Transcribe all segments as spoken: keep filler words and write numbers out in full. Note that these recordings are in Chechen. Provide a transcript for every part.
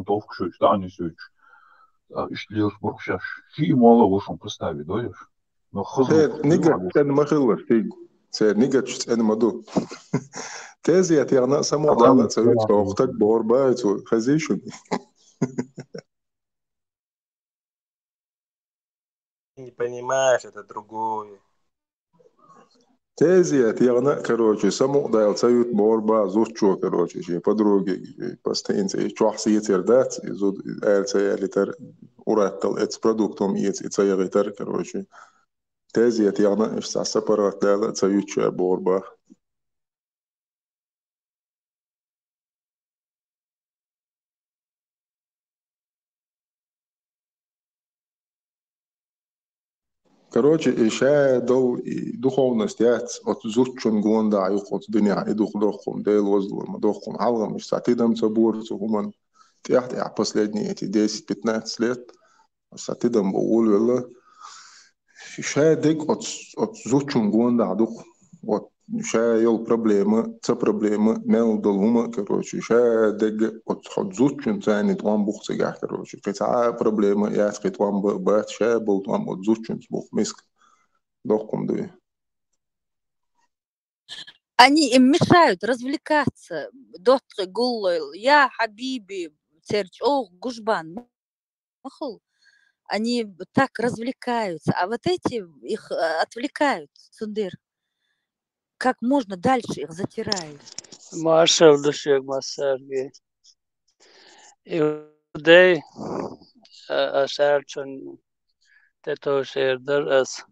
товкушуьйтуш, дӀанисуьйтуш. А, иштта лелаш барх шаьш. Ши и молла вошун представить дойш. Но хаза Церан нигат цӀена ма хилла шийга. Церан нигаташ цӀена ма ду. Тезет яхна а, самукъадала а ца ю, чӀоагӀа стаг бохург ба цо, хезий шуна? Не понимаешь, это другое. Тезет яхна а, короче, самукъадала ца ю бохург ба зудчо, короче, шен подруге, постоянно чохь сецар дац, и зуда аьлла ца ялийтар, ураьттал эца продуктум эца и ца яхийтар, короче. Тезет яхна а, иштта сапаргӀатдала а ца ю ша бохург ба. Короче, и ша дол и духовность яц, оцу зудчун гонах ю-кх оцу динехь, и ду-кх доккхум, Дела возалло ма доккхум, хьалхам иштта цхьа тидам ца бора цу хӀуманна. ТӀаьхь-тӀаьхьа последние эти десять-пятнадцать лет Аса тидам бу улвелла. Ша дег оц, оц зудчун гонах ду-кх. Вот ша йолу проблема, ца проблема, мел долу хӀума, короче, ша дег оц хьо зудчун царна тӀом бух цигахь, короче. Кхин цхьа а проблема яц, кхин тӀом ба-, бац, ша болу тӀом оц зудчунца бух, миска. Доккхум дуй. Они им мешают развлекаться. ДоттагӀий гуллойла, я хьабиби, церан чӀогӀа гуш бан ма хуьлу. Они так развлекаются, а вот эти их, э, отвлекают, цундела. Как можно дальше их затирают? Маршалла ду шуьга массаьрга. Иудей, а, а, шаьрчун тӀе товшер дара ас.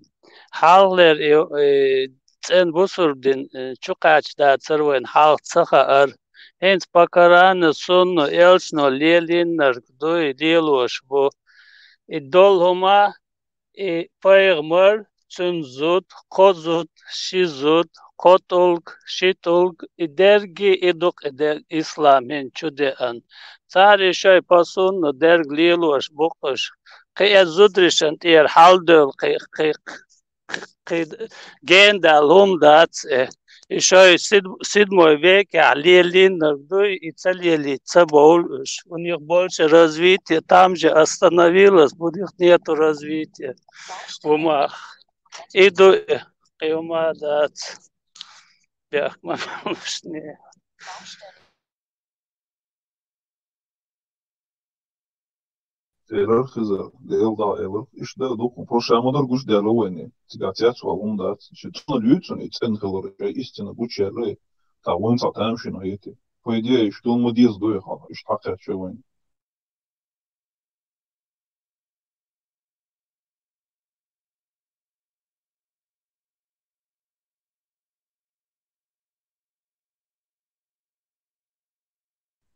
Хьалхалера и, и цӀена бусург дин, э, чу кхаьчна дацара вайна хьалха ца хаьара. ХӀинца по Корана, сунно, элчано лелийнарг дуй, лелош бу. И долу хӀума, и пайхамар, цуьнан зуда, кхо зуда, ши зуда, кхо тӀулг, ши тӀулг, и дерриге и ду-кх и дерг ислам хӀинца чу деана. Цара и шайн по сунно дерг лелош бу-кх уьш. Кхин эцу зударшна тӀера хьаладевлла кхин, кхин, кхин гена даьлла хӀума дац, э. И шайн сид-, седьмой векехь лелийнарг дуй, и ца лелийта ца бовлу уьш. У них больше развития, там же остановилось, у них нету развития. ХӀума. И ду, э, кхин хӀума дац. Бехк ма бовлуш, не. Элира хеза, Дела дӀа элира. Иштта ду-кх, прошлый ма дара гуш даьлла вайна. Цигахь цецвала хӀума дац. Шен цунна луьйцуна и цӀена хилар, шайн истина гучуяьлла, тахана вайна цхьа тамашийна хӀетте. По идее, иштта хӀума ма деза дуй хьан, иштта хьакхаьчча вайна.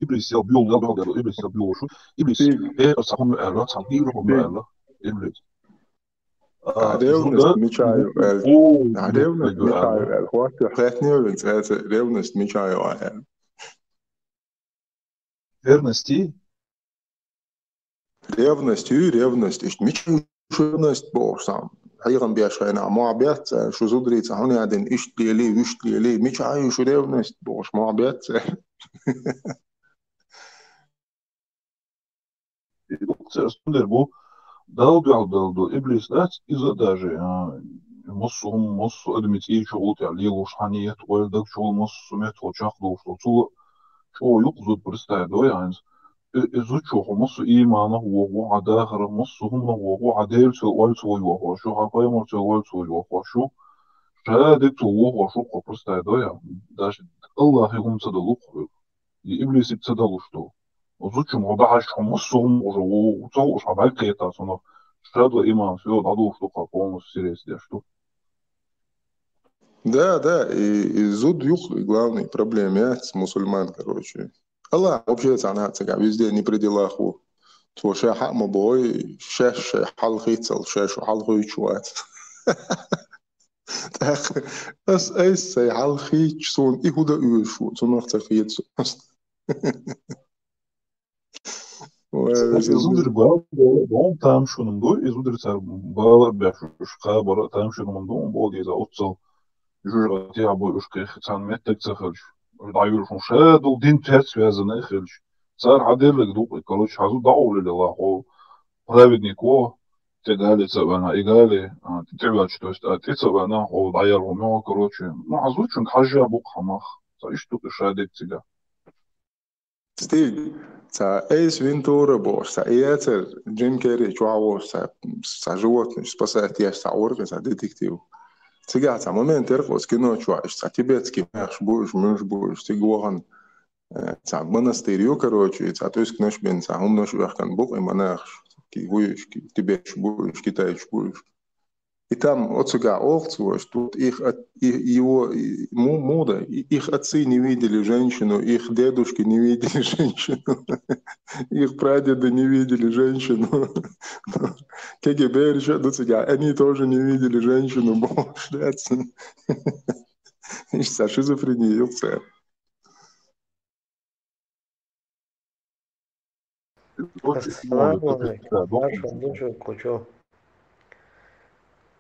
Иблис сел буьйлу, дел бел дел, иблис сел буьйлу шу. Иблис, э, цхьа хӀума аьлла, цхьа дийра хӀума аьлла. Иблис. А, ревность мича ю аьлла. А, ревность мича ю аьлла. Хьоьттина вен цӀе, ревность мича ю аьлла. Ревность? Ревность ю, ревность. Иштта мича ю шу ревность бохуш цхьа? Хьехам беш хенахь мохь бац цара, шу зударий цхьа хӀун яздина, иштта лелий, вуьшта лелий, мича ю шу ревность бохуш мохь бац цара. Цара цундела бу, Далла дуьхьал Далла ду, иблис дац, иза а даже, а, массо а хӀума, массо а адамийн цӀий чухула тӀехь лелош хьан ниет, ойла даг чухула массо а меттахула чекхдолуш ду. Цул а чӀогӀа юкъа зуда, представь, дой хьайнца. И, и зудчо хьо массо а ийманах воху, хьан дахарах, массо а хӀуманах воху, хьан Делаца ойла ца йохош ю, хьан пайхамарца ойла ца йохош ю. Ша дегцо вохош ву-кх хьо, представь, дой хьан. Даже Аллахе хӀума ца далу-кх хьоьга. И иблисиг ца далуш ду. Зудчун хьо дахьаш, хьо массо а хӀума уже ву, ца хууш хьан бӀаьрг кхетта цунах. Шадла иман, всё, дӀадуш ду-кх полностью сирес деш ду. Да, да, и, и зуда юкъа главный проблема яц мусульман, короче. Аллах вообще цхьана а ца гахь, везде не при делах ву. Цо ша хьаъ ма бой, шаьш шайн хьал хийцал, ша шу хьал хуьйцуш вац. ТӀаккха ас айса сайн хьал хийцча, суна и хӀун дан оьшуш ву, цунах ца хета суна. Вай, веза зударий бала бала, бала там шуна ду, и зударий цара бала беш уьш кхабар а там шуна ду, бо деза оццал жужа тӀехь бой уьш кхехи цхьана меттиг ца хилча. Уьш дӀаюьлуш хӀума ша долу дин цец вязана а хилча. Цар хьаделлаг дукъ, короче, хьазу дӀауллилла хьо праведник во, тӀе гали ца вена, и гали, а, тӀе вач, то есть, а, тӀе ца вена, хьо дӀаял хьо мегӀо, короче. Ну, хьазучунг хьажа букъ хӀамах. Ца ишту кхы шадек цига. Стиг, ца Эйс Вентура бохуш, ца и яцар Джим Керри чохь волуш, ца, ца животных спасать еш, ца варгӀи, ца детектив. Цигахь ца момент яра оцу кино чохь, иштта ца тибетский нахаш бу уьш, муьлш бу уьш, цига вахана, э, ца монастырь ю, короче, ца тӀуьсканаш бен, ца хӀуманаш оьхкан бу и монахаш, ки вуй уьш, ки тибеташ бу уьш, китайцаш бу уьш. И там оцигахь олу цо, что вот их от-, и-, его, и, му-, муда, и-, их отцы не видели женщину, их дедушки не видели женщину, их прадеды не видели женщину. Кеге бериша ду цигахь, они тоже не видели женщину, бохуш дац. Иштта шизофрения ю цара. Ассаламу алейкум. Маршалла ду шуьга, кхучу.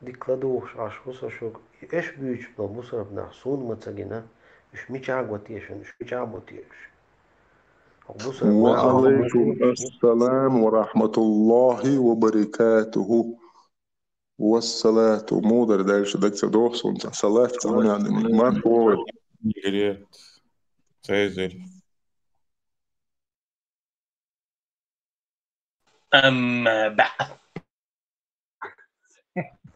Дика ладугӀуш Ӏаш ву со шуьга. И эш буьйцуш болу бусурба нах суна ма ца гина, уьш мичахь го тешан, уьш мичахь бу тешаш? Хьо бусурба нах. Ва алейкум ассалам ва рахматуллахи ва баракатуху. Вассалату, мудар дальше даг ца доху суна, ца салат ца хьуна аьлла, марш вогӀу. Грет. Цезарь. Амма баъд.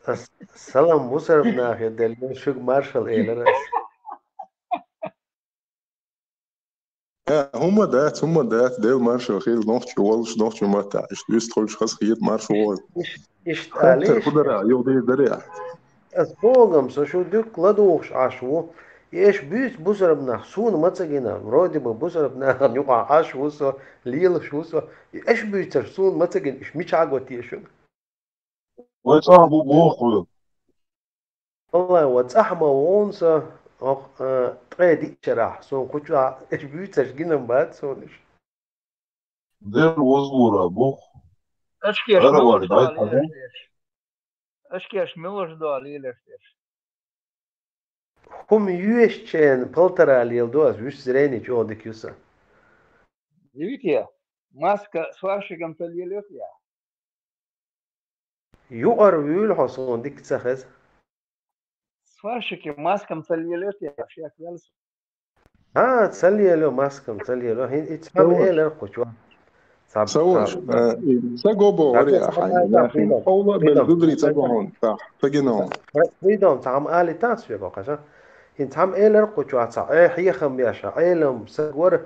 Ас-, салам, бусурба нахе делла, шуьга маршалла элира ас. Э, хӀумма дац, хӀумма дац, Дела маршалла хила, нохчи волуш, нохчи маттахь, иштта вистхуьлуш хаза хета, марша вогӀу. Иш-, иштта хаттар алий, хӀун дара, юха дийр дарий? Ас боху-м, со шу дукха ладугӀуш Ӏаш ву. И эш буьйцу бусурба нах суна ма ца гина, вроде бы бусурба нахана юкъахь Ӏаш ву со, лелаш ву со. И эш буьйцурш суна ма ца гина, уьш мичахь го те шуьга? Вай цӀахь бу боху хьоьга. Валлай, ва цӀахь ма ву со, хӀокху, а, ткъе диъ шарахь, суна кху чохь эш буьйцурш гина-м бац суна уьш. Дера возлура боху. Ашкеш мила луш ду лелаш дерш? Ашкеш мила луш ду лелаш дерш? ХӀума йоьшучеран полтора леладо ас, вуьш зрение чӀогӀа дика ю сан. Дивите, маска сварщикам ца лелайо те? Юкъара вуьйлу хьо, суна дика ца хеза. Сварщики маскам ца лелайо те, шек велса? ХӀан, ца лелайо маскам, ца лелайо. ХӀин и цхьамма элира кхучо. Ца, ца, ца, э, и ца го бохура, ца, ца, хьайн, ца, яхин, ца, хьовла а бел зударий ца го хьуна, ца, ца гина хьуна. Ца, Фридом, цхьамма али тас вего, кхаша. ХӀин цхьамма элира кхучо, ца, э, хьехам беша, Ӏелам, саг вара,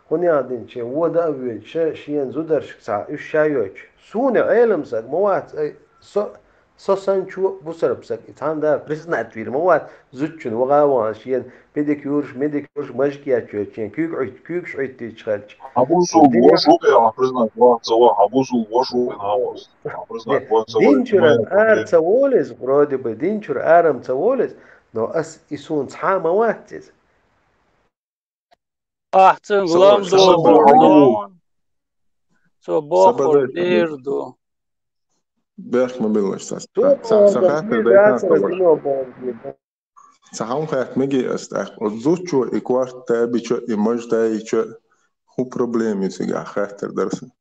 хӀун яа динче, вода а воьдуш, шена зударшка ца, уьш ша йойтуш. Суна Ӏелам саг ма вац, ай, со, со санчо бусарб саг, и цхьана дара признать вийр ма вац, зудчун вагӀа а вахана, шена педикюрш, медикюрш, мажик етташ йойтуш, шена куьйг Ӏуьйт-, куьйгаш Ӏуьйттуьйтуш хилча. Хьан бусул вош ву, а признать вац ца вац, хьан бусул вош ву, а вац. Хьан признать вац ца вац. Дин чуьра ара ца волу иза, вроде бы, дин чуьра ара-м ца волу иза, но ас и суна цхьа а ма вац иза. Ахь цуьнга лам ду, цо бохург дийр ду. Бехк ма билла аса. Ца, ца хаттар дайтан аса. Ца хьан хатта мегий аса тӀаккха? Оцу зудчо и корта табича, и мажа таича, хӀун проблема ю цигахь, хаттар дара сан.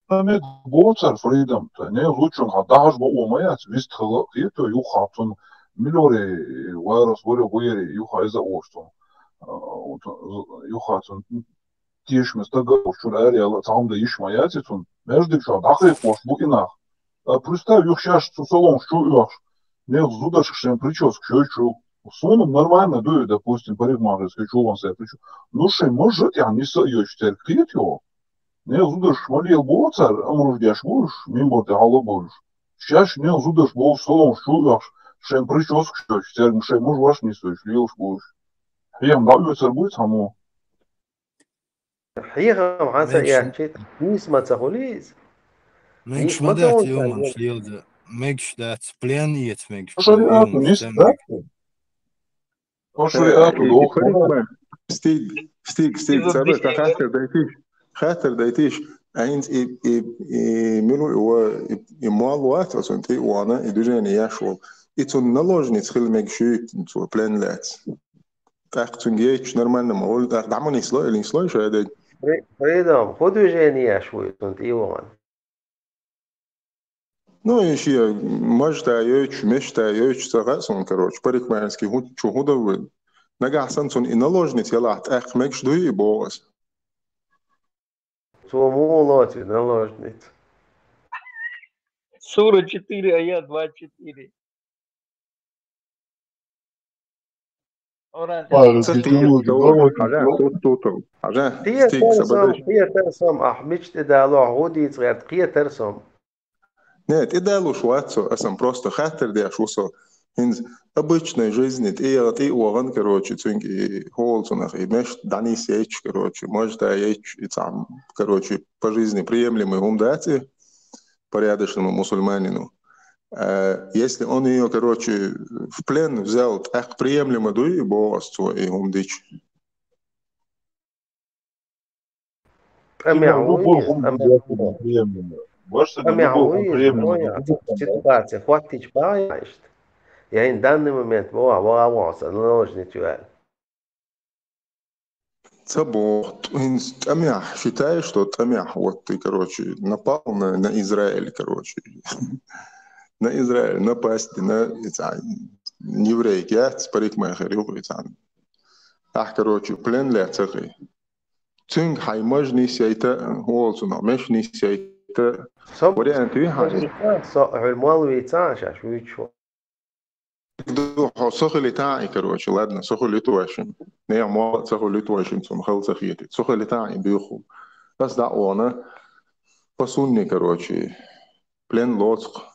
Сан мега боцар Фридом, тӀе, не, лучунга хьан дахьаш бакъо ма яц, вист хала а кхету, юха цунна милори варас варе гуери, юха иза а вош цунна. А, вот, юха цунна тешаме стага а вош, чуьра аре яла, цхьа хӀума дан йиш ма яц и цунна. Между чохь дӀакхайкхош бу и нах. А, представь, юха шаьш цу салонаш чу а оьхуш, нехан зударшка шайн прическа шоьйчу. Суна нормально дуй, допустим, парикмахерская чу ван сай причу. Ну, шайн мажа тӀехь ниса а йойтуш церг кхета йо. Нехан зударшка ма лела боху цара, амруждеш бу уьш, мимбар тӀе хьала а бовлуш. Шаьш нехан зударш боху салонаш чу а оьхуш, шайн прическа шоьйчу церг, шайн мажа ваш нисдойчу лелаш бу уьш. Хьехам дӀаоьцар буй цхьаммо? Хьехам хьан ца эцчи, нийса ма ца хуьлий иза? Мегаш ма дац, йоманаш лелда. Мегаш дац, плен эца мегаш. Шариату нийса дац. Шариату доху. Стиг, стиг, стиг, ца бе, ца хаттар дайтиш. Хаттар дайтиш. Айнц и, и, и милу, и, и мол вац, а цунна тӀе а вана, и движение яш волу. И цунна наложница хила мегаш ю, цо плен лаьц. тӀаккха цуьнга яйчу нормально ма хуьлу, тӀаккха дӀа ма нисло, или нисло шадерг. Фри-, Фридом, хӀун движение еш вуй цунна тӀе а вахана? Ну, и шен мажта йойтуш, мешта йойтуш ца хаьа суна, короче, парикмахерский хӀу-, чу хӀун дан вуй. Нагахь санна цунна и наложница ялахь, тӀаккха мегаш дуй и, боху ас. Цо муха лоцу и наложница? Сура четыре, аят двадцать четыре. Ца тӀе, тӀе, тӀе, хьажа, ту-, ту-, ту-, хьажа, стиг, сабадаш. Кхетар сом, ахь мича тӀедалахь, хӀун дийца гӀерта, кхетар сом. Не, тӀедалуш вац со, аса просто хаттар деш ву со. ХӀинца обычной жизни тӀе, тӀе а вахана, короче, цуьнга и хӀола цунах, и мешта дӀанисъяйча, короче, мажта яйча, и цхьа, короче, по жизни приемлемый хӀума дац и порядочному мусульманину. А если он её, короче, в плен взял, тӀаккха приемлемо дуй, боху ас цо, и хӀума дича? ТӀамехь вуй иза, тӀамехь вуй. ТӀамехь вуй иза, ситуация хӀоттийча бахьа иштта. Я хӀинца данный момент боху, ваха вон сан наложница ю аьлла. Ца боху, хӀинца тӀамехь, считаешь, что тӀамехь, вот ты, короче, напал на, на Израиль, короче. На Израиль напасть, на, и цхьа, еврейка яц, парикмахер ю, и цхьа. Ахь, короче, плен лаьцна кхин. Цуьнга хьайн мажа нисъяйта, хӀола цунах мешта нисъяйта. Со вариант ву хьан? Со хьуьлмал вийца, шаьш вуьйцуш ву. Ду, хьо со хилита и, короче, ладно, со хилита вайшин. Нехан мол а со хилита вайшин, цунна хала ца хетий. Со хилита и буьйху. Ас дӀа а вахана, по сунне, короче, плен лоцу-кх,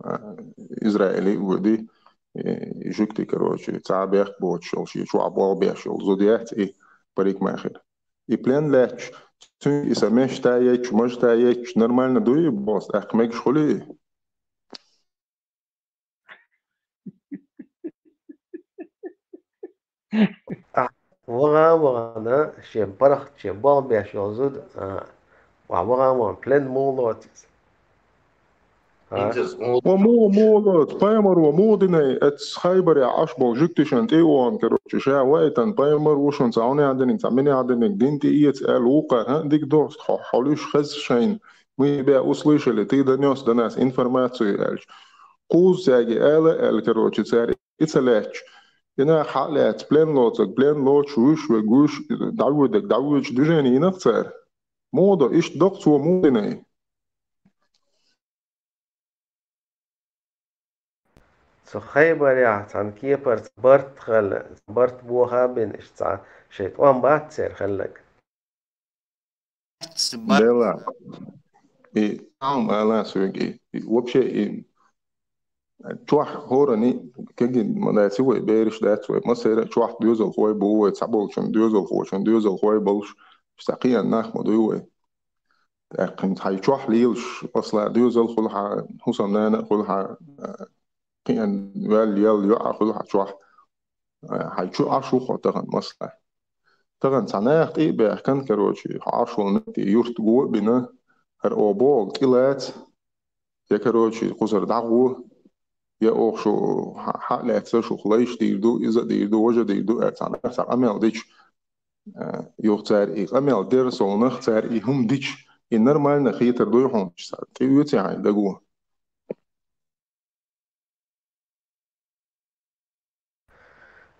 а, Израиле а воьду, э, жуьгти, короче, цхьа бехк боцуш йолу, шен чохь болх беш йолу зуда яц и парикмахер. И плен лаьтташ, цуьнга и сан мешта яйча, мажта яйча, нормально дуй и, боху ас, тӀаккха мегаш хуьлий и? Ахь ваха а вахана, шен паргӀат, шен болх беш йолу зуда, а, ахь ваха а вахана, плен муха лоцу иза? А? Ва муха, муха лоцу, пайхамаро муха динай, оцу Хайбарехь Ӏаш болу жуьгташна тӀе а вахана, короче, ша ваийтина пайхамар ву, шуна цхьа хӀунда диниг, цхьа минехь диниг, дин тӀеэца аьлла вукхара, хӀан, дика ду, хьо, хьо луьйш хеза шайна, мы тебя услышали, ты донёс до нас информацию, аьлча. Кхузза цаьрга ала аьлла, короче, цара и ца лаьтташ, и нах хьа а лаьцна, плен лоцург плен лоцуш, вуьйш верг вуьйш, дӀавоьдург дӀавоьдуш, движение йина-кх цара. Муха до, иштта до-кх цо муха динай? Цу Хайбарехь цхьана кепара цхьа барт хилла, цхьа барт боха а бина, иштта цхьа шайн тӀом бац церан хилларг. Делла. И Ӏалам ала соьга, и, и вообще, и чохь хӀоранна кегий ма дац вай, бераш дац вай, массеран а чохь доьзалхой бу вай, цхьаболчун доьзалхочун доьзалхой болуш, цхьа кхиъна нах ма дуй вай. ТӀаккха хӀинца хьайн чохь лелаш, масала, доьзал хуьлу хьан, хӀусамнана а хуьлу хьан, а, кхиъна ваьлла, яьлла йоӀ а хуьлу хьан чохь. Хьайн чу Ӏаш ву хьо тахана, масала. Тахана цхьа наха тӀе а баьхкина, короче, хьо Ӏаш волу метте юрт го а бина, хӀара оха бохург тӀелаца, я, короче, кхузара дӀагӀо, я оха шу хьа-, хьа а лаьцна шух лайш дийр ду, иза а дийр ду, важа а дийр ду, аьлла цхьа наха цхьа къамел дича, а, юха цара и къамел дерза совнах, цара и хӀума дича, и нормально хетар дуй хьуна, цара тӀеоьций хьайн даго?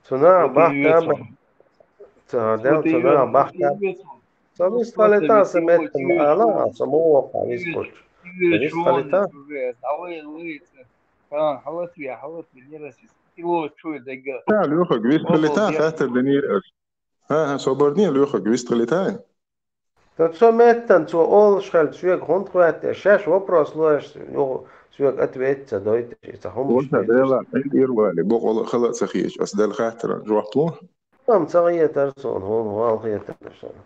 Цунах бахка бе-, ца дел, цунах бахка. Со вистхалита, сан меттан ма ала, со ма воккха вистхуч. Вистхалита. Та, Лёхаг, вистхалита, хаттар динера ас. ХӀан, хӀан, собар де, Лёхаг, вистхалита. Ткъа цо меттан цо олуш хилча, соьга хӀунда хӀоьттира, шаьш вопрос луш, юха соьга ответ ца дойтуш, и ца хӀумаш. Вон ца дела, эр вали, бокъала хала а ца хеташ, ас делла хаттаран жоп ло. Ам ца хетара суна, хӀума вала хетара суна.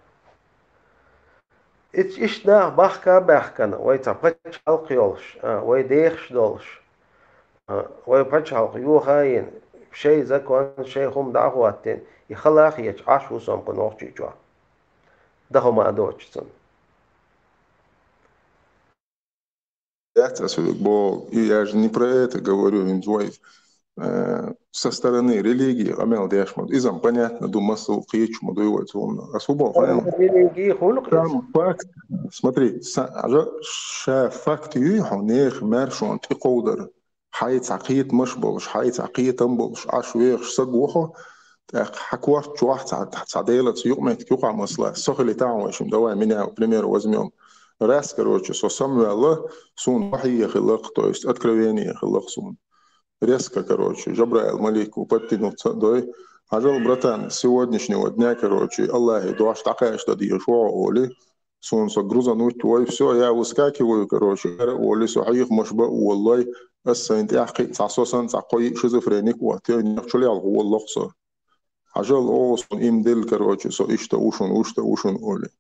Иш-, иштта нах бахка а баьхкина, вай цхьа пачхьалкх йолуш, а, вай дехаш долуш, а, вай пачхьалкх йоха а йина, шайн закон, шайн хӀума дӀа а хӀоттийна, и хала а хеташ Ӏаш ву со-м кху нохчий чохь. Дан хӀума а доцуш цунна. Яц ас хьоьга боху, и я же не про это говорю, хӀинца вай э, со стороны религии къамел деш ма ду. Иза-м понятно ду, масал кхеташ ма дуй вай цунна. Ас хӀун боху хьайна? Религия хуьлу-кх иза. Сам факт, смотри, са-, жа-, ша факт юй хьо, нехан маьршонна тӀекховдар. Хьай цхьа кхетамаш болуш, хьай цхьа кхетам болуш, Ӏаш вехаш саг ву хьо, тӀаккха хьан корта чохь цхьа, цхьа Делаца юкъаметтиг юкъахь масала, со хилийтахьа вай шимма, давай меня, к примеру, возьмём. Раз, короче, со самаваьлла, суна вахьий хилла-кх, то есть откровение хилла-кх суна. Резко, короче, Жабраил малик ву подтянуться дой. Хьажал, братан, с сегодняшнего дня, короче, Аллахье дош дӀакхача дан дезаш ву хьо, олий. Суна со грузануть вой, всё, я выскакиваю, короче, ара а олий, со хьехамаш бан а воллой, ас сайна тӀехь кхин а цхьа со санна цхьа кхо йиъ шизофреник а оттайой, нехан чулехь гӀоллакх со. Хьажал, оха суна иман делла, короче, со иштта ву шуна, вуьшта ву шуна, олий.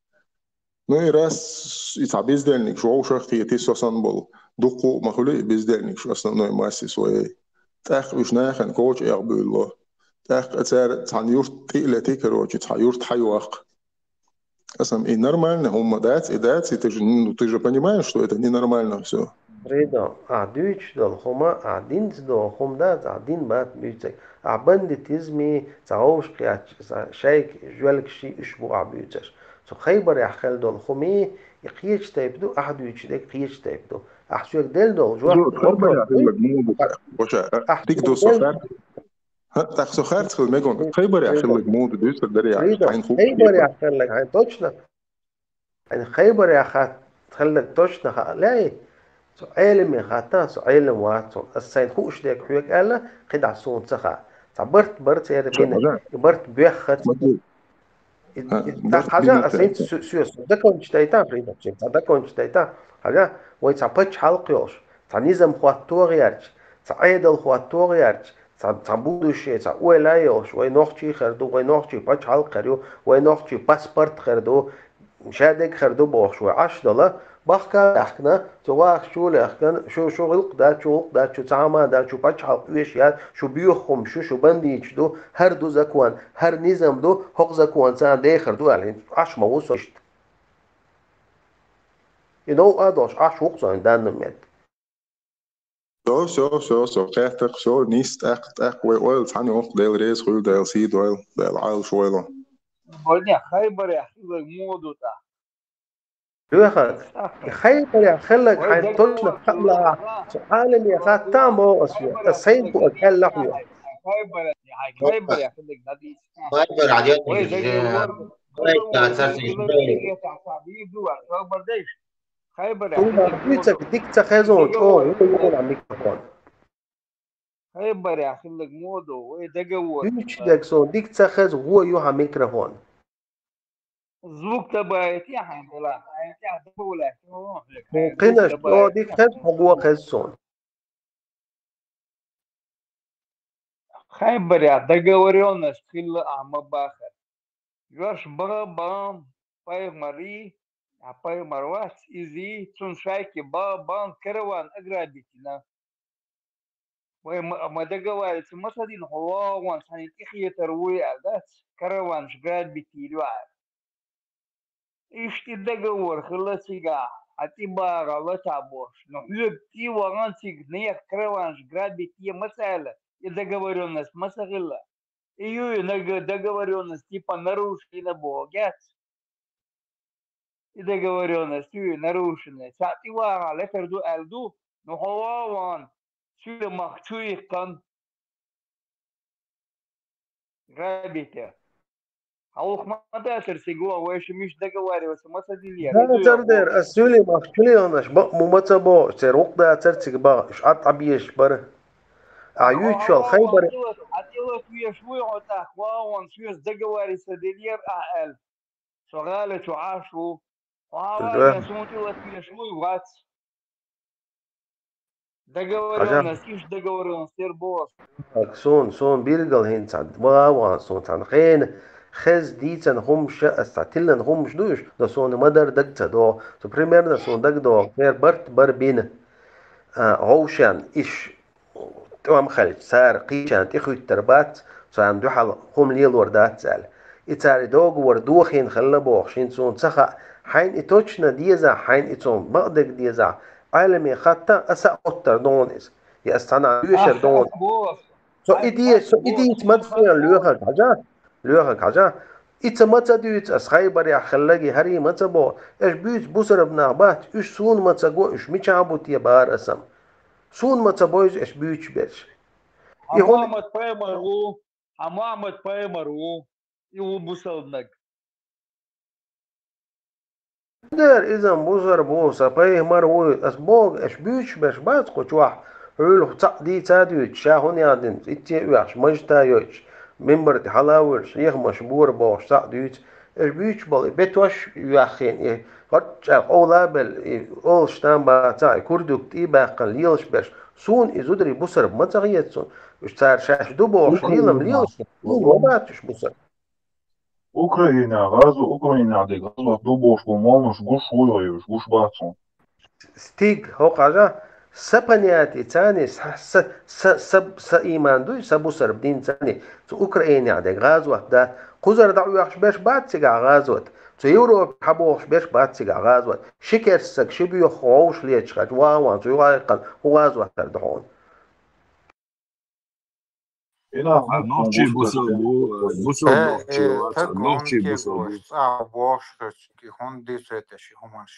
Ну и раз и цхьа бездельникаш вовшах а кхетий со санна болу, дуккха а ма хуьлий и бездельникаш основной массе своей. ТӀаккха уьш нахана коча эгӀ буьйлало. ТӀаккха цара цхьана юрт тӀе а летий, короче, цхьа юрт хьайоккху. Аса-м и нормально хӀумма дац, и дац, и ты же, ну, ты же понимаешь, что это ненормально всё. Фридо, ахь дуьйцуш долу хӀума, ахь динца догӀу хӀума дац, ахь дин бац буьйцург. Ахь бандитизмий, цхьа вовшахкхетча, цхьа шайга жоьлгаший уьш бу ахь буьйцурш. Цу Хайбарехь хилла долу хӀумий, и кхечу тайпа ду, ахь дуьйцуш дерг кхечу тайпа ду. Ахь соьга делла долу жоп, Хайбарехь хилларг муха ду? Ахь дика ду со хар- ХӀаъ, тӀаккха со харц хила мегаш ду. Хайбарехь хилларг муха ду, дуьйцур дарий ахь, хьайна хууш? Хайбарехь хилларг хьайна точно? Хьайна Хайбарехь хат-, хилларг точно хаьа лаьий? Цу Ӏеламе хаттахь, цу Ӏелам вац суна. Ас сайна хууш дерг хьоьга аьлла, кхидӀа суна ца хаьа. Цхьа барт бара церан бина, и барт боьххац. И, и, тӀаккха хьажа, ас хӀинца со, со, со закончить дайтахь, хӀинца цхьа закончить дайтахь, хьажа, вай цхьа пачхьалкх йолуш, цхьа низам хӀотто гӀерташ, цхьа Ӏедал хӀотто гӀерташ, цхьа, цхьа будущее, цхьа ойла йолуш, вай нохчий хир ду, вай нохчий пачхьалкх хир ю, вай нохчий паспорт хир ду, шадерг хир ду бохуш, вай Ӏаш дола, бахка а лаьхкина, цу вахаш чу а лаьхкина, шу, шу гӀуллакх дац, шу гӀуллакх дац, шу цхьа хӀума дац, шу пачхьалкх оьшуш яц, шу боьха хӀума, шу, шу бандиташ ду, хӀара ду закон, хӀара низам ду, хӀокху закон царна дехар ду аьлла, хӀинца Ӏаш ма ву со иштта. И новкъа а долуш, Ӏаш ву-кх со хӀинца данна метта. Всё, всё, всё, всё, кхетта-кх, всё, нийса, тӀаккха, тӀаккха вай ойла цхьаьна йоккху, Дела реза хуьлда, Дела сий дойла, Дела Ӏалашвойла. Вайна Хайбарехь хилларг муха ду тӀаккха? Лоьхарг, Хайбарехь хилларг хьайна точно хаалахь, цу Ӏеламе хаттахь боху ас вайна, ас сайна бу ас аьллахь вайна. Хайбарехь, Хайбарехь хилларг дӀадийца. Хайбарехь дӀадийца. Вай договор, договор, Хайбарехь хилларг дӀадийца. Хайбарехь. Суна дийцарг дика ца хезна чӀогӀа, вуо юхана микрофон. Хайбарехь хилларг муха ду, вай договор. Дуьйцуш дерг суна дика ца хезна, вуо юхана микрофон. Звук добавить яхьа хьайна делахь, хьайна тӀехь добавлять. Хьуна кхинаш чӀогӀа дика хезна, хьо гуо хезна суна. Хайбарехь договорённость хилла ахь ма бахара. Йош бан-бан пайхамарий, а пайхамар вац, изий, цунна шайке бан-бан караван ограбить йина. Вай ма, ма договориться ма ца дина, хьо вагӀа ван, цхьанна тӀехетар вуй аьлла дац, караванаш грабить йийр ю аьлла. Иштта и договор хилла цигахь, хьан тӀебагӀа латахь бохуш. Но хьоьга тӀе а вахана цига нехан караванаш грабить е ма ца аьлла, и договорённость ма ца хилла. И ю и нага договорённость типа нарушена боху гец. И договорённость ю и нарушена. Цхьаъ тӀе вагӀахь летар ду аьлла ду, но хьо вагӀа ван, Суьйламах чу иккхана. Грабить. Хьан вух ма дацара цига ван, вай шу миш договариваться ма ца дилера. Дацара дера, ас Суьйламах чу леанаш бакъ му ма ца бохуш, церан вукх дацара цига баха, уьш Ӏад Ӏабезаш бара. А юьйцуш йолу Хайбаре. Хьан тӀелат веш вуй хьо тӀаккха, ван, ван, соьца договориться делера ахьа аьлла. Со гӀала чу Ӏаш ву. Хьо хьан ван, суна тӀелат веш вуй, вац. Договорённость, иш договорённость тера боху. Так, суна, суна билггал хӀинца цхьа ван, ван, суна цхьана хена хеза дийцина хӀумаш, аса цхьа тиллина хӀумаш ду уьш, но суна ма-дарра дага ца догӀу. Цу примерно суна дага догӀу, церан барт бара бина. А, гӀовшен иш тӀом хилча, цара кхечарна тӀехуьттур бац, царна дуьхьал хӀума лелор дац аьлла. И цара и договор дохийна хилла бохуш, хӀинца суна ца хаьа, хьайна и точно дезахь, хьайна и цунна бакъдерг дезахь, Ӏеламе хатта аса а оттар ду хьуна иза. Я аса цхьанхьа доьшур ду хьуна. Ахьа боху, Со и де, со и дийца ма ца дена лоьхарг хьажа, лоьхарг хьажа. И ца ма ца дуьйцу ас Хайбарехь хилларг, хӀара ма ца боху. Аш буьйцу бусарб нах бац, уьш суна ма ца го, уьш мичахь бу те бахара ас-м. Суна ма ца бо иза аш буьйцуш берш. И хӀун Мухьаммад пайхамар ву, хьан Мухьаммад пайхамар ву, и ву бусалнаг. Дера, иза-м бусарб ву, сан пайхамар вуй, ас боху, аш буьйцуш берш бац кху чохь, хьуьлха цхьаъ дийца а дуьйцуш, ша хӀун яздина, итт а оьхуш, мажа а йойтуш, мимбар тӀе хьала а вуьллуш, хьехамаш бора бохуш цхьаъ дуьйцу, аш буьйцуш болу, и бетош а йоьххина, и гӀорчӀа къовла а белла, и олуш там бацахь, и курдук тӀе а баьккхина лелаш берш, суна и зударий бусарб ма ца хета суна, уьш цара шаьш ду бохуш, лелам лелаш, суна ма бац уьш бусарб. Украинехь гӀазо-, Украинехь дерг гӀазот ду бохуш болу молланаш гуш вуй хьо, уьш гуш бац хьуна. Стиг, хӀокху хьажа, сан понятие царний, сан, сан, сан, сан, сан ийман дуй, сан бусарб дин царний, цу Украинехь дерг гӀазот дац. Кхузара дӀаоьхуш берш бац цигахь гӀазот. Цу Европе хьабохуш берш бац цигахь гӀазот. Ши керста стаг, ши боьха вовшах леташ хилча, ваха ван, цу юххе а яьккхина, хӀун гӀазот хир ду хьуна? Ина А, нохчий бусалба ву, э, бусалба Э, нохчий э, вац, так нохчий он бусалба кегой, ву. ЦӀахь бохуш хилча, кхин хӀунда дийцу хӀета ши хӀуманаш?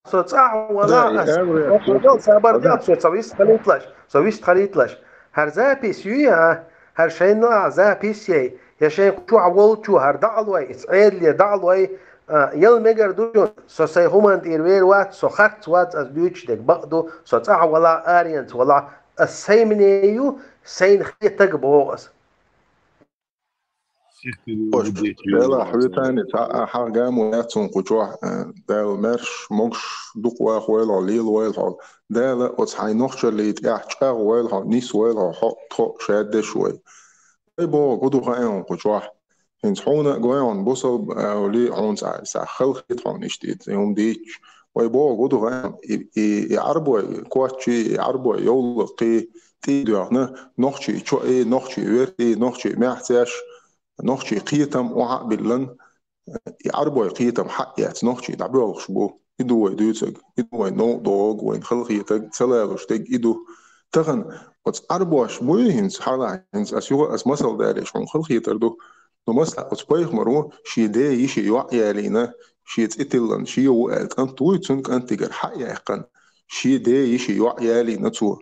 Со цӀахь вала Да, и ас, Эврел, со дел, сабар дел, да. Со, со вист халитлаш, со вист халитлаш. ХӀара запись юй, а? ХӀара шайна а запись яй, я шайн кху чохь волчо хӀара дӀа а лой, иза Ӏедале дӀа а лой, а, яла мегар ду шуна, со сайн хӀуманна тӀера вер вац, со харц вац ас дуьйцуш дерг бакъ ду, со цӀахь вала, аренца вала, ас сайн мнение ю, сайна хетаг боху ас. Делахь, витани цхьа а хьагӀ гамо яц хьуна кху чохь, а, Дала маьрша, могуш, дукха вахавойла хьо, лелавойла хьо. Дала оцу хьайн нохчаллий тӀехь чӀагӀвойла хьо, нисвойла хьо, хьо, тхо, шадеш вай. Вай боху, гу ду хаьа хьуна кху чохь. ХӀинца хьуна а гой хьуна бусалба, а, ули хьуна цхьа, цхьа халахета хьуна иштта и хӀума дийцча. Вай боху, гу ду хаьа хьуна, и, и, и Ӏарбой, коччий, и Ӏарбой йовлакхий, тӀе а доьхна, нохчий чои, нохчий вертий, нохчий маьхцеш, нохчий кхетам охьа а биллан, и Ӏарбой кхетам хьаъ яц, нохчий дӀабоьлхуш бу. И ду вай дуьйцург, и ду вайн новкъа догӀург, вайна халахетарг, ца лалуш дерг и ду. Тахана оцу Ӏарбош буй хӀинца хьалха, хӀинца ас юха ас масал далийча хьуна халахетар ду. Но масала оцу пайхамаро шен ден йишин йоӀ ялийна, шен цӀе тиллина, шен ву аьлла кӀант вуй, цуьнан кӀантигара хьаъ яьккхина, шен ден йишин йоӀ ялийна цо.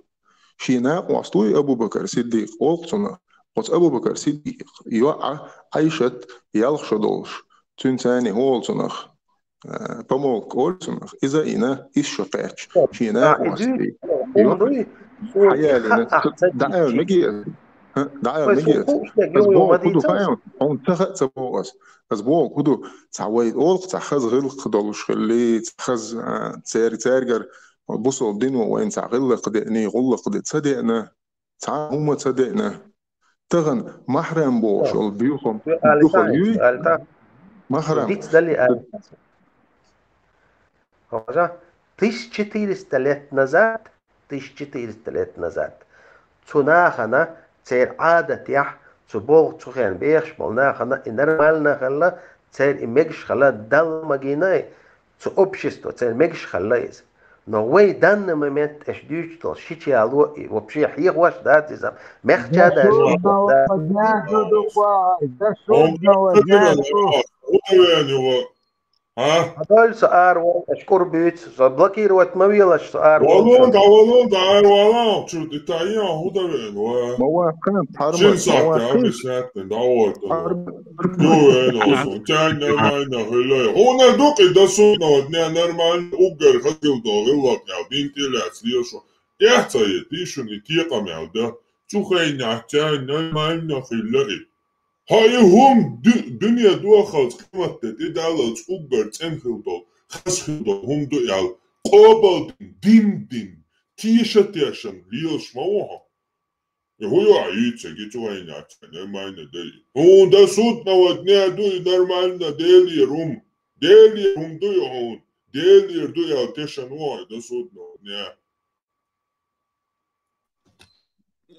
Шен накъост вуй Абу-Бакар Сиддикъ, олу цунах. Оцу Абу-Бакар Сиддикъ йоӀа Ӏайшат ялх шо долуш, цуьнан царний хӀу олу цунах, а, помолвка олу цунах, иза а йина, исс шо кхаьчча, шен накъостий йоӀ хьаялийна, дӀаала мегий ас? ДӀаала мегий ас? Ас боху, хӀун ду хаьа, хьуна ца хаьа ца боху ас. Ас боху, хӀун ду, цхьа вай олу-кх, цхьа хаза гӀиллакх долуш хилли, цхьа хаза, а, цер-, цаьргара бусалба дино вайна цхьа гӀиллакх деъний, гӀуллакх де ца деъна, цхьа а хӀума ца деъна. Тахана махьрам бохуш йолу буьйхам, буьйхам юй? Махьрам. Хьажа, тысяча четыреста лет назад, тысяча четыреста лет назад цу нахана церан Ӏадатехь, цу боху цу хенахь бехаш болу нахана и нормально хилла, церан и мегаш хилла, Далла магийна и, цу общество церан мегаш хилла иза. Но вай данный момент аша дуьйцуш долу шича яло и вообще хьехош дац иза. Мехча даьш хьехош дац. До судного дня, до судного дня. А? Хьадоль со ара вон, аша кӀур буьйцу, со блокировать ма велаш, со ара вон. Валун, да, валун, да, ара валан, чу, и тайян, хӀун да вен, ва? Ма ваккхана, Парма, ма ваккхана. Чин сахьте, а, бисятне, да, вот. Ю вен, осон, тянь нормально, хилай. ХӀуна дукъи до судного дня нормально, уггар хазил до, гӀиллакх ял, дин тилац, лешу. Эхь ца е, тишун, и текъам ял, да. Цу хайнах, тянь нормально, хилай. Хьо и хӀума ду-, дуьне дохалц къематде тӀедаллалц уггар цӀена хила долу, хаза хила долу хӀума ду аьлла, къобалдина, дин дина, теша тешам лелаш ма ву хьо. И хӀун ю ахьа юьйцург, и цу вайна яц, нормально дай. Хьуна до судного дня ду и нормально, Делера хӀума. Делера хӀума ду и хьуна. Делера ду аьлла тешан ву хьо до судного дня.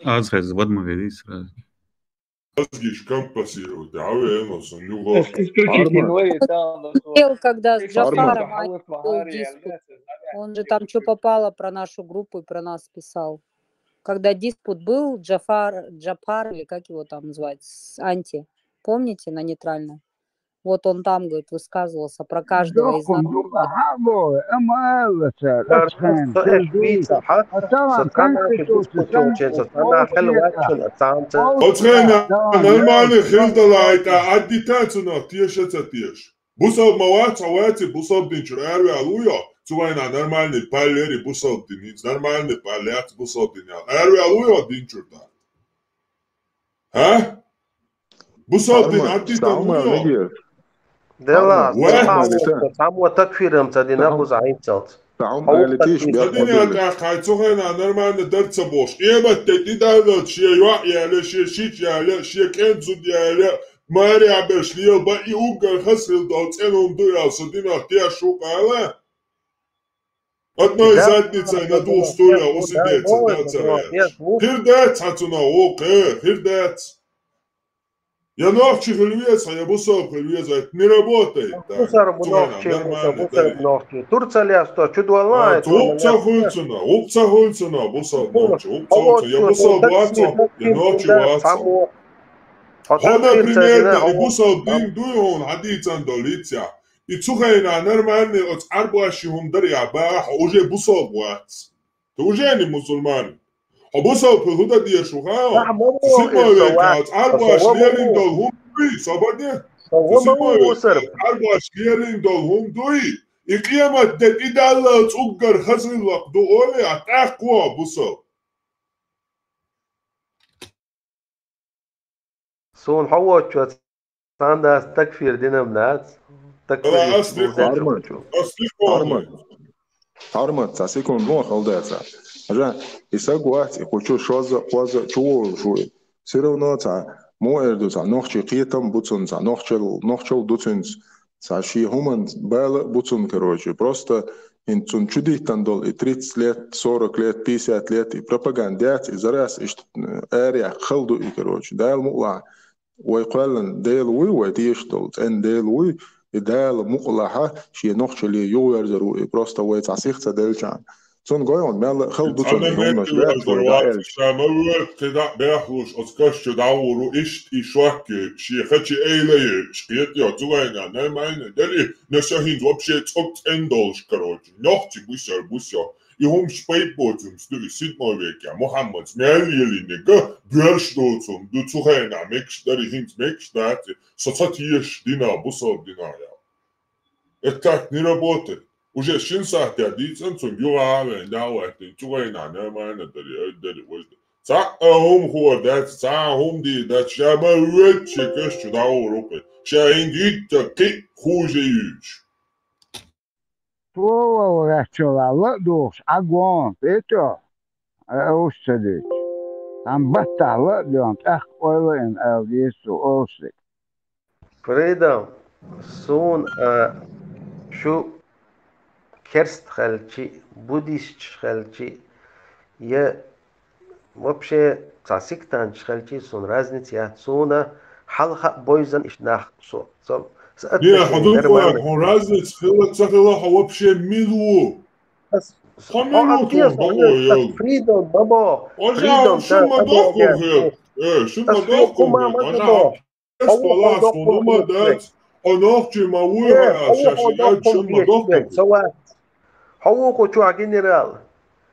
Аз хеза, вад ма везий сразу. Мозги компенсировать, а вы, Эмма, сон, юго. Исключить инвалид, да, у нас вот. Видел, когда с Джафаром Арма. Один был здесь, он же там чё попало про нашу группу и про нас писал. Когда диспут был, Джафар, Джапар, или как его там звать, с Анти, помните, на нейтральном? Вот он там, говорит, высказывался про каждого из народов. Оцена нормальный хилдалайта аддитан цунах теша ца теш. Бусалба ма вац, а ваци бусалба динчура арвял уйо, цу вайна нормальный паллери бусалба дин, нормальный палляц бусалба дин. Арвял уйо динчурда. Ха? Бусалба дин аддитан уйо. Дела, само такфирам ца дина буза инцалц. Ца дина тӀаккха цу хӀена нормально дар ца бохуш. Къемат де тӀедаллалц шен йоӀ яьлла, шен шич яьлла, шен кӀен зуда яьлла, маре а берш лела бан и уггар хаза хила долу цӀена хӀума ду аьлла, со динах теш ву къала. Одной задницей на двух стульях усидеться, да, ца ваьлча. Хир дац хьан цунах вукху, хир дац. Я нохчи хила веза, я бусалба хила веза, это не работает. Бусалба нохчи, бусалба нохчи. Турция лесто, чудо валла. Вукху ца хуьлцуна, вукху ца хуьлцуна, бусалба нохчи, вукху ца хуьлцуна, я бусалба вацо, я нохчи вацо. Хьо, например, и бусалба дин дуй хьуна хьадийцан долу лица. И цу хенахь нормальный оцу Ӏарбаши хӀума дара я баха, хьо уже бусалба вац. Ты уже не мусульманин. Хьо бусалба хӀу дан дезаш ву хаьа? Цу сима веккхьа оцу Ӏарбаш лерина долу хӀума дуй, собар де? Цу сима веккхьа оцу Ӏарбаш лерина долу хӀума дуй? И къемат де тӀедаллалц уггар хаза хилла лакха ду олий, а тӀаккха ву хьо бусалба. Суна хьо воцчо цхьана дац такфир динам дац. Такфир ас дикхочу. Арман, ас дикхочу. Арман, цхьа секунда мо хала дацахь. Хьажа, и саг вац, и кху чу шозза, кхозза чу волуш ву и. Всё равно цхьа, мо эр ду, цхьа нохчий кхетам бу цунна, цхьа нохчал, нохчал ду цуьнца, цхьа шен хӀуманца бала а бу цунна, короче. Просто хӀинца цунна чу диттан долу и тридцать лет, сорок лет, пятьдесят лет, и пропаганда яц, и зарас иштта, э, арахь хала ду и, короче. Дала мукъалахь, вай кхоьллина Дела вуй, вай теша долу цӀена Дела вуй, и Дала мукъалахьа шен нохчалле юхаверзар ву и, просто вай цхьа сих ца делчахьана. Цунна гой хьуна, мел а хала ду цунна и хӀуманаш, бехк вай даьлча. Ша ма воьду, кхидӀа а бехлуш, оцу каш чу дӀагӀур ву иштта и шок, шен хачи эйла еш, кхетайо, цу вайна нормально дара и, но со хӀинца вообще цӀог цӀена долуш, короче. Нохчи бусер бусо. И хӀумаш пайда боцунца ду и сидмо векъя. Мухьаммадс мел елинниг а боьрш доцун ду цу хенахь мегаш дара, хӀинца мегаш дац и, со ца тешаш дина, бусалба дина ял. Это так не работает. Уже шин сахьтехь дийцан цунга юха а вен, дӀа а ваьттина, цу гайна нормально дари, ай дари, важда. Цхьа а хӀума хор дац, цхьа а хӀума дийр дац, ша ма вуьйцу шен каш чу дӀагӀур ву кхин. Ша хӀинца йитта кхин а хуже юьйцуш. Слово ваьччалла ла а дохуш, Ӏа гон, петё, а уьш ца дича. Цхьана баттахь ла а доьгӀна, тӀаккха ойла а йина, ала деза цо олуш. Фридам, суна а шу керст хелчи, буддисташ хелчи, я вообще цхьа сектанташ хелчи, суна разница яц. Суна хьалха а бойзан иштта нах со. Со, со Не, хьо ду кхоьга, хьо разница хила ца хила, хьо вообще мила ву? Хьо мила ву, тхо бакъо йолу? Фридам, бабо. Ожа, шу ма дохку хьо. Э, шу ма дохку хьо. Ожа, Эс палас хӀума ма дац, хьо нохчий ма вуй, хьо аьлла, ша ши аьлла, шуна ма дохку. Хьо ву кху чохь генерал.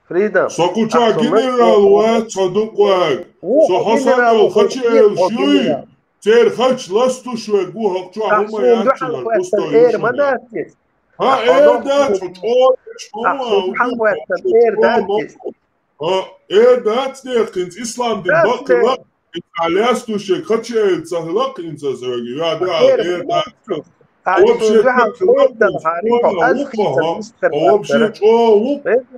Фридам. Со кху чохь генерал вац, хьо ду кхоьга. Со хьо санна хачи элаш юй. Церан хачи ластуш верг ву, хьо кху чохь хӀума яц, устал эр ма дац. Хьан эр дац, хьо чӀогӀа, чӀогӀа, эр дац. Хьан эр дац, дехкинца ислам дин баккхила. Италиас ду шег хачи эль ца хила кхинца зоги, я да, э, да. Вообще,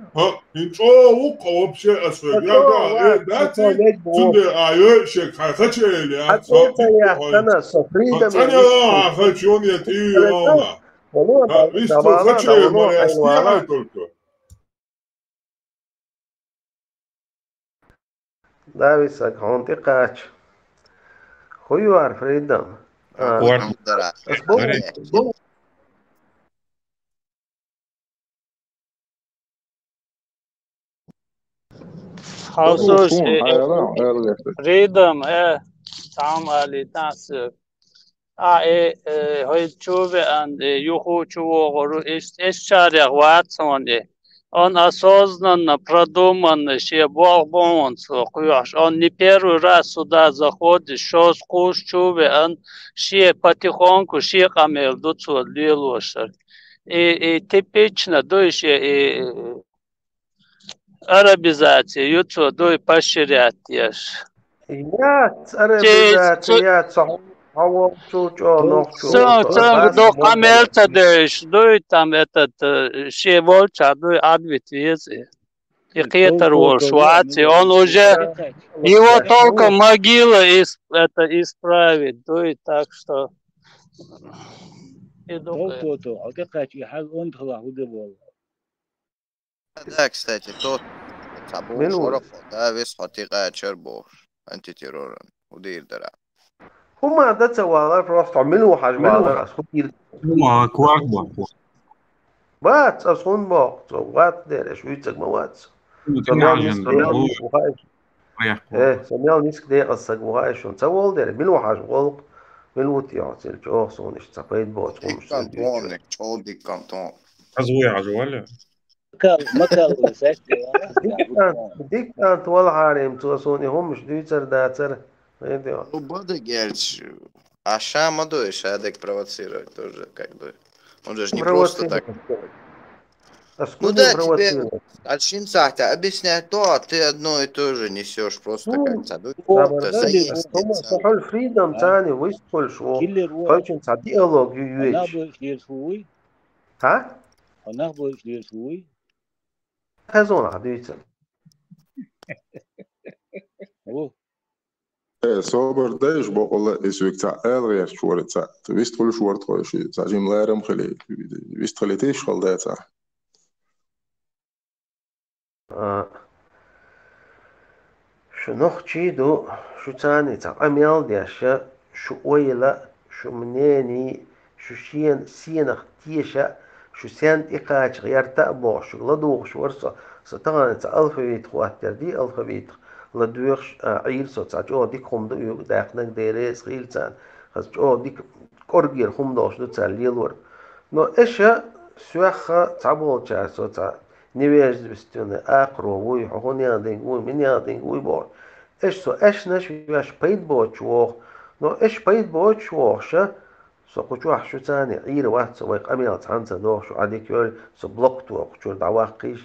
вообще чо вук, вообще ас вега, да, э, да, цунде а ё шег хай хачи эль, я, цо, цо, я, цо, цо, фридом, цо, я, хачи он я, ти, я, она. Висту хачи эль, ма я, только. Давид саг, хьуна тӀекхача. ХӀун ю хӀара, Фридам? А, ас бу-, бу-, Хьо сона хьайла, хьайла вехта. Ридам, э, цхьа хӀума алийтахь соьга. А, э, э, хӀай чу веана, э, юху чу вогӀур ву, иш-, ишттачарех вац хьуна и. Он осознанно, продуманно шен болх бу хьуна цо кхоьхьуш. Он не первый раз сюда заходит, шозза кхувш чу веана, шен потихоньку, шен къамел ду цо лелошар. И, и типично ду и шен, и, арабизация ю цо, дуй, поощрять еш. Яц, арабизация яц, хьо, хьо волчу чӀогӀа нохчо. Цунга, цунга ду къамел ца деш, дуй, там, этот, э, шен волча, дуй, Ӏадвита веза. И кхетар волуш вац, и он уже, его только могила ис-, это, исправит, дуй, так что и ду. Тов, тов, тов, хьо тӀекхаьчча, и хьал онда хала хӀу де болу. Да, кстати, тот цхьа бохуш вара хьо, да, вес хьо тӀекхаьччара бохуш, антитерроран, хӀу дийр дара. ХӀума дан ца валар, просто хьо мила ву хьажа валар, ас хӀу дийр. ХӀума кварт боху. Бац, ас хӀун боху, цо вац дера, аш вуьйцаг ма вац. Со мел ниск, со мел ниск ву хаьа шу. Э, со мел ниск декъаза саг ву хаьа шуна. Ца волу дера, мила ву хьажа гӀуллакх, мила ву тӀехьа цил чӀогӀа суна иштта ца пайда боцу хӀумаш. Диккан тон, чӀогӀа диккан тон. Аз вуй хьажа валла? Макал, макал, саьтте, а? Диктант, диктант валахьарийма цо суна и хӀумаш дуьйцар дацара. Ну, бада герч, а ша ма дуй, ша дек провоцировать тоже, как бы. Он же ж не просто так. Ну да, тебе от шин сахьта объяснять то, а ты одно и то же несёшь, просто как ца дуй. Хьуна фридом цани вистхуьлуш ву. Хьуна ца диалог ю юьйш. Хьа? Хьо нах бойуш лелаш вуй? Хазонах дуьйцу. Алло. Э, собар дайш бокъала, и суьг цхьа ала гӀерташ вара цхьа. Вист хуьлуш вара тхойши, цхьа жим ларам хили, вист хили тийш хала да цхьа. А, шу нохчий ду, шу царний цхьа къамел деш, шу ойла, шу мнений, шу шен сенах теша, шу сен тӀекхача гӀерта а бохуш, шуьга ладугӀуш вара со, со тахана цхьа алфавит хӀоттар ди, алфавитах ладоьгӀуш, а, Ӏийра со, цхьа чӀогӀа дика хӀума ду уьйга даьккхинарг, Дела реза хила царна, хаза чӀогӀа дика кӀоргера хӀума долуш ду цара лелорг. Но эша соьхха цхьаболчара со цхьа невежественный акхаро вуй, хьо хӀун яздинг вуй, мин яздинг вуй боху. Эш со эшнаш веш пайда боцуш воху, но эш пайда боцуш вохуша, со кху чохь шу царний Ӏийр вац, со вай къамел цхьаьна ца дохуш, Ӏадика йолу, со блок тоху чуьра дӀаваккхийш,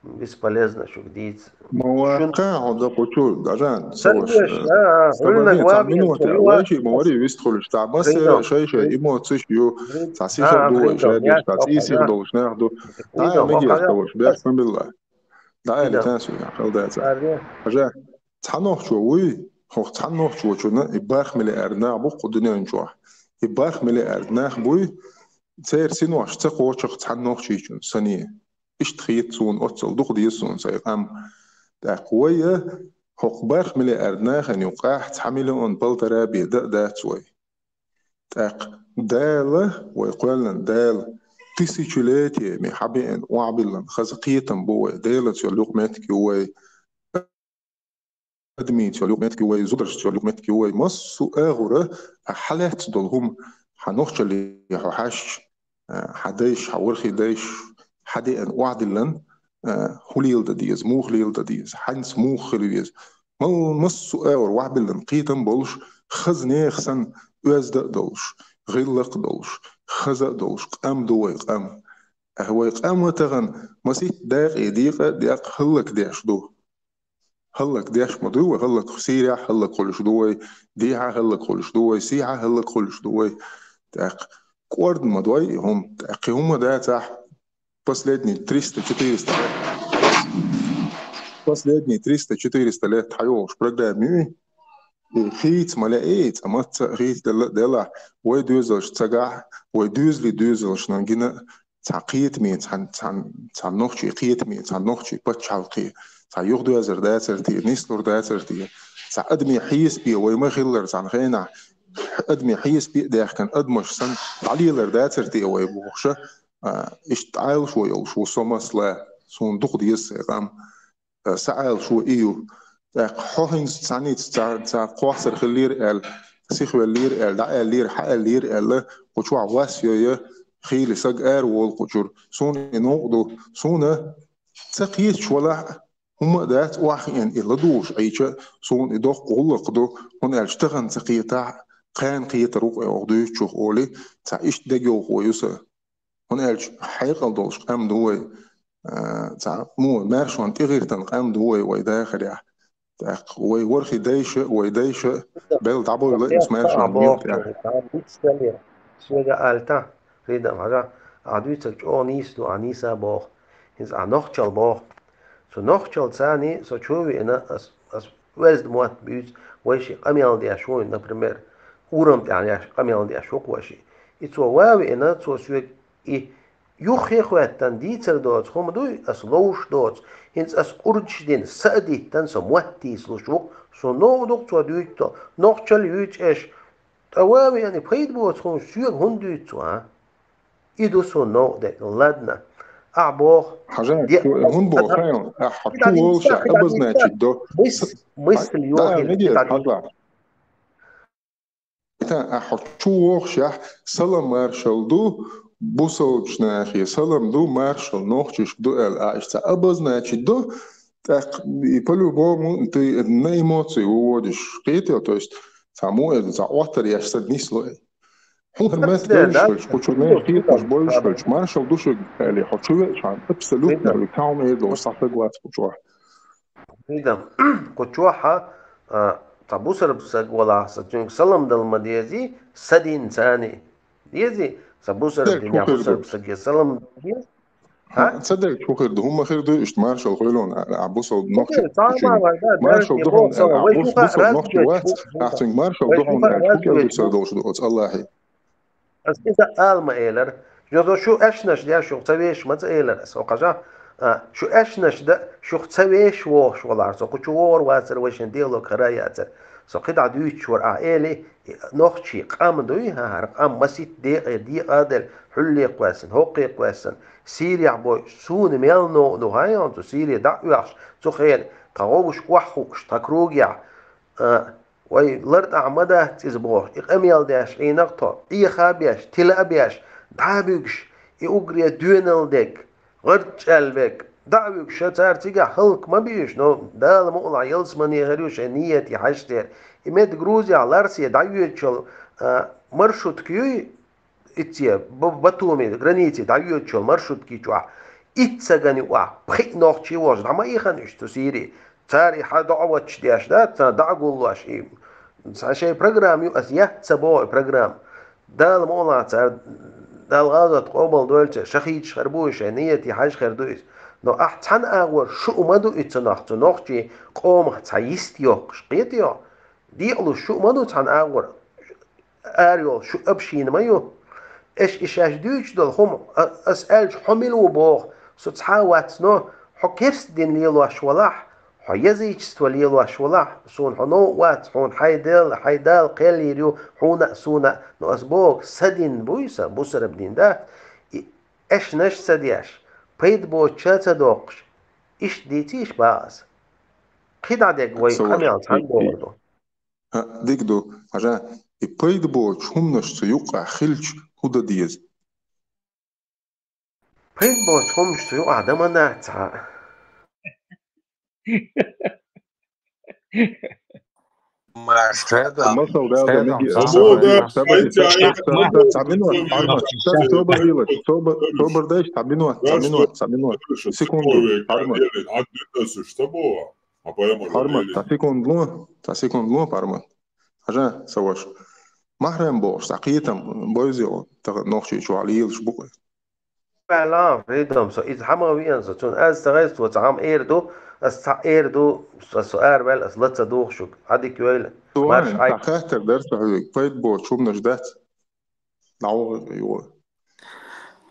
бесполезно шуьга дийца. Ма ваккха хьо дакъу чу, дажан, ца ваша. Стабилиза, цхьа минута, вайши ма вари вист хуьлуш, цхьа масса шай-шай эмоциш ю, цхьа сиха а ду вай шайгаш, цхьа цӀий сиха долуш нах ду. Даа, мегеш ца ваша, беш ма билла. Даа, или тан суьйна, хала даца. Хажа, цхьа нохчо вуй, хӀокху цхьа нохчочунна и барх миллиард нах бу кху дуьнен чохь. И барх миллиард нах буй, церан синош ца кхочух цхьа нохчийчун саний. Иштта хета суна оццул, дукха деза суна сайн къам. ТӀаккха вай а, хӀокху барх миллиард нахана юкъахь цхьа миллион полтора бен дан а дац вай. ТӀаккха Дала, вай кхоьллина Дала, тысячелетиями хьабеана, охьабиллина, хаза кхетам бу вай, Делаца йолу юкъаметтиг ю вай, адамица йолу юкъаметтиг ю вай, зударшца йолу юкъаметтиг ю вай, массо а агӀора, а хьалаьцна долу хӀума, хьан нохчалле хьо хьаьжча, а, хьан дайша, хьан ворхӀе дайша, хьан деана охьадиллина, а, хӀун леладан деза, муха леладан деза, хьаьнца муха хила веза. Мал-, массо а агӀор охьабиллина кхетам болуш, хаза нехан санна оьзда а долуш, гӀиллакх а долуш, хаза а долуш, къам ду вай къам. Ахьа вай къам а тахана масийтта дакъе декъа а декъа хӀаллакдеш ду. ХӀаллакдеш ма дуй вай, хӀаллак Сирехь хӀаллакхуьлуш ду вай, дехьа хӀаллакхуьлуш ду вай, сехьа хӀаллакхуьлуш ду вай. ТӀаккха кӀорда ма дой и хӀума, тӀаккха и хӀума дацахь, последний триста-четыреста лет. Последний триста-четыреста лет хьайогӀуш программа ю и. И хийца ма лаьий, цкъа мацца а хийца делла а делахь, вай доьзалш цагахь, вай доьзалийн доьзалшна гина а цхьа кхетаме, цхьа, цхьа, цхьа нохчийн кхетаме, цхьа нохчийн пачхьалкхе, цхьа юхадоьзар дацар те, нислур дацар те, цхьа адамийн хьесапе вай ма хиллара цхьана хенахь, адамийн хьесапе а даьхкина адамаш санна, дӀалелар дацар те вай бохуша, а, иштта Ӏалашо йолуш ву со масала, суна дукха деза сайн къам. э, саӀаьллашо и ю. ТӀаккха хьо хӀинца цхьанница ца, ца кхоссар хиллера аьлла, сихвеллера аьлла, дӀааьллера, хьааьллера аьлла, кху чохь вас йой, хийла саг ара волу кху чуьра. Суна и новкъа ду. Суна ца кхеташ валахь а, хӀумма а дац, охьахиъна и ладугӀуш Ӏийча, суна и доккха гӀуллакх ду, хӀунда аьлча тахана ца кхетахь а, кхана кхетар ву-кх оха дуьйцучух олий, цхьа иштта дегайовхо ю сан. ХӀунда аьлча хьекъал долуш къам ду вай. А, цхьа, мо, маьршонна тӀегӀертан къам ду вай, вай дахарехь. ТӀаккха вай ворхӀе дайша, вай дайша, бел дӀабойла иза маьршонна боху мел тӀехь. Соьга алта, Фридам, хьажа, ахь дуьйцург чӀогӀа нийса ду, ахь нийса боху. ХӀинца ахь нохчалла боху. Цу нохчалла царний со чу а веана, ас, ас оьзда мотт буьйцу, вай ши къамел деш ву, например, урам тӀехь еш, къамел деш ву-кх вай ши. И цо ван а веана, цо соьга и юххе а хӀоьттина дийцар доцу хӀума дуй, ас ловш доцу, хӀинца ас къурдаш дина, са а диттина, со мотт тийсалуш ву-кх, суна новкъа ду-кх цо дуьйцу, нохчалла юьйцу аша, ткъа ван а веана, и пайда боцу хӀума соьга хӀунда дуьйцу цо, а? И ду суна новкъа дерг. Ладно. Ахь боху. Хьажа, де-, хӀунда боху, ахь хьо чу волуш, обозначить до. Мыс-, мысль йохийла. Итан, ахь хьо чу вохушехь, салам маршалла ду, бусалбачу нахе салам ду, маршалла нохчашка ду аьлла, а иштта обозначить до, тӀаккха и по-любому ты на эмоции выводишь, кхетий, то есть, цхьа мо эза, цхьа Ӏоттар еш санна нисло и. Хьуна меттиг девллаш хилча, кху чу нехан кхеташ бовлуш хилча, маршалла ду шуьга аьлла, хьо чу веача, абсолютно, цхьа хӀума эр долуш цхьа стаг вац кху чохь. Хьуна, кху чохь, а, цхьа бусалба стаг валахь, сан цуьнга салам дала ма дезий, сан дин царний. Дезий, сан бусалба динехь бусалба стаге салам дала дезий? А? Сан дерг хӀун хир ду, хӀумма хир ду, иштта маршалла хуьлу, а, бусалба нохчи. Маршалла ду хьуна, а, бусалба нохчи вац, ахь цуьнга маршалла ду хьуна аьлча, хӀун кӀел дуьсур долуш ду оцу Аллахье? Ас иза ала ма элара. Жо со шу аьшнаш деш, шух ца веш ма ца элара ас, хьажа. А, шу аьшнаш дан, шух ца веш вохуш валахь, со кху чу вогӀур вацара, вай шен дегӀлог хир а яцара. Со кхидӀа дуьйцуш вара, ахь элий, нохчий къам дуй, хӀара къам масийтта декъе декъа а делла, хьуьлле кхоьссина, хӀокхе кхоьссина, Сирехь бой, суна мел новкъа ду, хьан йолу цу Сире дӀа а оьхуш, цу хенахь тхан гӀовгӀаш охьахууш, тхан кругехь, а, вай лартӀахь ма дац иза бохуш, и къамел деш Ӏийна-кх тхо, Ӏеха а беш, тила а беш, дӀа а буьгуш, и уггаре доьналла дерг, гӀарччӀаьлла верг, дӀа а вуьгуш, ша цара цигахь хӀаллак ма бийша, но Дала мукъалахь ялсамане хир ю шайн нийяте хьаьжцӀера. И меда Грузехь Ларсе дӀайоьдучул, а, маршрутка юй, итце, Б-, Батуми границе дӀайоьдучул маршруткий чохь, итт сагана юкъахь пхиъ нохчий волуш, дӀа ма ийхина уьш цу Сири. Цара и хьан доӀа вачча деш дац, царна дӀа а гуллош, и цхьа шайн программа ю, ас яц ца боху и программа. Дала мукъалахь цара, Дала гӀазот къобал дойла церан, шахидаш хир бу уьш, шайн нийяте хьаьжна хир ду иза. Но ахь цхьана агӀор шу а ма ду и цунах, цу нохчий къомах цхьа йист йоккхуш, кхетий хьо? Декъалуш шу а ма ду цхьана агӀор. Ара йолу шу община ма ю. Эш и шаьш дуьйцуш долу хӀума, а, ас аьлча, хьо мила ву боху, со цхьа а вац, но хьо керста дин лелош валахь, хьо язычество лелош валахь, суна хьо новкъа вац, хьуна хьайн Дела, хьайн Дала кхел йийр ю, хьуна а, суна а, но ас боху, сан дин буй сан, бусалба дин дац, и эшнаш а ца деш, пайда боцуча а ца доккхуш, иштта дийцийша бах ас. КхидӀа дерг вай къамел цхьаьна бохур ду. ХӀаъ, дика ду, хьажа, и пайда боцучу хӀуманаш цу юккъахь хилча, хӀун дан деза? Пайда боцучу хӀуманаш цу юкъахь дан ма дац цхьа а. Масал, да, да, мегий, а, цхьа минот, Пармат, собар делать, собар, собар дайша, цхьа минот, цхьа минот, цхьа минот, секунду, Пармат. Пармат, цхьа секунду ло, цхьа секунду ло, Пармат. Хьажа, сан ваша. Махьрам бохуш, цхьа кхетам бойза йолу, тахана нохчийчохь лелаш бу-кх. Ла, Фридам, со иза хьан ма веана со, цунна аз ца гӀайса, цо цхьа хӀума эр ду, ас цхьаъ эр ду, ас со араваьлла, ас ла ца дугӀу шуьга. Хьан дика йойла. Марш, цхьа хаттар дара сан хьоьга, пайда боцу хӀуманаш дац? ДӀавахийла.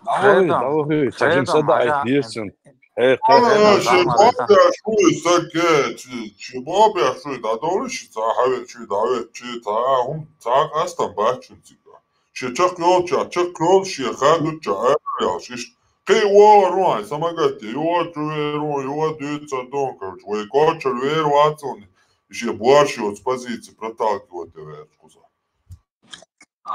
ДӀавахийла, дӀавахийла, ца жимса даьӀахь деза цунна. Э, кхин а, шен бабеш вуй, сан ке, шен бабеш вуй, дӀадовлий шу, цхьа хьавеъча, дӀавеъча, цхьа хӀума, цхьа къастам бац шуна цигахь. Шен чекхйолча, чекхйолуш, шен хадуча, араялаш, иштта Кхин а вогӀур ву хьайн, са магатте, юха а чу вер ву, юха а дуьйцур ду хьуна, короче. Вай кочара вер вац хьуна, и шен боарш йоцу позици проталкивать ян ваьлча кхуза.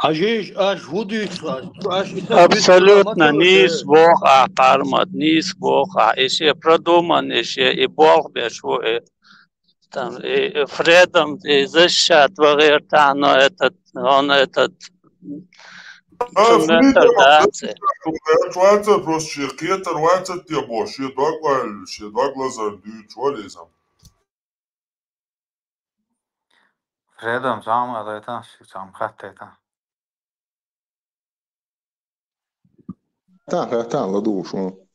Хьажийша, аш хӀун дуьйцу, аш, аш и са Абсолютно дуьйцу, ма нийса боху ахь, Пармат, нийса боху ахь. И шен продуманный, и шен и болх беш ву, и там, и, и Фридом, и защищать вагӀерта, но этот, он этот, А, цу метр Фридом, дац. Вацар просто шен кхетар вацар те боху, шен дог ваьлла, шен дог лазар дуьйцуш вара иза. Фридом, цхьа хӀума а дайтан, ши цхьа хӀума хаттайтан. Тан, тан, ладугӀуш ву.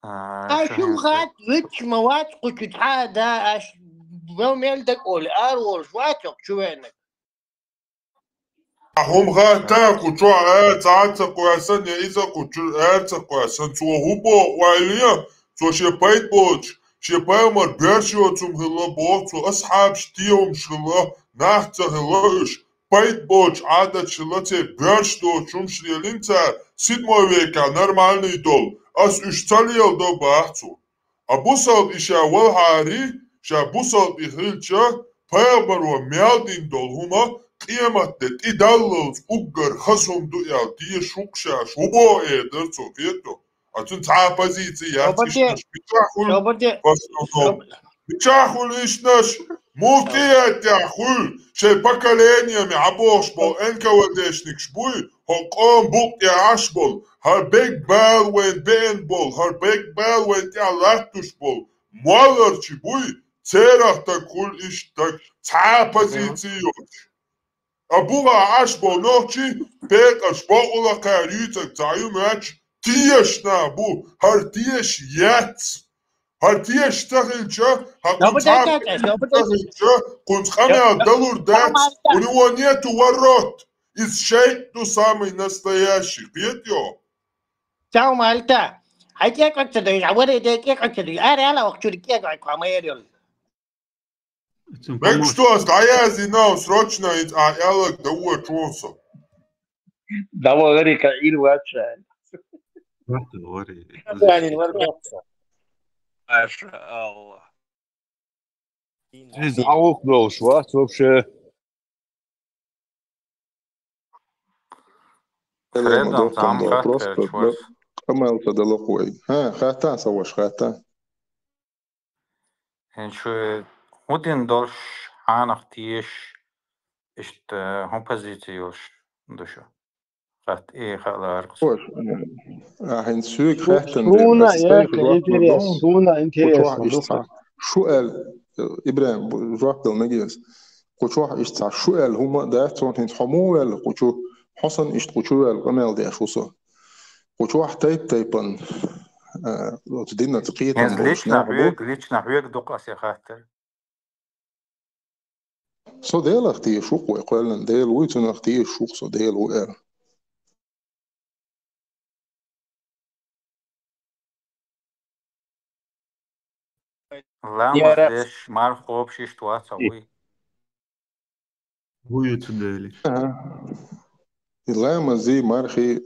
А, Ай, шу шуна хат, вич ма вац кху чу цхьа а да, аш вел мел дакъоли, ар волуш вац хӀокху чу венаг. ХӀума хатта кху чохь а цхьа а ца кхоьссина, я иза кху чуьра ара ца кхоьссина, цо хӀун боху ойла ян, цо шен пайда боцуш, шен пайхамар боьрша йоцу хӀума хилла боху, цо асхьабаш тӀе хӀумаш хилла, нах ца хилла уьш, пайда боцуш Ӏадаташ хилла церан, боьрша доцуш хӀумаш лелийна цара, седьмой векехь нормальный долу, ас уьш ца леладо баха цо. А бусалба и ша валахьарий, ша бусалба и хилча, пайхамаро мел дина долу хӀума къематде тӀедаллалц уггар хаза хӀума ду аьлла, теша хӀума ша шу боху эр дара цо, кхетадо. А цуьнан цхьа а позици яц. Тобаде, ишнаш мичахь хуьлу, тобаде, в основном? Тобаде. Мичахь хуьлу ишнаш? Муха кхиэттехь хуьлу, шайн поколениеме Ӏа бохуш болу Н К В Д-шникаш буй, хӀокху къоман букъ тӀехь Ӏаш болу, хӀара бегбала вайн беана болу, хӀара бегбала вайн тӀехь латтуш болу молларчий буй, церах стаг хуьлу иштта стаг, цхьа а позици йоцуш. А бухахь Ӏаш болу нохчий, пекъарш бокъала кхара юьйцург цхьа ю моьттуш, тешаш нах бу, хӀара тешаш яц. ХӀара тешаш ца хилча, хӀара кхунца къамел далур дац, у него нету ворот. Иза шайтӀа ду самый настоящий, кхетайо? Чау, Мальта. Хьайн кӀекъа ца дойш, хьан варе де кӀекъа ца дойш. Ара яла вахчуьра кӀекъа кху хьан ма яр йолу. Мегаш ту ас дӀаяздина, срочно иза а аьлларг дан вочу вон со. Давай, Эрика, ил вача. Вари. Маша Аллах. Иза гӀуллакх долуш вац вообще. Фредом, там хаттар чуьра. Къамел ца далокх вай. ХӀа, хаттан сан ваша, хаттан. ХӀинца шу хӀун дина долуш, хьанах теша, иштта хӀун позици йолуш ду шу? Хатта и хаалара кху. Ой, а, хӀинца соьга хаьттина дела, суна ас яхка сайга жоп интересно, дала. Суна интересно, кху чохь иштта ду-кх. Шу аьлла, ИбрахӀим, бу-, жоп дала мегий ас. Кху чохь иштта цхьа шу аьлла хӀума а дац, цунна хӀинца хьо муха ваьлла кху чу, хьо санна иштта кху чу ваьлла къамел деш ву со. Кху чохь тайп-тайпана, а, оцу динан кхетам болуш нах бу. Лично хьоьга, лично хьоьга ду-кх ас и хаттар. Со Делах теша ву-кх вай кхоьллина, Дела вуй, цунах теша ву-кх со, Дела ву аьлла. Ламаз деш, марха кхобуш иштта вац хьо, вуй? Вуй цу Деле. Ага. И ламазий, мархий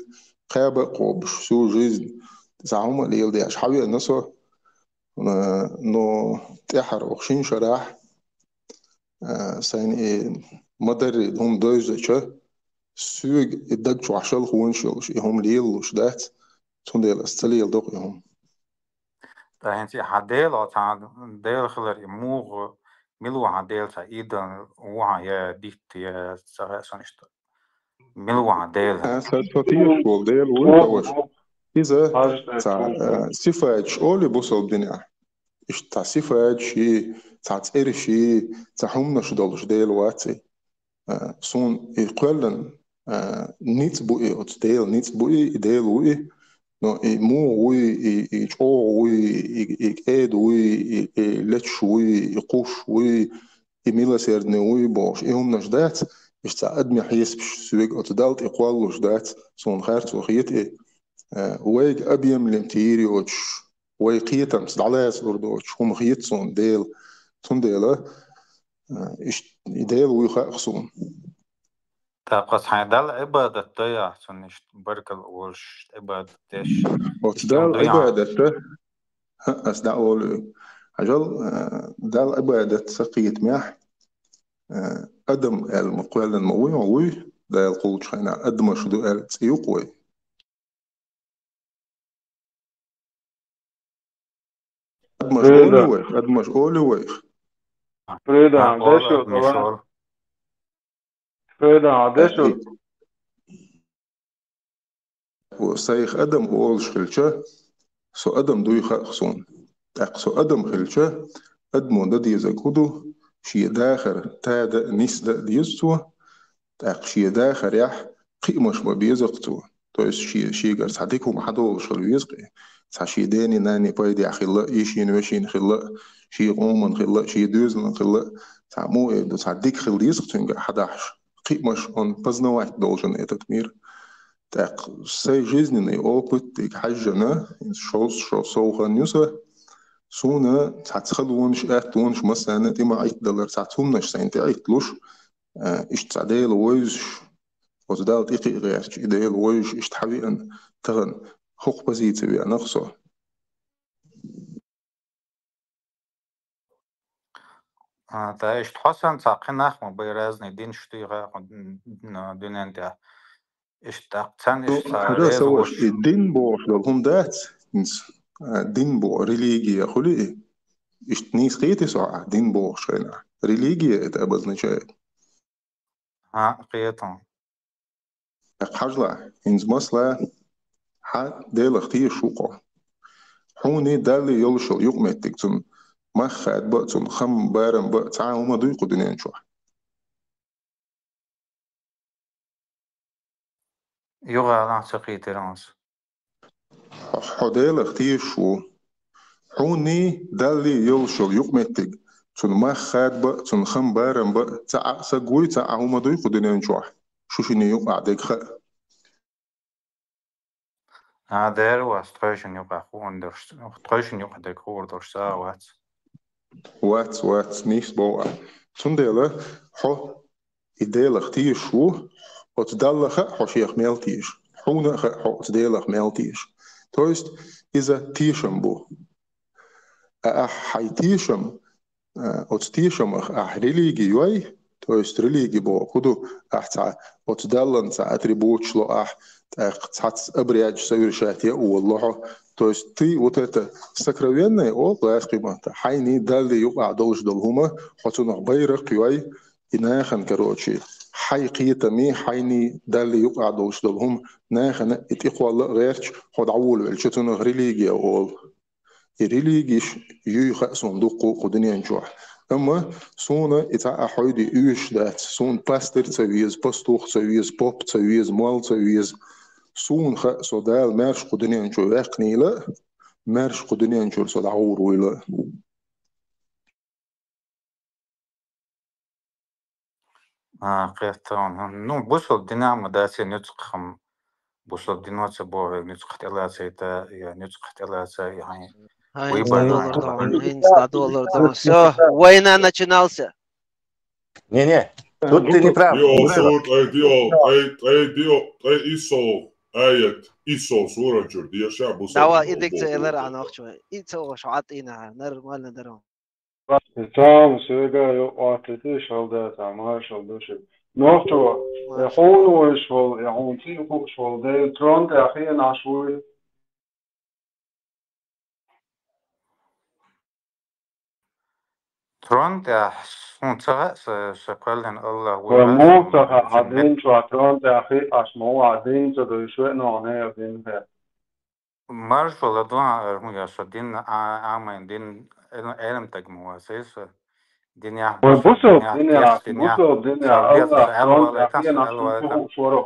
кхаба а кхобуш, всю жизнь цхьа хӀума а леладеш хьан веана со, а, но тӀаьхьара оха шина шарахь, а, сайна и ма-дарра хӀума девзача, соьга и даг чохь шалхонаш йолуш, и хӀума лелалуш дац, цундела ас ца леладо-кх и хӀума. Ткъа хӀинца и хьан Дела, цхьа Дела хилар и муха, мила ву хьан Дела, цхьа идол ву хьан я дитт, я ца хаьа суна иштта. Мила ву хьан Дела? А, со, со тешаш волу Дела вуй, сан ваша. Иза цхьа, а, сифаташ олий бусалба динехь. Иштта цхьа сифаташ и, цхьа цӀераш и, цхьа хӀуманаш долуш Дела вац и. А, суна и кхоьллина, а, ницкъ бу и, оцу Делан ницкъ бу и, и Дела ву и, но и муха вуй, и, и чӀогӀа вуй, и, и кӀеда вуй, и, и леташ вуй, и кхуш вуй, и милосердный вуй бохуш, и хӀуманаш дац, иштта цхьа адамийн хьесапаш соьга оцу Далла тӀе кхоллалуш дац, суна харцо хета и, а, вайга объемлем тийр йоцуш, вай кхетамца дӀалаца лур доцуш хӀума хета суна Дела. Цундела, а, иштта и Дела вуй хаьа-кх суна. ТӀаккха ас хьайн Далла Ӏибадат дой ахь, цунна иштта баркалла олуш, Ӏибадат деш. Оцу Далла Ӏибадат да? ХӀаъ, ас дӀаолу. Хьажал, а, Далла Ӏибадат ца кхетамехь, а, адам аьлла ма кхоьллина ма вуй, хьо вуй, Дала кхуллучу хенахь адамаш ду аьлла цӀе юкъа вай. Адамаш олу вайх, адамаш олу вайх. Фрида, а, дешо, Фрида, дешо. Сайх адам олуш хилча, со адам дуй хаьа суна. ТӀаккха со адам хилча, адамо дан дезарг хӀун ду, шен дахар тада а, нисда а деза цо, тӀаккха шен дахарехь кхиамаш бан беза-кх цо. То есть шен, шегара цхьа дика хӀума хьадолуш хила веза-кх и. Цхьа шен ден-нанна пайдехь хилла а, йишина-вешина хилла а, шен къоман хилла а, шен доьзалан хилла а, цхьа муха эр ду, цхьа дика хила деза-кх цуьнга хьадахьаш. Кхиамаш он познавать должен этот мир. ТӀаккха сайн жизненный опыт дика хьаьжжина, шовзткъа шо сов хан ю сан, суна цхьацца халонаш, аьттонаш массарна а тӀе ма Ӏиттадалар, цхьацца хӀуманаш сайна тӀе Ӏитталуш, а, иштта цхьа Дела вевзаш, оцу Далла тӀе кхиа гӀерташ, и Дела вевзаш, иштта хьан веана тахана хӀокху позици веана-кх со. А, да, иштта хьо санна цхьа кхин нах ма бай, разный динаш дуй хаьа хьуна, м, м, дуьнен тӀехь. Иштта тӀаккха царна иштта цхьа хьажа, реза сан ваша, и дин бохуш долу хӀума дац, хӀинца, а, дин боху, религия хуьлу и. Иштта нийса кхетий со ахь дин бохучу хенахь? Религия это обозначает. ХӀаъ, кхета. ТӀаккха хьажалахь, хӀинца масала, хьан Делах тешаш ву-кх хьо. Хьуний Даллий йолуш йолу юкъаметтиг, цунна мах хадабан а, цунна хам-барам бан а цхьа а хӀума дуй кху дуьнен чохь? Юха алахь, ца кхийтира аса. Хьо, хьо Делах тешаш ву. Хьуний Даллий йолуш йолу юкъаметтиг, цунна мах хадабан а, цунна хам-барам бан а цхьа а саг вуй, цхьа а хӀума дуй кху дуьнен чохь, шу шинна юкъахь дерг хаьа? А, дера вац, тхойшинна юкъахь хуур долуш, тхойшинна юкъахь дерг хуур долуш ца а вац. Вац, вац, нийса боху ахь. Цундела хьо и Делах тешаш ву, оцу Далла хаьа хьо шех мел теша, хьуна а хаьа хьо оцу Делах мел теша. То есть иза тешам бу. А ахь хьайн тешам, а, оцу тешамах ахь религи йой, то есть религи боху хӀун ду, ахь цхьа оцу Даллан цхьа атрибуташ ло ахь, тӀаккха цхьацца обрядаш совершать ян волало хьо. То есть ты вот это сокровенное, о, гӀазкхи маттахь, хьайний Даллий юкъахь долуш долу хӀума, хьо цунах байракх йой, и нахана, короче, хьайн кхетамий, хьайний Даллий юкъахь долуш долу хӀума нахана и тӀекхолла а гӀерташ, хьо дӀаволавелча, цунах религия олу. И религиш юй хаьа суна дуккха а кху дуьнен чохь. Амма суна и цхьа а хьойди оьшуш дац. Суна пастырь ца веза, пастух ца веза, поп ца веза, молла ца веза. Суна хаьа, со Дала маьрша кху дуьнен чу ваьккхинийла а, маьрша кху дуьнен чуьра со дӀагӀур вуйла а. А, кхетта. Ну, бусалба динехь ма дац и нуьцкъах-м, бусалба дино ца боху, нуьцкъах тӀелацайта, я нуьцкъах тӀелаца, я хьайн. Хьайн выбор доллар дохьа, хьайн доллар дохьа. Всё, война начинался. Не-не, тут ты не прав. Дио, сур, ай, дио, ай, ай, дио, ай, исо, аят, исо, сура чур, диаша, бусалба. Давай, идик ца элар а нохчо. И ца ош, хьатӀина, нормально даро. Тамас, вегайо, оттаьтта шалдата, маршалла ду шуьга. Нохчо, э, хьуна вуьйш волу, э, хьуна цӀе хууш волу, Делан трон тӀехь хиъна Ӏаш вуй. Трон тӀехь хьуна ца хаьа, сан, сан кхоьллина Аллах вуй. Вай муха ца хаьа, хьан дин чохь трон тӀехь хиъна Ӏаш ма ву, хьан дин ца дуьйш веана, хьуна хьан дин хиъна. Маршалла ду, хӀун я со дин, а, амайн дин, Ӏилм-, Ӏилман стаг ма вац со. Динехь, вай бусалба динехь, бусалба динехь, Аллах, трон тӀехь хиъна Ӏаш ву хууш вара.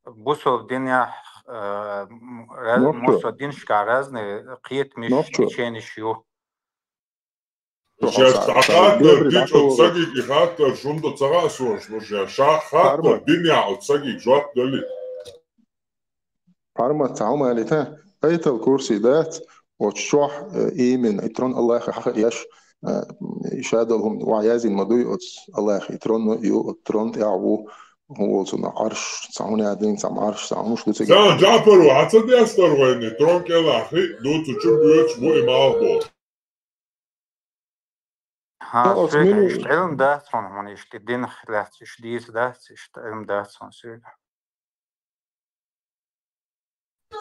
Бусалба динехь, э, м, раз-, муьлхха динашкахь разный кхетамаш, теченеш ю. Сейчас хаттар дича оцу сагиг и хаттар шунда ца хаьа сош, ну, сейчас хаттар динехь оцу сагиг жоп дали. Парма, цхьа хӀума алийта, Айтал Курси дац, оцу чохь, э, именно, и трон Аллаха хьаха еш, э, и шадолу хӀума ван язйина ма дуй, оцу Аллаха и трон ю, оцу трон тӀехь ву, хӀун волу цунах Ӏарш, цхьа хӀун яздина, цхьа Ӏарш, цхьа хӀумаш ду цига. Сан Джафаро, хьан ца дестара вайна, трон кӀелахь хи, дуцучу буьйцу бу и малх боху. Хьан, Ас соьга мину- иштта Ӏилма дац хьуна, хьуна иштта динах лаьцна иштта дийца дац, иштта Ӏилма дац хьуна соьга.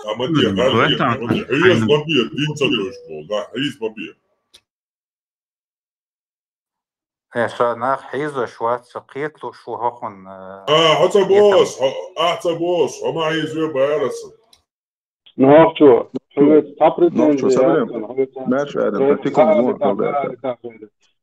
Амма де, М, хьажа, хьайна хьийза ма бе, дин ца дойш болу, да, хьийза ма бе. Э, ша нах хьийзош вац, ца кхеталуш ву хӀокхунна, э, А, хьо ца кхетам. Боху, хьо, ахь ца боху, хьо ма хьийзаве бара сан. Нохчо, хьоьца цхьа претензи яц, хьоьца Маьрша аьлла, сан тикум вон хьалдаьлла.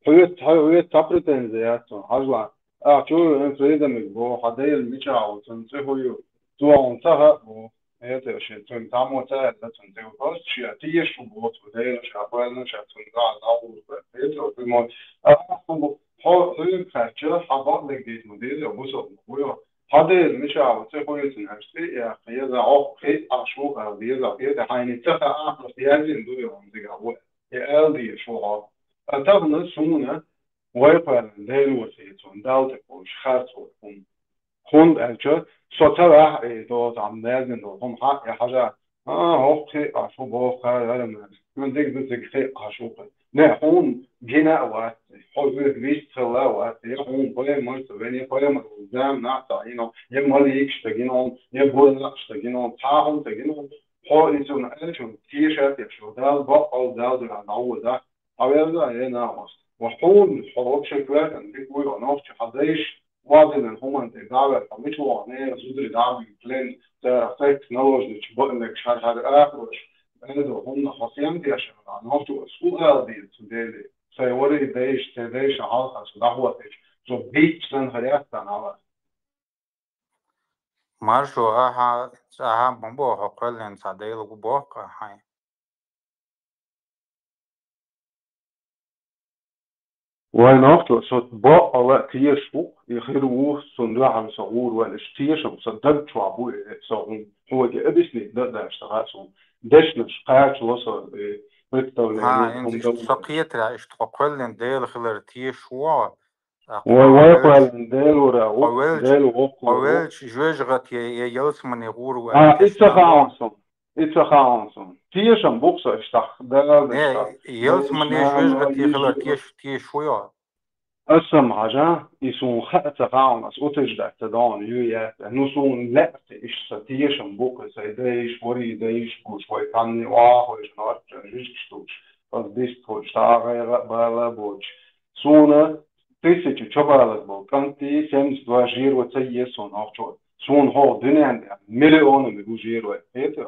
Хьоьца, хьоьца цхьа претензи яц, хьажал. Ахь чу ю, эн фридамиг боху, хьан дайла мичахь ву, цунна цӀе хӀун ю? Цо хьуна ца хаьа боху. Эцар шен цунна цхьаммо ца аьлла, цунна тӀе ву просто шен тешаш ву боху, цо дайла ша кхоьллина, ша цунна дӀа а дӀагӀур бара. Эцар хӀума, ахьа хӀума, хьо хьуьнга хаьттича, хьан бакъдерг дийца ма деза, бусалба ма ву йо. Хьан дайла мичахь ву, цӀе хӀун ю цуьнан аьлча, цӀе а яьккхина, еза хьох кхин а Ӏаш ву аьлла, еза хӀета хьайна ца хаьа, ахь просто яздина ду йо хьуна цигахь ву. И аьлла дезаш ву хьо. Ткъа тахана суна, вай кхоьллина Делора хетархьама, Далла тӀе кхочуш харц волу хӀума. ХӀунда аьлча, со ца ваьхьа, и доза Ӏамма яздина долу хӀума хьан а хьажа, а, хӀокху кхин а Ӏаш ву боху кхара ара ма. Хьуна дика ду цига кхин а Ӏаш ву кхин. Не, хьуна гина а вац, хьо вуьйр вист хилла а вац, я хьуна пайхамар ца вена, я пайхамар волу зама нах ца Ӏийна, я маликаш ца гина хьуна, я буракъаш ца гина хьуна, цхьа а хӀума ца гина хьуна, хьо иза хьуна аьллачунна теша а тешаш, Дала бакъ а, Дала дуьхьал дӀавода. Хьан веза, я накъост? Ва хьуна, хьо вообще коьртана дика вуй, хьо нохча хьан дайша, вазинан хӀуманна тӀе дӀаваьлла, хьо мича вогӀу, нера зударий дӀа а буьйцу, плен, цара секс, наложница, бакъдерг хьажа-хьажа ахьош. Эзо хӀуманах хьо сема тешара, нохчо ас хӀун ала деза цу Деле? Сайн варий дайша, сайн дайша хьалха со дӀахӀоттийча, со битта санна хир яц царна хьалха. Маршо, ахьа, ахьа ма боху, хьо кхоьллина цхьа Дела ву боху ахьа. Вай нохчо, со бакъала а тешаш ву, и хир ву, цунна дуьхьал со гӀур ваьлла, иштта тешам, сан даг чохь бу и, со хьуна хьоьга объяснить дан а даьлла, сан хаьа суна. Дешнаш кхачало со, э, представление. Хьа, хӀума иштта дан со кхетарехь, иштта хьо кхоьллина Дела хилар тешаш ву, ТӀаккха вай, хьо вай велча, кхоьллина Делора ву, хьо велча, Дела воккхало хьо ву. Велча, жоьжахати я, я ялсамани гӀур ву, а, и ца хаьа суна, и ца хаьа суна. Тешам бу-кх со иштта, Дала, не, иштта. Ялсамани, жоьжахати хилар теш-, тешаш ву йо? Аса ма хьажа, и суна хаа ца хаьа, аса утверждать ца до, ю яц. Ну, суна лаьа иштта сан тешам бу-кх, сайн дайша, ворий дайша гуш, вай цхьанне охьахуьйсу норча жижигаш тухуш, аса дист хуьлуш, цхьа а гӀайгӀа а, бала а боцуш. Суна тысяча чобалаза болу кӀант, семьдесят два жиро ца еза суна нохчо. Суна хӀокху дуьненна тӀехь миллионами бу жиро, хетий?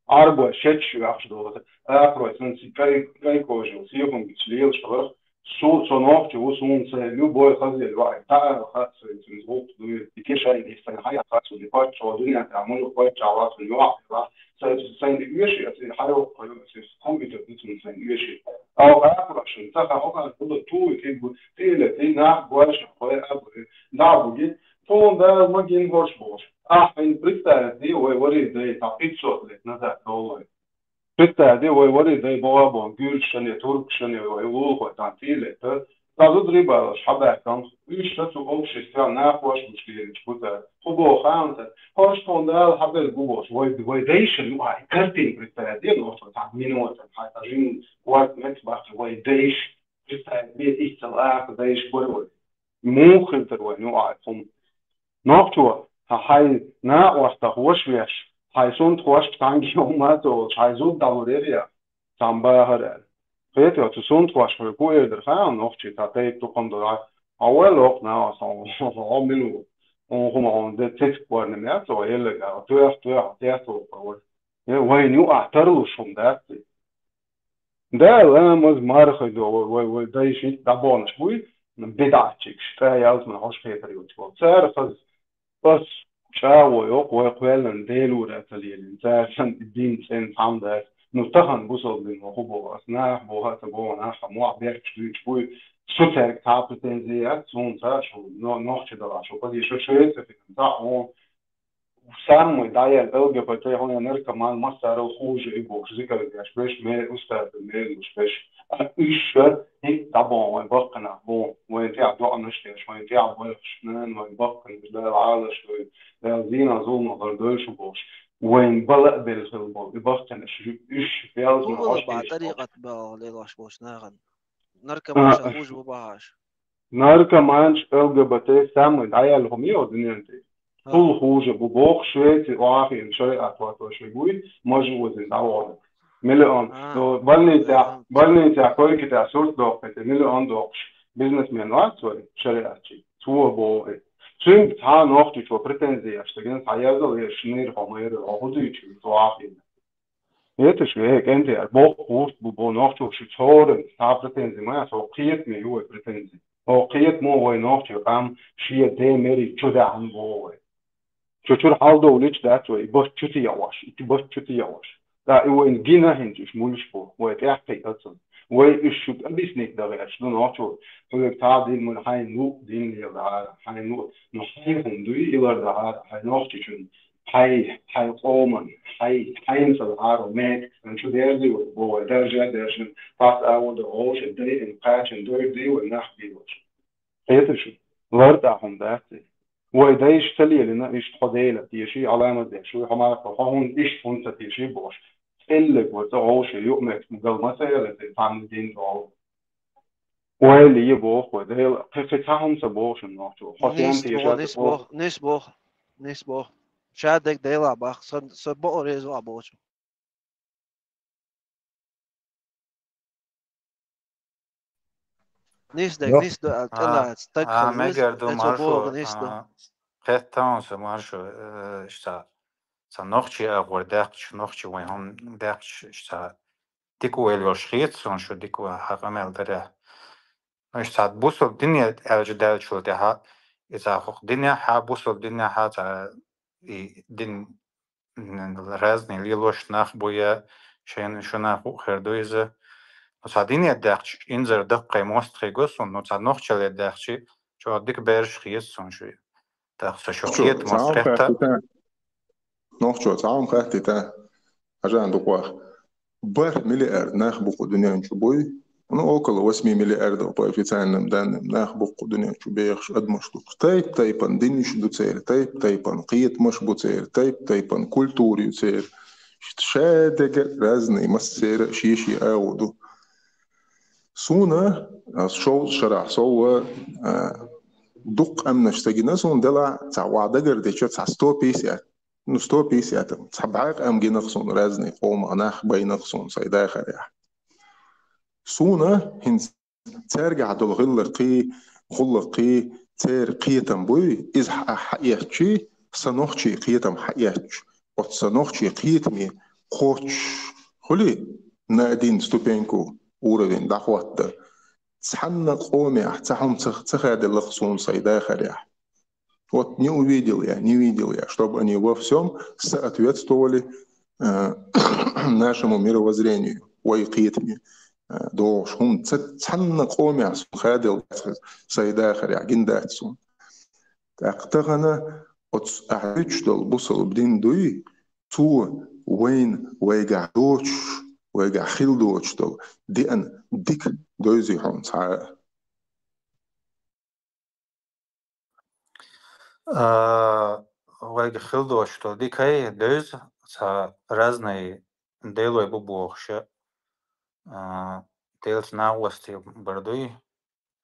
Ӏарбой шеташ оьхуш долу, акхарой санна кӀай-, кӀай кожа йолу сехунгаш лелаш хиларх, со нохчо ву, суна сайн любой хаза йоӀ, тӀе ала хаьа, сайн цуьнца гӀуллакх дуй, и кешайна, и сайн хьаят хаьа, суна и паччахьо дуьненна тӀехь муьлха паччахь вац, суна юкъахь хилахь, сайн, сайн оьший, аса хьайоккху, аса хӀума итар ду цунна сайн оьший. Ау, акхарой шуна ца хаьа, хӀокхара хӀума туй, кхин бу, тӀе а ле, тӀе нах гой шуна, хой а бу, дӀа а буги, тхуна Дала ма гина хӀорш бохуш. Ахь хӀинца представить де, вай ворий дай, цхьа пятьсот лет назад доллой. Представить де, вай ворий дай богӀа боху, гуьржашане, туркашане, вай лулахой цхьаьна тӀе а летта. Цхьа зударий балош хьабаьхкина, уьш ца цу обществе накъош бу шкеринчу куца. ХӀун боху хаамца, хӀорш тхуна Дала хьаберг бу бохуш, вай, вай дайша юкъахь и картина представить де, нохчо цхьа минута, хьайн цхьа жимма корта меца бахча, вай дайша представить де, иццал аха дайша бара вай. Муха хила тара вайн юкъахь хӀума? Нохчо, хьан хьайн накъостах ваша веш, хьайн сунтхошка цхьаьнгге хӀума а ца олуш, хьайн зуда дӀалур яра я? Цхьамма бахара аьлла. Хетий, цу сунтхошка хьоьга хӀун эр дара хаьа, нохчий цхьа тайпа тукхам дара, хьан вай локху накъост, хьо мила ву? Хьуна хӀума хьуна де цициг корна меца вай, елларг а, тоьхна, тоьхна, тесна ву вай. Э, вайна юкъахь тарлуш хӀума дац и. Да, ламаз, марха, вай, вай, вай дайша итт дӀабаханаш буй, бидӀатчигаш, ткъа ялсамани хьош кхетар йоцуш болу. Цара хаза, ас чӀагӀо йоккху, вай кхоьллина Делора ца лелийна, цара санна дин цӀена цхьамма дац. Ну, тахана бусалба дин ваха боху, ас наха боху а ца боху, наха мохь бехкаш дуьйцуш буй, со цаьрга цхьа а претензи яц, суна ца а шу, но-, нохча далахь шу, хаза шу, шу яц а фикам, ца а хьуна. Самый дӀаял ЛГБТ, хьуна наркоман, массарел хуже и бохуш, зикар деш беш, ме устарда мелуш беш. А уьш ша хӀинца дӀабон вайн баккханах бон, вайн тӀехь доӀанаш деш, вайн тӀехь бойхуш, нан вайн баккханаш, Дала Ӏалаш дой, Дала зийна зулма гӀар дойшу бохуш. Вайн бала а белхил бо, и баккханаш, уьш белзма Хьуна хьош ба деш. ТӀарикъат баьгӀа лелош болчу нахана. Наркоман ша хуже бу бахьаш. Наркоманаш, ЛГБТ, самый дӀаял хӀума йо дуьнен тӀе. Цул хуже бу боху Швеци, охьахиъна шариат ватош вуй, мажа озина дӀавахана. Миллион. А, Ну, больниця, миллион. Больниця койки тӀехь сурт доккхуьйту, миллион доккхуш. Бизнесмен вац вай, шариатчи. Цо боху и. Цуьнга цхьа нохчичо претензияш, стагана цхьа язал еш, шинира хьо майра, хьо хӀу дуьйцу, охьахиъна. Хеташ ве, кӀентера, боккха гӀурт бу, бо нохчо шу цхьа претензи ма яц, хӀокху кхетаме ю вай претензи. ХӀокху кхетамо вай нохчо къам шен ден мери чу даьхьна бо вай. Чу чуьра хьалдовлуьйтуш дац вай, и бат чу тиъош, и бат чу тиъош. Да, и вайна гина хӀинца уьш муьлш бу, вай тӀехкхиъ ацун. Вай уьш шу объяснить дан гӀерташ ду нохчо, хьоьга цхьа дин муьлш хьайна луъ дин леладахьара, хьайна луъ, ну хьайн хӀума дуй, и лардаьхьара, хьайн нохчичун. Хьай, хьай къоман, хьай, хьайна ца лахьара мега, сан чу дерзий вай, бо вай даржа а дершина, пас а вада гӀовша, дайина, кхачана дойр дий вай, нах бий ваш. Хеташ, лар тӀа хӀума дац и. Вай дайша ца лелина, иштта хьо Дела теший, Ӏаламат деш вуй, хьо марха, хьо хӀунда иштта хӀунда ца теший бохуш. ЦӀиллиг вай цӀа гӀовша, юкъаметтиг гал ма ца яла, цхьа цхьанна дин чӀогӀа. Ойла е боху вай, Дела, кхин, кхин цхьа хӀума ца боху шуна нохчо. Хьо сен Нийса теша боху, ца нийса боху, боху? Нийса боху, нийса боху. Ша дерг Дела бах, со, со бакъо реза ву а бохучу. Нийса дерг, Йо. нийса ду, а, А, тӀелаца, стаг а, хила веза, мегар ду, эцо маршо, боху нийса ду. А, кхетта хьуна со, маршо, э, иштта, ца нохчий агӀор даьккхича, нохчий вайн хӀума даьккхича, иштта, дика ойла йолуш хета суна шу дика хьан къамел дарехь. Ну, иштта цхьа бусалба дине аьлча даьллачул тӀаьхьа, иза хӀокху динехь а, бусалба динехь а цхьа и дин, м, разный лелош нах бу я, шайна шу нах бу хир ду иза. Ну, цхьа дине даьккхича, инзар даккхий мостагӀий го суна, ну, цхьа нохчалле даьккхича, чӀогӀа дика бераш хета суна шу. ТӀаккха со шу Нохчо кхетамаш цхьа хӀума кхетта. Хаьттий те? Нохчо цхьа хӀума хаьттий те? Хьажа дукхох. БархӀ миллиард нах бу кху дуьнен чу буй? Ну, около восьми миллиардов по официальным данным нах бу кху дуьнен чу бехаш адамаш ду. Тайп-тайпана динаш ду церан, тайп-тайпана кхетамаш бу церан, тайп-тайпана культура ю церан. Шадерг разный, массеран а шен-шен агӀо ду. Суна, а, шовзткъа шарахь сов, а, дукха къаьмнаш ца гина, суна делахь цхьа ван дагардича цхьа сто пятьдесят, ну, сто пятьдесят, цхьа бӀе къам гинарх суна разный къомах нах, байнарх суна сайн дахарехь. Суна хӀинца цаьргахь долу гӀиллакхий, гӀуллакхий, церан кхетам буй, иза хьа-, хьаэцчий, сан нохчий кхетам хьаэцча, оцу сан нохчий кхетаме кхоччуш хуьлий на один ступеньку уровень дӀахӀотта. Цхьанна къомехь цхьа хӀума ца, ца хаделларх суна сайн дахарехь. Вот не увидел я, не видел я, чтобы они во всём соответствовали, э, нашему мировоззрению, вай кхетаме, э, догӀуш хӀума ца, цхьанна къомехь суна хаделла дац сайн дахарехь, гина дац суна. ТӀаккха тахана оцу ахь дуьйцуш долу бусалба дин дуй, цо вайна, вайгахь доцуш, вайгахь хила доцуш долу деана дика девзий хьуна цхьа а? А, вайга хила доцуш долу дикай девза, цхьа разный делой бу бохуша, а, делаца накъостий бар дуй,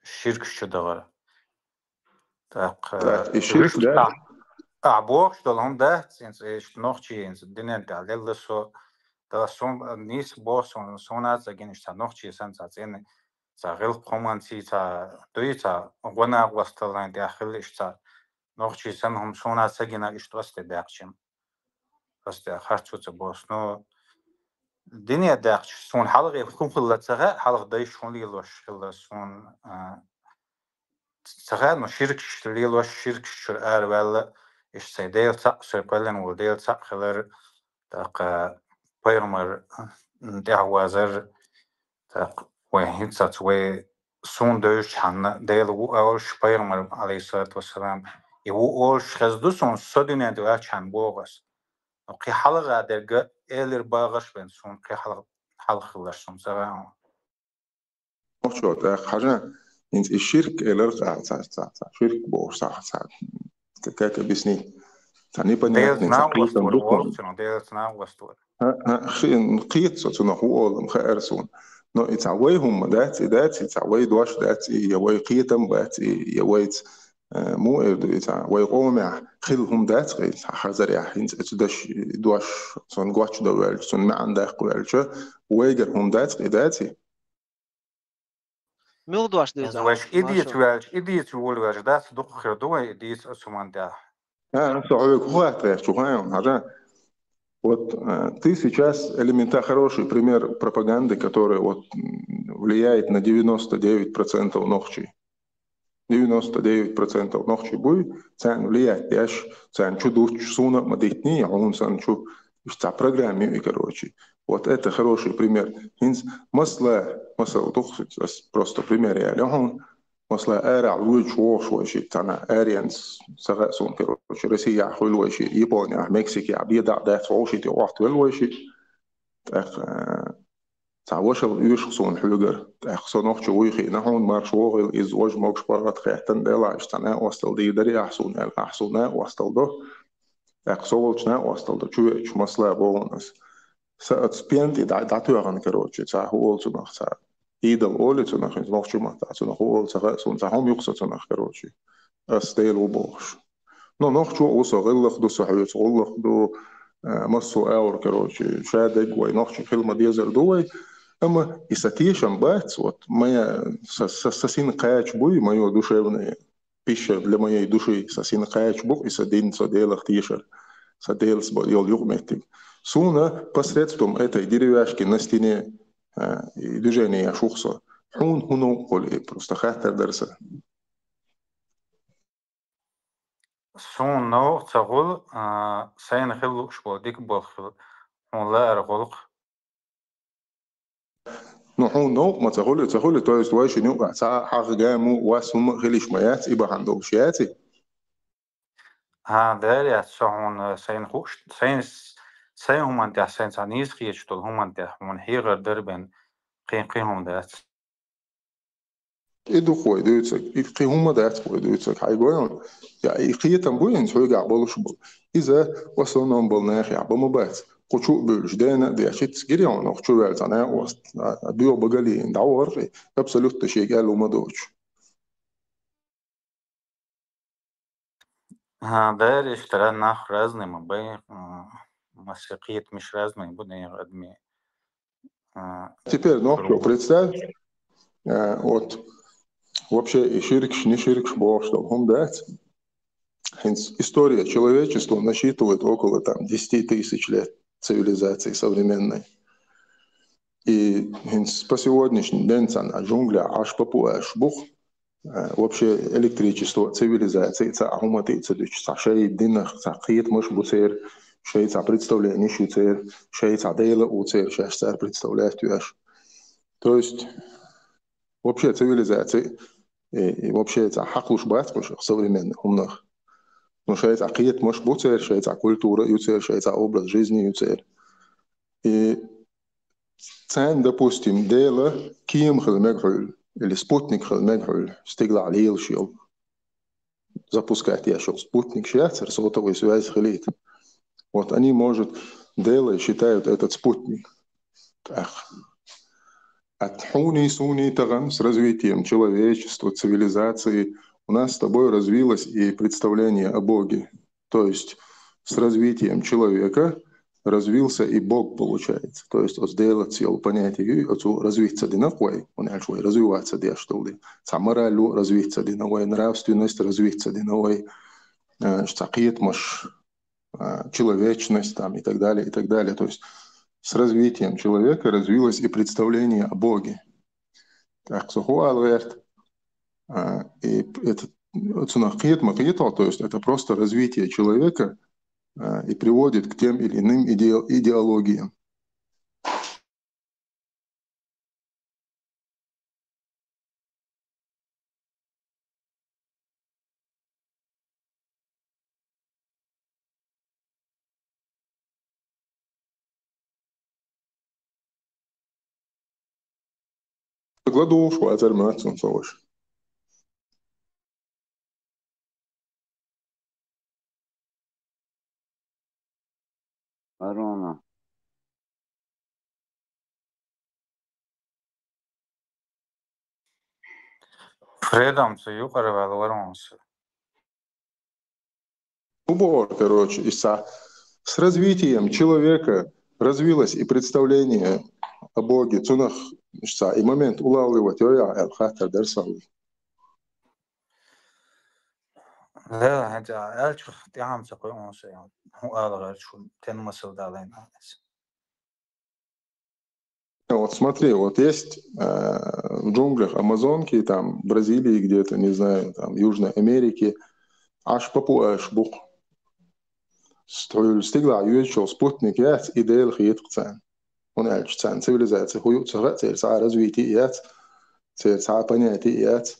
ширкаш чу дахар. ТӀаккха, Так, и ширк, вуьшта да? Ахь, ахь бохуш долу хӀума дац, хӀинца иштта нохчий, хӀинца динан тӀехь лелла со, да, сун, нийса боху суна, суна а ца гина, иштта нохчий санна цхьа цӀена цхьа гӀиллакх хӀуманций, цхьа дуй, цхьа гӀо накъосталлайн тӀехь хилла иштта цхьа нохчий санна хӀума суна ца гина, иштта къасте даьккхича. Къасте харцо ца босу. Ну, дине даьккхича, суна хьалхе хӀун хилла ца хаьа, хьалха дайша хӀун лелош хилла суна, а, ца хаьа, ну, ширкаш лелош, ширкаш чуьра араваьлла, иштта сайн Дела цхьаъ, сайн кхоьллина волу Дела цхьаъ хилар, тӀаккха пайхамар, м, тӀаьхьавазар, тӀаккха вай хӀинцац, вай суна девзачхьана Дела ву олуш, пайхамар, алейхиссалату вассалам, И ву олуш хеза ду суна, со дуьнен тӀе ваьлчхьана боху ас. Но кхин хьалха дерг элира багӀаш бен суна, кхин хьалха, хьалха хиларш суна ца хаьа. Нохчо тӀаккха хьажа, хӀинца и ширк элира цхьа, цхьа, цхьа, цхьа, ширк бохуш цхьа, цхьа, как объяснить? Цхьа непонятный, Делаца цхьа накъост кхетам вара, духовный. Волчунах Делаца накъост вара. ХӀа, хӀа, хи-, кхета со цунах ву олам хаьара суна. Но и цхьа вай хӀума дац, и дац, и цхьа вай дош дац, и я вай кхетам бац, и я вайца, э, муха эр ду, и цхьа вай къомехь хилла хӀума дац, и цхьа хазарехь, хӀинца оцу даш-, дош, цунна гочдан ваьлча, цунна маьӀна даккха ваьлча, вайгара хӀума дац, и дац, и? Муьлха дош ду иза? Вайша и дийца ваьлча, и дийца волавелча, дац дукха хир ду вай и дийца оцу хӀуманна тӀехь. А, со хьоьга хӀун хатта гӀерташ ву хаьий хьуна, хьажа? Вот, э, ты сейчас элемента-, хороший пример пропаганды, которая вот, м, влияет на девяносто девять процентов нохчий. Девяносто девять процентов нохчий буй, царна влиять деш, царна чу дуттуш, суна а ма диттиний, хьуна санна чу, иштта цхьа программа ю и, короче. Вот это хороший пример. ХӀинца масала, масала ду, ас просто пример ялайо хьуна. Масала, арахь воьдуш вогӀуш вайшиъ цхьана, аренца, ца хаьа суна, короче, Россехь хуьлу вайшиъ, Японехь, Мексикехь, бен дӀа а даьхкича вовшийн тӀе охьатоьлу вайшиъ. ТӀаккха, э, цхьа вашалла оьшу суна хьоьгара. ТӀаккха со нохчо вуй хиъна хьуна, марша вогӀийла, иза важа, могуш, паргӀат хаьттина делахь, иштта цхьа накъосталла дийр дарий ахь суна аьлла, ахь суна накъосталла до. ТӀаккха со волчу накъосталла до, чувеача, масала боху ас. Сан оцу пен тӀе дӀа-, дӀатоьхна, короче, цхьа хӀун олу цунах, цхьа идол олий цунах, хӀинца нохчийн маттахь цунах хӀун олу ца хаьа суна, цхьа хӀума ю-кх сан цунах, короче. Ас Дела ву бохуш. Но нохчо а ву со, гӀиллакх ду со хьоьца, гӀуллакх ду, э, массо а агӀор, короче, шадерг вай нохчий хила ма-дезар ду вай. Амма и сан тешам бац, вот, моя, са, са, сан син кхача буй, моё душевное пища для моей души, сан син кхача бу-кх и сан дин, со Делах тешар, сан Делаца бо-, йолу юкъаметтиг. Суна посредством этой деревяшки на стене, э, и движение еш ву-кх со. Хьуна хӀун новкъа хуьлу и, просто хаттар дара сан. Суна новкъа ца хуьлу, а, сайна хила лууш болу дика болх хила, хьуна лаьара гӀуллакх. Ну, хьуна новкъа ма ца хуьлу, ца хуьлу, то есть вайшинна юкъахь цхьа а хьагӀ, гаму, вас хӀумма а хила йиш ма яц, и бахьана долуш яц и? ХӀан, дера яц со хьуна, сайна хууш, сайна, сайн хӀуманна тӀехь, сайна цхьа нийса хеташ долу хӀуманна тӀехь хьуна хьехар дара бен, кхин, кхин хӀума дац. И ду-кх вай дуьйцург, и кхин хӀумма дац-кх вай дуьйцург, хьайгой хьуна? Я, и кхетам бу хӀинца хьоьгахь болуш болу. Иза в основном болу нахехь бан ма бац. Кху чу а буьйлуш, дена а деш, ицца гире хьуна, кху чу ваьлла цхьа накъост, а, а, боьха багаллина дӀавахара-кх и, абсолютно шега аьлла хӀума доцуш. А, дера, иштта нах разный ма бай, а, массо а кхетамаш разный бу нехан адамийн. А, Теперь, ну, круг. Представь, а, вот вообще и ширкаш, не ширкаш бохуш долу хӀума дац. ХӀинца история человечества насчитывает около, там, десяти тысяч лет цивилизации современной. И хӀинца по сегодняшний день цхьана джунглехь Ӏаш папуаш бу-кх, э, вообще электричество, цивилизация, цхьа а хӀума тӀе а ца дуьтуш, цхьа шайн динах, цхьа кхетамаш бу церан, шайн цхьа представлениеш ю церан, шайн цхьа Дела а ву церан, шаьш цара представлять веш. То есть вообще цивилизация, и, и вообще цхьа хьакхалуш бац-кх уьш современный хӀуманах. Ну, шайн цхьа кхетамаш бу церан, шайн цхьа культура ю церан, шайн цхьа образ жизни ю церан. И царна, допустим, Дела кема хила мега хьуьлла, или спутник хила мега хьуьлла, стигалахь лелаш йолу, запускать еш йолу спутник яцара, сотовой связь хилийта. Вот они, может, Делой считают этот спутник. Так. А хьуний, суний тахана с развитием человечества, цивилизации у нас с тобой развилось и представление о Боге. То есть с развитием человека развился и Бог, получается. То есть оцу Делаца йолу понятие ю, оцу развиться дина-кх вай, хӀунда аьлча вай развиваться деш долу дела. Цхьа мораль развиться дина вай, нравственность развиться дина вай, э, цхьа кхетамаш, э, человечность там и так далее, и так далее. То есть с развитием человека развилось и представление о Боге. Так, со хӀун ала гӀерта? А, и это, цунах кхета ма кхетал, то есть это просто развитие человека, а, и приводит к тем или иным иде-, идеологиям. Ладувгӏуш вацар, ма цун соваш. Арона. Фредом ца юкъара вала варонса. Убор, короче, иса. С развитием человека развилось и представление о Боге. Цунах, иса, и момент улавливать, йо, я, эл хаттар дарсал. Да, хӀанз аьлча, тӀехьамца кхы онса, хӀун ала гӀерташ, тен масал далайн алис. Вот смотри, вот есть, э, в джунглях Амазонки, там, Бразилии где-то, не знаю, там, Южной Америке, Ӏаш папуаш букъ. Стхьуьл стигла йоьдучул спутник яц, и Дела хетакх царна. ХӀунда аьлча царна цивилизация хӀу ю ца хаьа, церан цхьа а развитие яц, церан цхьа а понятие яц.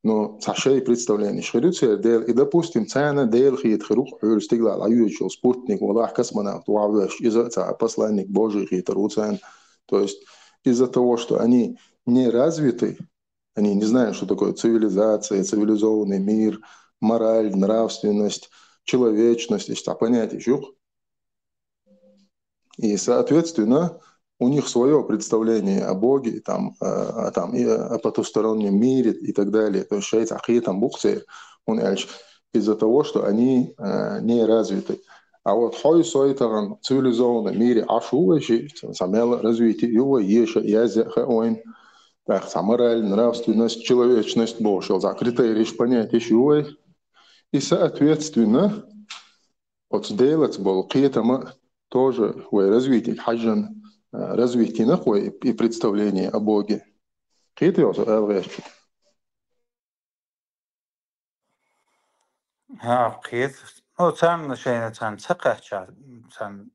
Ну, цхьа шай представление хир ю церан Дела. И, допустим, царна Дела хета хир ву-кх хьуьл стигла йоьдучул спутник, валахь космонавт вахь веш, иза а цхьа посланник Божий хетар ву царна. То есть из-за того, что они не развиты, они не знают, что такое цивилизация, цивилизованный мир, мораль, нравственность, человечность, иштта понятие ю-кх. И, соответственно, у них своё представление о Боге, там, э, о, там, и о потустороннем мире и так далее. То есть шайца кхетам букъ церан, хӀунда аьлча из-за того, что они, э, не развиты. А вот хьой сой тахан цивилизованном мире Ӏаш ву вай ши, цхьа мел развитие ю вай, еша язъя хаьа вайна, тӀаккха цхьа мораль, нравственность, человечность бохуш, цхьа критерийш, понятийш ю вай. И, соответственно, оцу Делаца болу кхетам а тоже вай развитига хьаьжжина, э, развитина-кх вай и представление о Боге. Кхетий хьо со ала гӀертачух? ХӀаъ, кхета. Ну, царна шайна царна ца кхаьчча, царна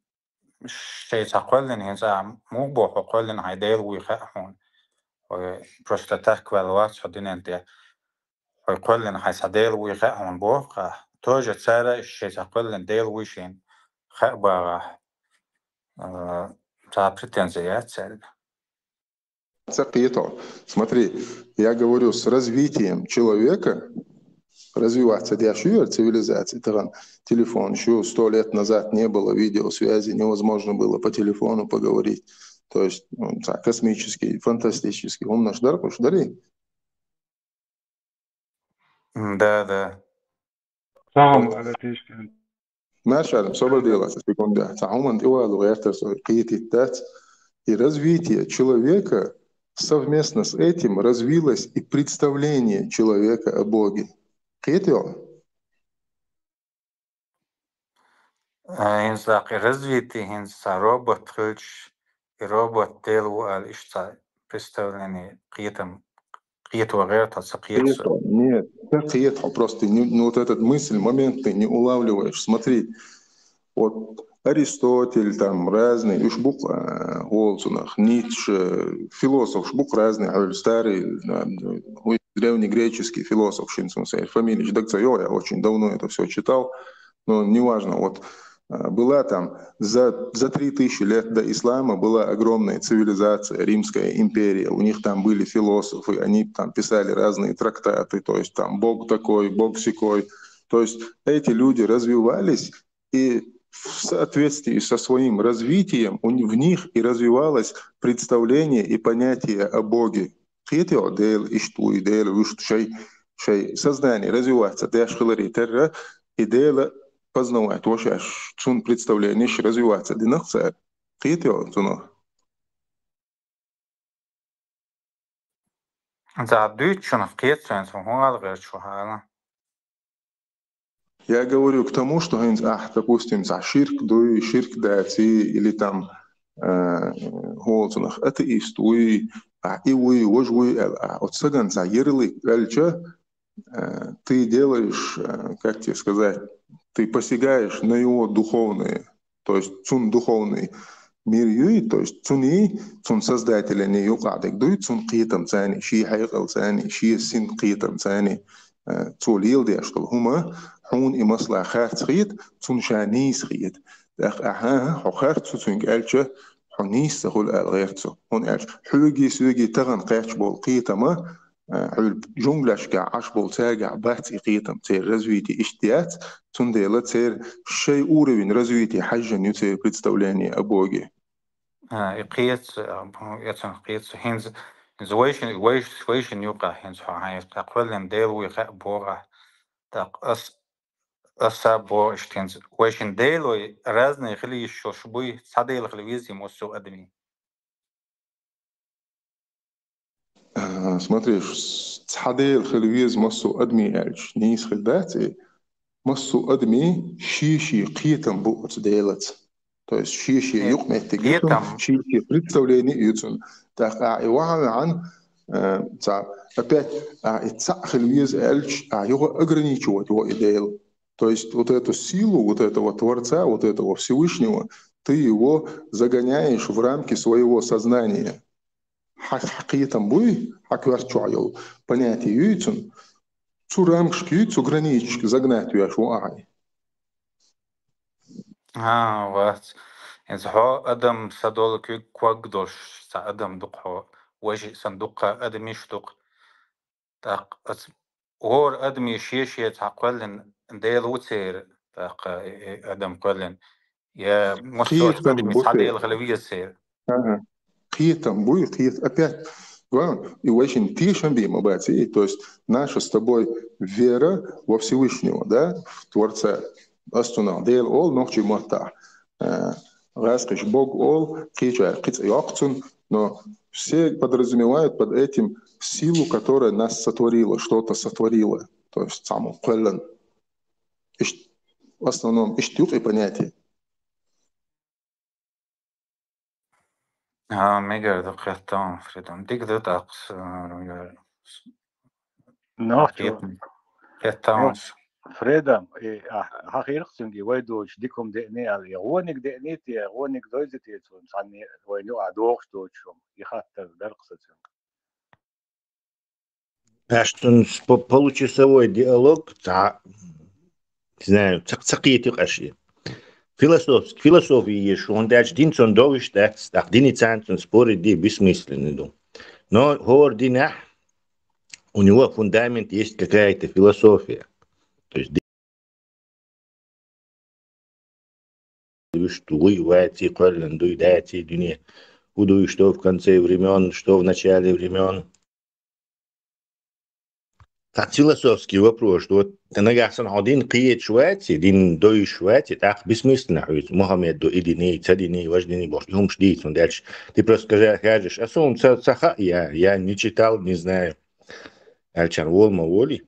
шайца кхоьллина, хӀинца а муха боху, хьо кхоьллина хьайн Дела вуй хаьа хьуна. Хьо просто так ваьлла вац хьо дуьнен тӀе. Хьо кхоьллина хьайн цхьа Дела вуй хаьа хьуна боху-кх. Тоже цара шайца кхоьллина Дела вуй шайна хаьа бахахь, а, цхьа претензи яц цаьрга. Ца кхетахь. Смотри, я говорю, с развитием человека развиваться деш ю яра цивилизация. Тахан телефонаш ю, сто лет назад не было видеосвязи, невозможно было по телефону поговорить. То есть, ну, цхьа космический, фантастический хӀуманаш дара-кх уьш, дарий? М, да, да. Салам алейкум. Маша, собар делахь, секунда. Цхьа хӀуманна тӀе вала гӀертар со, кхетийта дац. И развитие человека совместно с этим развилось и представление человека о Боге. Кхетий хьо? А, хӀинца даккха и развитие, хӀинца цхьа робот хилча, и робот Дела ву аьлла, иштта цхьа представление, кхетам, кхето гӀерта, ца кхета со? Кхетахь, нет, ца кхетахь, просто не, ну, вот этот мысль, момент ты не улавливаешь. Смотри, вот Аристотель, там, разные, уьш бу-кх, а, гӀолцунах, Ницше, философаш бу-кх разные, а, старый, а, древнегреческий философ, шин сун сай фамилия, дага ца йогӀу, я очень давно это всё читал, но неважно, вот, а, была там за, за три тысячи лет до ислама была огромная цивилизация, Римская империя, у них там были философы, они там писали разные трактаты, то есть там Бог такой, Бог сякой. То есть эти люди развивались, и в соответствии со своим развитием у ни-, в них и развивалось представление и понятие о Боге. Кхетий хьо, Дела иштта вуй, Дела вуьшта шай, шай сознание развиваться деш хиларе терра, и Дела познавать во шаьш, цунна представлениеш развиваться дина-кх цара. Кхетий хьо цунах? Ца дуьйцучунах кхета со, хӀун ала гӀерташ ву хьала? Я говорю к тому, что хӀинца ахь, допустим, цхьа ширк дуй, ширк даций, или там, э, гӀолцунах атеист вуй, ахь и вуй, важа вуй аьлла, ахь оцу сагана цхьа ярлык кхаьчча, э, ты делаешь, э, как тебе сказать, ты посягаешь на его духовное, то есть цун духовный мир юй, то есть цуний, цун создателяний юкъахь дерг дуй, цун кхетамцаний, шен хьекъалцаний, шен син кхетамцаний, э, цо леладеш долу хӀума, хьуна и масала харц хета, цунна ша нийса хета. ТӀаккха ахьа, хьо харц ву цуьнга аьлча, хьо нийса ца хуьлу аьлла гӀерта цо. ХӀунда аьлча хьоьгий, соьгий тахана кхаьчча болу кхетама, а, хьуьлу жунглашкахь Ӏаш болу цаьргахь бац и кхетам, церан развитие иштта яц, цундела церан шайн уровень развития хьаьжжина ю церан представление о Боге. А, и кхеташ, а, я цунах кхеташ, хӀинца, хӀинца вайшин, вайш-, вайшин юкъахь хӀинца хьо хьайна тӀаккха кхоьллина Дела вуй хаьа боху ахь. ТӀаккха ас, аса боху иштта хӀинца, вайшин Делой разные хила йиш йолуш буй, цхьа Дела хила везий массо а адамийн? А, смотри, ш-, цхьа Дела хила веза массо а адамийн аьлча, нийса хир дац и. Массо а адамийн шен-шен кхетам бу оцу Делаца. То есть шен-шен Э, юкъаметтиг ю цунна, кхетам. Шен-шен представление ю цунна. ТӀаккха ахьа и вахьа ваьхьана, а, цхьа, опять, ахьа и цхьаъ хила веза аьлча, ахьа юха ограничивать во и Дела. То есть вот эту силу вот этого Творца, вот этого Всевышнего, ты его загоняешь в рамки своего сознания. Хьан, хьан кхетам буй, хьан коьрта чохь йолу понятие юй цунна, цу рамкашка юй, цу границашка загнать веш ву ахьа. А, вац. ХӀинца хьо адам са долу куьг ког долуш, цхьа адам ду-кх хьо, вайшиъ санна дуккха адамаш ду-кх. ТӀаккха оцу хӀора адамийн шен-шен цхьа кхоьллина Дела ву церан, тӀаккха и, и адам кхоьллина. Я массо а Кхетам адамийн бу цхьа церан. Дела хила веза церан. Ага. Кхетам буй, кхет-, опять, главное, и вайшин тешам бен ма бац и. То есть наша с тобой вера во Всевышнего, да, в Творца. Ас цунах Дела олу нохчийн маттахь. Э, гӀазкхаша Бог олу, кхечара кхин цӀе йоккху цунна, но все подразумевают под этим силу, которая нас сотворила, что-то сотворила, то есть цхьаммо кхоьллина. Ишт-, в основном иштта ю-кх и понятие. А, мегар ду, кхетта ван, Фридам. Дика ду тӀаккха, а, мегар. Нохчо. Кхетта, кхетта ван. Фридам, и, а, хьан хир-кх цуьнга и вай доцуш дика хӀума деъний аьлла, и гӀониг деъний те, гӀониг дойзи те цунна, цхьанне вайна юкъахь догӀуш доцуш хӀума, и хаттар дара-кх сан цуьнга. Аш цунна по-, получасовой диалог, цхьа, не знаю, ца, ца кхетий-кх аш и. Философски, философи езаш, хӀунда аьлча дин цунна довш дац, тӀаккха динца цунна спорить де бессмысленно ду. Но хӀора динехь у него фундамент есть какая-то философия. То есть вуьшта вуй, ваций, кхоьллина дуй, даций дуьне, хӀу дуй, что в конце времён, что в начале времён. Цхьа философский вопрос, вот нагахь санна хьо дин кхеташ ваций, дин довш ваций, тӀаккха бессмысленно хьоьца Мухаммед ду и диний, ца диний, важа диний бохуш, и хӀумаш дийца, хӀунда аьлча ты просто скажа-, скажешь, а суна ца, ца хаьа, я, я не читал, не знаю. Аьлча волу ма волий.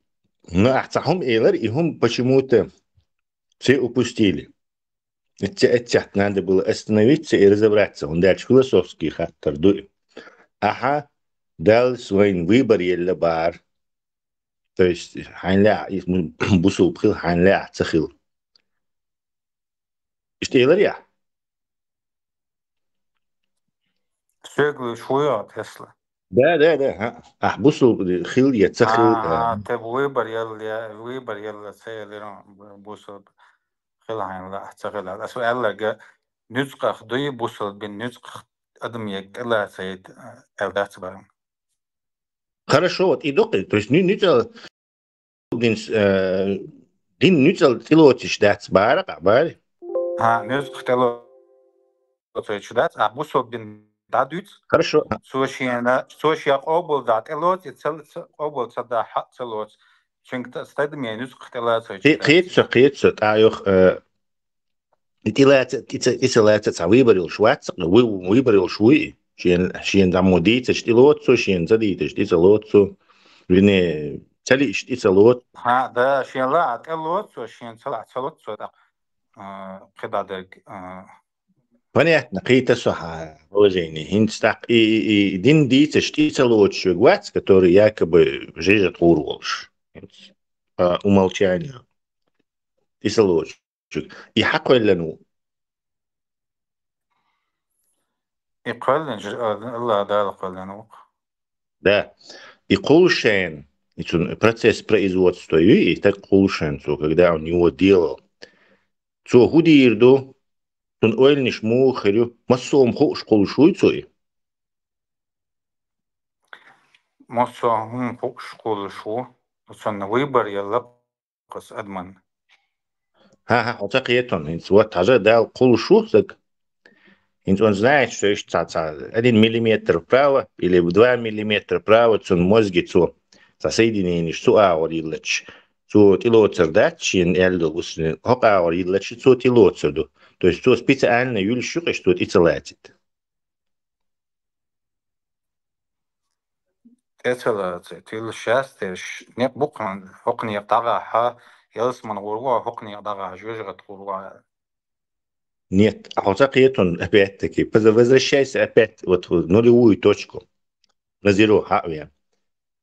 Но ахь цхьа хӀума элира, и хӀума почему-то все упустили. Эццехь, эццехь надо было остановиться и разобраться. ХӀунда аьлча философский хаттар ду и. Ахьа Далла вайна выбор елла бахара. То есть, хьайна лаьа, и, ну, бусулба хила, хьайна лаьа ца хила. Иштта элира ахь? Соьга луьйш вуй хьо, Тесла? Да, да, да, хӀаъ. Ахь бусулба хила я ца хила, А, а. Те выбор елла, я, выбор елла ца елира бусулба хила хьайна лаьа ца хила. Ас аьлларг, нуьцкъах дуй бусулба дин, нуьцкъах адам ерг тӀелацийта, аьлла дац бара. Хорошо, вот и доккхий, то есть нуь-, нуьцкъал дин, э, дин нуьцкъал тӀелоцуш дац бара, къа бара. ХӀаъ, нуьцкъах тӀелоцуш дац, а бусулба дин дӀадуьйцу. Хорошо. Цо шена, цо шен къобал дӀа тӀелоцу, и ца, ца, къобал ца дӀа хьа ца лоцу. Цуьнга ста-, стадаме нуьцкъах тӀелацуш Кхе-, дац. Кхета со, кхета со, тӀайох, э, И тӀелаца, и ца, и ца лаца цхьа выбор йолуш вац, вы-, выбор йолуш вуй. Шен, шен дӀа мо дийцаш тӀелоцу, шен ца дийцаш тӀе ца лоцу. Вернее, ца лиъаш тӀе ца лоцу. ХӀаъ, да, шен лаахь тӀелоцу, шен ца лаахь ца лоцу, тӀаккха, а, кхидӀа дерг, а. Понятно, кхета со хьан положение. ХӀинца тӀаккха и, и, и дин дийцаш тӀе ца лоцуш верг вац, который якобы жижа тхур волуш. ХӀинца по умолчанию. ТӀе ца лоцуш. И хьан кхоьллина ву? И кхоьллина, ж-, а, Аллах Дала кхоьллина ву. Да. И кхул шен, и цун процесс производства ю, и так кхул шен цо, когда он его делал. Цо хӀу дийр ду? ойланаш муха хир ю? Массо а хӀума хууш кхуллуш вуй цо и? Массо а хӀума хууш кхуллуш ву. Цунна выбор елла кхус адаман. ХӀа-хӀа, хьо ца кхетон, хӀинца вот хьажа Дала кхуллуш ву саг. ХӀинца он знает, что иштта ца, ца один миллиметр вправо или в два миллиметра вправо цун мозги цо, ца соединениш цу агӀор йиллача, цо тӀелоцар дац, шен аьлла ду гусни, хӀокху агӀор йиллача цо тӀелоцар ду. То есть цо специально юьллуш ю-кх, иштта цо тӀе ца лацийта. ТӀе ца лацийта, тилла шаьс терш, некъ бу-кх хьуна, хӀокху некъа дӀагӀахьа, ялсамане гӀур ву, хӀокху некъа дӀагӀахьа, жоьжахате гӀур ву. Нет, а хьо ца кхетон, опять-таки, поза-, возвращайся опять вот в нулевую точку, на зеро хьа а вен.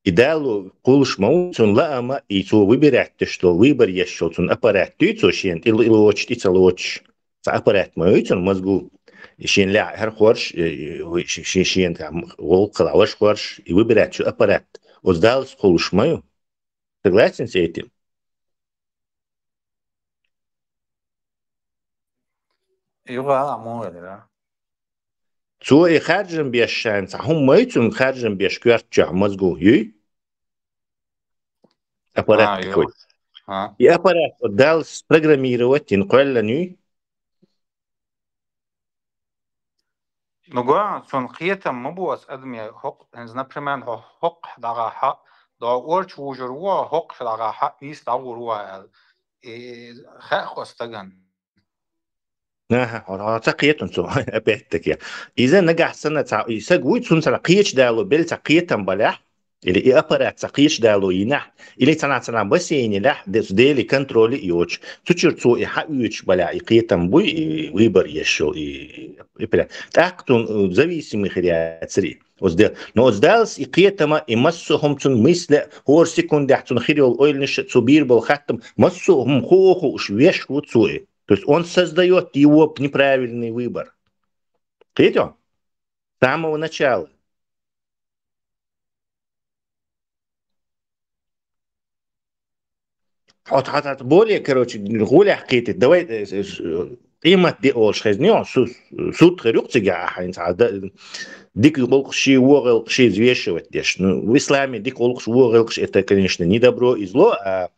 И Дала кхуллуш ма ву, цунна лаама, и цо выбирать деш долу, выбор еш йолу цунна аппарат дуй цо шена, тӀе ло-, лоцуш, тӀе ца лоцуш. Цхьа аппарат ма ю цунна мозгу. И шена лаьа хӀара хорш, э, э, ши-, ши-, шена там гӀуллакх хила ваша хорш, и выбирать ю аппарат. Оцу Далла кхуллуш ма ю. Согласен с этим? Юха а муха хилира? Цо и харжам беш шайна цхьа хӀума ма ю цунна харжам беш коьрта чохь мозгу, юй? Аппарат А, такой. Ю. А. И аппарат вот Далла спрограммировать йина кхоьллина юй? Ну, го, цунна кхетам ма бу аса адаме хӀокху, хӀинца, например, хьо хӀокху дӀагӀахьа, дӀо орчу вужур ву, хӀокху дӀагӀахьа, вийс дӀагӀур ву аьлла. И хаьа хьо стаган. Аха, хьо, хьо ца кхетон цо, опять-таки. Иза нагахь санна цхьа, и саг вуй, цунна цхьа кхечу дало, бел цхьа кхетам балехь, или и аппарат цхьа кхечу дало йинахь, или цхьана-цхьана бассейнелехь, де-, Делан контроле йоцуш. Цу чуьра цо и хьаоьцуш балехь, и кхетам буй, и выбор еш йолу, и, и прям. ТӀаккха цунна, э, зависимый хир яцара и. Оцу де-, но оцу Даллас и кхетама, и массо а хӀума цунна мысля, хӀора секундехь цунна хир йолу ойланаш а, цо бийр болу хаттам, массо а хӀума хуу а хууш веш ву цо и. То есть он создаёт его неправильный выбор. Кхетий? С самого начала. Хьо, хьо, хьо более, короче, гӀолехь кхетийта. Давай, э, э, э, къемат де олуш хезний, су-, суд хир ю-кх цигахь ахьа, хӀинца хьан да-, дика гӀуллакхаш, вон гӀуллакхаш взвешивать деш. Ну, в исламе дика гӀуллакхаш, вон гӀуллакхаш, это, конечно, не добро и зло, а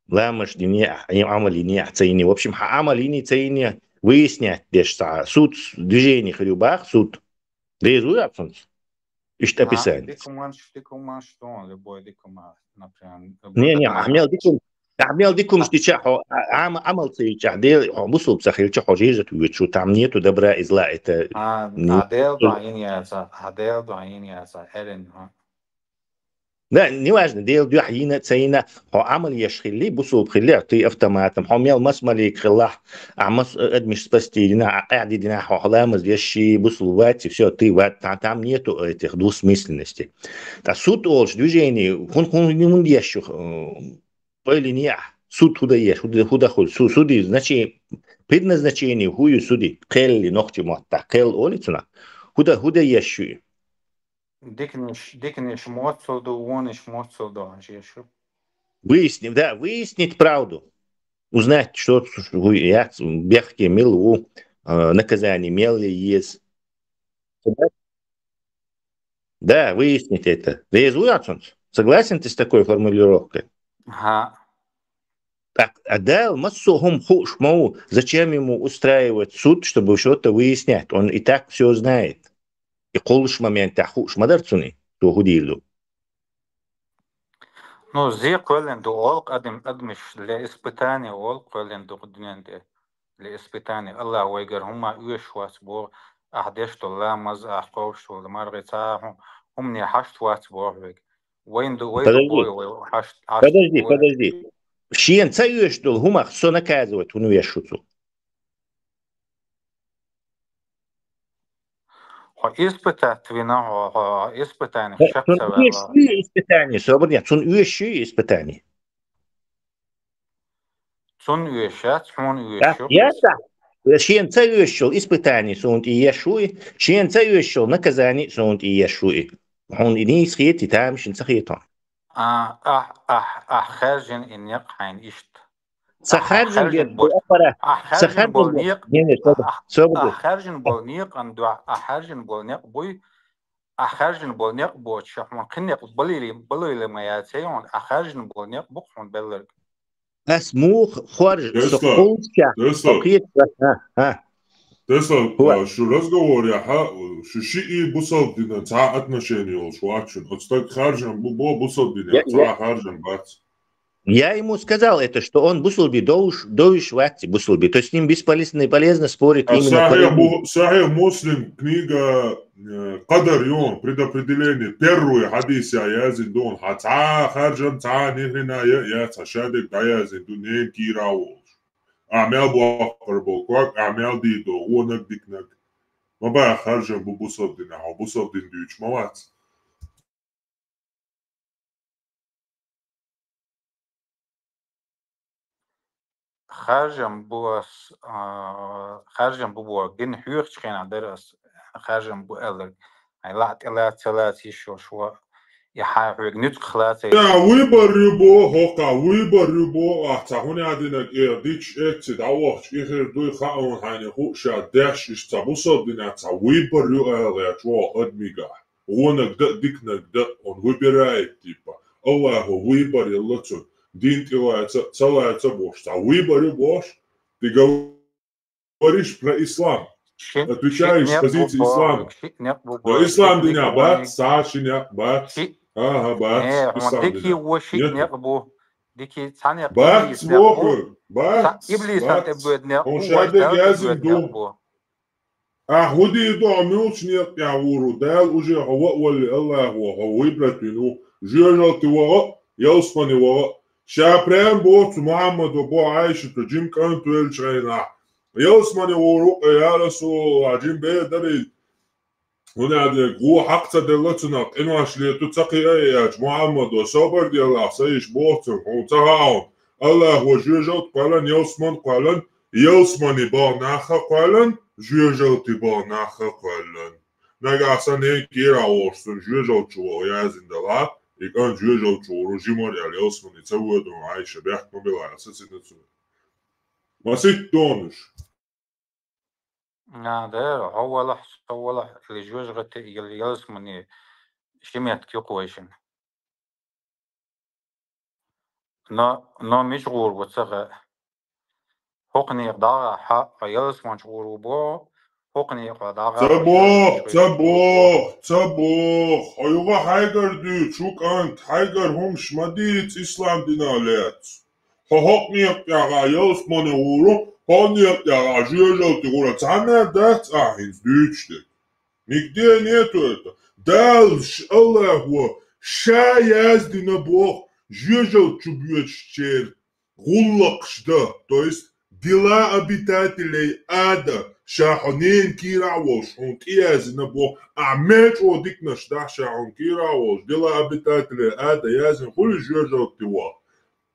ламаз йиний ахь, Ӏамал йиний ахь, ца йиний. В общем, хьан Ӏамал йиний, ца йиний, выяснять деш цхьа суд, движение хир ю боху, суд. Реза вуй ахь цунца? Иштта А, описание. Дика хӀуманаш, дика хӀуманаш ду, любой дика хӀума, например, Не, не, благодаря ахь мел дика хӀум-, ахь мел дика хӀумаш дича хьо, а, Ӏама-, Ӏамал ца йича, Дела, хьо бусулба ца хилча, хьо жижат вуьйцу, там нету добра и зла, это А, не а Дела дуьхьа йина яца, а Дела дуьхьа йина яца, эрин, а. Да, неважно, Дела дуьхьа йина, ца йина, хьо Ӏамал еш хилли, бусулба хилли, ты автоматом, хьо мел мас малик хилахь, а мас, э, адамаш спасти дина, а къаьхьа дина, хьо ламаз еш ши бусулба вац, и всё, ты ва-, та-, там нету этих двусмысленностей. Ткъа суд олуш движение, хӀун, хӀун, хӀун еш ю, э, ойла йиний ахь, суд хӀун дан еш, хӀун дан, хӀун дан хуьлу, су-, суди, значи-, предназначение хӀун ю суди, кхел ли нохчийн маттахь, кхел олий цунах, хӀун дан, хӀун дан еш ю и? Диканаш, диканаш моццул ду, вонаш моццул ду, хьажа еш ю. Выяснить, да, выяснить правду. Узнать, что, яц, бехке мила ву, а, наказание мел е еза. Да, выяснить это. Реза вуй ахь цунца? Согласен ты с такой формулировкой? Ага. Так, а Дала массо а хӀума хууш ма ву, зачем ему устраивать суд, чтобы что-то выяснять? Он и так всё знает. И кхуллуш моментехь хууш ма дара цунна, цо хӀун дийр ду. Ну, зе кхоьллина ду олу-кх адам-, адамаш, для испытания олу-кх кхоьллина ду-кх дуьнен тӀе. Для испытания. АллахӀа вайгара хӀумма оьшуш вац боху, ахь деш долу ламаз, ахь кхобуш долу марха, цхьа а хӀу-, хӀумане хьашт вац боху вайга. Вайна ду, вай ду Подожди. бой, вай хьашт, хьашт Подожди, бой. Подожди. Шена ца оьшуш долу хӀумах со наказывать хӀунда веш ву цо? Хьо испытать вина, хьо, хьо испытание Э, шек цунна ца ваьлла. Оьшуш ю испытание, собар, нет, цунна оьшуш ю испытание. Цунна оьшуш яц, хьуна оьшуш ю. Яц, яц. Шена ца оьшуш йолу испытание суна тӀе еш ву и, шена ца оьшуш йолу наказание суна тӀе еш ву и. Хьуна и нийса хетий, тамашийна ца хетий? А, ахь, ахь, ахь хаьржина и некъ хьайна иштта. Ца харжин бер бу аппара. Ца харжин бер. Не, не, собо, собо. Харжин бол некъан дуа, а харжин бол некъ буй. А харжин бол некъ боча, хун кхин некъ балили, балили ма я цейон, а харжин бол некъ бук хун беллерг. Ас мух хорж со Тесла, холча. Тесла. Окей. Ха, ха. Тесла, Хуа. А, шу разговор я ха, шу ши и бусалдина ца отношение ол шу ачун. Отстак харжан бу, бо бусалдина Я, ца я. Харжан бац. Я ему сказал это, что он бусулби доуш, доуш ватти бусулби. То есть с ним бесполезно, полезно спорить А именно по Сахих этому. Бу-, Сахих Муслим, книга, э, Кадар, ё, предопределение, первый хадис я язин дон, ха ца харжан, ца нихрена я, я ца шадек да язин дун, нен кира волш. А мял буаккар бол, квак, а мял ди до, гонак дикнак. Ма ба харжан бу бусалдина, ха бусалдин дюч ма вац. Харжам бу ас, а, харжам бу бу гин хьюхч хена дер ас харжам бу эллер. Ай ла тела цела ци шо шо. Я ха хьюг нюц хла ци. Я выбор любо, хока выбор любо, а ца хуня динак э дич эци да вахч ихер дуй ха он хайне ху ша деш иш ца бусалдина ца выбор ю эл я чо адмига. Гонак да, дикнак да, он выбирает, типа. Аллаху выбор елла цун. Дин тилаца, цалаца бош. Ца выбор ю бош. Ты говоришь про ислам. Отвечаешь с позиции ислама. Но ислам диня бац, са шиня бац. Ага, бац. Ислам диня. Дики ца некъ бу. Бац, бохур. Бац, иблисан бац. Тебедне. Он шадек язин ду. А худий до мюлч некъ я гуру. Дал уже хава вали Аллах ва хава выбрать вину. Жуяжалти вага, ялсмани вага. Ша прям боцу Мухаммад ва бо Айшата джим канту элчайна. Ялсмани гуру, я Расулаллах, джим бедарил. Хуна де гу хакца делла цуна, къинваш лету цакъи ай яч Мухаммад ва собар делла, са иш боцу, ху ца хаун. Аллах ва жуяжалт къалан, ялсман къалан, ялсмани ба наха къалан, жуяжалти ба наха къалан. Нагаса не кира орсун, жуяжалчу ва язин дала, и кан жуяжалчу ружимар ял ялсмани ца вадун Айша бяхт мобила, са цинацу. Масит донуш. На, да, хавалах, хавалах, или жуяжгъати, или ялсмани шимет кюкъвайшин. Но, но мич гъур бу цага. Хукъни дагъа ха, ялсманч гъур бу, хукъни дагъа. Ца бох, ца бох, ца бох. Хаюга хайгар ду, чукъант, хайгар хумш мадиц ислам дина лец. Хо хокъни яга ялсмани гъуру, хо ни яга жуяжалти гъура. Цана дац ахинц дучде. Нигде нету это. Дал ш-, Аллах ва ша яздина бох, жуяжал чубьёч чер, гъуллакъш да, то есть дела обитателей ада, ша хонен кира волш, хун киязина бох, а меч о дикнаш да, ша хун кира волш, дела обитателей ада, язин хули жуяжалти ва.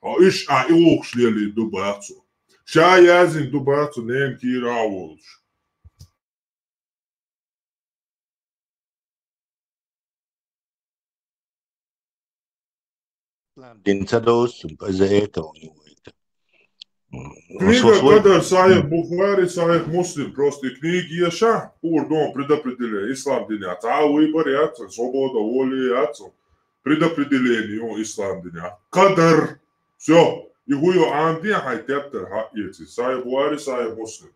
А иш а иухш лели ду бацу. Ша язин ду бацу, нен кира волш. Ислам дин ца доус, из-за этого у него это. М, Книга, слушай, Кадар, Сахих Бухари, Сахих Муслим, просто и книги яша, пурдон предопределение, ислам дин яца, а выбор яца, свобода воли яца, предопределение, о, ислам дин я. Кадар, всё, и гуё анди, хай тептер, ха, яци, Сахих Бухари, Сахих Муслим.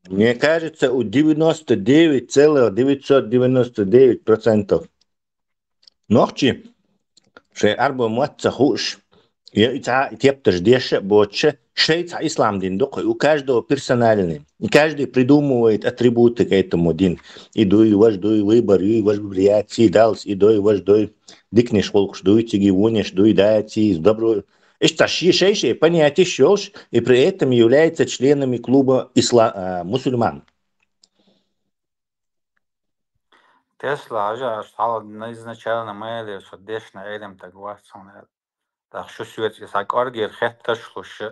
Мне кажется, у девяносто девять целых девятьсот девяносто девять процентов нохчи, шей арба мотца хуш, я и ца, и тепташ деша, боча, шей ца ислам дин духой, у каждого персональный. И каждый придумывает атрибуты к этому дин. И дуй, ваш дуй, выбор, и ваш вариации, далс, и дуй, ваш дуй, дикнеш холкш дуй, тиги вунеш дуй, дати, добро. Ишта ши-, шей, шей, понятие шёлш, и при этом является членами клуба исла-, а, мусульман. Тесла, ажа, аш тала изначально мэле, со дешна элем так ватсон. Так шу свет, и са каргер хетташ луш,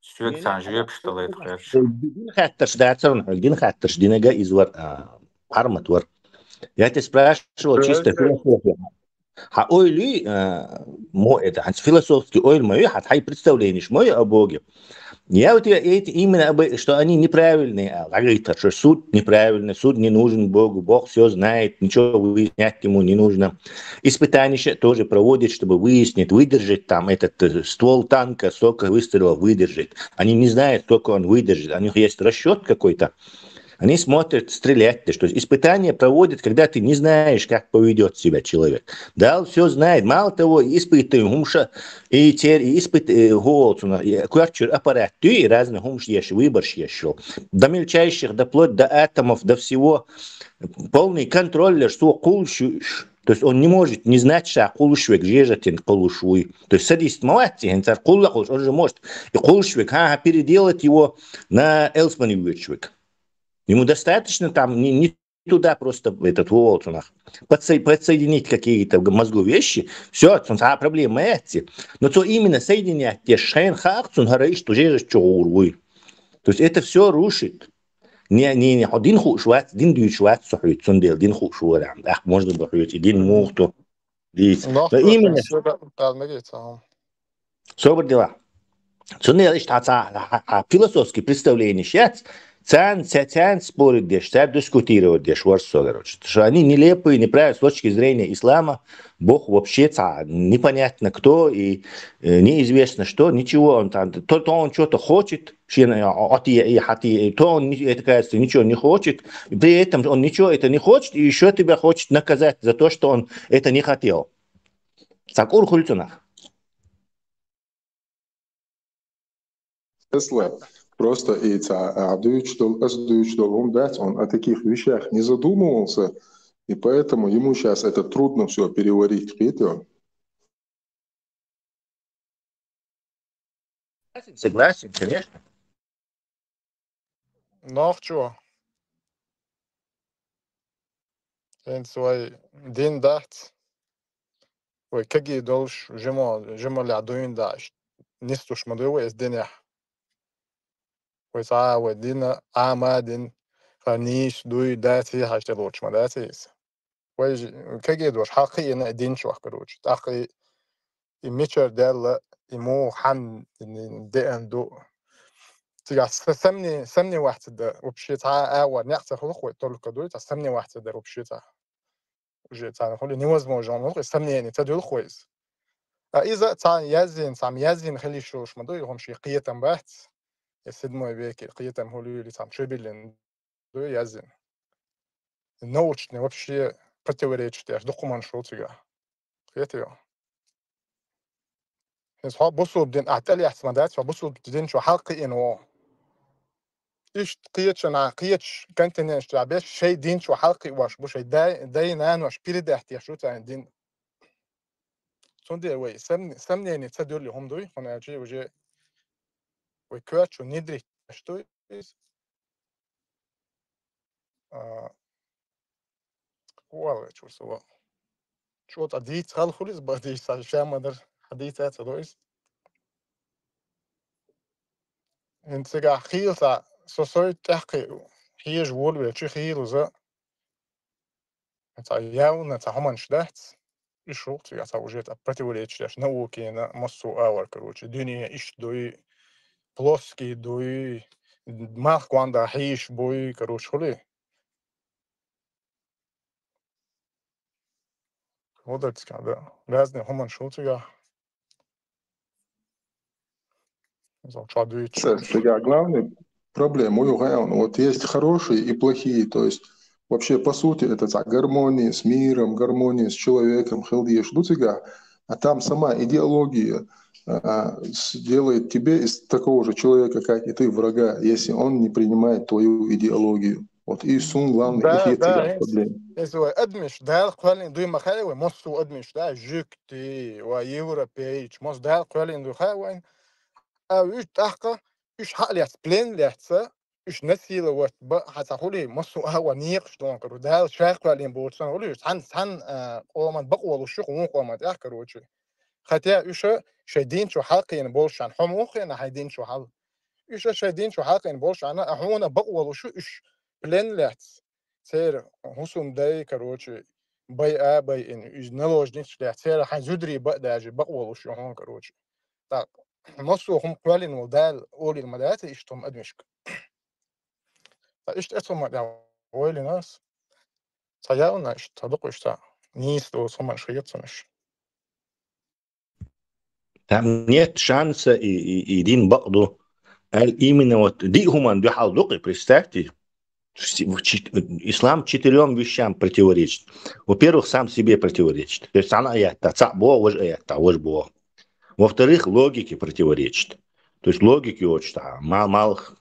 Соьга цхьа жоьпаш далийта хеташ. Дин хаттарш дацар хьона, дин хаттарш динага из вар, а, хьармат вар. Я тебя спрашивал чисто философия. Хьа ойла, а, мо это, хьа философский ойла ма ю, хьа, хьай представлениеш ма ю о Боге. Я у тебя эти именно об, что они неправильные, а, гагайтар, что суд неправильный, суд не нужен Богу, Бог все знает, ничего выяснять ему не нужно. Испытания ща тоже проводят, чтобы выяснить, выдержит там этот, э, ствол танка, сколько выстрелов выдержит. Они не знают, сколько он выдержит. У них есть расчет какой-то. Они смотрят, стрелять-то, что испытания проводят, когда ты не знаешь, как поведет себя человек. Да, все знает. Мало того, испытываем хӀумаш, и тер, и испыт, э, голцуна, и кварчур аппарат, ты, и разные хӀумаш еш, выборш еш. До мельчайших, до плоть, до атомов, до всего. Полный контроль, что кулш, то есть он не может не знать, что кулш век жежатин кулш вуй. То есть садист маватти, хен цар кулла кулш, он же может. И кулш век, ха, ха, переделать его на Элсман век. Ему достаточно там не, не туда просто этот волцунах подсо-, подсоединить какие-то мозгу вещи. Все, а проблема эти. Но то именно соединять те шен хак, цун хара иш ту жежа чугур вуй. То есть это все рушит. Не, не, не, хьо дин хууш вац, дин дуьйцуш вац со хьоьца, цундела дин хууш вара. Ах, можно бы хьоьца, и дин мух ту. Дийц. Но именно. Собар дела. Цундела иштта хьа ца, хьа, хьа философский представление яц, царна, ца-, царна спорить деш, царна дискутировать деш вар со, короче. Что они нелепые, неправильные с точки зрения ислама, Бог вообще ца, непонятно кто, и, э, неизвестно что, ничего он там, то, то он что-то хочет, шен, а, а, ати, и хати, то он, не, это, кажется, ничего не хочет, и при этом он ничего это не хочет, и еще тебя хочет наказать за то, что он это не хотел. Цхьа кӀур хуьлу цунах. Эсла, просто и ца, а, дуьйцуш долу, ас дуьйцуш долу хӀума дац, он о таких вещах не задумывался, и поэтому ему щас это трудно всё переварить, кхетий? Согласен, конечно. Нохчо. ХӀинца вай дин дац. Вай кегий долуш, жима, жималлехь дуьйна дац. Нислуш ма дуй вай иза динехь. Вай цхьа а вай дина, Ӏама а дина, хӀара нийса дуй, дац, хьаьжча лоцуш ма дац иза. Вай ж-, кегий долуш, хьалкхиъна и дин чохь, короче. ТӀаккха и, и мичара даьлла, и муха хьанна деана ду. Цигахь са-, самне, самне вац ца дан, вообще цхьа а агӀор некъ ца хуьлу вай, только дуй, цхьа самне вац ца дан вообще цхьа. Уже царна хуьлу невозможно, ну, сомнение ца дуьлху вай иза. А иза цхьа яздина, цхьа яздина хила йиш йолуш ма ду, и хӀума шен кхетам бац. И седьмой веке кхетам хуьлийла, цхьа чу биллина ду яздина. Научный вообще противоречит деш дукха хӀуманаш ду цигахь. Кхетий? Иза хьо бусулба дин, ахь тӀелаьцна ма дац, хьо бусулба дин чу хьалкхиъна ву. Иштта кхечанхьа, кхечу континенташ чохь беш шайн дин чу хьалкхиъна ваш бу, шайн дай, дай-нанош передать деш ду царна дин. Цундела вай сомн-, сомнение ца дуьллу хӀума дуй, хӀунда аьлча уже вай коьртачу внедрить деш ду иза. А, хӀун аьлла чуьра со ван? Чо цкъа дийца хала хуьлу иза, бан дийца ша ма дара, хьан дийца а ца до иза. ХӀинца цигахь хийла цхьа, со сой тӀаьхкхи хьежа волавелча хийла иза. Цхьа явна цхьа хӀуманаш дац. Уьш ву цигахь цхьа уже цхьа противоречияш наукина, массо а агӀор, короче, дуьне иштта дуй, плоский дуй, малх гонда хьийш буй, короче, хуьлий. Вот это, да. Разные хӀуманаш ву цигахь. Иза чо дуьйцу. Цигахь главный проблема у юха, вот есть хорошие и плохие, то есть вообще, по сути, это цхьа гармония с миром, гармония с человеком, хила дезаш ду цигахь, а там сама идеология, а, с-, делает тебе из такого же человека, как и ты, врага, если он не принимает твою идеологию. Вот и сун главный, да, и да, цигахь проблема. Иза вай адамаш, Дала кхоьллина дуй ма хаьа вай, массо а адамаш, да, жуьгти, вай европейч, массо а Дала кхоьллина дуй хаьа вайн. А уьш тӀаккха, уьш хьа а лаьцна, плен лаьцна, уьш насиловать бан, хьан цхьа хуьлий, массо а агӀор некъаш дохкур. Дала ша кхоьллина боцу санна хуьлий, уьш цхьана, цхьана, а, къоман бакъо луш ю, вукху къоман тӀехь, короче. Хотя уьш шайн дин чу хьалкхиъна болуш шайн хьо муха хиъна хьайн дин чу хьал. Уьш а шайн дин чу хьакхийна болуш Ӏана, а хьуна бакъволуш уьш плен лаьцна. Церан хӀусамдай, короче, байа а байина, уьш наложницаш лаьцна, церан хьайн зударий баа даже бакъволуш ю хьуна, короче. ТӀаккха массо а хӀума кхоьллина волу Дала олийла ма дац иштта хӀума адамашка. Ткъа иштта эцу хӀума тӀехь вайлина ас. Ца яа уьш, ца дукха уьш, ца нийса доцу хӀуманаш хетацунаш. Там нет шанса и, и, и дин бакъ ду. Аль именно вот диъ хӀуманна дуьхьал ду-кх и, представьте. Ислам четырём вещам противоречит. Во-первых, сам себе противоречит. То есть цхьана аятта цхьаъ боху, важа аятта важа боху. Во-вторых, логике противоречит. То есть логика йоцуш цхьа ма-, малх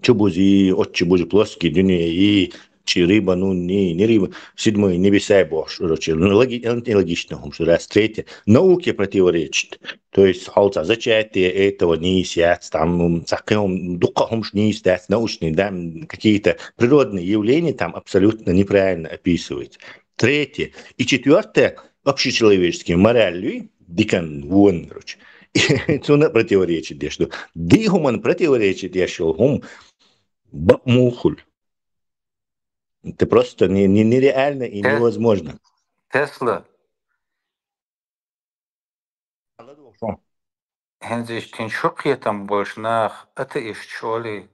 чу бузий, оцу чу бузий плоский дуьне, и чу рыба, ну, не, не рыба, седьмые небеса бохуш, короче, ну, логи-, антилогично хӀумаш ду, раз третье, науке противоречит. То есть хьол цхьа зачатие этого нийса яц, там цхьа кхин дуккха а хӀумаш нийса дац, научные, да, какие-то природные явления там абсолютно неправильно описывается. Третье. И четвёртое, общечеловеческие мораль, дикан вон, короче. Цунна противоречит деш ду. Диъ хӀуманна противоречит деш йолу хӀума бакъ муха хуьлу. Это просто не-, не-, нереально и Те-, невозможно. Тесла. ХӀинца иштта хӀинца шу кхетам болуш нах атеисташ олий?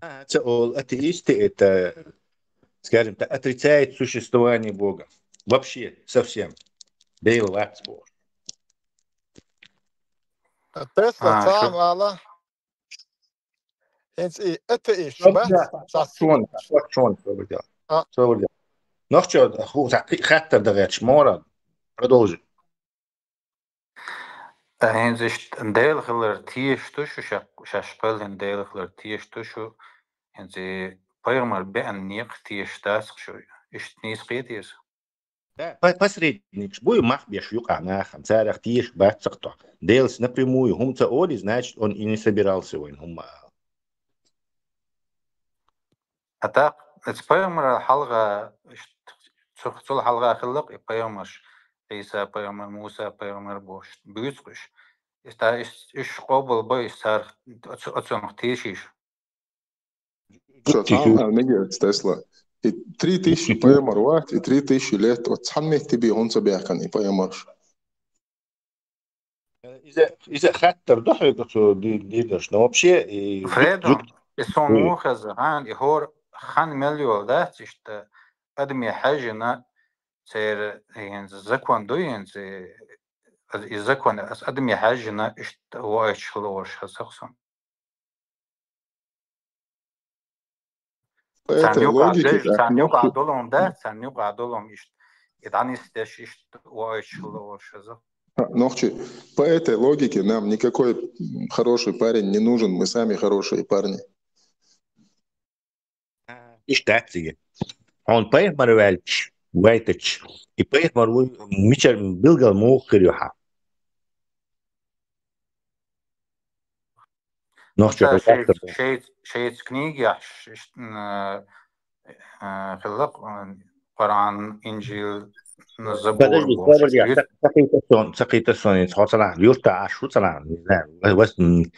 А, ца олу, атеисты это, скажем так, отрицает существование Бога. Вообще, совсем. Дела вац боху. Тесла А, цхьа шу- ала. ХӀинца и атеисташ бац, цхьа Шона, шона, собар де. А. Собар де. Нохчо, ху-, хаттар дан гӀерташ, мора, продолжи. ХӀинца иштта Дела хилар тешаш ду шу, ша-, шаьш кхоьллина Дела хилар тешаш ду шу, хӀинца и пайхамар беана некъ тешаш дац шу, иштта нийса кхета иза? Да, по-, посредникаш буй мах беш юкъахь нахана, царах тешаш бац-кх тхо. Делаца напрямую хӀума ца олий, значит, он и не собирался вайн хӀума ала. А так, эцу пайхамарал хьалха, ш-, цу-, цул хьалха хилла-кх и пайхамарш, Ӏийса пайхамар, Муса пайхамар бохуш, буьйцу-кх уьш. Иштта, иш-, уьш къобал бо, иш царах оцу-, оцунах тешийша. Шу цхьаъ аьлла мегар дац, Тесла. И три тысячи пайхамар вац, и три тысячи лет, оцу цхьана метте бен хӀунда ца баьхкина и пайхамарш? Иза, иза хаттар ду хьоьга цо ди-, дийраш. Но вообще, и Фредо, зу-, и сон Ой. Муха хеза, хьан, и хӀора хан мел йолу дац, иштта адаме хьаьжжина, церан хӀинца закон ду, хӀинца и, и закон ас адаме хьаьжжина, иштта воуьйтуш хилла волуш хеза-кх сон. По Царна этой юкъахь логике, деш, так, царна юкъахь нохчи-, долу хӀума дац, царна юкъахь долу хӀума иштта, и дӀанисдеш иштта воуьйтуш хилла волуш хеза. А, нохчи, по этой логике нам никакой, м, хороший парень не нужен, мы сами хорошие парни. Иштта дац цига. Хьуна пайхамар ваьлча, вайтача, и пайхамар вуй, мичара билггал муха хир ю хьан? Нохчо Ца шайца, хӀун шайца, шайца книгехь ш-, ш-, н-, а, хилла-кх, а, Къуръан, Инжил, н-, Забур Подожди, бохуш. Подожди, ца, ца кхийта сон, ца кхийта сон, хьо ца нах, юрта Ӏаш ву ца нах, не знаю, в, в, м,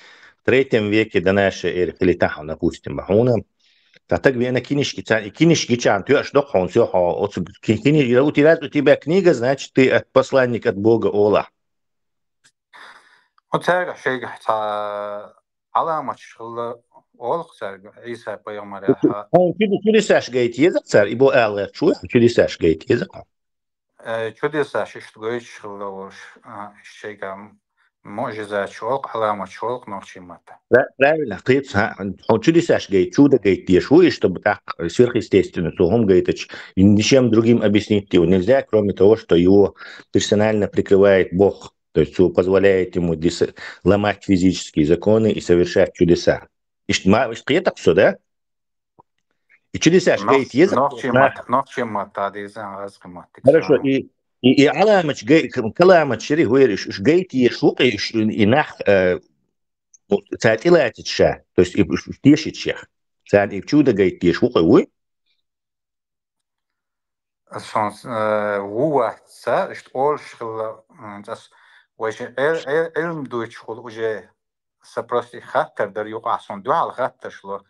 третьем веке до нашей эры хилийтахьа, допустим, бахьуна. Ца таг веана кинишки, ца, и кинишки чан, тоьаш доккха хьуна, всё, хьо, оцу ки-, кини-, раз у тебя, у тебя книга, значит, ты от, посланник от Бога, олахь. Оцаьрга шайгахь цхьа Ӏаламаташ хилла олу-кх цаьрга, Ӏийса пайхамарехь. Хьуна чуди-, чудесаш гайта еза-кх цара, и бо ала гӀерташ ву, чудесаш гайта еза-кх хьуна. Э, чудесаш иштта гойтуш хилла волуш, а, иштта шайгахь муъжизаташ олу-кх, Ӏаламаташ олу-кх нохчийн матта. Пра-, правильно, кхеташ, хьуна чудесаш гайта, чудо гайта дезаш ву, и чтобы так сверхъестественно, цо хӀума гайтача, ничем другим объяснить его нельзя, кроме того, что его персонально прикрывает Бог. То есть цо позволяет ему дис-, ломать физические законы и совершать чудеса. Иштта ма-, иштта кхета-кх со, да? И чудесаш гайта еза-кх нохчийн матта, нохчийн матта деза, азкъа матта. Хорошо, и, и, и Ӏаламаташ гай-, к-, каламаташ шери хӀуьйра, уьш, уьш гайта езаш ву-кх, уьш, и нах, э, цара тӀелатийта ша, то есть и, уьш, уьш тешийта шех. Царна и чудо гайта езаш ву-кх, вуй? Ас шуна, э, ву вац ца, иштта олуш хилла, м, ас вайша Ӏил-, Ӏил-, Ӏилма дуьйцуш хуьлу уже. са просто хаттар дар юкъахь, сон дуьхьал хаттарш ло.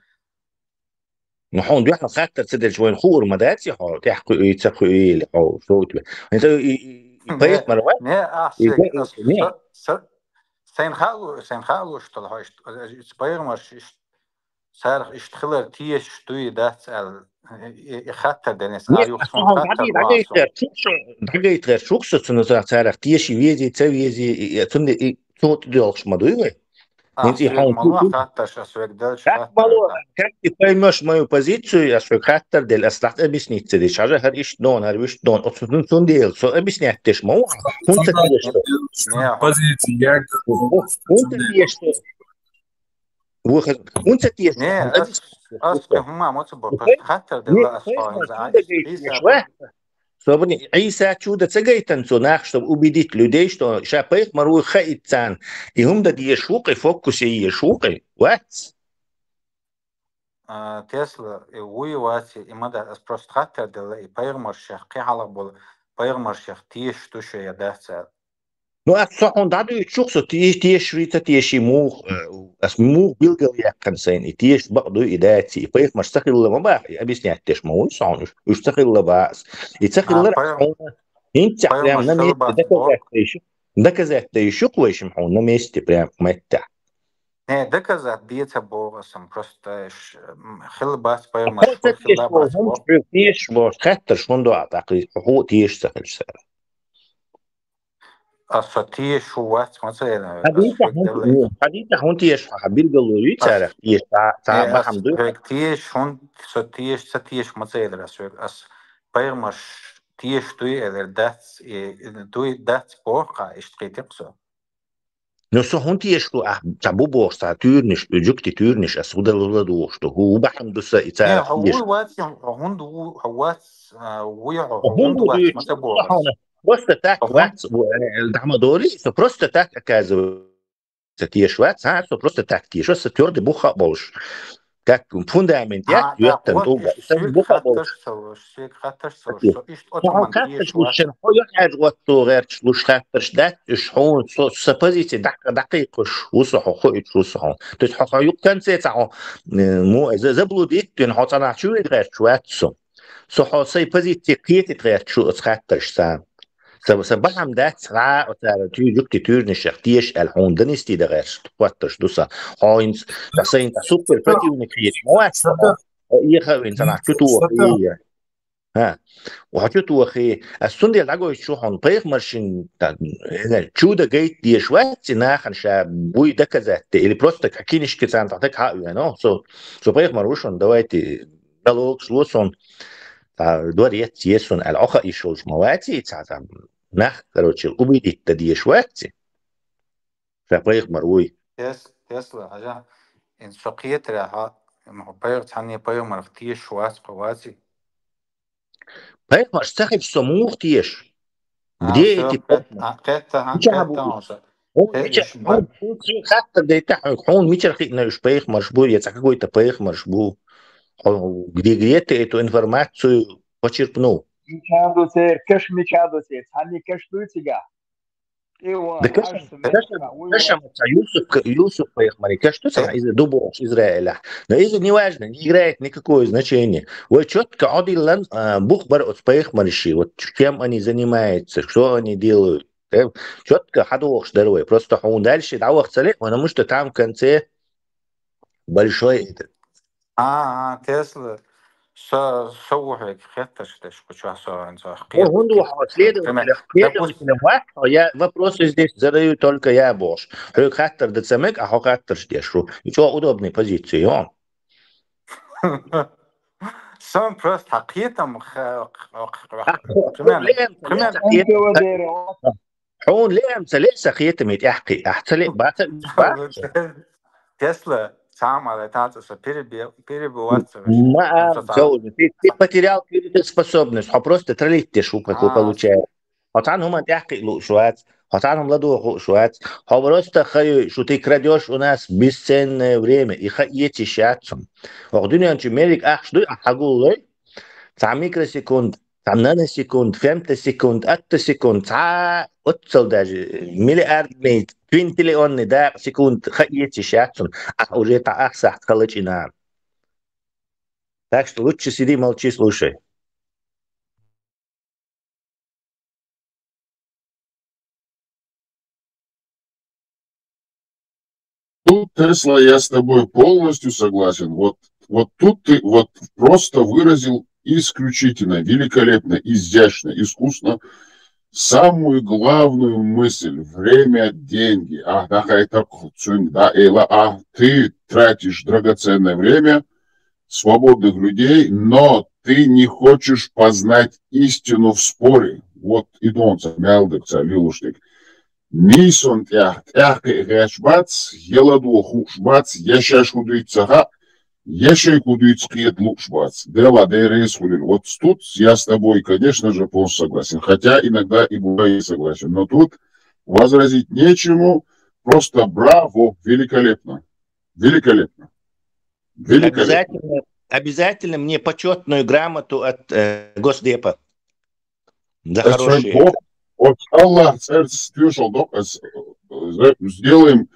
Ну, хьуна дуьхьал хаттар ца делча, вайна хуур ма дац и хьо, тӀехь кхуьуьй, ца кхуьуьй или хьо шовтӀа. ХӀинца и, и, и, и пайхамар вац? Не, ахь И се, пай-, ас, не. са, са, сайн хаалу, сайн хаалуш тала хьо иштта, пайхамарш иштта, царах иштта хилар тешаш дуй дац аьлла, и, и, и хаттар денис, Не, а юха ас сон хьуна хаттар дӀагай-, ло сон. ДӀагайтарчух со, дӀагайтарчух со цунна царах теший вези, ца вези, и, и, цунна и, цу тӀе доьлхуш ма дуй вай? ХӀинца и хьуна ма ло хаттарш, ас вег делш хаттар. Как ты поймёшь мою позицию, ас вег хаттар дел, ас лахь объяснить ца деш. Хьажа, хӀара иштта дон, хӀара вуьшта дон. Оцу цун, цундела, со объяснять деш ма ву. ХӀунда ца деш со? Не, позиция, я ХӀунда ца деш со? Ву хӀара, хӀунда ца деш со? Не, ас, ас кхин хӀума ма ца бо, просто хаттар дела ас хьо, Хьунда гайташ ва? Собарни, Ӏийса чуда ца гайтан цо нах, чтобы убедить людей, что ша пайхамар ву хаийт царна. И хӀума дан дезаш ву кхи, фокусе езаш ву кхи. Вац? А, Тесла, и вуй вац, и ма дац, ас просто хаттар дела, и пайхамаршех, кхин хьалха болу пайхамаршех тешаш ду шо я дац аьлла. Ну, ас со хьуна дӀадуьйцучух со те-, тешаш вуй, ца теший муха, э, ас муха билгал яьккхина сайна, и тешаш бакъ дуй, и дац, и пайхамарш ца хилла ма баха, и объяснять деш ма вуй со хьуна уьш, уьш ца хилла баха ас. И ца хилар ас хьуна хӀинца прям на месте доказать дайших, доказать дайших вайшим хьуна на месте прям меттехь. Не, доказать де ца боху ас, просто ш-, м, хилла бац пайхамарш, хилла бац боху. Тешаш боху, хаттарш хӀунда до а тӀаккха, хьо тешаш ца хилча сара. Ас со тешаш ву вац ма ца елла. Хьадийца хьуна, хьадийца хьуна тешаш, хьан билгало юй царах тешаш, цхьа, цхьа бахьана дуй? Тешаш хьуна, со тешаш, ца тешаш ма ца елира ас вег. Ас пайхамарш тешаш дуй элира дац, и, и дуй дац боху кхин, иштта кхийтира со. Ну, со хӀунда тешаш ву, ахь цхьа бу бохуш, цхьа туьйранаш, жуьгти туьйранаш, ас хӀу дала ладугӀуш ду, хӀу бахьана ду сан и царах тешаш? Хьо вуй вац, хьо хӀунда ву, хьо вац, а, вуй хьо, хӀунда вац ма ца боху ас. Просто так вац, э, дӀа ма дори, со просто так, оказывается, тешаш вац, а, со просто так тешаш вац, со твёрдый бух а болуш. Как фундамент яц, йоьттан тӀулга, сан бух а болуш. Шега хаттарш ца луш, со иштта оцу хьо хаттарш луш, хьо юхьӀаьржа отто гӀерташ луш хаттарш дац, уьш хьуна, со, сан позици дӀа-, дӀакхайкхуш ву со, хьо хоуьйтуш ву со хьуна. То есть хьо, хьо юкъ конце цхьа хьо, э, мо, за-, заблудить дина, хьо цӀанахь чу вига гӀерташ вац со. Со хьо сайн позици кхетийта гӀерташ ву оцу хаттарш царна. Сан, сан бахьана дац, гӀа, оцара туьй-, жуьгти туьйранашех тешаш аьлла хьуна донести дан гӀерташ хаттарш ду сан. Хьо хӀинца, сан сайна супер противник хеташ ма вац сан хьо. Хьо эха а вина цӀанахь чу тохий. ХӀа. Хьо чу тохий. Ас цундела дӀагойтуш ву хьуна, пайхамаршин, та, э, чуда гайта дезаш вац и нахана ша буй доказать де, или просто как кинишка царна тӀе хьа а веана, со, со пайхамар ву шуна, давайте, далогаш ло сон, та, дворец е сон, аьлла, оха йиш йолуш ма вац и цхьа, цхьа нах, короче, убедить дан дезаш вац и. Ша пайхамар вуй. Тес-, Тесла, хьажа, ин со кхетарехь, м, пайх-, цхьанне пайхамарах тешаш вац кхо вац и. Пайхамарш ца хилча, со муха теша? А, где эти пайхамарш? Кхетта, кхетта, кхетта хьуна ша. Хьуна мича, хьуна, хьуна хаттар дайта хьуна, хьуна мичара хиъна уьш пайхамарш бу, я цхьа какой-то пайхамарш бу? Хьо где, где ты эту информацию почерпнул? Мича ду церан, каш мича ду церан, цхьанне каш дуй цигахь? Да каша, каша, каша, Юсуп, Юсуп пайхамаре каш ду цигахь, иза ду бохуш Израилехь. Но иза неважно, не играет никакое значение. Вай чётко Ӏодиллан, а, бух бара оцу пайхамарши, вот чем они занимаются, что они делают. Э, чётко хьадохуш дара вай. Просто хьуна дальше дӀаваха ца ле, потому что там в конце большой этот. А, а, Тесла, со, со ву хьоьга хеттарш деш, кху чохь со вайн цох хӀунда ву хьо следователь, следователь вац хьо, я вопросы здесь задаю только я бохуш. Хьоьга хаттар дан ца мега, а хьо хаттарш деш ву. И чӀогӀа удобный позиция ю. Сан просто хьан кхетам х-, х-, х-, х-, примерно, примерно. Хьуна леам ца ле сан кхетаме тӀаьхкхи, ахь ца ле, баца, баца. Тесла, цхьа а ма ле, тӀаккха со перебе-, перебивать ца веш. Ма, а, Ца цхьа. Ты, ты потерял передоспособность, хьо просто троллить деш ву, А. получается. Хьо цхьана хӀуманна тӀаьхкхи лууш вац, хьо цхьана хӀума ладогӀа хууш вац, хьо просто хайой, что ты крадёшь у нас бесценное время, и ха эцийша яц хьуна. Оха дуьнен чу мерриг ахча дуй, ахь хьагуллой, цхьа микросекунд, цхьа наносекунд, фемтосекунд, аттосекунд, цхьа оццал даже миллиардный Квинтиллионный дакъа секунд ха эцаш яц цунна, а уже тӀаккха ах сахьт халачӀина. Так что лучше сиди, молчи, слушай. Тут, Тесла, я с тобой полностью согласен. Вот, вот тут ты вот просто выразил исключительно, великолепно, изящно, искусно самую главную мысль. Время, деньги. А, да, это, да, Эйла, а ты тратишь драгоценное время свободных людей, но ты не хочешь познать истину в споре. Вот и донца, мялдык, ца, лилушник. Нийсонан тӀехь, тӀехь кхиъ гӀерташ бац, я ладогӀа хууш бац, я шаьш хӀу дуьйцу ца хаьа, я шайга хӀу дуьйцу кхета лууш бац. Делла, Дела реза хуьлийла. Вот тут я с тобой, конечно же, полностью согласен. Хотя иногда и бываю не согласен. Но тут возразить нечему. Просто браво, великолепно. Великолепно. Великолепно. Обязательно, обязательно мне почетную грамоту от э, Госдепа. За Это хорошие. Бог. Вот Аллах, церковь, слышал, Бог, э, с- э, сделаем,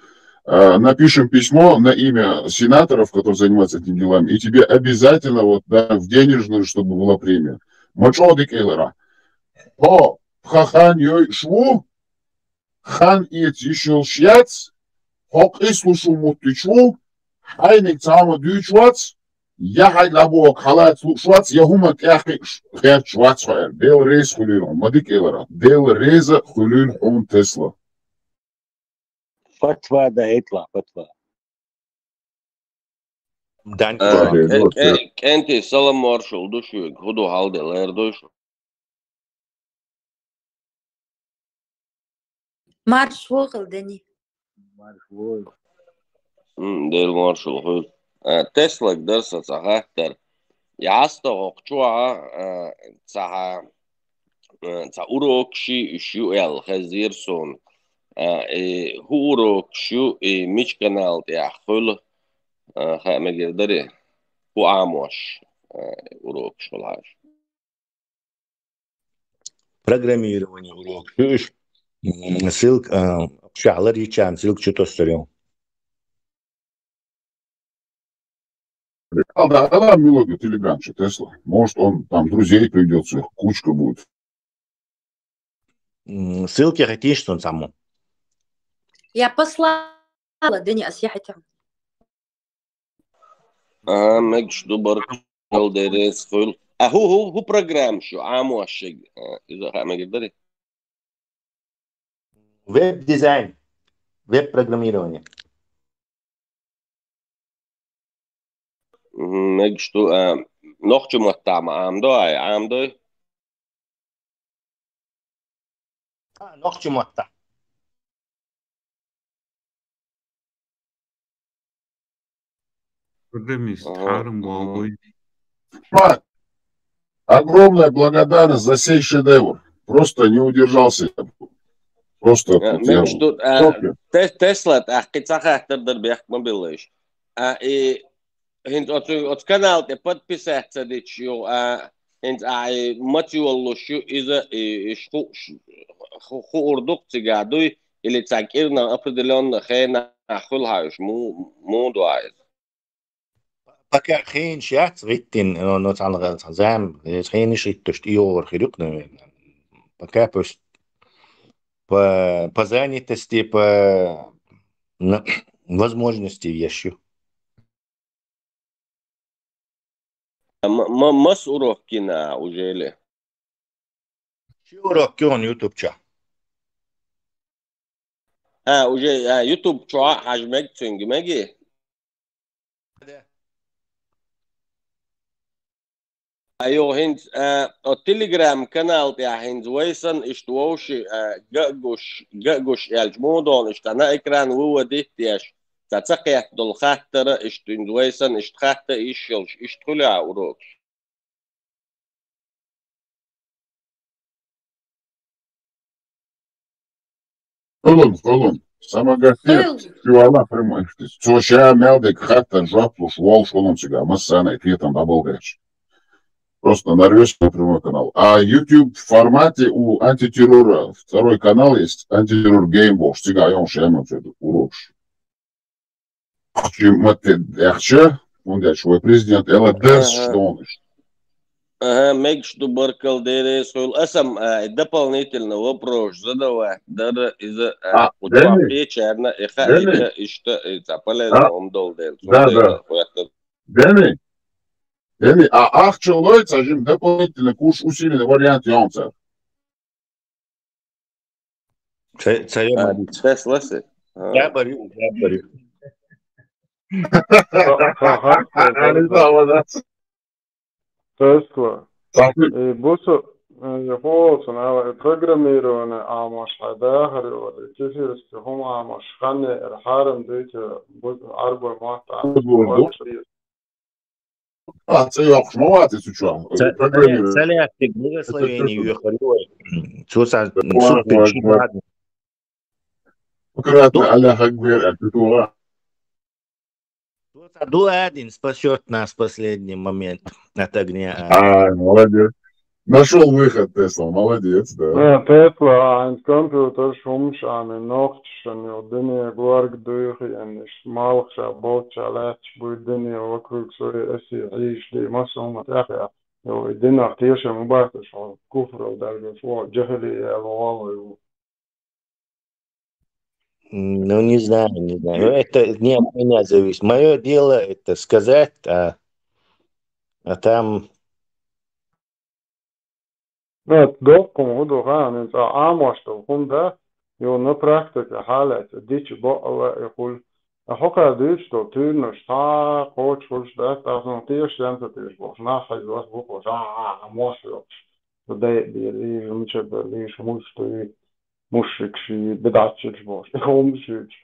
э, напишем письмо на имя сенаторов, которые занимаются этими делами, и тебе обязательно вот да, в денежную, чтобы была премия. Мачо дикелера. О, хахан йой шву, хан иец ишил шьяц, хокъис лушу муттичву, хайник цама дючвац, я хай лабуак халац лушвац, я хума тяхи герчвац хаэр. Дел рез хулюл, мадик элара. Дел реза хулюл хун Тесла. Фатва да этла, фатва. Данки Э, вам. э, э, Кенти, салам маршал, душуг, худу халде, лер душ. Марш вогъал, Дани. М, Дел маршал, хуй. Э, Теслаг дарса ца хаттар. Яста гъокъ чуа, э, ца ха-, э, ца урок ши, ши ю эл хезир сон. Э, и ху урок ши ю, и мич канал тя хуй. Э, ха мегер дари. Ху амош, э, урок шулаш. Программирование урок. Шуш. М, Ссылка, э, шахлар ичан, ссылка что-то сорил. А, да, да, да, мелодию Телеграм, что Тесла. Может, он там друзей приведет своих, кучка будет. М, Ссылки хотишь, что саму? Я послала, Дани, асяхатя. А, мегш ду баркал дерес хуй. А ху, ху, ху программ шу, амош ши. Э, иза ха мегер дари. Веб-дизайн. Веб-программирование. Мгм, мегш ду, э, нохчу маттама амдо, ай, амдо. А, нохчу матта. Программист, Ага, харам ага. болгой. Ма, огромная благодарность за сей шедевр. Просто не удержался я. Просто Э, тут я мегш ду, в э, шоке. Те-, Тесла, а, кицахаттар дар бехк ма биллеш. А, и, хинт оцу, оцу канал те подписаться дич ю, а, хинт, а, и, мацюоллуш ю, иза, и, иш ху, ш-, ху, ху урдук цига дуй, или ца кирна определённо хена хул хаюш, му, му дуайз. Пока хен шац гиттин, но, но цан, цан зам, э, хен иш иттушт иор хирюк, наверное. Пока пусть по, по занятости, по на, возможности вешью. М-, м-, мас урок кина уже ли? Ши урок кион YouTube ча. А, уже, а, YouTube ча хажмек цунги меги? Айо, хинц, а, о Telegram канал тя хинц вайсан ишт вовши, а, гагуш, гагуш ялч модон ишт на экран выводит яш. Ца ца кхет дол хаттара ишт хинц вайсан ишт хатта ишшелш, ишт хуля урок. Холун, холун. Сама гатер, Хыл. Чувала прямой. Цо ша мялдык хатта жоп луш, вол шолун цига, массана и кветом баболгач. Просто нарвешься на прямой канал. А YouTube в формате у антитеррора второй канал есть, антитеррор гейм бохуш, цигахь йолуш яьман цуьнан урокаш. Чи матте яхча, хӀунда аьлча вай президент эла дерсаш Ага. дохуш. Ага, мегаш ду, баркалла, Дела реза хуьлда. Аса-м, а, дополнительно вопрос задавать дара иза, а, А, кху Дени? чохь кхечарна, и хаийта, Дени? иштта, и цхьа полезно А? хӀума долу дела. Да, Цундела да. хӀоьттина. Дени? Дени, а ахча лой, цхьа жима дополнительно курс усиленный вариант йоцу? Ца, ца я А, мариц. Тесла си? А. Я барю, я барю. Ха-, ха-, ха-, Ха-, ха-, Тесла. Ха-, И бусу, э, хӀун олу цунах, и программирование Ӏамош хьан дахар ю, и кефирский хӀума Ӏамош хан яра хьарам дуьйцу, бу-, Ӏарбой мотт Ӏамош. Бу-, бу-, бу-, А, цӀе йоккхуш ма вац и цу чохь. Ца-, Программирование. Ца-, ца лаьттиг благословение йоьхур ю вай. Цо сан Ой, супер ой, чу ой. бадна. Аккуратно, Ду- Аллах Акбар, а, цу чохь. Цо сан ду адин спасёт нас в последний момент от огня. А, молодец. Нашёл выход, Тесла, молодец, да. Э, Тесла, хьайн компьютерш хӀумаш Ӏамийна нохчашна ю, дуьне горга дуьйху еннаш, малх ша болчча лаьтташ буй дуьне вокруг своей оси хьийзаш ди, массо хӀума тӀехъяьхна. Йо, и динах тешам ма бац уьш, хьо куфрал даьлла, хьо жахили яла гӀолла ю. М, ну, не знаю, не знаю. Ну, это не от меня зависит. Моё дело это сказать, а, а там Ну, доккхун хӀун ду хаьа, хӀинца Ӏамош долу хӀума да, йо, на практике хьалаьцна, дича бакъ а ваьа хуьлу. Ткъа хӀокхара дуьйцуш долу туьйранаш цхьа кхочушхуьлуш дац, тӀаккха сан тешаш ца тешаш бохуш, нах хьийзош бу бохуш, а, а, а, мош йоккхуш. Ду дай а бе, лийжа, мичара бе, лийжа, муш дуй, мушрикаш ю, бидӀатчаш бохуш, и хӀумаш юьйцуш.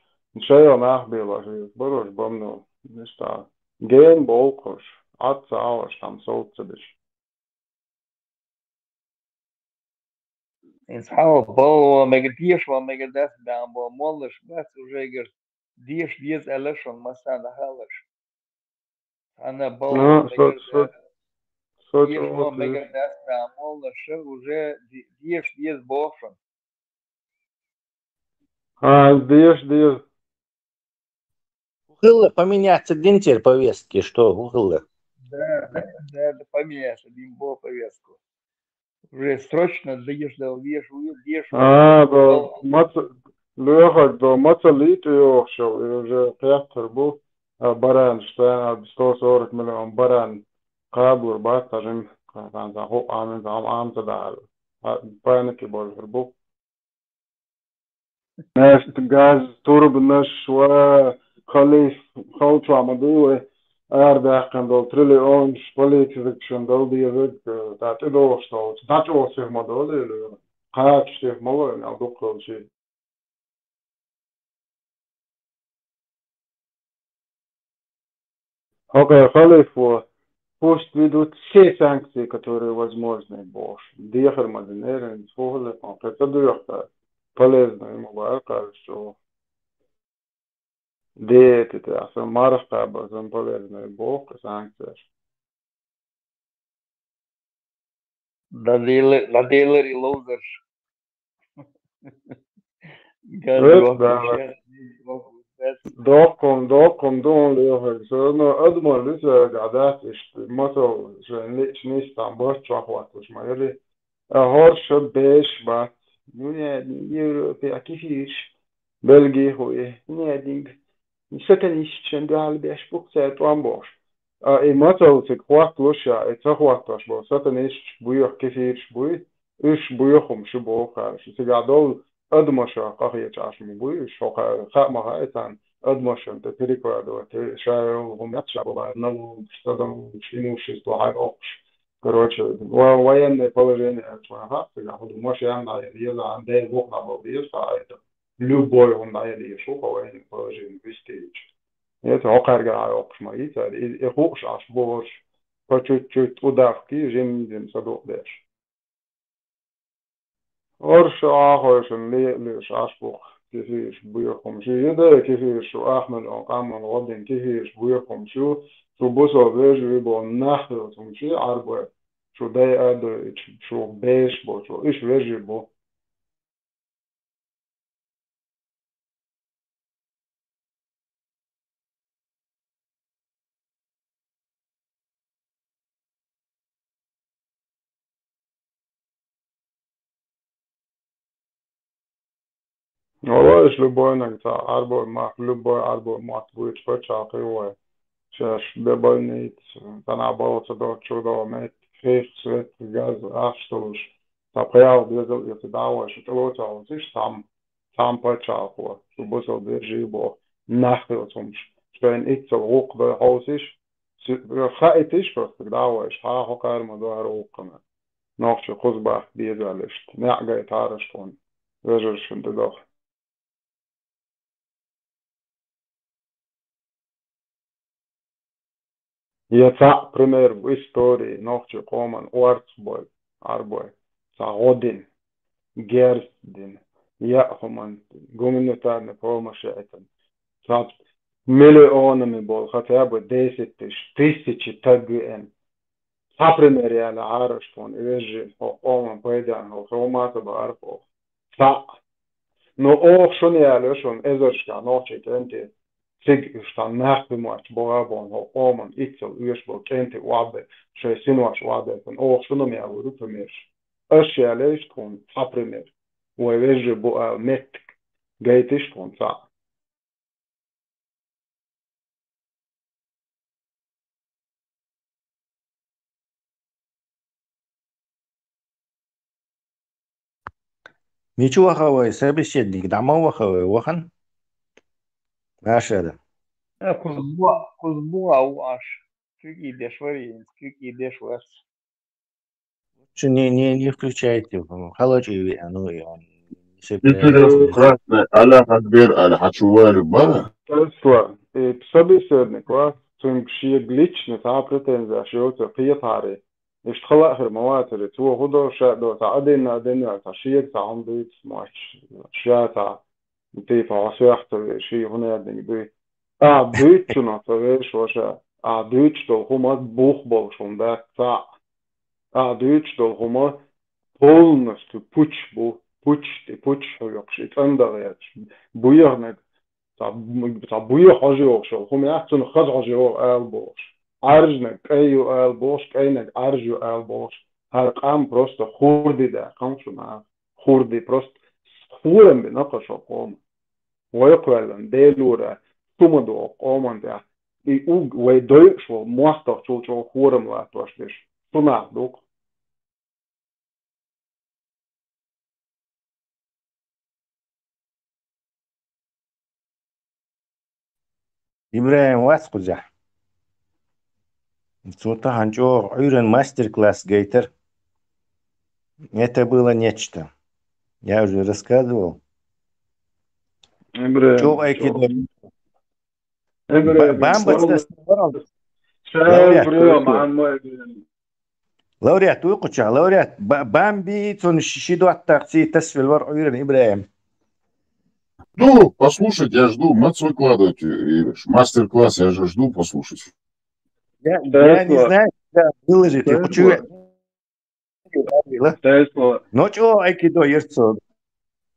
Шайо нах белош, барош бамно, иштта. Гена болу кхуш, Ӏад ца Ӏалаш, там совца деш. ХӀинца хьан балло мегар, деша ван мегар дац баьхна бо моллаш бац, уже эгар деша деза аьлла шуна массарна хаалаш. Хьан балло Ну, со, мегар со, дац, со деша ван чохь мегар дац баьхна моллаш, уже де-, деша деза боху шуна. А, деша деза. ХӀун хилла, поменяться дина церан повестки, что, хӀун хилла? Да, да, да, да, поменяться дина боху повестку. Уже срочно деша дала, деша, деша. А, до, маца, лоьхарг до, маца лийту йохуш йолу, и уже кхеттар бу, а, баранаш, царна сто сорок миллион баран кхабур бац, хьажим, хан, хан, хан, хӀу, амин, хан, амин, ца дахьар. А, паники болур бу. Нефть, газ, турбанаш ва халиф, халчохь ма дуй вай арадаьккхина долу триллионаш, полицейскашна дала дезарг, э, тӀе тӀедогӀуш долчу дӀачӀогӀа сиха ма долийла, кхача сиха ма лойла, ал дукхалчий. ХӀокху халифо, пусть ведут все санкции, которые возможны, бохуш. Дехар ма динера, хӀинца хӀун хилла, кхин ца доьху, полезно ма бара кхараш чӀогӀа. Диета тӀехь сан марха кхаба, сан полезно боху санкцияш. Дан дилла-, дан дилларе ловзарш. Ган Эц дохку бала. шен, дохку бац. Доккхун, доккхун ду хьуна лоьхург. Со, ну, адамо луьцург а дац иштта, масал шайн личный там бац чохь хӀотталуш ма яли. А хӀорш а беш бац. Ну, не, Европе, а кефирш. Бельги хуи. Не, динг. Сатанистчун дуьхьал беш бу-кх цара тӀом бохуш. А и мацалла цига хӀотталуш а, и ца хӀоттош болу сатанистчаш буьйху, кефираш буй, уьш буьйху хӀума шу боху кхара. Шу цигахь долу адамаша къахеташ ма буй, уьш хӀокхара хаа ма хаьа царна, адамашна тӀе перекладывать, ша йолу хӀума яц ша боху, налогаш, садовгаш, имущество хьайоккхуш. Короче, ва-, военное положение аьлча вайн хаьа цигахь, хӀун ду, машен дӀа, еза, ден бухна боху, еза, Любой хӀума дӀаяла езаш ву хьо вайна положение вистийча. Эца хӀокхаьргара Ӏа йоккхуш ма йий цара, и, и хууш Ӏаш бу хӀорш, по чуть-чуть удавки жим-жим садукъдеш. ХӀорш а Ӏахойшна ле-, леш Ӏаш бу-кх кефираш буьйху хӀума шу. Йида кефираш шу, ахман он къаман гӀо дина кефираш буьйху хӀума шу, шу бусо вежарий бо нах йоцу хӀума шу Ӏарбой. шу дайа а дойича, шу беш бо, шу иш вежи бо. Валлахь, любой наг цхьа Ӏарбой мах, любой Ӏарбой мотт буйча паччахьалкхе вай. Шаьш бе больница, танахь балха ца доцучу до мет, хих, свет, газ, ахча долуш. Цхьа пхьегӀа дезал эца дӀа а вай, шу тӀелоцахь оцуш, цхьамма, цхьамма паччахьалкхо, шу бусал бежий боху, нах хилла цунаш. Шайна иццал гӀуллакх дай хьовсиш, хаийтиш просто дӀа а вайша, хьан хӀокхара ма ду хӀара гӀуллакхана. Нохчий кхуза бахка беза аьлла иштта, неӀ гайтараш тхуна, вежаршна тӀедоху. Я цхьаъ пример в истории нохчий къоман орца бой, Ӏарбой, цхьа гӀо дина, герз дина, яа хӀуманна гуманитарный помощь яйтина, цхьа миллионами болу, хотя бы десять тысяч, тысячи таг веана. Цхьа пример яла Ӏараш тхуна, и вежарий, хӀокху къоман пайдехь хӀокху хӀума ца бахара оха. Цхьаъ. Но оха шуна яла шуна эзаршкахь нохчий кӀентий, цига уьш цхьа нах ду моьттуш богӀа боху хӀокху къоман иццал оьшуш болу кӀентий охьабе, шайн синош охьабе, оха шуна ма яла вуьру примерш. Аш яла иштта тхуна цхьа пример. Вай вежарий бу ала меттиг. Гайтиш тхуна цхьаъ. Мича ваха вай, собеседник, дӀа ма ваха вай, вахана? Маша да. Э, кхуза бу-, кхуза бу а ву аш. Куьг ийдеш вари, куьг ийдеш вац. Чу не, не, не включайте, по-моему. Халачи ви, а, ну, и он. Интересно, красная, аля хадбер, аля хачували бара. Тесла, и собеседник вац, цуьнга шега лично цхьа а претензеш йоцу кхетари. Иштта хала а хир ма вацари, цо хӀун до, ша до, цхьа а дина, а дина, цхьа шега цхьа хӀума дуьйцу, моч, ша цхьа. Типа, хьо соьх ца веш, хӀун аьлла дуй? Ахьа дуьйцучунах ца веш, ваша. Ахьа дуьйцуш долу хӀума бух болуш хӀума дац цхьаъ. Ахьа дуьйцуш долу хӀума полностью пуч бу, пуч тӀе пуч хьоькхуш, и цӀандан гӀерташ. Буьйхинарг, цхьа, цхьа буьйха хьожа йогӀуш йолу хӀума яц, цунах хаза хьожа йогӀу ала бохуш. Ӏаьржанарг кӀай ю ала бохуш, кӀайнарг Ӏаьржа ю ала бохуш. ХӀара къам просто хурди даьккхина шуна. Хурди просто хурам бина кху шо къоман. Вай кхоьллина, Делора, шу ма догӀу къоман тӀехь. И уг вай дойуш волу мостагӀчул чӀогӀа хурам латтош дерш. Шу нах ду-кх. ИбрахӀим вац кхузахь. Цо тахана чӀогӀа Ӏуьйранна мастер-класс гайтар. Это было нечто. Я уже рассказывал. ИбрахӀим, чӀогӀа айкидо. ИбрахӀим, Ба-, бамба салам. Цас вара? Шайла Лауреат, приём, приём. Амма ИбрахӀим. Лауреат, вуй кхуча, лауреат, ба-, бамби, цунна ши, ши доттагӀ ций тасвел вара Ӏуьйранна ИбрахӀим. Ну, послушать, я жду, мац выкладывать, и, и мастер-класс, я же жду послушать. Я, я не знаю, когда выложить, я хочу. Тесла. Но чё, айкидо ерцо.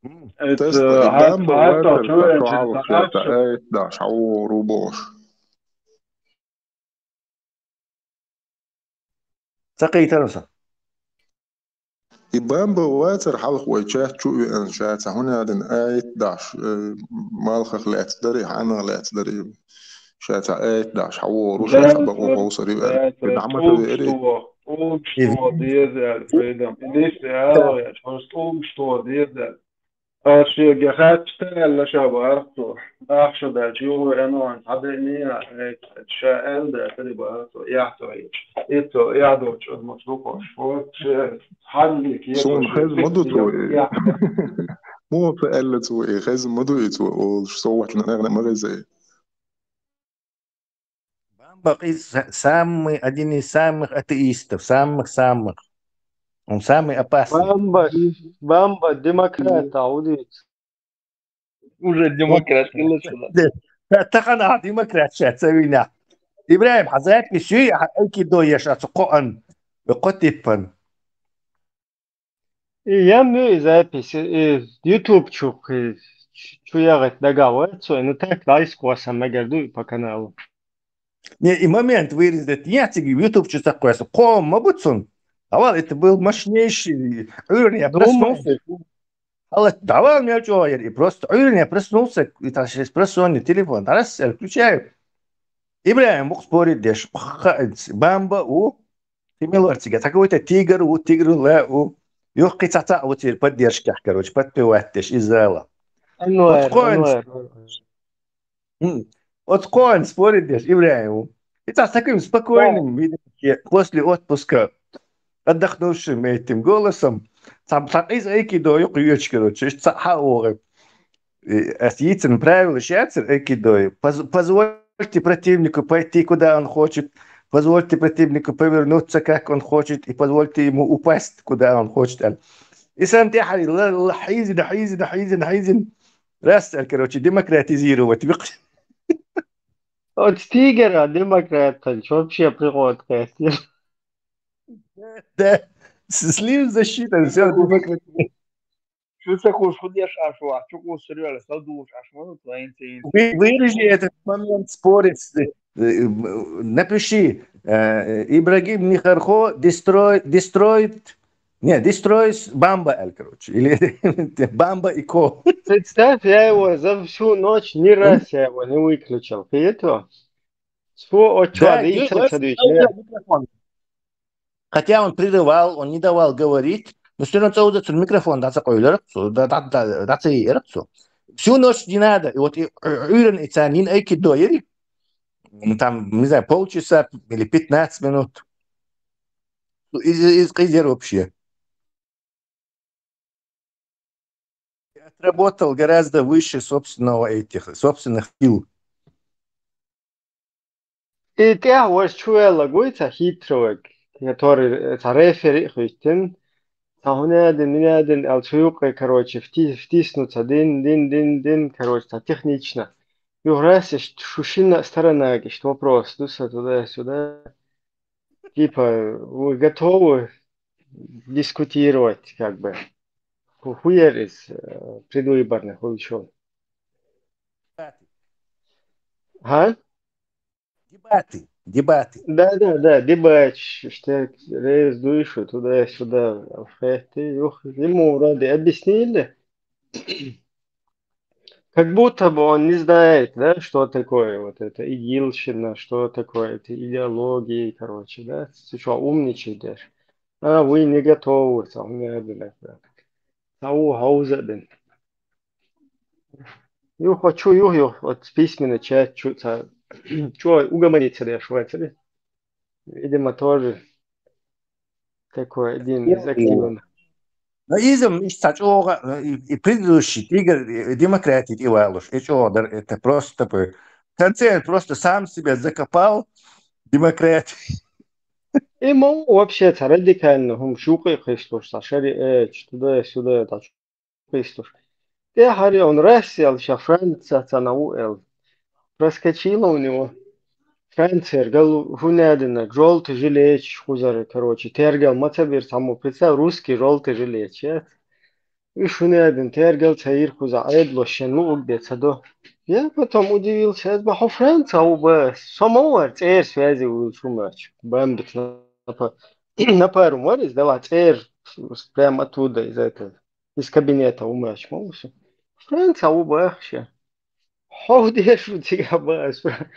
М. Это, Тесла, и хьа-, бамба хьа-, вацар, чё, чё, чё, чё, ай, да, шауру бош. Ца кхийтар аса. И бамба вацар хьалха вай чат чу а веана, ша цхьа хӀуна а дина айт даш, э, малхах лаьцна дарий, хьанах лаьцна дарий. Ша цхьа айт даш, хьан вогӀур ву, ша цхьа бакъо ховсар ю аьлла. Ша дӀа ма ца веарий. ТӀулгаш тоха деза аьлла, Фридам. И деши ала ваьлча, хьуна тӀулгаш тоха деза аьлла. Ас шега хаьттича, аьлла ша бахара цо. Ахча даьлча, юха веана вайн цхьа деъний а, ша аьлла даьлла, тӀе бахара цо, эхь ца хьийча. Итт цо эхь доцуш адамаш ду кхош. Вот, ше хьанна кехат. Суна хеза ма ду цо и. Муха ца аьлла цо и, хеза ма ду и цо олуш, со ваьчна нагӀна ма хеза и. Бамба из са-, самый, один из самых атеистов, самых-самых. Он самый опасный. Бамба из, Бамба демократ, а удиц. Уже демократ хилла цунах. Та-, тахана а демократ ша ца вина. ИбрахӀим, хьан запись юй, хьан айкидо еш а цу кхоан. Кхо типпан. И я мю и запись, и YouTube чу, и чу ягӀет дагавет, цо, ну так, да, искоса мегар ду и по каналу. Не, и момент вырезать, я тебе YouTube чу такое, ком ма буцун. А вот это был мощнейший, Юрий, я проснулся. Алла, давай мне чё, и просто, Юрий, я проснулся, и там сейчас просонный телефон, раз, я включаю. Ибрагим, мух спорить деш, ха, бамба у, ты милорцига, такой-то тигр у, тигр ла у, юх кицата у, теперь поддержка, короче, подпевать деш из зала. Анвар, Отхонь. Анвар. М. Отхонь спорить деш, Ибрагим. И так с таким спокойным видом, после отпуска, отдохнувшим этим голосом, там, там из айкидо юх юч, короче, ца ха ора. Э, ас йицин правила шацир айкидо. Поз-, позвольте противнику пойти, куда он хочет. Позвольте противнику повернуться, как он хочет, и позвольте ему упасть, куда он хочет. И сам тяхари, ла, ла, хизин, хизин, хизин, хизин. Раз, короче, демократизировать. От тигра демократ, вообще прикол, конечно. Да, с-, слив защита, всё, демократия. Шу ца хуш, худ я шашу, а чу кус серьёзно, сал душ, аш можно твоим цеем. Вы-, вырежи этот момент, спорить. Э, э, напиши, э, Ибрагим Нихархо, destroy, destroyed, не, destroys Бамба, короче, или Бамба и Ко. Представь, я его за всю ночь ни раз я его не выключал. Ты это? Су отчёт Да, и и чё, вот чё, чё, чё? Микрофон. Хотя он прерывал, он не давал говорить, но всё равно целый этот микрофон, да, такой, да, да, да, да, да, цей, да, всё. Всю ночь не надо. И вот и, э, Юрин и Цанин айкидо ери. Ну, там, не знаю, полчаса или пятнадцать минут. Из, из, из вообще. Отработал гораздо выше собственного этих, собственных сил. И тя ваш чуэла гуйца хитрого, который, э, ца рефери хуйтин, ца хунядин, минядин, ал цуюкъе, короче, вти-, втиснуться, дин, дин, дин, дин, короче, ца технично. И раз ещё шушина сторона, что вопрос, ну, туда-сюда. Типа, вы готовы дискутировать, как бы, ху-, хуер из, э, предвыборных, вы чё? А? Дебаты, дебаты. Да, да, да, дебаты, что рез душу туда-сюда, фехты, ух, ему вроде объяснили. Как будто бы он не знает, да, что такое вот это идилщина, что такое это идеологии, короче, да. Ты чё, умничай дальше? А, вы не готовы, там, не, блядь, да. Ау, хауза, блин. Ю, хочу, ю, ю, вот письменно чат, чё, ца-, чё, угомониться, да, швайцари. Видимо, тоже такой один из активных. Но изм иш ца чӀоагӀа, э, и, и предыдущий тигр, э, демократии тӀе валуш, э, чӀоагӀа дар, это просто бы. В конце он просто сам себя закопал, демократ. И мо вообще ца радикально хӀума шуькъе кхийсалуш, ца шариат, туда-сюда, ца кхийсалуш. ТӀехьари он Россиял ша Франция ца нав эл. Проскочило у него. Францияр гал хӀунядина жёлтый жилеташ хузар, короче, тергал ма ца бир цхьаммо, представь, русский жёлтый жилеташ яц. Уж хӀунядина тергал ца йир хуза, Ӏедало шен луъург де ца до. Я потом удивился, аз ба хьо Франция у ба, со ма вар цӀера связи вуйла шу мач. Бамбит напа-, напарум вар из, дала цӀера, прямо оттуда, из этого, из кабинета у мач ма вусу. Франция у бах ша. Хьо дешу цига баас, Фра-,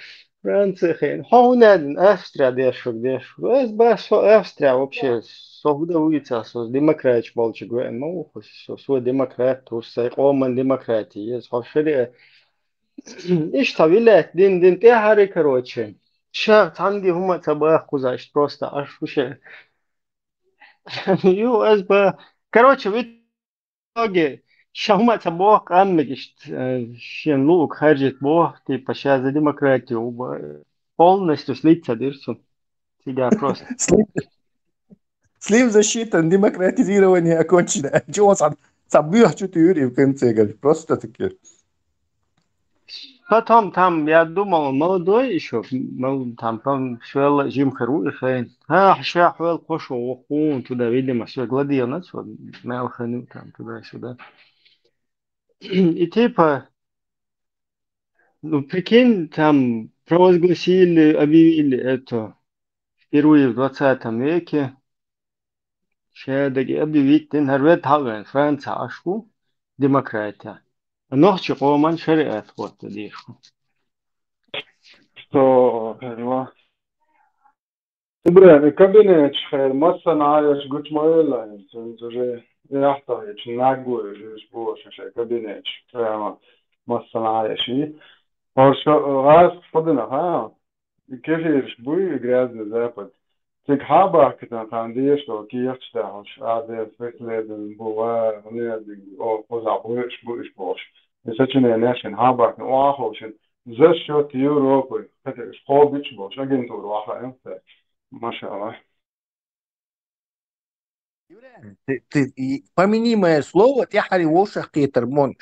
Франция хен. Хьо хӀунядин Австрия дешуг дешу. Аз ба со Австрия вообще, со худа вуйца, со демократич болчу гуэн ма вуху, со, со демократ, туш сай къоман демократия, ез хо шариат. Ишта вилет дин, дин тӀехьари, короче. Ша цхьанги хӀума ца бах кхуза, ишта просто аш вуше. Ю, аз ба, короче, вит итоге, ша хӀума ца бох, къаммигаш, э, шен луъуг харжит бох, типа, ша за демократию, ба, полностью слиться дир су. Цига просто. Слив, слив защита, демократизирование окончено. Чего сам, сам бьёшь, что ты, Юрий, в конце, говорит, просто таки. Потом там, я думал, он молодой ещё, мол-, там, по-моему, всё, жим херу и хрен. А, ща хвел кошо, охун, туда, видимо, всё, гладиел, на, всё, мел хрен, там, туда-сюда. И типа, ну, прикинь, там провозгласили, объявили это впервые в двадцатом веке. Шедаги объявить дин, хӀара ведда хьавен Франция ашку демократия. Нохчи къоман шариат хӀотта дешку. Что, хӀара? Ибрахим, и кабинеташ хӀара, массанхьа еш гуча ма велла, цунца уже яхтахьечу наггой уже иш бохуш шайн кабинеташ, прямо массанхьа еш и. ХӀорш гӀаз фу дина, ха? И кефираш буй, и грязный запад. Цига хьабахкатан хан деш долу кехаташ дахьаш, а деш преследование бу, ва, хӀунда, о, кхузахь буьйш, буьйш бохуш. И сочиненеш шайн хьабахкан, охьаховшина. За счёт Европы, кхеташ, кхобуьйш бохуш, агентура вахана, МФТ. Машалла. Ты, ты, и помяни моё слово, тӀаьхьара вовшах кхетар мон.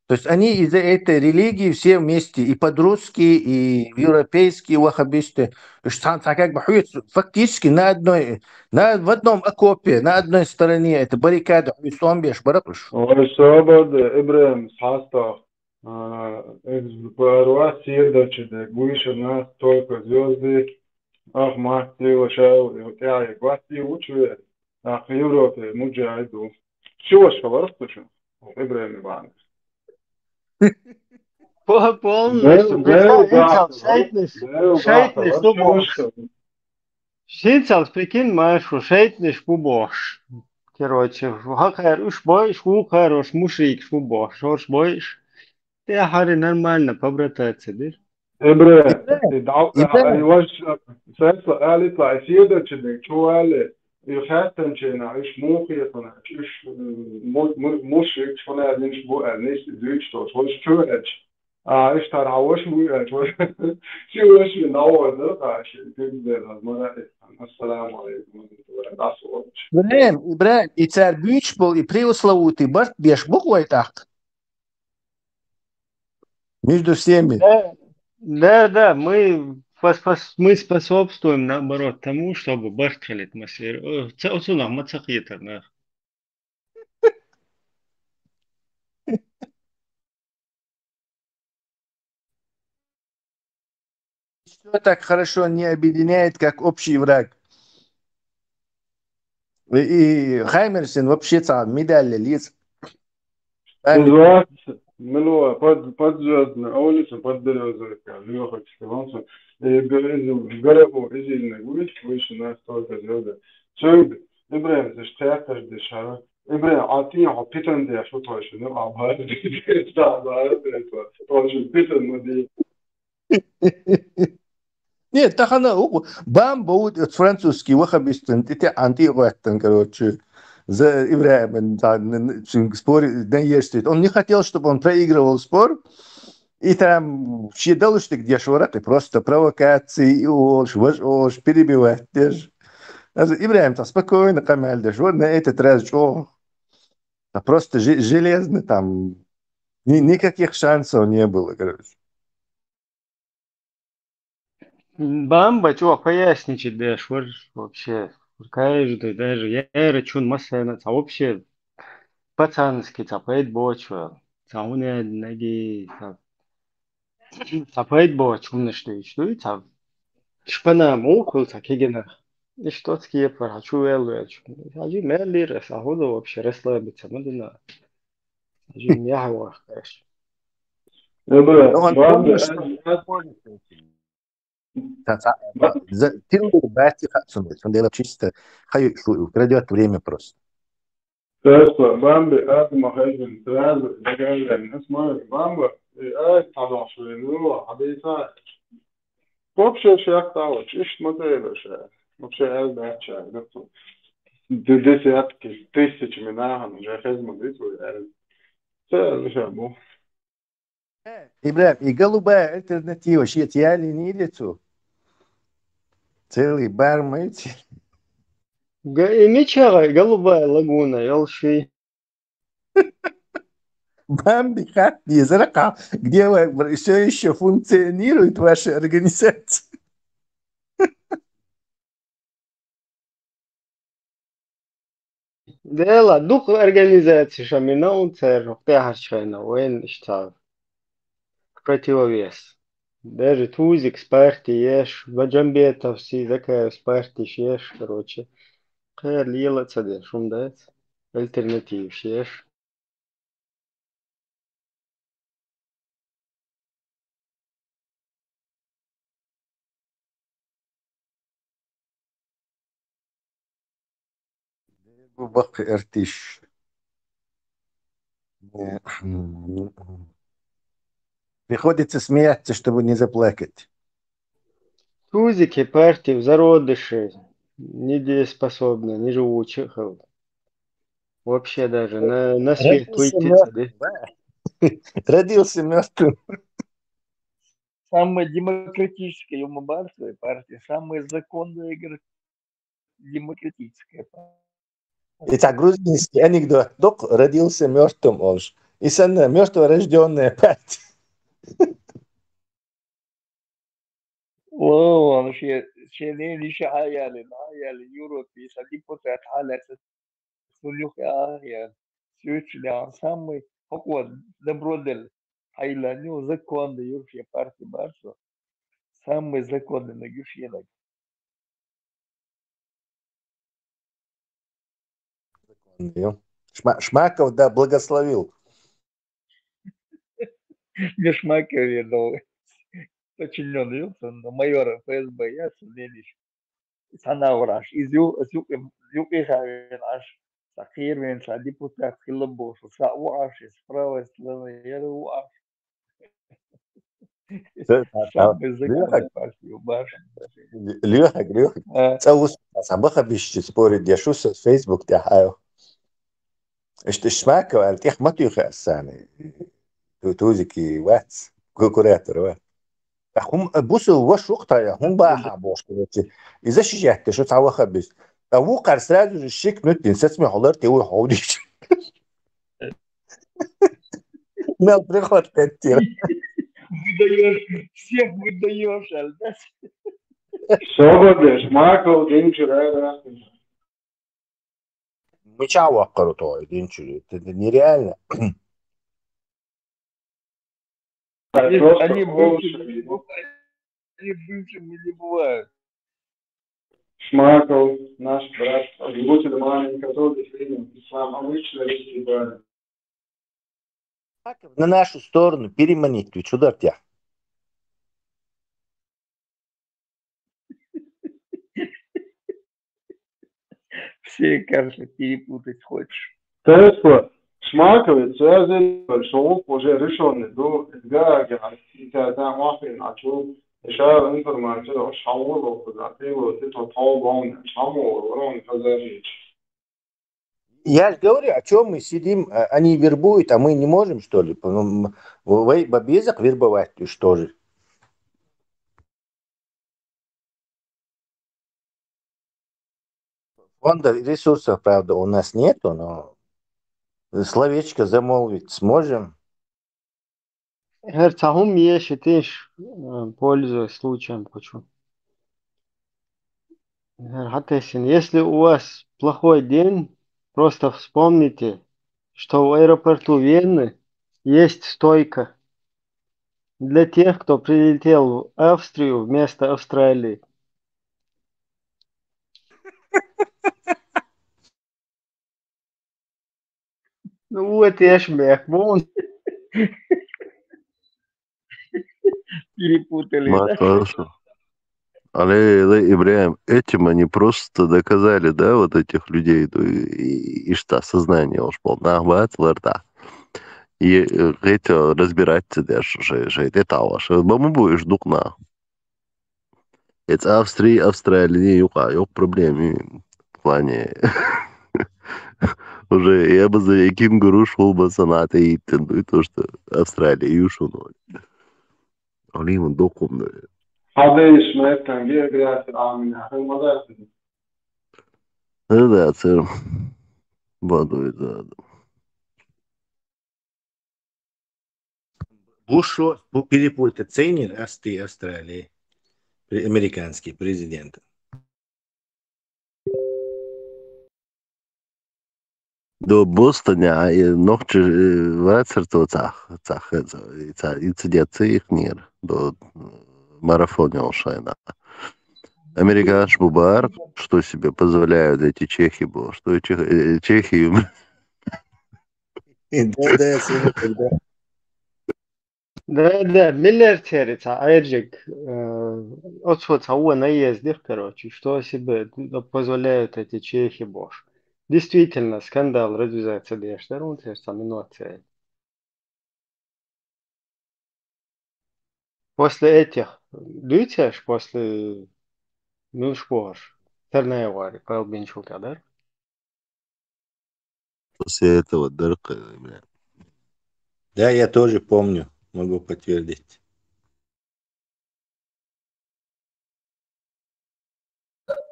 То есть они из-за этой религии все вместе, и подростки, и европейские ваххабисты. Уж цхьаьна цхьа как бы хьоьца, фактически на одной, на, в одном окопе, на одной стороне, это баррикада, хьоьца тӀом беш бара уж. Ой, собар де, Ибрахим, схьастагӀа. А, экземпляр ва, сийрдачу де, гуйша нас только звёзды, ах, маттила шайл, и тӀаьхьа гуаттий вучу ве, ах, Европе муджахид ду. Чего ж хабар слышал? Ибрахим Иванович. По-, полностью. Бел, бел, представь, бахта, шайтнаш, бел, шайтнаш, бахта, что чего бохуш. Ж Шийцалц, прикинь, ма шу шайтнаш бу бохуш. Короче, хӀокхара уьш бойуш, вукхара уьш мушрикаш бу бохуш, хӀорш бойуш. ТӀаьхьара нормально побрататься дира. Ибре, Ибре, и дал-, Ибре. А, и ваш, сесла, алитла, и сиедачи де, чували, и хаттанчена, иш мухи, хана, иш, м, му-, му-, мушрик, шуна, иш бу, а, ниш, дюч, то, шуш, чували. А, иштта хьан ваша вуй аьлча, ваша. Ши ваша вуй, дӀавахар дара, кхаьа ши, куьг дера, хаза мара а. Ассаламу алейкум ва рахматуллахи ва баракатух. Ибрахим, Ибрахим, и цара буьйцуш болу и пресловутый барт беш бу вай тӀаккха? Между всеми. Да, да, да, мы пос-, пос-, мы способствуем, наоборот, тому, чтобы барт хилита масер. О, ца-, оцунах ма ца кхетар нах. Всё так хорошо не объединяет, как общий враг. И, и Хаймерсен вообще цхьа медаль лец. Из вац, мила, под, под звёздной улицей, под берёзовой, как, лёха, чтиванцу. И г-, из, в горах, из, из, выше, выше нас только звёзды. Чё, Ибрахим, ты ж церковь дышала. Ибрахим, а ты, а питон, ты, а что точно? Ну, а, да, да, да, точно, питон, ну, да. Нет, тахана у-, Бамба вот, вот французский ваххабистан, тӀе-, тӀе-, ан тӀе гӀоьттан, короче, за Ибрахиман, да, н-, н-, цуьнга спор, наверстывает. Он не хотел, чтобы он проигрывал спор. И там все далуш так деш вара, и просто провокации, и олуш, важ олуш, перебивать деш. Даже Ибрахим так спокойно къамел деш вара, на этот раз чё? А просто же-, железно там. Ни-, никаких шансов не было, короче. Бамба чё поясничать деш вара вообще. Каждый даже я рачун массана, ца вообще пацанский, ца пайда боцу, ца хӀунда наги, ца, ца пайда боцу хӀуманаш дуьйцуш дуй, ца шпана мухул, ца кегина. И что-то кепара, хьан чу вел велчу. Хьажи мел лира, ца хӀунда вообще расслабиться ма дина. Жин яхьа вахкаш. Эбра, Ну, он бамби, помнишь, что ас, ас, Ца, ца, ба-, за, тилур бати хацун, он дело чисто, хай, шу-, крадёт время просто. Просто бамби, ас ма хайжин, сразу договорились. Ас ма бамба, и ас тадошвили, ну, а бейса. Вообще шек тавач, иш ма теваша. Вообще эл бача, да. Д-, десятки тысяч минахан уже хезма диту, эл. Це лише бу. Ибрахим, и голубая альтернатива, шиет яли не идет цу. Целый бар мойти. Га-, и мичара голубая лагуна, ёлши. Бамби хатта дезара кхы, где вы, все еще функционирует ваша организация? Дела, дукха организацеш ма йина церан, тӀехьарчхьана вайна иштта противовес. Даже Тузикас парти еш, Баджамбетовс, Закаевс партеш еш, короче. Кхера лела а ца деш, хӀума дац. Альтернативаш еш. Бакъ эртиш. Приходится смеяться, чтобы не заплакать. Тузики, партия в зародыше, недееспособна, неживуча хила. Вообще даже на, на свет выйти мёртвым. Родился мёртвым. Самая демократическая, ё-моё, партия, самая законная, говорит, демократическая партия. Это грузинский анекдот. Док родился мёртвым, он ж. И санна мёртворождённая партия. Валлахь, шен, шен лелийша хьаяьллина, хьаяьллина, Европе, сан депутат хьалаьцна, цунна юха а яьлла. Сучча леан самый хӀокхо добро делла. Хьайла, ну, законный юрхе парти барсо. Самый законный наг юрхе наг. Законный, ё. Шма-, Шмаков, да, благословил. Ме Шмаков, я думаю, подчинённый, ё, сан майор ФСБ, я сан лелиш. Санна вараш. Из ю-, из юкъе, юкъе хавен аш. Са кхервен, са депутат хилла боху, са ву аш, из православный, я ву аш. Лёхак, Лёхак, Лёхак. А. Цхьа вус, цхьа баха бишчи спорить деш ву со Facebook тӀехь, айо. Иштта Шмаков аьлла, тӀех ма туьйхи ас царна. Ту-, Тузики вац, ку-, куратор вац. ТӀаккха хӀума, бусул ваша ву-кх тхьа, хӀума баха бохуш, короче. Иза ши жаьтта шу цхьа ваха бис. ТӀаккха вукхара сразу же шик нуьттин сацаме хьолар те вуй хьовдийча. Мел приход кхеттира. Выдаёшь, всех выдаёшь, аьлла. Собар деш, Шмаков динчура, да? Мичахь ваккхар ву тхо, динчура? Это, это нереально. Они, просто они бывшие, они бывшими не бывают. Шмаков, наш брат, а будьте маленько тоже примем ислам, а мы человеческие братья. Шмаков на нашу сторону переманить, ты чё, дартя? Все карты перепутать хочешь. Тесла, Шмаковец, связи, шоу уже решённый, ду, Эдгар, я, я, там, Ахрин, а чё, ещё информация, шоу, вот, да, ты, вот, ты, то, то, вон, шоу, вон, казарич. Я же говорю, а чё мы сидим, а, они вербуют, а мы не можем, что ли? М, в-, в-, в обезах вербовать, что же? Фонда ресурсов, правда, у нас нету, но словечко замолвить сможем. ХӀара цхьа хӀума еш, теш, э, пользуясь случаем хочу. ХӀара хьатесина. Если у вас плохой день, просто вспомните, что в аэропорту Вены есть стойка для тех, кто прилетел в Австрию вместо Австралии. Ну вот, я ж мех, вон. Перепутали, да? Ма, хорошо. Але, але, Ибрахим, этим они просто доказали, да, вот этих людей, то и, и что сознание уж полна, хватит, ларта. И, э, это разбираться даже, же, же, это того, что, баму будешь духна. Эц Австрии, Австралии юкъа, юкъ проблеми в плане. Уже я бы за яким груш был бы саната и тендуй то, что Австралия юшуно. Они ему докумно. Хадыш, мэтан, география, а меня, хэ, мадаса. Да, да, цер. Бадуй, да, да. Буш пу-, перепутать цейнир асти Австралии. Пре-, американский президент. До Бостоня, а, и нохчи, э, вацар то цах, цах, э, ца-, и цидя цих нир, до, э, марафон йолшайна. Американш бубар, что себе позволяют эти чехи, бо, что чех-, э, чехи. Да, да, я слышал, да. Да, да, миллер церится, айржик, э, оцо ца уа наездих, короче, что себе позволяют эти чехи, бо. Действительно, скандал развязаться деш, да, рун церца минуция. После этих, дуйцеш, после, ну, шпош, тернайвари, пал бинчука, да? После этого дырка, бля. Да, я тоже помню, могу подтвердить.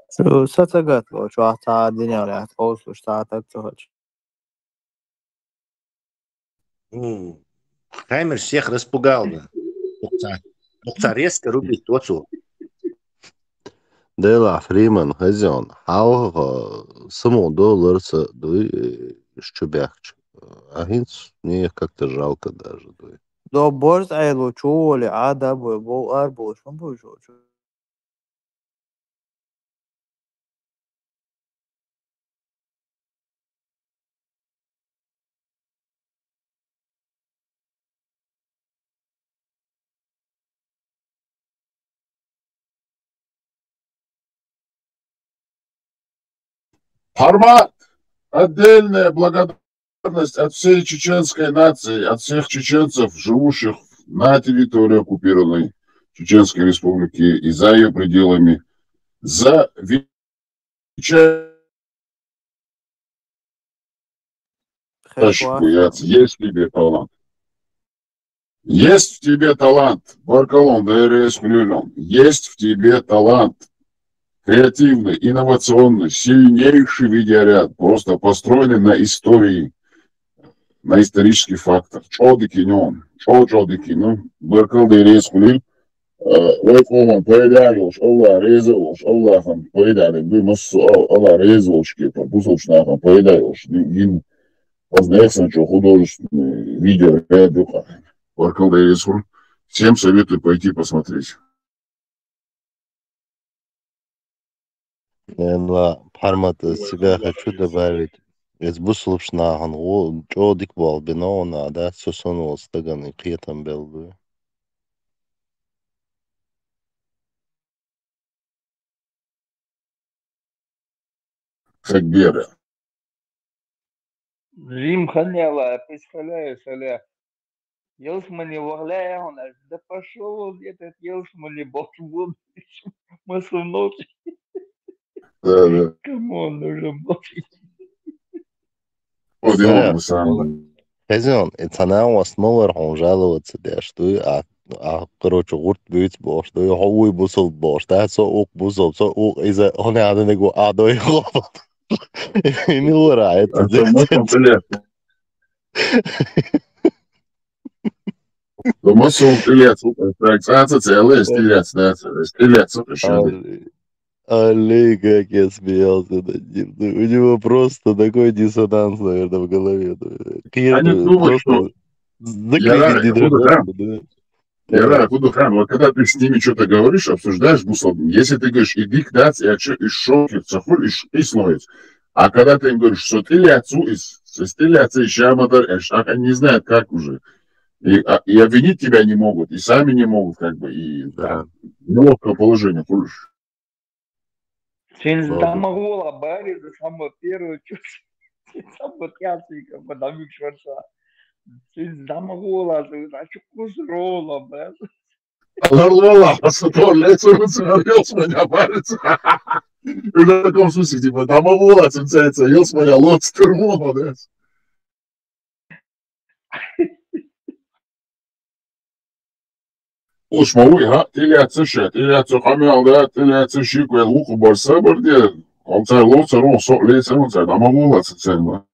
Шу сацагат ло, шу ахта динер, ахта олсуш сацаг цохач. М, Хаймер всех распугал, да. Укца, укца резко рубить, вот что. Дела Фриман, хозяин, хал, э, саму доллар са, дуй, э, шчубякч. А хинц, мне их как-то жалко даже, дуй. До борз айлу чули, а да бу, бу ар бу, шум бу, шум, шум. Пармат! Отдельная благодарность от всей чеченской нации, от всех чеченцев, живущих на территории оккупированной Чеченской Республики и за ее пределами, за величайшую Есть в тебе талант. Есть в тебе талант. Баркалон, да и рейс хулилон. Есть в тебе талант. Креативный, инновационный, сильнейший видеоряд, просто построенный на истории, на исторических фактах. Чёдикий нём, чё чёдикий, ну, баркал да и рейс хулил. Э, вай къоман пайда йолуш, Аллагь реза волуш, Аллагьхан пайда де, буй массо а-, Аллагь реза волуш кепа, бусалба нахана пайда йолуш. Ди-, дин, познайсан чё художественный видео, э, дука. Баркал да и рейс хур. Всем советую пойти посмотреть. Эла, Пармат, из себя хочу добавить. Из бусалба нахана гъо-, чё дик бал бина она, да, со сон вал стаган и кхетам бел буй. Хагбера. Рим ханьяла, представляю, Саля. Елсмани вагъляя, он аж, да пошёл он, этот Елсмани бахбун. Масунов. Да, да. Кому он нужен был? Вот я Саля, вам сам. Хозяин, и цана вас мовар, он жаловаться деш, что, а, а, короче, гурт бюц бош, что, хо уй бусал бош, да, со ук бусал, со ук, из-за, он я на него, а, до его. И не ура, это А то мы там, блядь, Думаю, что он стрелец, так, а, ц-, целый стрелец, да, ц-, стрелец, слушай, А, да. Аллей, как я смеялся над ним. Ну, у него просто такой диссонанс, наверное, в голове. Ну, Они клиенты думают, просто что закрыли я, не я буду догадаться, там. Да. Я Да. Буду там. Вот когда ты с ними что-то говоришь, обсуждаешь, бусалба, если ты говоришь, иди к дац, я чё, и шокер, цахуль, и ш-, и слоец. А когда ты им говоришь, что ты ляцу, и с-, с-, ты ляцу, и ща модар, э, ш-, а они не знают, как уже. И, а, и обвинить тебя не могут, и сами не могут, как бы, и Да. неловкое положение, хулиш. Сен Ладно. Дамагула бари, да самое первое, чё, сен самое пятое, как бы, дамик шварца. Сен дамагула, да, а чё, кусрола, да. Ларлола, а что, то лечо, он смотрел, смотря барится. И в таком смысле, типа, дамагула, цинцеца, ел, смотря, лоц, тырмола, да. Уж ма уй, ха, тӀилаьццаш, тӀилаьццо къамел да, тӀилаьццаш ши квел вукъу бар сабар де, алцай лоцар, он со лецар, он цай дамагула цецен ба.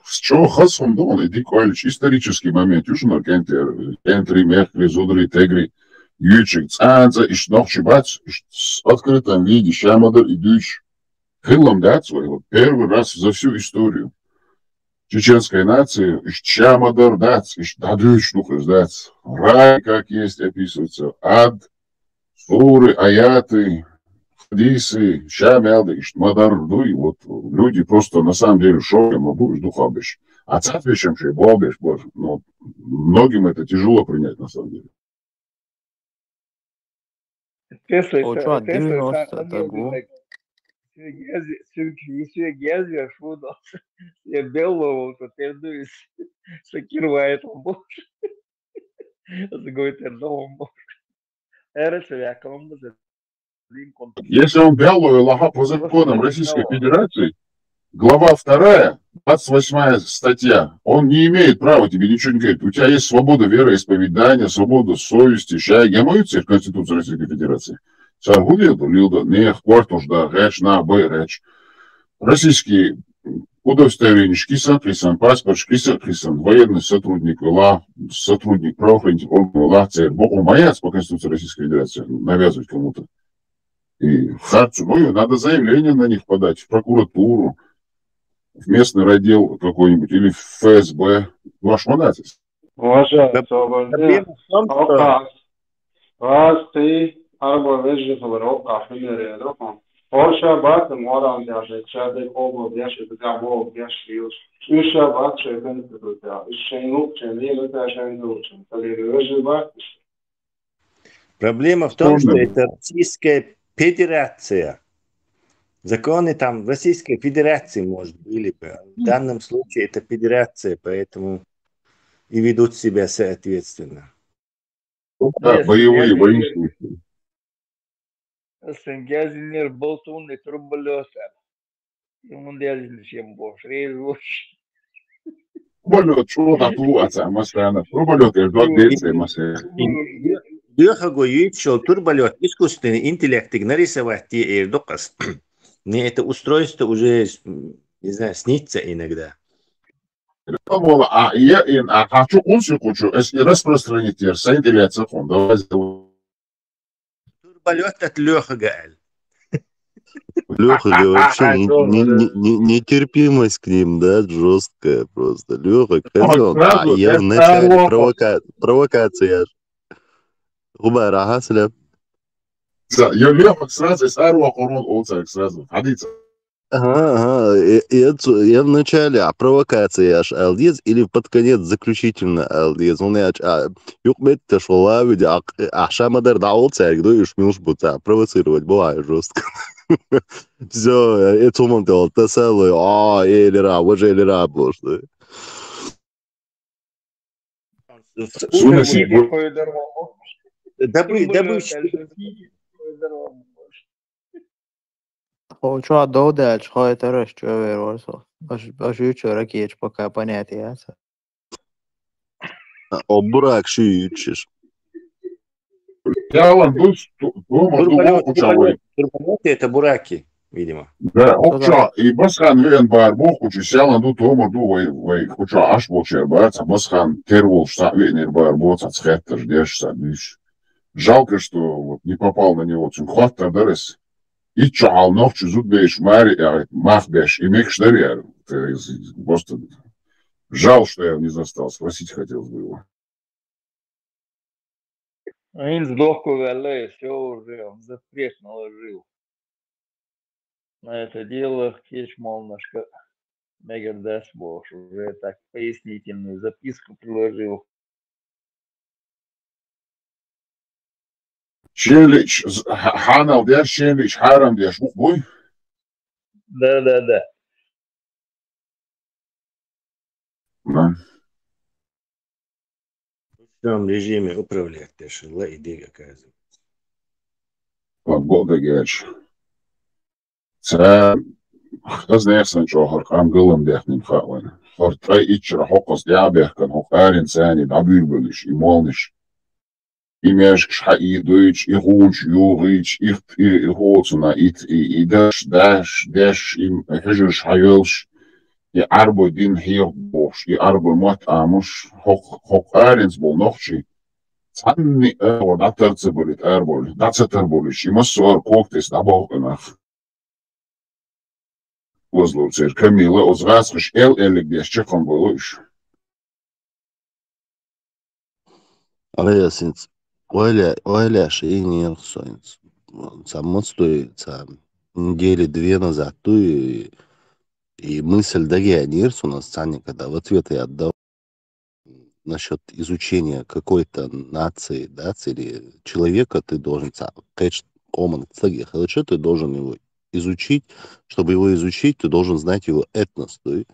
чӀоагӀа хаза хӀума ду хьуна, и дика оалача, исторический момент ю шуна, кӀентӀер, кӀентӀри, мехкри, зударий, тегри, юьйцург цӀанца, иштта нохчий бац, иштта с-, открытом виде, ша ма-дарра и дуьйцуш. Хилла-м дац вай, вот первый раз за всю историю чеченской нации, иштта ша ма-дарра дац, иштта дӀадуьйцуш ду-кх иза, дац. Рай как есть описывается, ад, суры, аяты, хадисы, ша мел да иштта ма-дарра дуй, вот люди просто на самом деле в шоке, ма бу уж дукхагӀбеш. А цхьаберш-м шоай болх беш бара. Ну, многим это тяжело принять, на самом деле. Тесла, О, чё, тесла, девяносто, так, во. Свегезли, свегезли, шудо. Я белого, что пердуюсь. Шокировает он больше. С гой пердовым больше. Эрэ человек, он бы за-, Если он белый, лаха по законам Российской Федерации, глава вторая, двадцать восьмая статья, он не имеет права тебе ничего не говорить. У тебя есть свобода вероисповедания, свобода совести. Ша гемаюцца Конституция Российской Федерации. Цар хӀу леладу, леладу, нехан кортош да, гӀерташ, нах бай гӀерташ. Российский удостоверенеш кисан-кхисан, паспорташ кисан-кхисан, военный сотрудник вела, сотрудник правоохранительных органов вела, церан бокъо ма яц по Конституции Российской Федерации навязывать кому-то. И харцо ма ю, надо заявление на них подать в прокуратуру, в местный отдел какой-нибудь или в Ф С Б. Ваш ма дац из. Ваша, Проб-, цо вар проблема в том, что Ока, вас ты, арба вежи хабар, ока, химере, дохо. Оша бат, моран, я же, чаде, обо, я же, да, бо, я же, юж. Уша бат, че, конституция. Уша, ну, че, не, ну, та, ша, ну, че. Та, ле, вежи бат. Проблема в том, что Можно. Это Российская Федерация. Законы там в Российской Федерации, может, были бы. А в данном случае это федерация, поэтому и ведут себя соответственно. Да, боевые, воинственные. Сэн гезинер болтун и турбалёса. Юн дезин шем бош, рез бош. Турбалёт, чё там плуаца, масана. Турбалёт, я ждал, дельце, масана. Лёха го юйчо турбалёт, искусственный интеллектик нарисовать те эр докъас. Мне это устройство уже, не знаю, снится иногда. Вала, а, я, ин, а, хочу кунси кучу, эс и распространить ер, сайт или ацакун, давай сделаем. Турбалёт от Лёха гаал. Лёха, говорит, вообще не-, не-, не-, не-, нетерпимость к ним, да, жёсткая просто. Лёха, козёл. А, я вначале провока-, провокация. Губар, ага, слеп. Ё, Лёха, сразу, сразу, сразу. Ага, ага, я, я ц-, я вначале, а, провокация аш алдиз или под конец заключительно алдиз? Он я, а, юкъ бетта шола виде, а, а, шамадар да ол царь, да, уж милш буца, провоцировать бывает жёстко. Всё, я, я цумам делал, та салой, а, элира, уже элира, боже. Сунасиб. Добы-, добыча. Хо, чё, а дов дальше, хо, это раз, чё, вероятно. Аж, аж ещё ракетч пока понятие, а, ца. А, о, бурак, ши ючиш. Ялан ду, ту-, ту-, ма ду, Турбалёт, о, куча турбалёт, вай. Турбалёт это бураки, видимо. Да, о, куча, и басхан вен бар, бо, куча, сялан ду, томар ду, вай, вай, куча, аш бо, чер бар, ца басхан, тер вол, ша вен, ир бар, бо, ца цхеттер, деш, ца диш. Жалко, что вот не попал на него, цун хваттар дарес. И чё, ал нохчу зуд беш, мари, я, мах беш, и мекш дар, я, это из-, из-, просто жаль, что я не застал, спросить хотелось бы его. Ин сдох, валлахи, всё уже, он запрет наложил. На это дело кеч молнашка Мегердас Бош уже так пояснительную записку приложил. Шен лич, з-, ха-, ханал деш, шен лич, харам деш, ух буй? Да, да, да. Да. В ручном режиме управлять деш, ла и диг, оказывается. Погода геш. Ца хаза нехан чохор къам галам дехним хаъ вайна. Хор тай ичра хокъос дя бехкан, хокъ арин цани, дабур булиш, и молниш. И мешкаш хьаийдуьйтуш, и хулаш югӀуьйтуш, и, и, и хоцуна, и, и, и даш, даш, деш, и хьуьжарш хьайолуш, и Ӏарбой дин хьехабохуш, и Ӏарбой мотт Ӏамош, хӀокху, хӀокху аренца болу нохчий, цхьанна а агӀор дӀатар ца балийта арабовлу, дӀа ца тарбовлуш, и массо а когтес дӀабоху нах. Озлуцер Камила, оцу гӀазкхаша эл-эллиг деш чекхам болу уьш. Ара ясинца ойла, ойла ши инерх соинца. Ца мацтуй, ца недели две назад туй, и, и мысль дагеанерс у нас цанни, когда в ответ я отдал насчет изучения какой-то нации, да, или человека, ты должен ца кхечу къоман стаге хилча, ты должен его изучить. Чтобы его изучить, ты должен знать его этнос. То есть,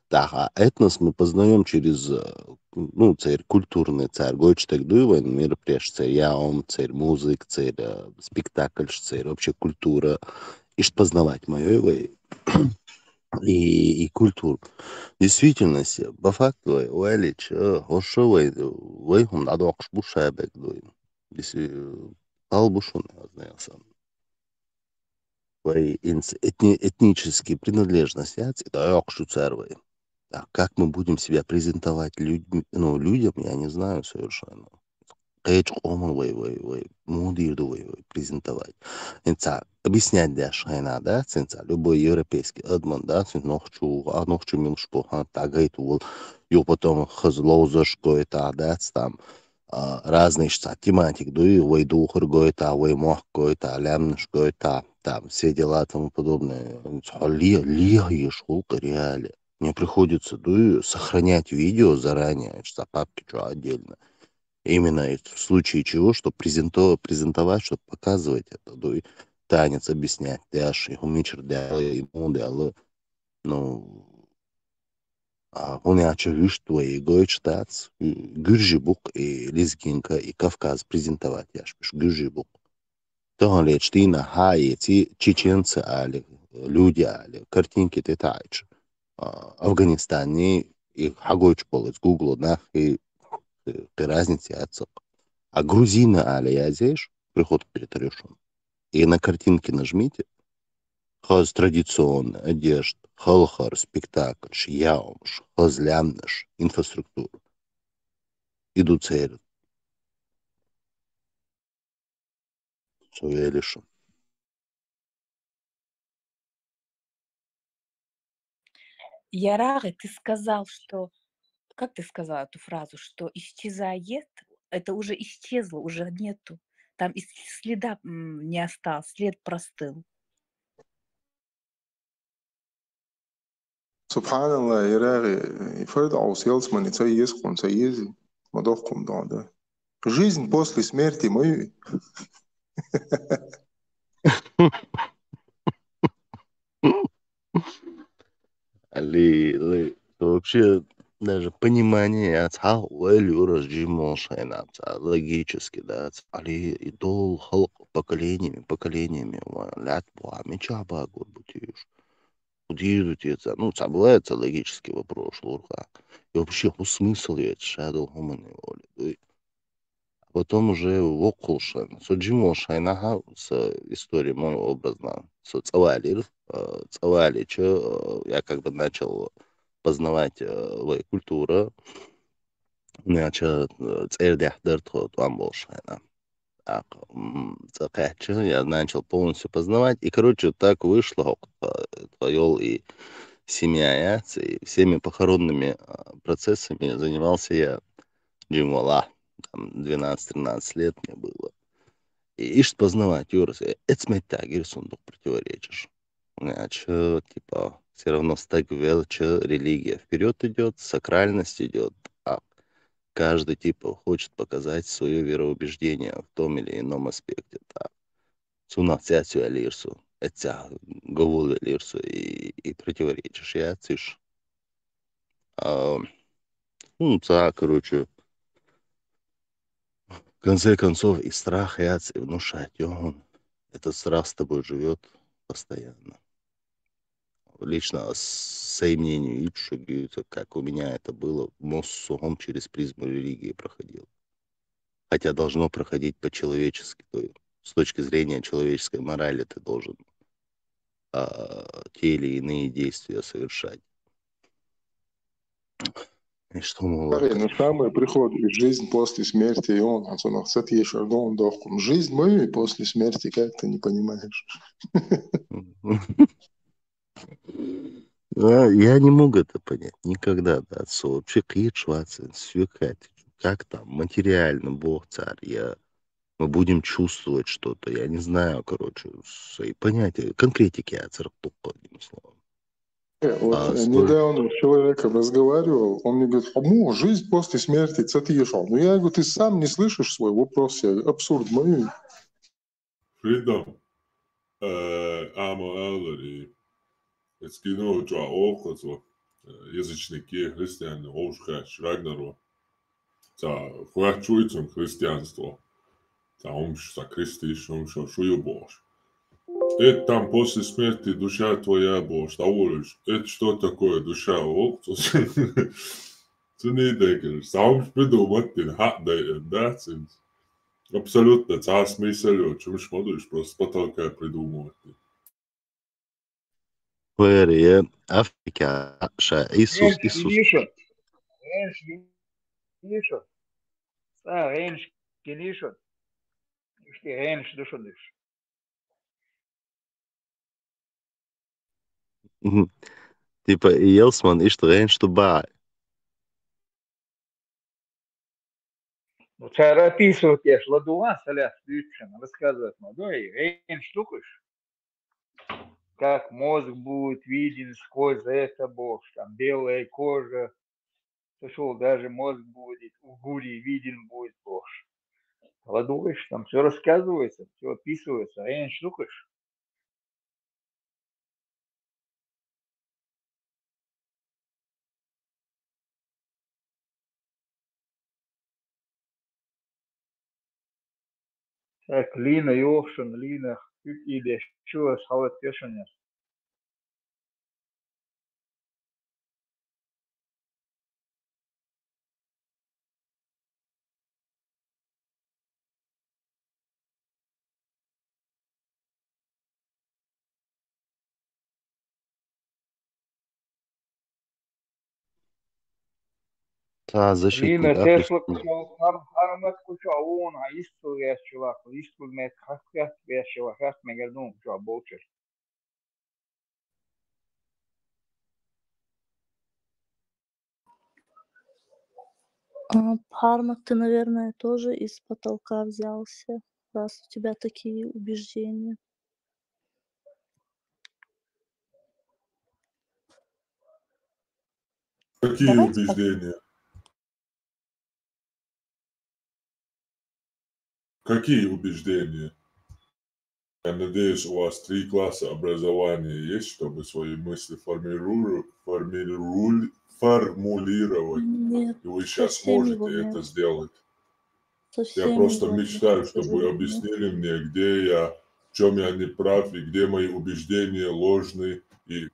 да, а этнос мы познаем через, э, ну, церь культурный, церь гойч так дуй вайн мероприятие, церь яом, церь музык, церь э, спектакль, церь вообще культура. Ишт познавать мою вай и, и культуру. Действительно, се, по факту вай, вай лич, э, хошо вай, вай хум надо акш буша бек дуй. Если, э, ал бушун, я знаю сам. Вай инс-, этни-, этнический принадлежность яц, это акш царь вай. А как мы будем себя презентовать людьми, ну, людям, я не знаю совершенно. Кхечу къоман вай, вай, вай, муха дийр ду вай, вай презентовать. Инца объяснять деш хьайна, да, цинца любой европейский адман, да, цин нохчу, а нохчу милш бу, ха, тагайт вол, ю потом хаз лоузаш гойта, да, там, а, разные ца тематик дуй, вай духар гойта, вай мохк гойта, лямнаш гойта, там, все дела, тому подобное. Цхьа ле-, леха еш хул реале. Мне приходится, дуй, сохранять видео заранее, ца папки чё отдельно. Именно это в случае чего, чтобы презенто-, презентовать, чтобы показывать это, дуй, танец объяснять, дальше, и хумичер дялы, и мол дялы. Ну, а, хӀунда аьлча вуьшта вай и гойчу дац, и гуьржи бу-кх, и лезгинка, и Кавказ презентовать еш, уьш гуьржи бу-кх. Тахана лечу дийна хьа а эций, чеченцы али, люди али, картинки тӀе таӀийча, а, Афганистаний, и хьагойчу болу иза Гугло нах, и, и, и разница яц цхьа. А грузины али язъеш, приход к перетарюшам. И на картинке нажмите. Хаза традиционная одежда, халхар, спектакльш, яумаш, хаза лямнаш, инфраструктура. И ду церан. Со велиша. Ярагы, ты сказал, что, как ты сказал эту фразу, что исчезает, это уже исчезло, уже нету. Там и следа, м, не осталось, след простыл. Субханалла, Ярагы, и Фирдаус ялсмани ца еза хьуна, ца еза, ма дохкум догӀу да. Жизнь после смерти ма ю. Али, ли, вообще, даже понимание яц хьа, вай луьраш жимолш хьайна, ца логически, да, ца, али, и дол халкъ поколениями, поколениями, ва, лят буа, мича багур бу тиюш. Удир ду те ца, ну, ца бывает, ца логический вопрос, лурха. И вообще, ху смысл есть, шадал хумани воли, дуй. А потом уже вокхулшан. Со жимолш хьайна хьа, со история мой образна. Со цӀа валийра, э, цӀа валийча, э, я как бы начал познавать, э, вай культура. Начал, э, цӀердехь дар тхо тӀом болуш хьайна. ТӀаккха, м, цӀа кхаьчча, я начал полностью познавать. И, короче, так вышло, хӀокху тхо, тхо йолу и семья яц, и всеми похоронными, а, процессами занимался я, жимолахь, там, двенадцать-тринадцать лет мне было. И иштта познавать, Юрас, э, эцметтаг ира сундук противоречишь. Значит, типа, все равно стаг велча, религия вперёд идёт, сакральность идёт, а каждый, типа, хочет показать своё вероубеждение в том или ином аспекте. Так. Цунах цецвеллерсу, эццехь говулвеллерсу и, и противоречишь яциш. А, ну, ца, короче, в конце концов, и страх яц, и внушать, и он. Этот страх с тобой живёт постоянно. Лично с-, своим мнением, и чё, говорится, как у меня это было, мозг сухом через призму религии проходил. Хотя должно проходить по-человечески, то есть с точки зрения человеческой морали ты должен, а, те или иные действия совершать. И что мы... Смотри, ну самый приход и жизнь после смерти, и он, а то на, кстати, ещё он дохком. Жизнь мою и после смерти, как ты не понимаешь? А, я не могу это понять никогда, да, отцу. Вообще, кхеташ вац, свекать, как там, материально, Бог царь, я, мы будем чувствовать что-то, я не знаю, короче, свои понятия, конкретики я царапнул, одним словом. Э, вот, а, э, стой. Недавно с человеком разговаривал, он мне говорит: «Хому жизнь после смерти, цатиешал». Ну, я говорю: «Ты сам не слышишь свой вопрос?» Я говорю: «Абсурд, мою». Freedom, э, ама алари, эцкино чуа олхазо, э, язычники, христиане, олшхач, Рагнаро. Ца хуачуицун христианство. Ца умш, ца крестиш, умш, шую бош. Это там после смерти душа твоя бош, та улиш. Это что такое душа? Олхазо. Цуни декер, ца умш придумать, тин, ха, да, да, цин. Абсолютно, ца смысл, чё ж модуешь, просто с потолка придумывать. Пэри, Африка, ша, Иисус, Иисус. Ренш, Ренш, Ренш. А, Ренш, Ренш. Ишти Ренш, душо дыш. Мгм. Типа, Елсман, ишти Ренш, Дубай. Ну, цараписывать я шла дуа, салят, включен, рассказывать надо, и Ренш, духуш. Как мозг будет виден сквозь это, бош, там белая кожа, то шел даже мозг будет, у гури виден будет, бош. Ладугыш, там все рассказывается, все описывается, Ренш, духуш. Так, Лина, ёшан, Лина, кык идэ, чё, салат пешанер. Та защитник, Лина, да, тешла, пусть куча, пар-, пармат куча, а он, а история чувак, история, как, как, я чувак, как мега дом, чувак, болчер. А, Пармак, ты, наверное, тоже из потолка взялся, раз у тебя такие убеждения. Какие убеждения? Какие убеждения? Я надеюсь, у вас три класса образования есть, чтобы свои мысли формиру-, формиру-, формулировать. Нет, и вы сейчас можете это сделать. Я просто мечтаю, чтобы вы объяснили мне, где я, в чём я не прав, и где мои убеждения ложны, и, э,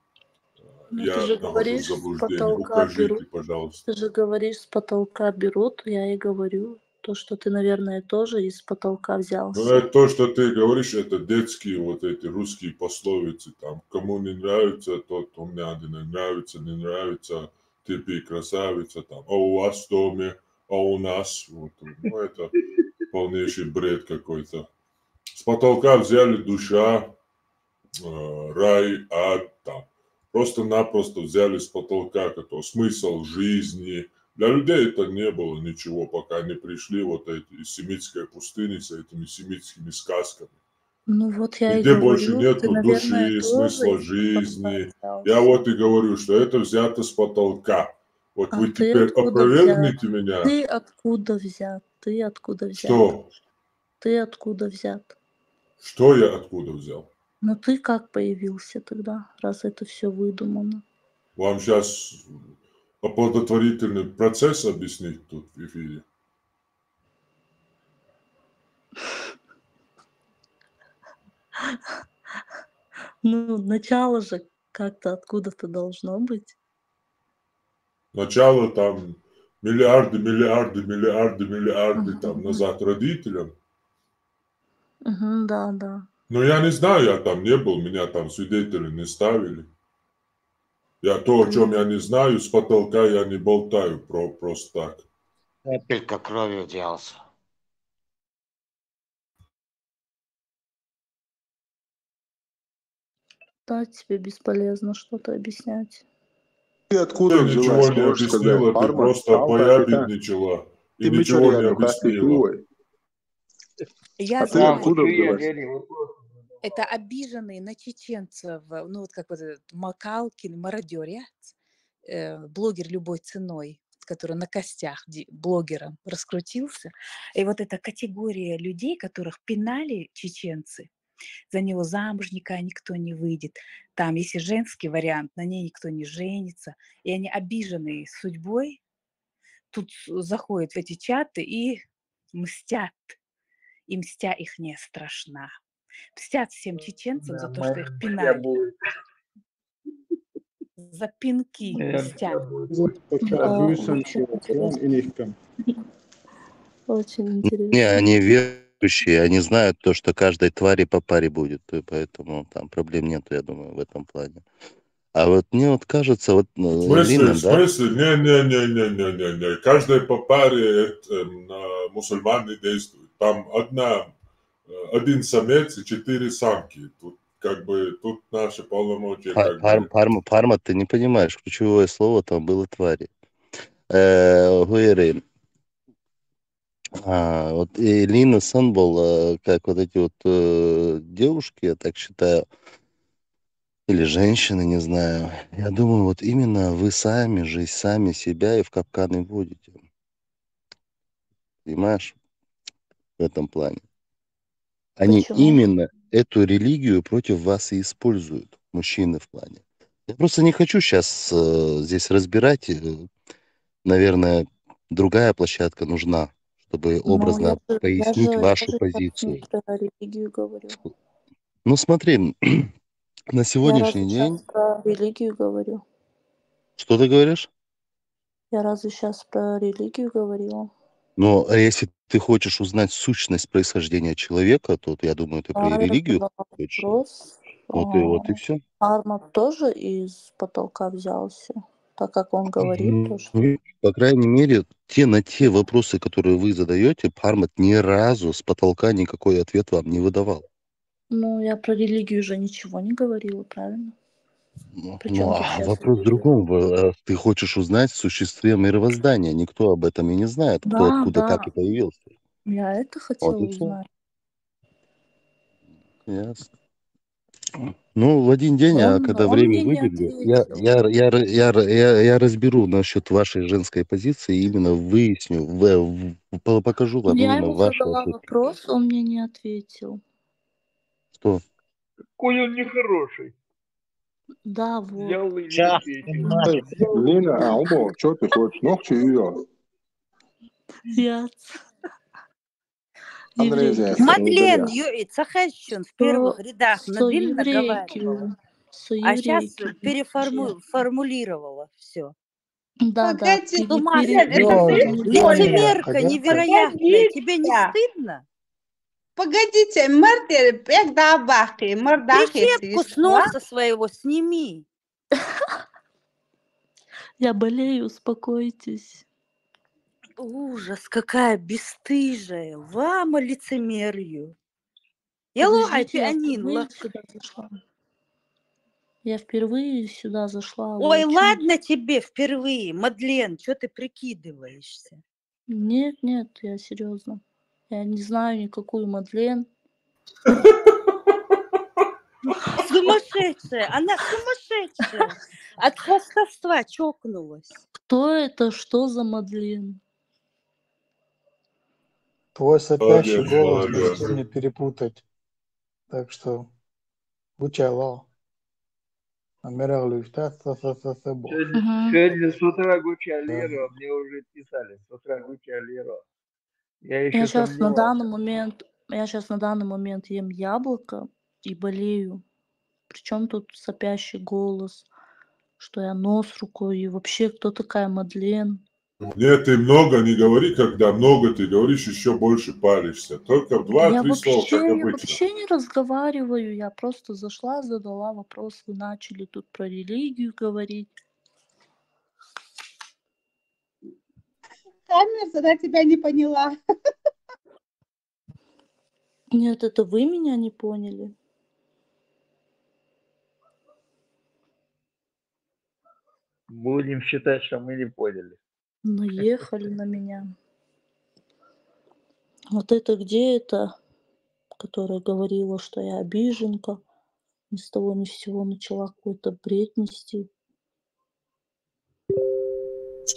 я нахожусь в заблуждении. Укажите, пожалуйста. Ты же говоришь, с потолка берут, я и говорю. То, что ты, наверное, тоже из потолка взялся. Ну, это то, что ты говоришь, это детские вот эти русские пословицы, там, кому не нравится, тот, у меня один не нравится, не нравится, ты пи красавица, там, а у вас в доме, а у нас, вот, ну, это полнейший бред какой-то. С потолка взяли душа, э, рай, ад, там. Просто-напросто взяли с потолка, который смысл жизни. Для людей это не было ничего, пока не пришли вот эти из семитской пустыни с этими семитскими сказками. Ну вот я и говорю, ты, наверное, тоже из потолка. И где больше нету души, смысла жизни. Я вот и говорю, что это взято с потолка. Вот вы теперь опровергните меня. А ты откуда взят? Ты откуда взят? Ты откуда взят? Что? Ты откуда взят? Что я откуда взял? Ну ты как появился тогда, раз это всё выдумано? Вам щас оплодотворительный процесс объяснить тут в эфире? Ну, начало же как-то откуда-то должно быть. Начало там миллиарды, миллиарды, миллиарды, миллиарды там назад родителям. Мгм, да, да. Но я не знаю, я там не был, меня там свидетелем не ставили. Я то, о чем я не знаю, с потолка я не болтаю про, просто так. Капелька крови взялся. Да, тебе бесполезно что-то объяснять. Ты откуда Ты ничего взялась, не можешь объяснила, сказать? Ты просто поябедничала и ничего не объяснила. Я А ты знаю, откуда взялась? Это обиженные на чеченцев, ну вот как вот этот Макалкин, мародерец, э, блогер любой ценой, который на костях де- блогера раскрутился. И вот эта категория людей, которых пинали чеченцы, за него замуж никогда никто не выйдет. Там, если женский вариант, на ней никто не женится. И они обиженные судьбой, тут с- заходят в эти чаты и мстят. И мстя их не страшна. Мстят всем чеченцам за то, что их пинали. За пинки мстят. Очень интересно. Очень Не, интересно. Они верующие, они знают то, что каждой твари по паре будет, и поэтому там проблем нету, я думаю, в этом плане. А вот мне вот кажется, вот э, В смысле, Лина, в да? смысле? Не, не, не, не, не, не, не. Каждой по паре это, эм, на мусульман не действует. Там одна, э, один самец и четыре самки. Тут как бы тут наши полномочия Пар- как Пар- бы. Парма, Парма, ты не понимаешь, ключевое слово там было твари. Э, Гуэри, а, вот и Лина Сэмбл, э, как вот эти вот э, девушки, я так считаю, или женщины, не знаю. Я думаю, вот именно вы сами же и сами себя и в капканы вводите. Понимаешь? В этом плане. Они Почему? Именно эту религию против вас и используют, мужчины в плане. Я просто не хочу сейчас здесь разбирать. э, Наверное, другая площадка нужна, чтобы Ну, образно я же, я пояснить же, я вашу же сейчас не позицию. про религию говорю. Ну смотри, на Я разве сегодняшний сейчас день... про религию говорю? Что ты говоришь? Я разве сейчас про религию говорила? Но а если ты хочешь узнать сущность происхождения человека, то я думаю, ты про А, я религию задала хочешь. Вопрос. Вот и вот и а, все. Армат тоже из потолка взялся, так как он говорит, то, что... По крайней мере, те на те вопросы, которые вы задаете, Пармат ни разу с потолка никакой ответ вам не выдавал. Ну, я про религию же ничего не говорила, правильно? Ну, Причём ну, тут а щас вопрос в религия? Другом. Вы, э, Ты хочешь узнать о существе мироздания. Никто об этом и не знает, кто Да, откуда, как да. И появился. Я это Вот хотела и все. Узнать. Ясно. Ну, в один день, а Он, когда он время мне не выдержит, я, ответил. я, я, я, я, я, я разберу насчет вашей женской позиции, именно выясню, в- в- по- покажу вам Я именно ему ваши задала ошибки. Вопрос, он мне не ответил. Что? Какой он нехороший. Да, вот. Взял и не Сейчас, ответил. понимаю. Лина, а, Умбо, что ты хочешь? Ногти ее. Я Андрей еврейки. Зяев, Мадлен, Андрей. Юрий Цахайшин в Что, первых рядах что Навиль еврейки, наговаривала. что А сейчас еврейки, переформулировала все. Да, да, Погоди, пере- ну, Маша, пере- это переформулировала. Лицемерка невероятная. Тебе не стыдно? Погодите, мыртер, пек да бахи, мырдахи. Прищепку с носа своего сними. Я болею, успокойтесь. Ужас, какая бесстыжая. Вама лицемерию. Я Подождите, луай я пианин впервые лак. Сюда зашла. Я впервые сюда зашла. Ой, Вы чё? Ладно тебе впервые, Мадлен, что ты прикидываешься? Нет, нет, я серьезно. Я не знаю никакую Мадлен. Сумасшедшая, она сумасшедшая. От хвастовства чокнулась. Кто это? Что за Мадлен? Твой сопящий Молодец, голос молодец. Может не перепутать. Так что, будь Аллах. Амирал Люфтат, са-са-са-са-бо. Сегодня, Мгм. Сегодня с утра Гуччи Алиро, мне уже писали, с утра Гуччи Алиро. Я еще Я сейчас на данный сомневался. Момент, я сейчас на данный момент ем яблоко и болею. Причем тут сопящий голос, что я нос рукой, и вообще, кто такая Мадлен? Нет, ты много не говори, когда много ты говоришь, еще больше паришься. Только в Я два-три слова, как вообще, я обычно. вообще не разговариваю, я просто зашла, задала вопрос, вы начали тут про религию говорить. Хаммерс, она тебя не поняла. Нет, это вы меня не поняли. Будем считать, что мы не поняли. Наехали на меня. Вот это где это, которая говорила, что я обиженка, ни с того ни с сего начала какой-то бред нести.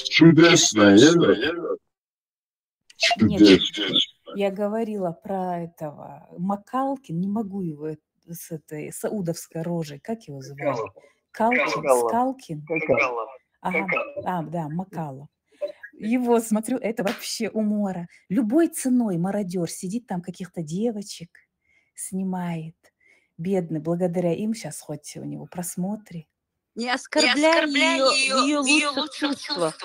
Чудесная, Елена. Нет, Чудесная. я говорила про этого Макалкин, не могу его с этой саудовской рожей, как его звали? Калкин, Макалов. Скалкин. Какая? Ага, а, да, Макалов. Его смотрю, это вообще умора. Любой ценой мародер сидит там, каких-то девочек снимает. Бедный, благодаря им сейчас хоть у него просмотры. Не оскорбляй ее в ее лучших чувствах.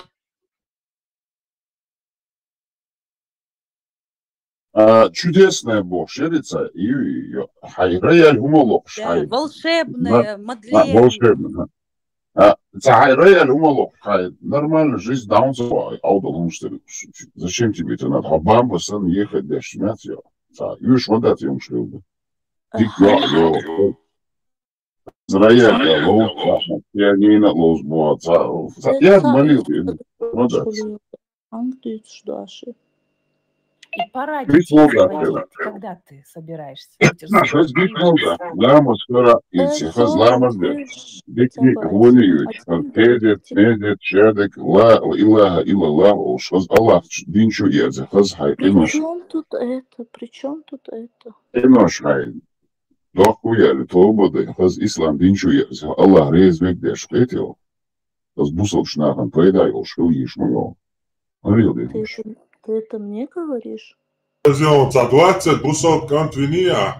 А, чудесная бошерица, и, и, хай рояль хӀума лохуш, Да, хай. волшебная А, Мадлен. волшебная. А, ца хай рояль хӀума лохуш, хай. Нормально жизнь даун ца ва, аудал хӀумаш дерг. Зачем тебе это надо? Хьо бамба сан ехать деш, мят, йо. Ца, юш ма дат юмш лилба. Дик, йо, йо. Рояль, йо, лоу, ца, пианино, лоу, бо, ца, ца, я молил, ма дат. Ангдуйцуш даши. И паради Весь лоу, да, проводить. да. Когда ты собираешься? Наш раз дик лоу, да. Ламаз хара, и цехаз ламаз, да. Дик, дик, хвони юч. Кедет, медет, шедек, ла илаха иллаллах, ошхаз Аллах дин чу ерзе, хаз хай При къинош. чем тут это? При чем тут это? Къинош хай. Дохку яли, тоба да, хаз ислам дин чу ерзе, Аллах резвек деш, хетел. Хаз бусалш нахан пайда йош, хил йиш ма йо. Арил Ты дедуш. это, ты это мне говоришь? Ца двадцать бусалб кӀант виния.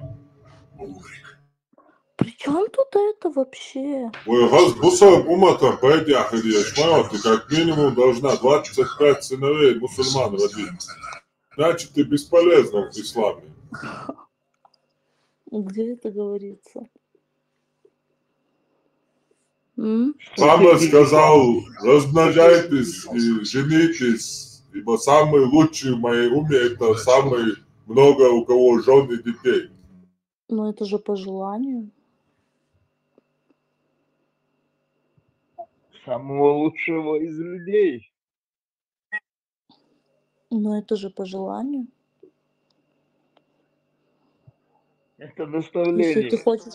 При чем тут это вообще? Ой, хаз бусалб умматан пайда яхир еш ма йо, ты как минимум должна двадцать пять сыновей мусульман родить. Значит, ты бесполезна в исламе. Где это говорится? М? Мухаммад сказал: размножайтесь и женитесь, ибо самый лучший в моей умме — это самый много у кого жен и детей. Ну это же по желанию. Самого лучшего из людей. Но это же по желанию. Это Если ты доставление. хочешь,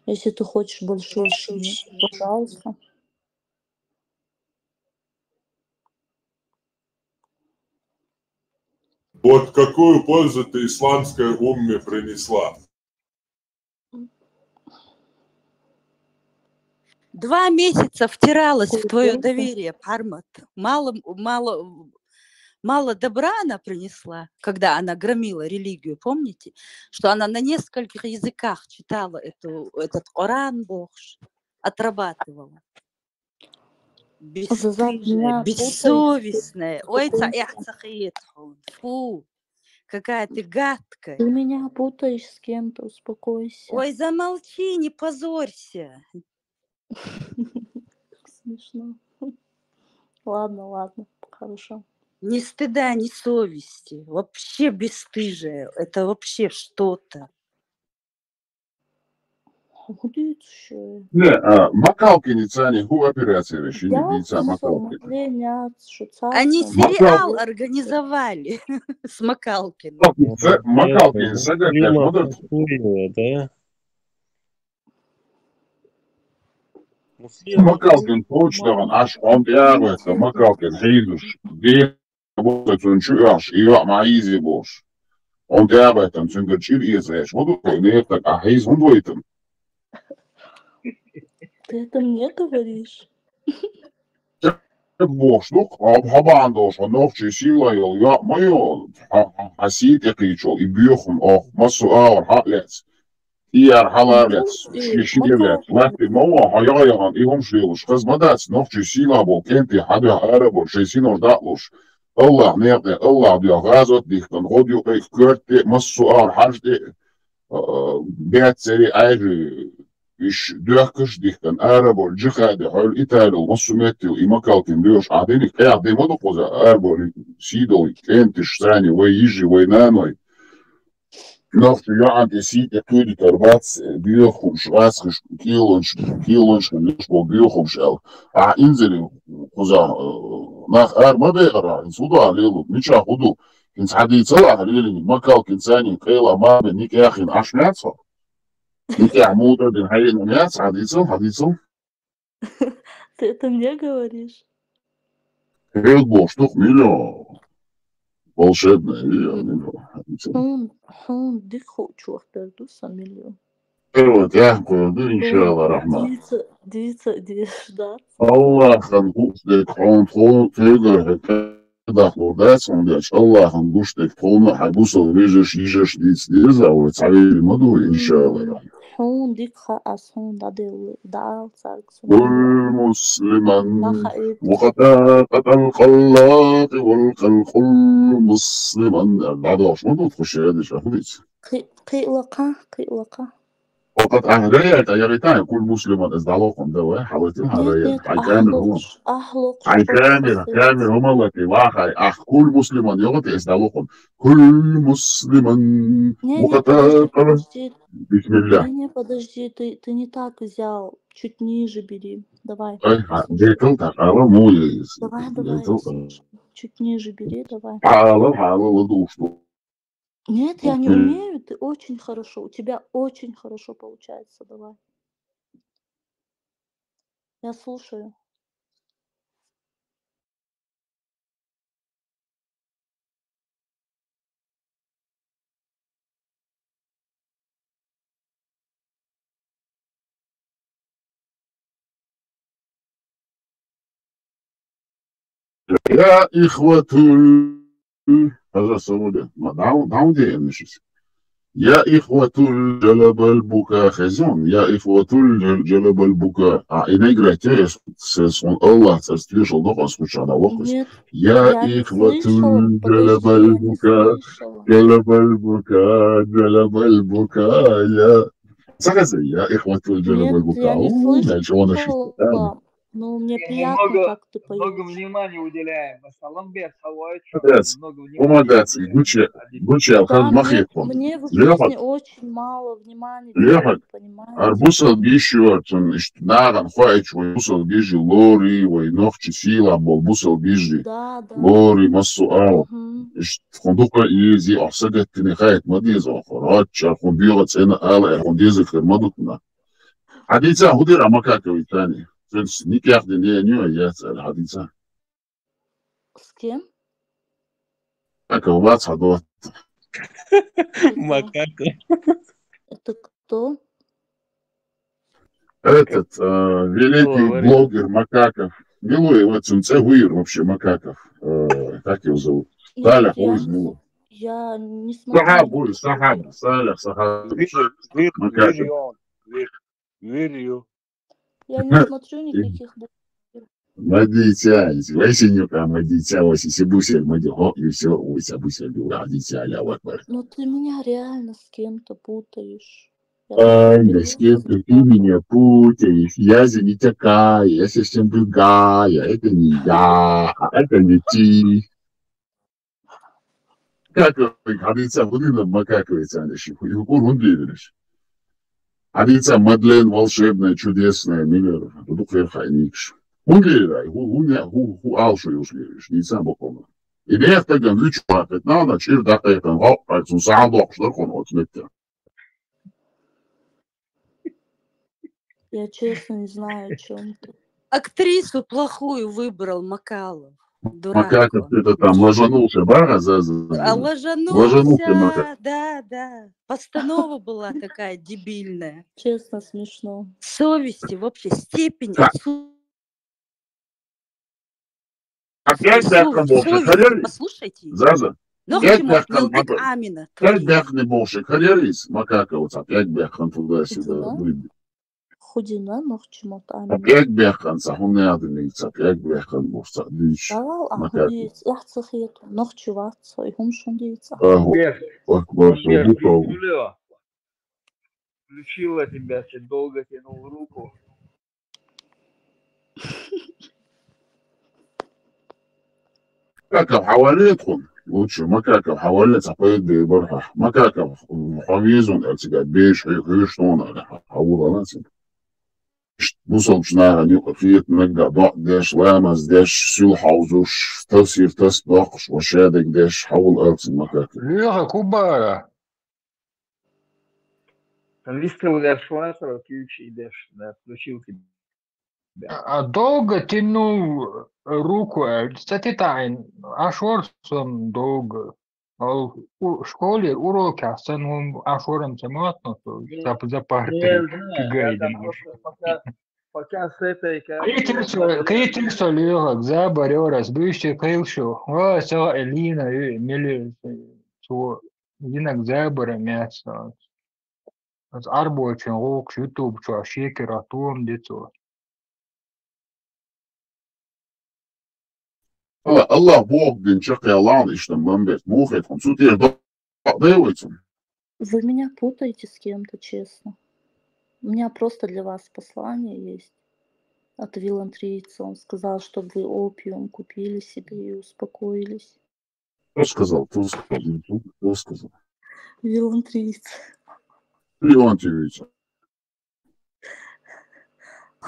если ты хочешь большую семью, пожалуйста. Вот какую пользу ты исламской умме принесла? Два месяца втиралась в твое Культурка. Доверие, Пармат. Мало, мало, мало добра она принесла, когда она громила религию, помните? Что она на нескольких языках читала эту, этот Коран, бохш, отрабатывала. Бесстыжая, бессовестная. Ой, ца-, эх, цахиет хун. Фу, какая ты гадкая. Ты меня путаешь с кем-то, успокойся. Ой, замолчи, не позорься. Смешно. Ладно, ладно, хорошо. Ни стыда, ни совести. Вообще бесстыжая. Это вообще что-то. Худуйцу шо. Не, а, Макалкин и цани ху операция веши, не Я бица всё, Макалкин. Мадлен, я шо, Они цаца. сериал организовали с Макалкиным. Макалкин, ца-, Макалкин, сага, как модер. Да? Макалкин точно, он аж он пиарит, Макалкин, хейзуш. Дир, вот он чуяш, и я маизи бош. Он пиарит, там, цунгар чир и знаешь, вот он, не так, а хейз он войтам. Ты это мне говоришь? Бохш, ну, хабан дош, нохчи сила йол, я, ма йол, а, а, а сит я кичол, и бьёхун, ох, массу аур, ха, лец. И яр хьалар яц, ши ши лаьц. Латте ма вон, хьо яха-яхан и хӀумаш лелаш. Хаза ма дац, нохчий сийла бо, кӀентий хьадуьхьа ара бо, шай синош даӀлуш. Аллах некъе, Аллах дуьхьа гӀазот дихкан, гӀод юкъе, коьрте, массо а хьаж тӀе, а, беццари, айжи, иш доьхкаш дихкан, ара бо, джихаде, хьол Италил, массу меттил, и Макалкин леш, а дини, кӀех де ма ду кхуза, ара бо, сийдол, кӀентиш, сани, вай йижи, вай наной. Нохчий йоӀан тӀе сий тӀе кхуьйдитар бац, боьха хӀумаш, гӀазкхиш, кӀийлонаш, кӀийлонаш хӀумаш бо боьха хӀумаш аьлла. Ахь инзаре кхуза, э, нах ара ма бехара, хӀинца хӀу ду ахь лелу, мичахь хӀу ду? ХӀинца хьадийцал ахь лелийна, Макалкин цани, къайла маме, никӀ яхийна, Ӏаш ма яц хьо? НикӀ яхь муха дина хьаена ма яц, хьадийцал, хьадийцал. Ты это мне говоришь? Хьоьга бохуш ду-кх, Мило. Волшебная, Мило. Хьуна, хьуна дика хуучух тера ду сан, Мило. Первый тӀехь кхуьур ду, иншалла рахьман. Дийца, дийца, дийца, да. Аллахьан гуш дерг хьуна, тхо, тхоьгара хьо дахлур дац хьуна деш, Аллахьан гуш дерг тхуна, хьайн бусалба вежарш, йижарш дийца деза, вай цхьа вежарий ма ду, иншалла. Хьуна дика хаьа, ас хьуна дӀаделла, дӀаала цаьрга со. Кул муслиман, ва къатӀа къатӀал къаллакъи вал къал-, кул муслиман. ДӀадохуш ма ду тхо шадеш, ахурица. Кхи-, кхиъла кхаъ, кхиъла кхаъ. Вакъат ахь раяд, а яхийтан, кул муслиман, эс дӀалокхун да вай, хьалатил хьан раяд. Нет, нет, ахь локхуш, ахь локхуш. Хьайн камера, камера хӀума лати, вахай, ахь кул муслиман йогӀу те эс дӀалокхун. Кул муслиман. Не, не, подожди, подожди. Бисмилла. Не, не, подожди, ты, ты не так взял. Чуть ниже бери. Давай. Ай, ха, декал так, ала, му есть. Давай, давай. Чуть ниже бери, давай. Хьала, хьала, ладу, что. Нет, я не умею, ты очень хорошо, у тебя очень хорошо получается, давай. Я слушаю. يا إخوة ال-، هذا الصوت. ما داون، داون دي إنشيس. يا إخوة الجلب البكا خزون. يا إخوة الجل-، جلب البكا. А, и не играйте, с-, с-, с-, он Аллах, царь, слышал, да, он скучал, да, вот. Нет, я не слышал. يا إخوة الجلب البكا، جلب البكا، جلب البكا، يا Сагаза, я ихватул джалабал бука. Нет, я не слышала. Ну, мне приятно, как ты поёшь. Много внимания уделяем. Ассалам бер, хавай, много внимания уделяем. Молодец. Гуче, гуче, алхан махикун. Мне в жизни очень мало внимания дают, понимаете? Ар бусал биш юартун, ишт наган хуайч вай бусал бижи лори, вай нохчи сила бол бусал бижи. Да, да. Лори, массу ал. Мгм. Ишт Тхуна дукха изи, охьа сагаттине хайта ма деза, охьа рачча, хӀун бегӀа цӀена ала, хӀун деза хир ма дутна. Хьадийца, хӀу дира Макаковый цани? Цуьнца никех дин е ню яц аьлла, хьадийца. С кем? Макаков вац хьадоцу. Макаков. Это кто? Этот, э, великий блогер Макаков. Милуй, вот цун цӀе хӀу йира вообще Макаков. Э, как его зовут? Салях, ой, Милуй. Я не смотрю. Сахаб, ой, Сахаб, Салях, Сахаб. Вир, вир, Макаков. Вир, вир, вир. Я не смотрю никаких блогеров. Мадиця, вайсинюка, мадиця, вайси сибусер, мади, хо, и всё, ой, сибусер, мадиця, Аллаху акбар. Ну ты меня реально с кем-то путаешь. Ай, да с кем-то ты меня путаешь. Я же не такая, я совсем другая. Это не я, а это не ты. Как вы, хьадийца, хӀун дина Макаковый цани ши? ХӀу-, хӀу-, хӀун дийриш? Хьадийца Мадлен волшебная, чудесная, милер, ду хир хайникаш. ХӀун дийрай? ХӀу-, хӀун я-, хӀу-, хӀу алшу юш дийриш? Дийца бакъона. И бехтаган вичу вакъит, на, на, чир дакъайкан, гӀо, ай, цун сахьал доккхуш дар кхуна оцу метте. Я честно не знаю, о чём ты. Актрису плохую выбрал Макалов. Дурак. Макаков он. Это там ложанулся, бага, за, за, а, ложанулся, ложанулся Макаков. Да, да. Постанова была такая дебильная. Честно, смешно. Совести вообще степень отсутствия. Опять слушай, послушайте. Заза. Нохчи мо нилдиг Амина. ПӀелг баьккхина бохуш, карьерист, Макаков, цхьа пӀелг баьккхина туда-сюда. Худина, нохчи мо Амина. ПӀелг баьккхина цхьа хӀунда яхана, цхьа пӀелг баьккхина бохуш, цхьа дийш. Давал, а Макаков. Худиц, яхь ца хету, нохчи вац, и хӀума шун дийца. Аху. Бер, Акбар, бер, бутал. Включила тебя, долго тянул руку. Макаков хьавалле тхуна? Лучше Макаков хьавалле, цхьа пайда бе бара хьа. Макаков, хьо везун, аьлла цигахь, беш хьо хьоьжуш тхуна, аьлла, хьаваллал цига. Бусалбачу нахана юкъа хетанаг а, доӀа деш, ламаз деш, суьлхьа хьовзуш, тафсир тас доккхуш, ва шадерг деш, хьавалла аьлла цига Макаков. Леха, ку бара? Там виставляешь флаттер, ключи идешь, да, включил тебя. А долго тянул руку, э, цатитаин, ашор сон долго. Ол у-, школе уроках сан вон ашорам самотно, то за, за партой. Я знаю, да, там просто пока, пока с этой, как... Кхетирсо, кхетирсо леха, забарёрас, бывший кхелшо. Ва, села Элина, э, мели, э, цо, динаг забара мясо. Аз арбочун гӀуллакхаш YouTube чохь шекара тон децо. Алла, Аллах Бог дин чакхъяллахьна иштта Мамбет. Муха хетахь, цу тӀера доӀа дай вай цунна? Вы меня путаете с кем-то, честно. У меня просто для вас послание есть от Вилантрийца. Он сказал, чтобы вы опиум купили себе и успокоились. Кто сказал? Кто сказал? Кто сказал? Вилантриец. Леонтьевич.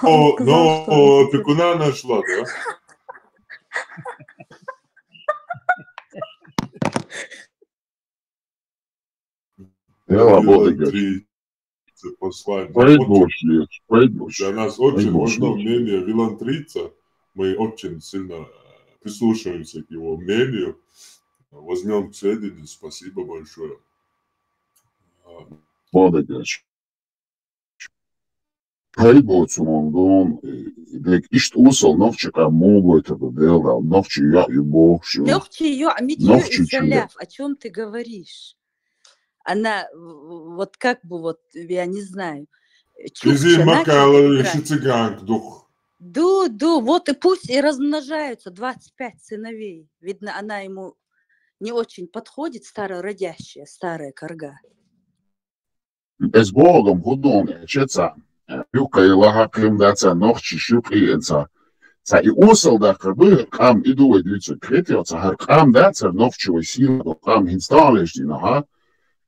Он сказал, что... О, опекуна нашла, да? Вилантрица послание. Поедь больше, Леш, поедь больше. Для нас очень важно мнение Вилантрица. Мы очень сильно, э, прислушиваемся к его мнению. Возьмём к сведению. Спасибо большое. А, молодец. Пайда боцу мундун, э, дек иштта осал нохчи къам мугойтар ду Дела, нохчи йоӀ ю бохуш ю. Нохчи йоӀ мича ю иза лаьф, о чём ты говоришь? Она, в-, вот как бы вот, я не знаю, э, чукча, иза ма калави, ши цыганка дукха. Ду, ду, вот и пусть и размножаются, двадцать пять сыновей. Видно, она ему не очень подходит, старородящая, старая корга. Эс боху хӀун ду, э, чеца, э, юккъе лаха кхим дац, нохчи шуьйкъе ца. Ца и осал даккхар ду, хӀара къам и ду вай дуьйцург. Хетий, ца хӀара къам дац, хӀара нохчи вай сийна ду къам хӀинца таханлерчу дийнахь.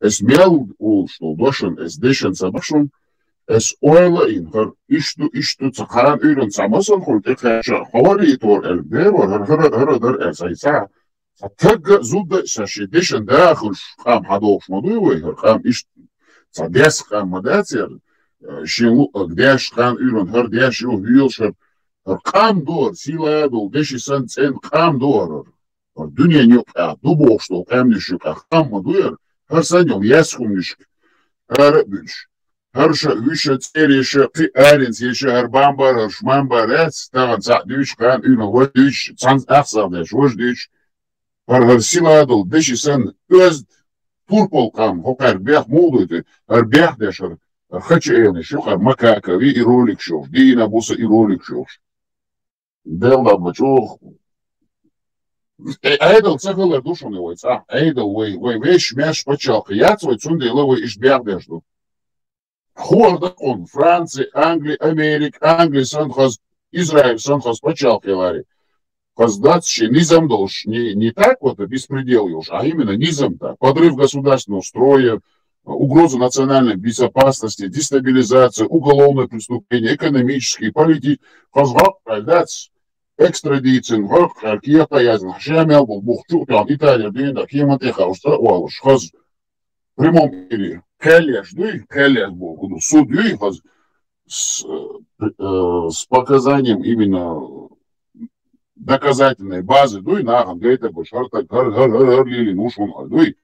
Эс мел олуш долу дошан, эс дешан ца бахьаш ву, эс ойла а йина, хӀара иштта ду, иштта ду, ца кхана уьйран ца масал хуьлу тӀекхаьчча, хӀора а тора аьлла, дера вара, хӀара, хӀара, хӀара дара аьлла, ца и ца. Ца тагга а, зудда а, ца шен дешан дахалуш къам хьадохуш ма дуй вай, хӀара къам иштта ца дес къам ма дац яра, э, шен луъаг деш, кхана уьйран хӀара деш ю, хӀоьлуш хӀара, хӀара къам ду хӀара, сийла а долу, деши санна цӀена къам ду хӀара, хӀара дуьненан юкъахь ду бохуш долу къаьмнаш юкъахь къам ма ду яра, хӀара санна йолу яьсса хӀуманашка ара а буьлуш. ХӀара ша, вуьша, цӀереша, кхин а аренца еша, хӀара бамбар, хӀара шмамбар яц, тахана цхьаъ дуьйцуш, кхана уьйран вай дуьйцуш, цхьаьна ахсах деш, важа дуьйцуш. ХӀара, хӀара сила а долу деши санна, оьзда турпал къам, хӀокхаьрга бех муха дуй те, хӀара бех деш, хӀара, хӀара хача элаш ю, хӀара Макакови и ролик шош, дийна буса и ролик шош. Делла ма чӀогӀа. Э, Ӏедал ца хилар ду шуна вай цӀахь. Ӏедал вай, вай вешан, маьрша пачхьалкх яц вай, цундела вай иштта бехдеш ду. ХӀора дакъун, Франция, Англи, Америка, Англи санна хаза, Израиль санна хаза пачхьалкх яларе. Хаза дац шен низам долуш, не, не так вот беспредел йолуш, а именно низам так. Подрыв государственного строя, угроза национальной безопасности, дестабилизация, уголовное преступление, экономические, политические. Хаза гӀоккхаьлла дац, экстрадицин гӀоккхаьлла кехат яздина, ша мел болу бух чу а тоьхна, Италия дуьйна дан, кеман тӀе хауш цӀа а валуш, хаза в прямом эфире. Кхел еш дуй, кхел еш боху, ну, суд юй хаза с, э, с показанием именно доказательной базы дуй, нахана гайта гуш, хӀара таг, хӀара, хӀара, хӀара, хӀара лелийна ву шуна дуй.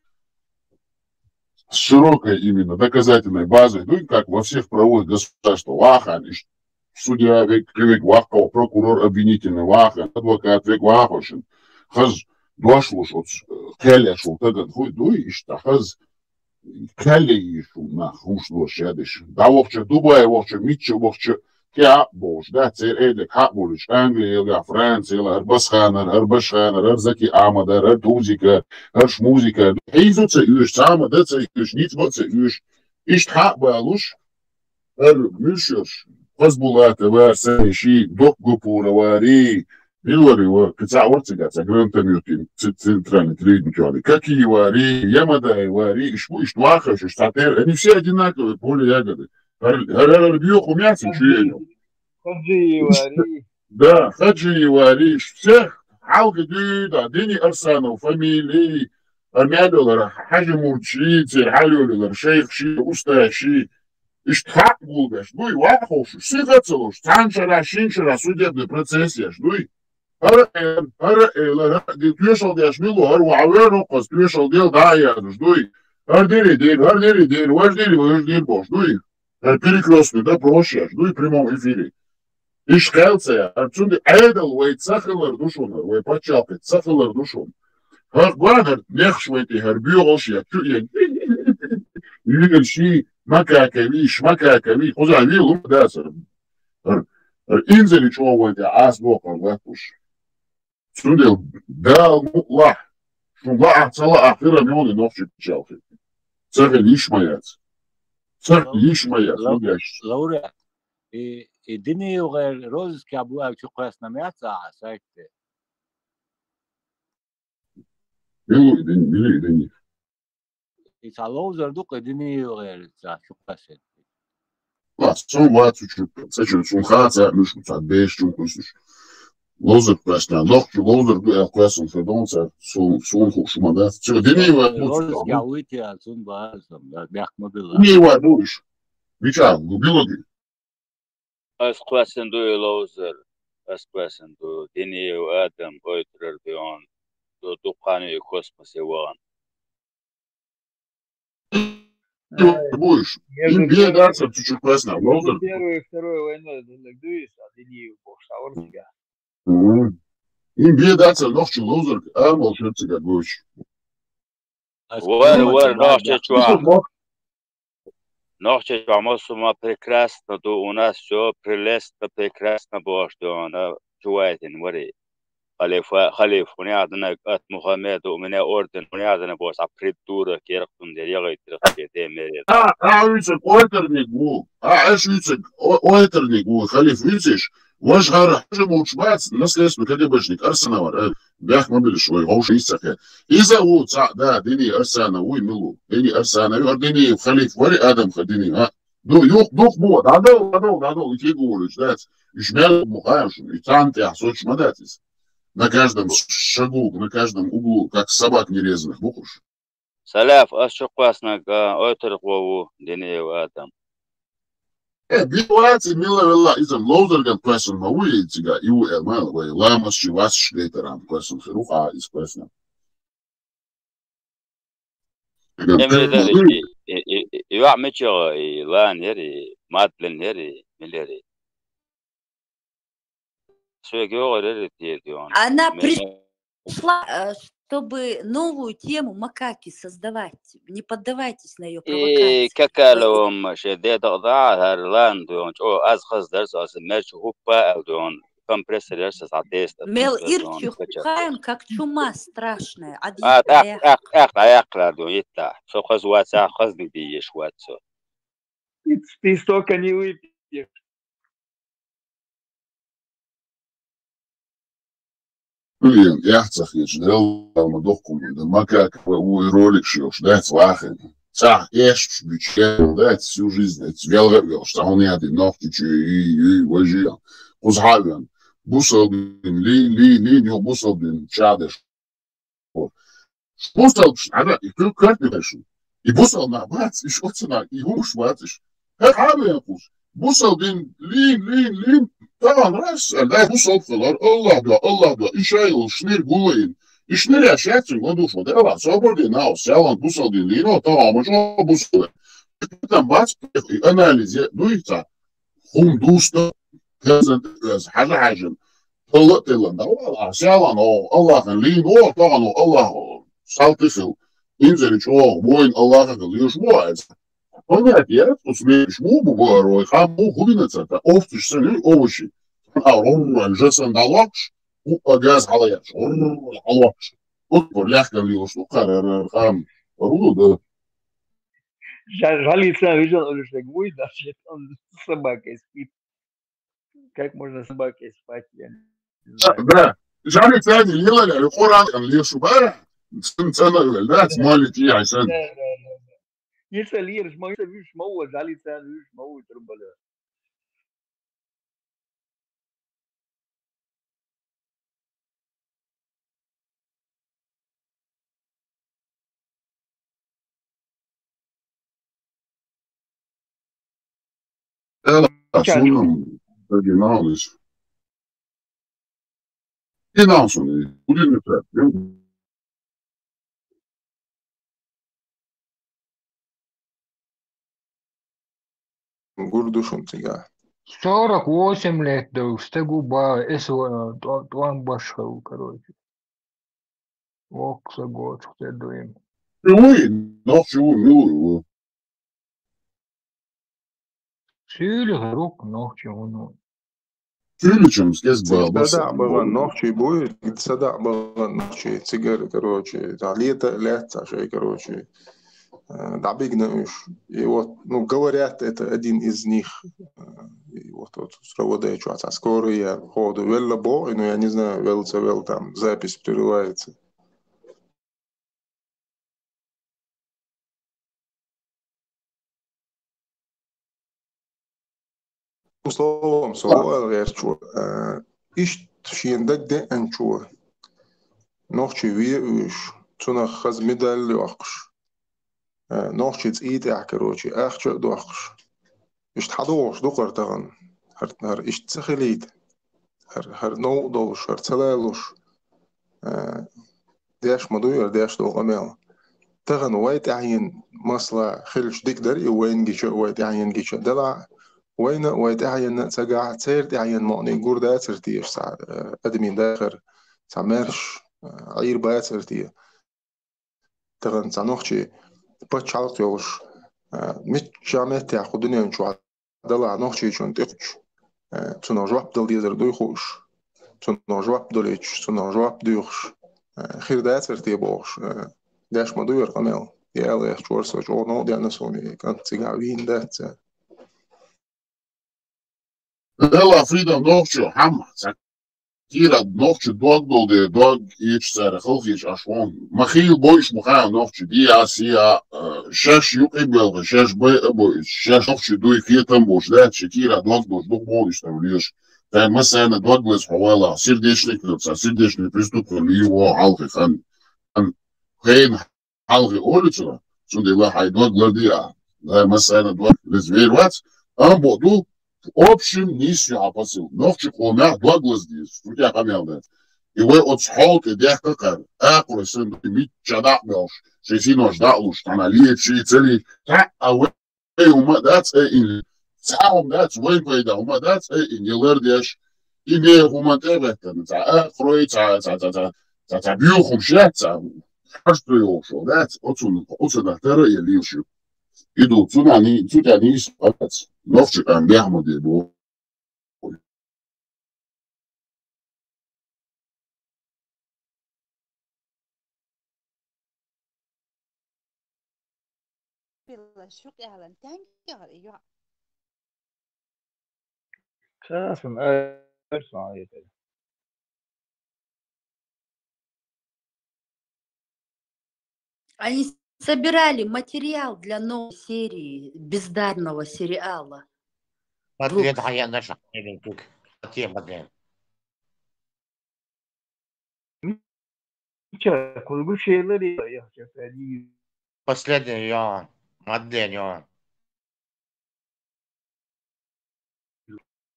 С широкой именно доказательной базой, ну, как во всех правовых государствах, вахана иштта судья век, кхин век ваккхо, прокурор обвинительный вахана, адвокат век вахошин. Хаза дошлуш оцу, э, кхел еш волу стагана хуй дуй, иштта хаза, кхел яйийша нах хӀумаш лоруш ядеш. ДӀавахча, Дубай вахча, мичча вахча, тӀе а бохуш, да, церан эдак хьа а болуш, Англи елгахь, Франци елгахь, хӀара Басханар, хӀара Башханар, хӀара Заки Ахьмадар, хӀара Тузикар, хӀара Шмузикар. Хьийзо ца оьшу, цхьа а ма дан ца оьшу, ницкъ бан ца оьшу. Иштта хьа а балуш, хӀара муьлш йолуш, Хазбулата вара сайн ши, Докка Гапура варий, мила вара, кхин цхьаъ вара цигахь, цхьа гранатометийн ц-, центральный тридцать, Каки варий, Ямадай варий, иш бу, иштта вахаш, иштта цхьа тера, они все одинаковые, поле ягоды. ХӀара, хӀара, хӀара боьха хӀума яц, чуьйенал. Хаджи варий. Да, Хаджи варий, всех хьалха дуьйна, Дени Арсанов фамилии, а мел йолара Хьажи Мурчи, церан хьал йолара шайх ши, устаз ши, иштта хьакъ гулбеш дуй, ваховшуш, сиха а ца луш, цхьана шарахь, шина шарахь судебный процесс еш дуй. ХӀара а элира, хӀара а элира, хӀара а дира, тоьшалла деш мила ву, хӀара ву, хьан вер ву кхуза, тоьшалла дела дӀа а яздеш дуй. ХӀара дира, дира, хӀара дира, дира, важа дира, важа дира бохуш дуй. ХӀара перекрёстный допрос еш дуй в прямом эфире. Иштта кхел ца яхьа, цундела Ӏедал вай ца хилар ду шуна, вай пачхьалкх ца хилар ду шуна. ХӀара гонар нехаш вай тӀе, хӀара боьхалш я, чу я. Вилар ши, макака вий, шмакака вий, кхузахь вий лур дацара. ХӀара, хӀара инзаре чӀогӀа вай тӀе Ӏаса доккхур латташ. Цундела Дала мукъ лахь, шун лаахь, ца лаахь, хир а муьлхха нохчи пачхьалкх. Ца хила йиш ма яц. Ца хила йиш ма яц, Лав-, ма геш. Лаура, и, и Динеев гӀайр розыскехь бу аьлла чу кхоьссина ма яц ахьа сайтте? Мила ву и Дин-, мила и Динеев? И цхьа ловзар ду-кх и Динеев гӀайр цхьа чу кхоьссина. Ва, сона вац чу, ца чу, сона хаа ца муьлш бу цхьа беш чу кхуьссуш. Ловзар кхоьссина, нохчо ловзар ду аьлла кхоьссина хир ду цара, су-, суна хууш ма дац. Цу Динеев ву цу. Розыскехь вуй те аьлла, цунна бахара сан, да, бехк ма билла. Динеев ву уьш. Мичахь, гу билла ди? Ас кхоьссина ду и ловзар, ас кхоьссина ду, Динеев Адам, Ойтарера Дион, ду, дуккха а и космосе вахана. Ай, бу уьш. Им бен дацара цу чу кхоьссина, ловзар. Первая и Вторая война, ду, ду, ду, ду, Динеев бохуш, а вара цигахь. Мгм. Им бен дацара нохчо ловзар, а, молча цигахь гойтуш. Ас Вара, кхоьссина вара, ду, нохча чохь. Нохчийчохь массо а прекрасно ду, у нас всё прелестно, прекрасно бохуш ду, ана чу вайтина вари. Халифа, халифа, хӀунех динарг ат Мухаммед, у меня орден, хӀунех дина бохуш, а придурок, еракъ тун дер, ягӀийтира хке, де мере. А, а, уьйцург Ойтарниг ву, а, аш уьйцург О-, Ойтарниг ву, халифа уьйцуш, важа хӀара хьажа муч бац, наследство КГБшник Арсанов вара, э, бехк ма билиш вай, ховш йиц ца хе. Иза ву цхьаъ, да, Дини Арсанов вуй, мила ву. Дини Арсанов, ю, Дини халиф вари, Адам ха Дини, а? Ду, юх, дух бу, дӀадал, дӀадал, дӀадал, и кегуриш, дац. Иш мел бу хаьмаш, и царна тӀехь соч ма дац иза. На каждом шагу, на каждом углу, как собак нерезанных, бу кхуш. Салаф, ас чу кхоьссинарг, а, Ойтархо ву, Динеев Адам. Э, бен вац и мила велла, иза ловзарган кхоьссина ма ву и цига, и ву эр ма вай, ламаз ши васаш гайтаран кхоьссина хир ву, а, иза кхоьссина. Эмида и, и, и, и, и йоӀ мича яра, и Лан яра, и Мадлен яра, и мила яра? Соьга йогӀур яра те, Дион. Она пришла, э, чтобы новую тему макаки создавать. Не поддавайтесь на её провокации. И какалом ше де дакъ да, хӀара Лан, Дион, чӀо аз хаздарс, аз мерчу хӀуппа, аьлла, Дион, компрессор ярса схьа теста. Мел ирчу хаьн, как чума страшная. А, так, так, так, так, Дион, итта. Со хаз ваца, хаз ди еш вац со. Ты, ты столько не выпьешь. Блин, яхь ца хеташ, Дала ма доккху, да макак ву и ролик шоьш, дац вахина. Цхьа эшпаш бича, дац всю жизнь, дац велга а велш, цхьа хӀуна яди, нохчи чу, и, и, важи. Кхуза хьа а вен. Бусалдин, лин, лин, лин, ю бусалдин, чадеш. Бусалбаш, ана, и куьг картина шу. И бусал нах бац, и шоца нах, и хӀумаш бац, иш. ХӀара хьан вен кхуш? Бусал дин, лин, лин, лин, тахана раз, дай бусал хилар, Аллах дуа, Аллах дуа, и шайла, шнир гуллаин. И шнир я шаьцин, ладуш, вот, Аллах, собар дин, нау, сялан, бусал дин, лино, тахана, мажо, бусал. Там бац, и анализ, я, ну, и ца. ХӀума дуста, хазан, хьажа, хьажан. Алла тӀелан, да, Аллах, сялан, о, Аллахьан лийна, о, тагӀан, о, Аллах, салтысыл. Инзари чӀо, воин Аллахьа леш во, айца. Понятно, я, усмеш, му, бу, барой, хам, бу, хулина, ца, та, овцуш, сан, овощи. А, ром, жасан, далвакш, у, а, газ, халаяш, ром, халвакш. Укпор лягкан лилош, у, хар, ар, ар, хам, рулу, да. Жа-, жалится, видел, он же говорит, да, что он с собакой спит. Как можно с собакой спать, я не знаю. Да. Жалится, не лила, я, Коран, там, лешу, бара. Сын, сын, да, смотрите, я, сын. Да, да, да, да. Если лирш, ма, если видишь, ма, вот, жалится, видишь, ма, вот, трубали. Ela, Ча, sunam, originalist. Original suni, bu din öte. Гурдушунтига. Сорок восемь лет да, стегу ба, эс, э, то-, то он башхал, короче. Окса год, те дуем. Чего? Нох чего, милый? Сили рук, нох чего, ну. Сили чем, скес Итса бал, дӀа бахан нохчий буй, итса дӀа бахан нохчий, цигара, короче, та лето, лето, шей, короче, э, дӀабигна уж. И вот, ну, говорят, это один из них. Э, и вот, вот, с РОВД чё, а скорая, ходу, велла бо, ну, я не знаю, вел ца вел, там запись прерывается. Словом, со вайл гӀертачо, э, иштта шен дагадеанчо, нохчий ве уьш, цунах хаза медаль йоккхуш, э, нохчий цӀий тӀехь, короче, ахча а доккхуш. Иштта хьадогӀуш ду кхар тахана. ХӀара, хӀара иштта ца хилийта. ХӀара, хӀара новкъа долуш, хӀара ца лалуш. Э, деш ма дуй, хӀара деш долу къамел. Тахана вай тӀаьхьенна, масала, хилча дика дара и вайна гича, вай тӀаьхьенна гича. Делахь, вайна а, вай тӀаьхьенна а ца гахь, церан тӀаьхьенна мукъане гур дацара теша цхьа, э, адамийн дахар, цхьа маьрша, э, Ӏийр бацара те. Тахана цхьа нохчий пачхьалкх йолуш, а, мичча меттехь кху дуьнен чохь далахь нохчийчунна тӀекхуьучу, а, цунах жоп дала дезар дуй хууш, цунах жоп далийтуш, цунах жоп доьхуш, а, хир дацара те бохуш, а, деш ма дуй хӀара къамел. Я ала, эх, чор со чӀогӀа новкъа деана суна, и кӀант цигахь вийна дац. Делла фридам нохчо, хьамма, цхьа кийра нохчо дог долу де, дог ийчу цара халхийчу Ӏаш вон. Ма хийла бойуш ма хаьа нохчо, диа, сиа, а, шаьш юкъа а белха, шаьш бай а бойуш, шаьш нохчо дуй хетам болуш, дац, ши кийра дог долуш, дукха болуш там леш. Тай ма сайна дог лаза хьо вала, сердечный, цхьа сердечный приступ хила, лийво хьалхи хан. Хан, хейна хьалхе олу цо, цундела хьайн дог лардиа. Дай массайна дог лаза вер вац, амма бо ду, общем, нийса ю хьан посыл. Нохчи къомехь дог лаза деза, цу тӀехь къамел дац. И вай оцу хьол тӀе дехка кхара, акхарой сан мичча дӀа а бевлаш, шайн синош дӀа а луш, тхьана лечи, ца лечи, тхьа а вай хӀума дац, ай ин, цхьа хӀума дац, вайн пайда хӀума дац, ай ин, я лардеш, и мега хӀуман тӀе а беттана, цхьа акхарой, цхьа, цхьа, цхьа, цхьа, цхьа, цхьа буьйху хӀума шеца, цхьа хьашт ду йохуш вол дац, оцун, оцунах тара я лийш ю. И ду, цунах ни-, цу тӀехь нийса бац, нохчи къам бехь ма де боху. Пила шу къялан тенге гӀар йо. Ца сан ар сан йетар. Они собирали материал для новой серии бездарного сериала. Мадлен Двух. Хьаяна шахьаьллинчуьнга. Хьатема Мадлен. Мича, кхуьнга шеларе яхча, фади. Последний, Йоан. Мадлен, Йоан.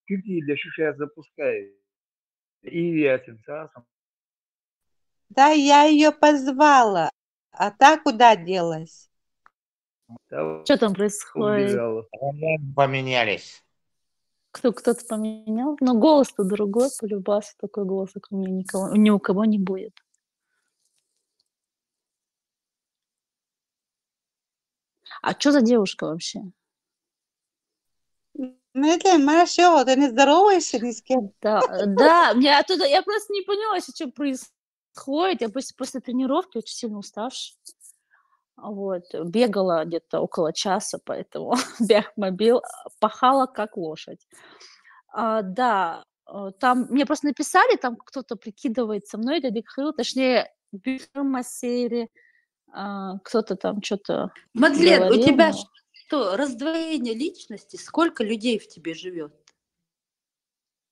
Чуть ли для шуша запускай. И я сенсация. Да, я её позвала. А та куда делась? Что там происходит? Убежала. Поменялись. Кто, кто-то поменял. Но голос-то другой, по-любому такой голос, как у меня никого, ни у кого не будет. А что за девушка вообще? Ну, это Маша, ты не здороваешься ни с кем. Да, да, я, тут, я просто не поняла, что происходит. Я после, после тренировки очень сильно уставшая. Вот, бегала где-то около часа, поэтому бегмобил, пахала как лошадь. А, да, э, там мне просто написали, там кто-то прикидывается мной, это Бигхил, точнее, Бигхил Масери, а, кто-то там что-то Мадлен, у говорил, тебя но- что, раздвоение личности? Сколько людей в тебе живет?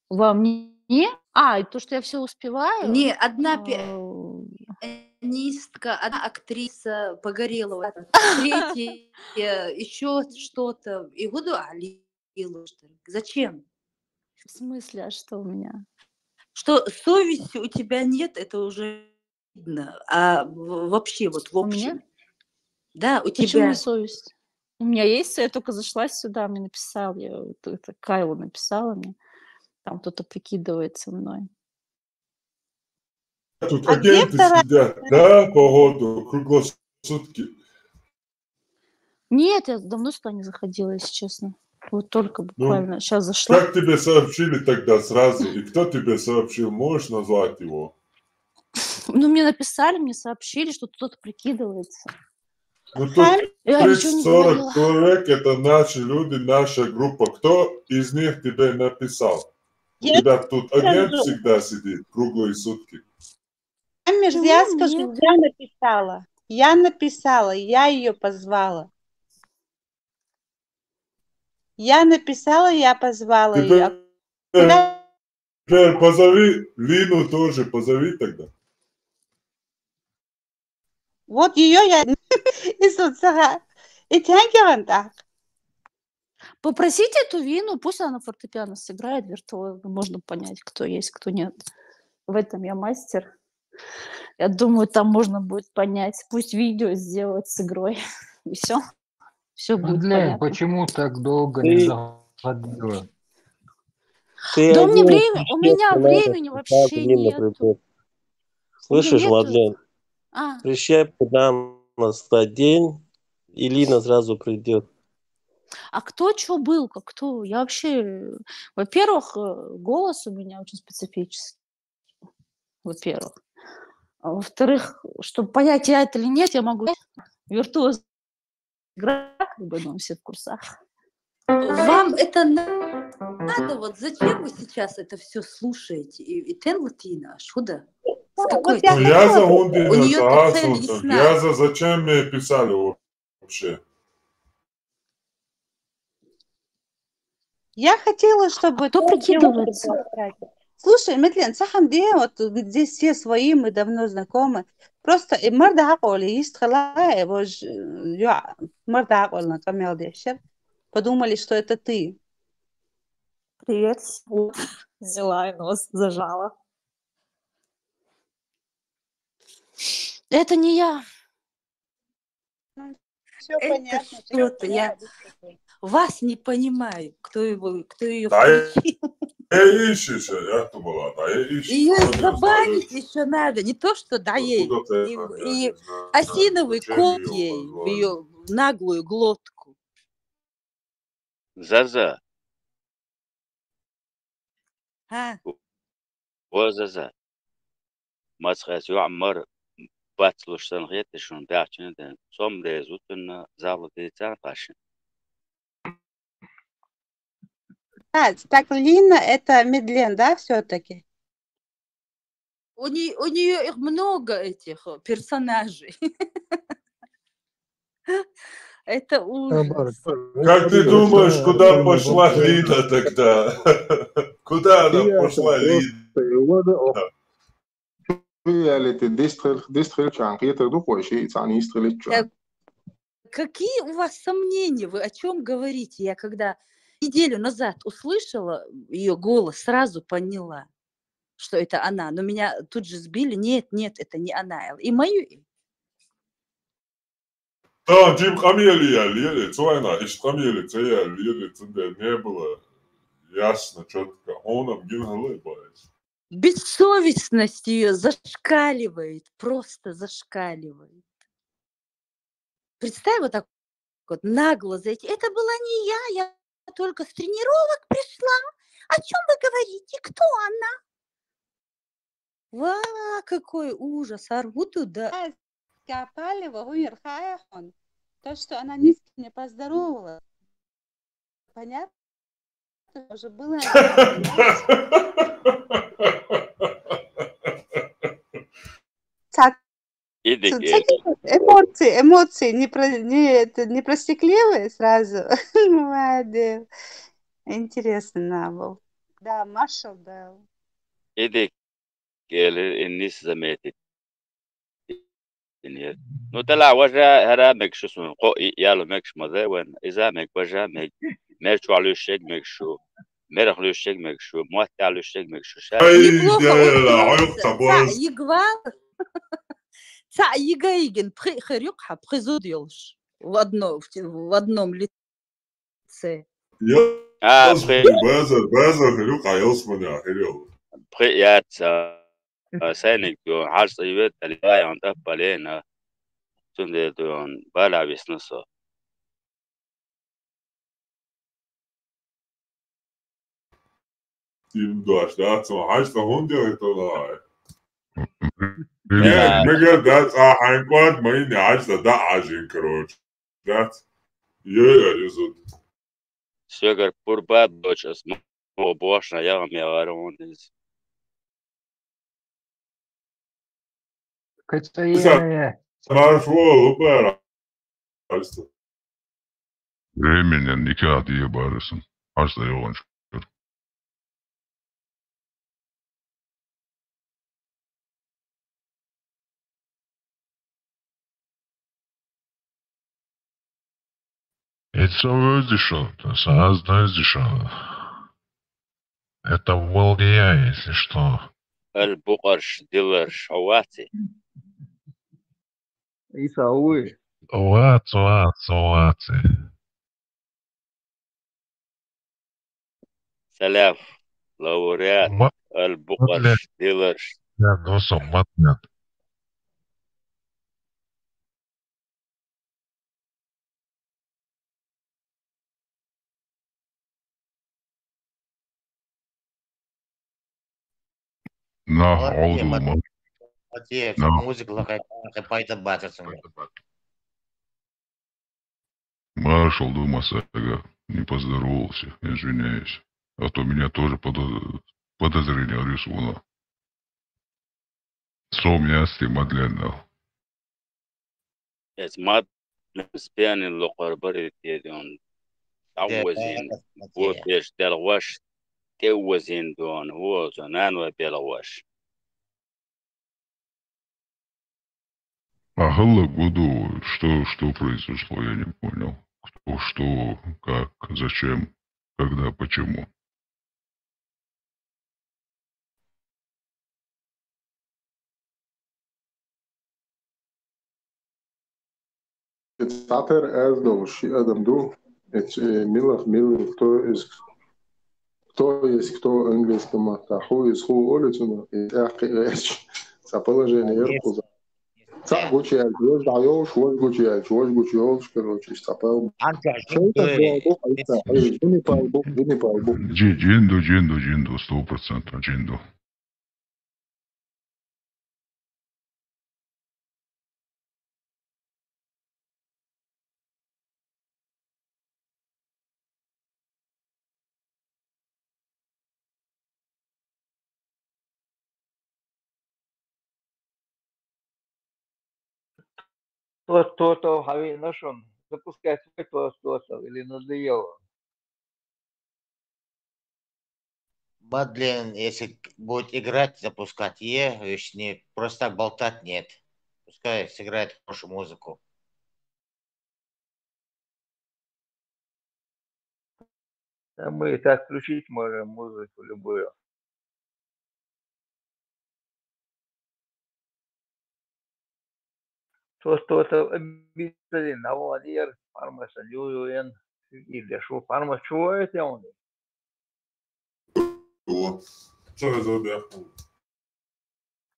Во мне? А, и то, что я все успеваю? Не, одна А, пианистка, одна актриса Погорелова, третья еще что-то. И буду Али. Зачем? В смысле, а что у меня? Что совести у тебя нет, это уже видно. А в- вообще вот в У меня? общем. Да, у Почему тебя. Совесть? У меня есть, я только зашла сюда, мне написали, вот это Кайла написала мне, там кто-то прикидывается мной. Тут А где агенты вторая? Сидят, да, погоду, круглосутки. Нет, я давно сюда не заходила, если честно. Вот только Ну, буквально сейчас зашла. Как тебе сообщили тогда сразу? И кто тебе сообщил? Можешь назвать его? Ну, мне написали, мне сообщили, что кто-то прикидывается. Ну, тут Я ничего не тридцать-сорок говорила. человек, это наши люди, наша группа. Кто из них тебе написал? У Я тебя тут агент скажу. Всегда сидит круглые сутки. Амиш, Ну, я скажу, нет. Я написала. Я написала, я ее позвала. Я написала, я позвала Теперь, ее. Куда теперь позови Лину тоже, позови тогда. Вот ее я и соцсага. И тянки так. Попросите эту Вину, пусть она на фортепиано сыграет виртуозно, можно понять, кто есть, кто нет. В этом я мастер. Я думаю, там можно будет понять. Пусть видео сделают с игрой. И все. Все будет Мадлен, понятно. Почему так долго Ты- не заходила? Ты Да у меня один время, у приезжай меня к нам, времени как вообще Лина нету. придет. У меня Слышишь, нету. Мадлен, А, приезжай к нам на ста день, и Лина сразу придет. а кто что был, как кто? Я вообще, во-первых, э, голос у меня очень специфический. Во-первых. А во-вторых, чтобы понять, я это или нет, я могу виртуоз играть, как бы, ну, все в курсах. Вам это на- надо? Вот зачем вы сейчас это все слушаете? И, и тен латина, шуда? С Вот какой я Ну, целью? я хотела за бы- Гундина, У неё за тут цель Асунцев. ясна. Я за зачем мне писали вообще? Я хотела, чтобы А кто тот девушка прикидывается? была в трассе. Слушай, Мадлен, сахам де, вот здесь все свои, мы давно знакомы. Просто и мар да акъоли, есть хала, его ж, ё, мар да акъоли, например, дешер. Подумали, что это ты. Привет. Взяла и нос зажала. Это не я. Все Это понятно. что-то, я вас не понимаю, кто его, кто ее Да, включил. Э, ищи, я думала, да, э, ищи. Ее Кто тебя забанить знает? Еще надо, не то что да ей, Откуда ты и, это? Я и не знаю. осиновый Зачем кол её ей в позвали? Ее наглую глотку. Заза. А, О, Заза. Масхас ю амар бацлуш сан хет шун бяхчина ден. Сом дезу тунна зала деца пашин. А, так, Лина, это Мадлен, да, все-таки? у, не, у нее их много, этих э, персонажей. Это ужас. Как ты думаешь, куда пошла Лина тогда? Куда она пошла, Лина? Реалити дистрил, дистрил чан, хетер ду кой ши, цани истрил чан. Э, Какие у вас сомнения? Вы о чем говорите? Я когда неделю назад услышала ее голос, сразу поняла, что это она. Но меня тут же сбили. Нет, нет, это не она. И мою... Да, Джим Камиели, я, Лили, цойна, иш Камиели, цея, Лили, цунде не было. ясно, чётко. Хьона-м гина хьалаайбац. Бессовестность её зашкаливает, просто зашкаливает. Представь, вот так вот нагло зайти. Это была не я, я только с тренировок пришла. О чем вы говорите? Кто она? Ва, какой ужас, аргу туда. Капали ва гуйр хаяхун. То, что она ни с кем не поздоровалась. Понятно? Уже было. Идик, ца-, ца-, эмоции, эмоции не про-, не, это, не просекли вы сразу? Молодец. Интересно надо было. Да, Маршал, да. Идик, гели иннис заметит. Ну, тала важа хара мегшу сун, ко и ялу мегш мазе вен, иза мег важа мег, мер чуалу шег мегшу, мерах лу шег мегшу, муат талу шег мегшу. Ша. Неплохо, вот просто. Ца игвал. Ца ига иген, пхи херюк ха, пхи зуд ёлш. В одно-, в те-, в одном лице. Яс, а, пхи база, база херюк, а ёлш мана херюк. Пхи яц, а, сайник ду, хаш ивет, али вай он таппалена. Тунде ду он, бала виснусо. Тим дош, да, цо хаш та хунде это лай. Мега, мега, да, а ханкват, майни хаш та да ажин, короче. Да. Йо, йо, юзут. Сёгар пурба доч ас мо бошна, я вам я варон из. Кыцые. Марфо, лупара. Альста. Времени никак не барысын. Альста ёлынчы. Это всё выведешь, это сразу знаешь, что это волдия, если что. Аль-Букъарш, Диларш, Авати. Исауи. Вац, вац, вац. Саляф, лауреат, Ма-, Аль-Букъарш, Диларш. Я досо матнят. На Ладно, олду Мат-, ма. Матеев, Ну. Музыка лакай, лакай, пайда батасын. Маршал Дума сага не поздоровался, извиняюсь. А то меня тоже подоз-, подозрение рисовало. Сом ясти Мадлен. Эс мад спианин локор бари тедион. Ауазин, вот еш делгваш, теуазин дон, вот, нанва белгваш. А Хелла Гуду, что, что произошло, я не понял. Кто, что, как, зачем, когда, почему. Цатер эздол ши адам ду. Эц, э, милах мил, кто из, кто есть кто английском, а who is who олицуна, и так, э, ца положение еркуза. Ца гучи, вож да ёш, вож гучи, вож гучи ёш, короче, ца пал. Шо это было, бу, это, э, вини пал, бу, вини пал, бу. Джи-, Джинду, Джинду, Джинду, сто процентов Джинду. Тот, тот, то, Хави, нашёл. Запускать свой тот, тот, или надоело? Мадлен, если к-, будет играть, запускать е, то есть не просто так болтать, нет. Пускай сыграет хорошую музыку. А мы и так включить можем музыку любую. То, то, то, обязательно, а вон, я, фармаса, юен, или шо, фармас, чего это он? Ца хеза бехк.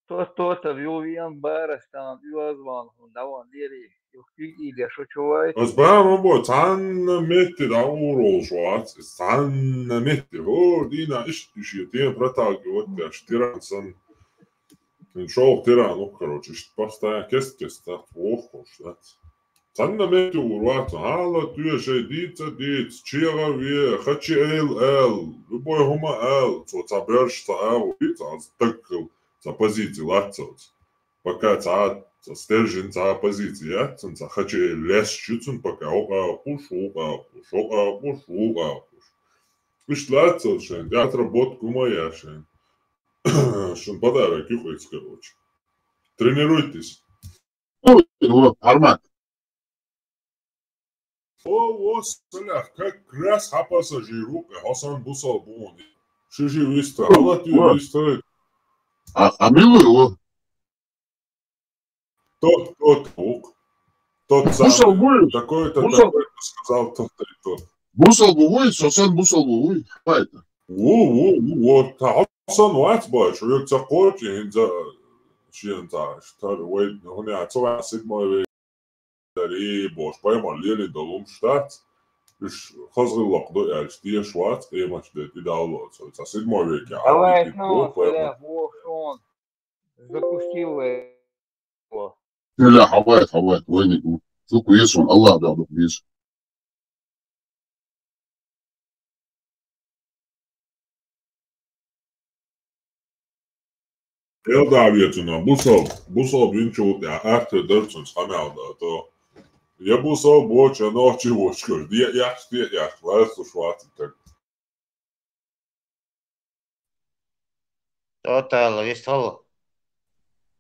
Тот, тот, а виу виан барастан, виу азван, хун, даван, лери, юхтиг иде, шо чувай? Аз баам бо, цанна метти да урол швац, цанна метти. О, дина, иш, иш, тем проталкивать, аш тиран сан. Ин шо тиран, ну, короче, иш постоянно кест-кест, так, ох, ох, так. Цанна метти урвац, хӀала туья шай дица, диц, чегӀа ве, хачи эйл, эйл, любой хӀума эйл, цо ца берш, ца агӀу, диц, аз тагкал, ца позици лаццалц. Пока ца, ца стержень, ца позици яц, цун ца хачи эйл лес чуцун, пока хӀукъа хуш, хӀукъа хуш, хӀукъа хуш, хӀукъа хуш. Иш лаццал шайн, отработку моя шайн. Шун подарок юхиц, короче. Тренируйтесь. Ой, вот, формат. О, о, салях, как раз хьа пассажир ву, э, Хасан бусал бу. Ши-ши виста, вот, халат вот. Виста. А, а милый, о. Тот, тот, ук. Тот самый. Бусал бу. Такой-то, бусал, такой-то сказал тот-то и тот. Бусал бу, Сосан бусал бу, хватит. Ву, ву, ву, вот, та Хасан вац бач, век ца корчи, хин за, шиен ца, штар, вей, ну, не, а ца ва седьмой век. Дари, бош, пойма, лели долум штат. Иш хазгыллакъ до, ял, штиеш вац, эмач де, ти дало, ца, ца седьмой век, я, давай, ти, ну, по, пойма. Бля, вот он. Запустил его. Ила, хавайт, хавайт, войник. Суку, есть он, Аллах, да, да, есть. Эл давецуна, бусал, бусал бинчут, я, арте дерцун, самял да, то. Я бусал боч, я ночи боч, кор, я, я, я, я, лайс швац, так. Тотал, вистал.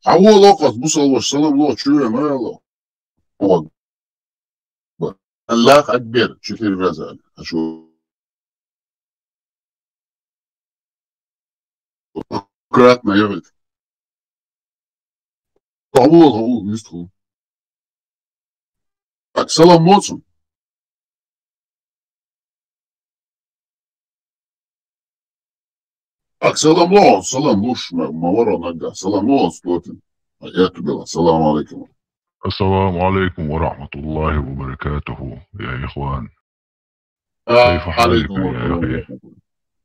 Хавол окъас, бусал вош, салам ло, чуем, ало. О. Аллах Акбар, четыре раза. Ашу. Аккуратно, я говорю. Хавол, хавол, вистал. Так, салам моцун. Так, салам лоу, салам луш, ма, ма варо нагга. Салам лоу, стотин. А я тебе, салам алейкум. السلام عليكم ورحمة الله وبركاته، يا إخوان. كيف حالكم يا أخي؟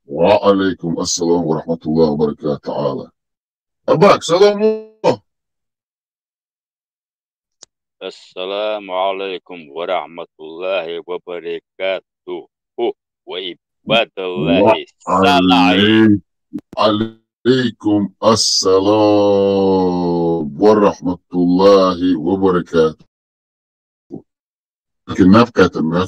وعليكم السلام ورحمة الله وبركاته تعالى. Абак, салам лоу. السلام عليكم ورحمة الله وبركاته. وعباد الله الصالحين. وعليكم السلام ورحمة الله وبركاته. لكن ما بكاتب، ما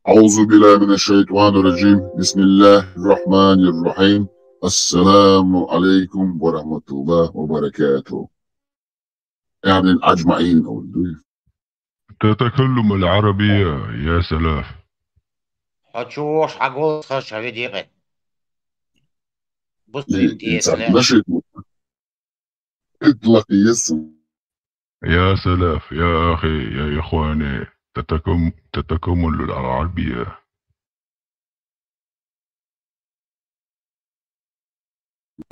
أعوذ بالله من الشيطان الرجيم. بسم الله الرحمن الرحيم. السلام عليكم ورحمة الله وبركاته. يعني أجمعين أو الدنيا. تتكلم العربية يا سلاف. Хачуш, хагол, хачавидиге. Бустрим, и, и, тесне. Наши. Итлахи есу. يا سلاف، يا أخي، يا إخواني، تتكم-، تتكمل العربية.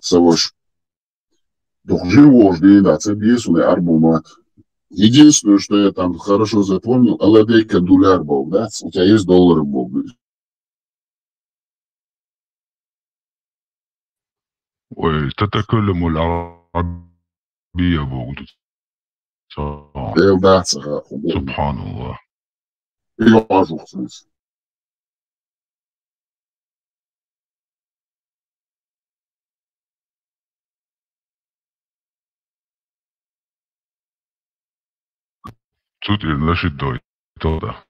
Савош. Духжи вождень, да, це бесуне арбумат. Единственное, что я там хорошо запомнил, Алладейка дуляр был, да? У тебя есть доллары был. Ой, تتكلم العربية بوغدو. Эл да, саха. سبحان الله. Эл ажух сенс. Цуд ил нашид дой, тода.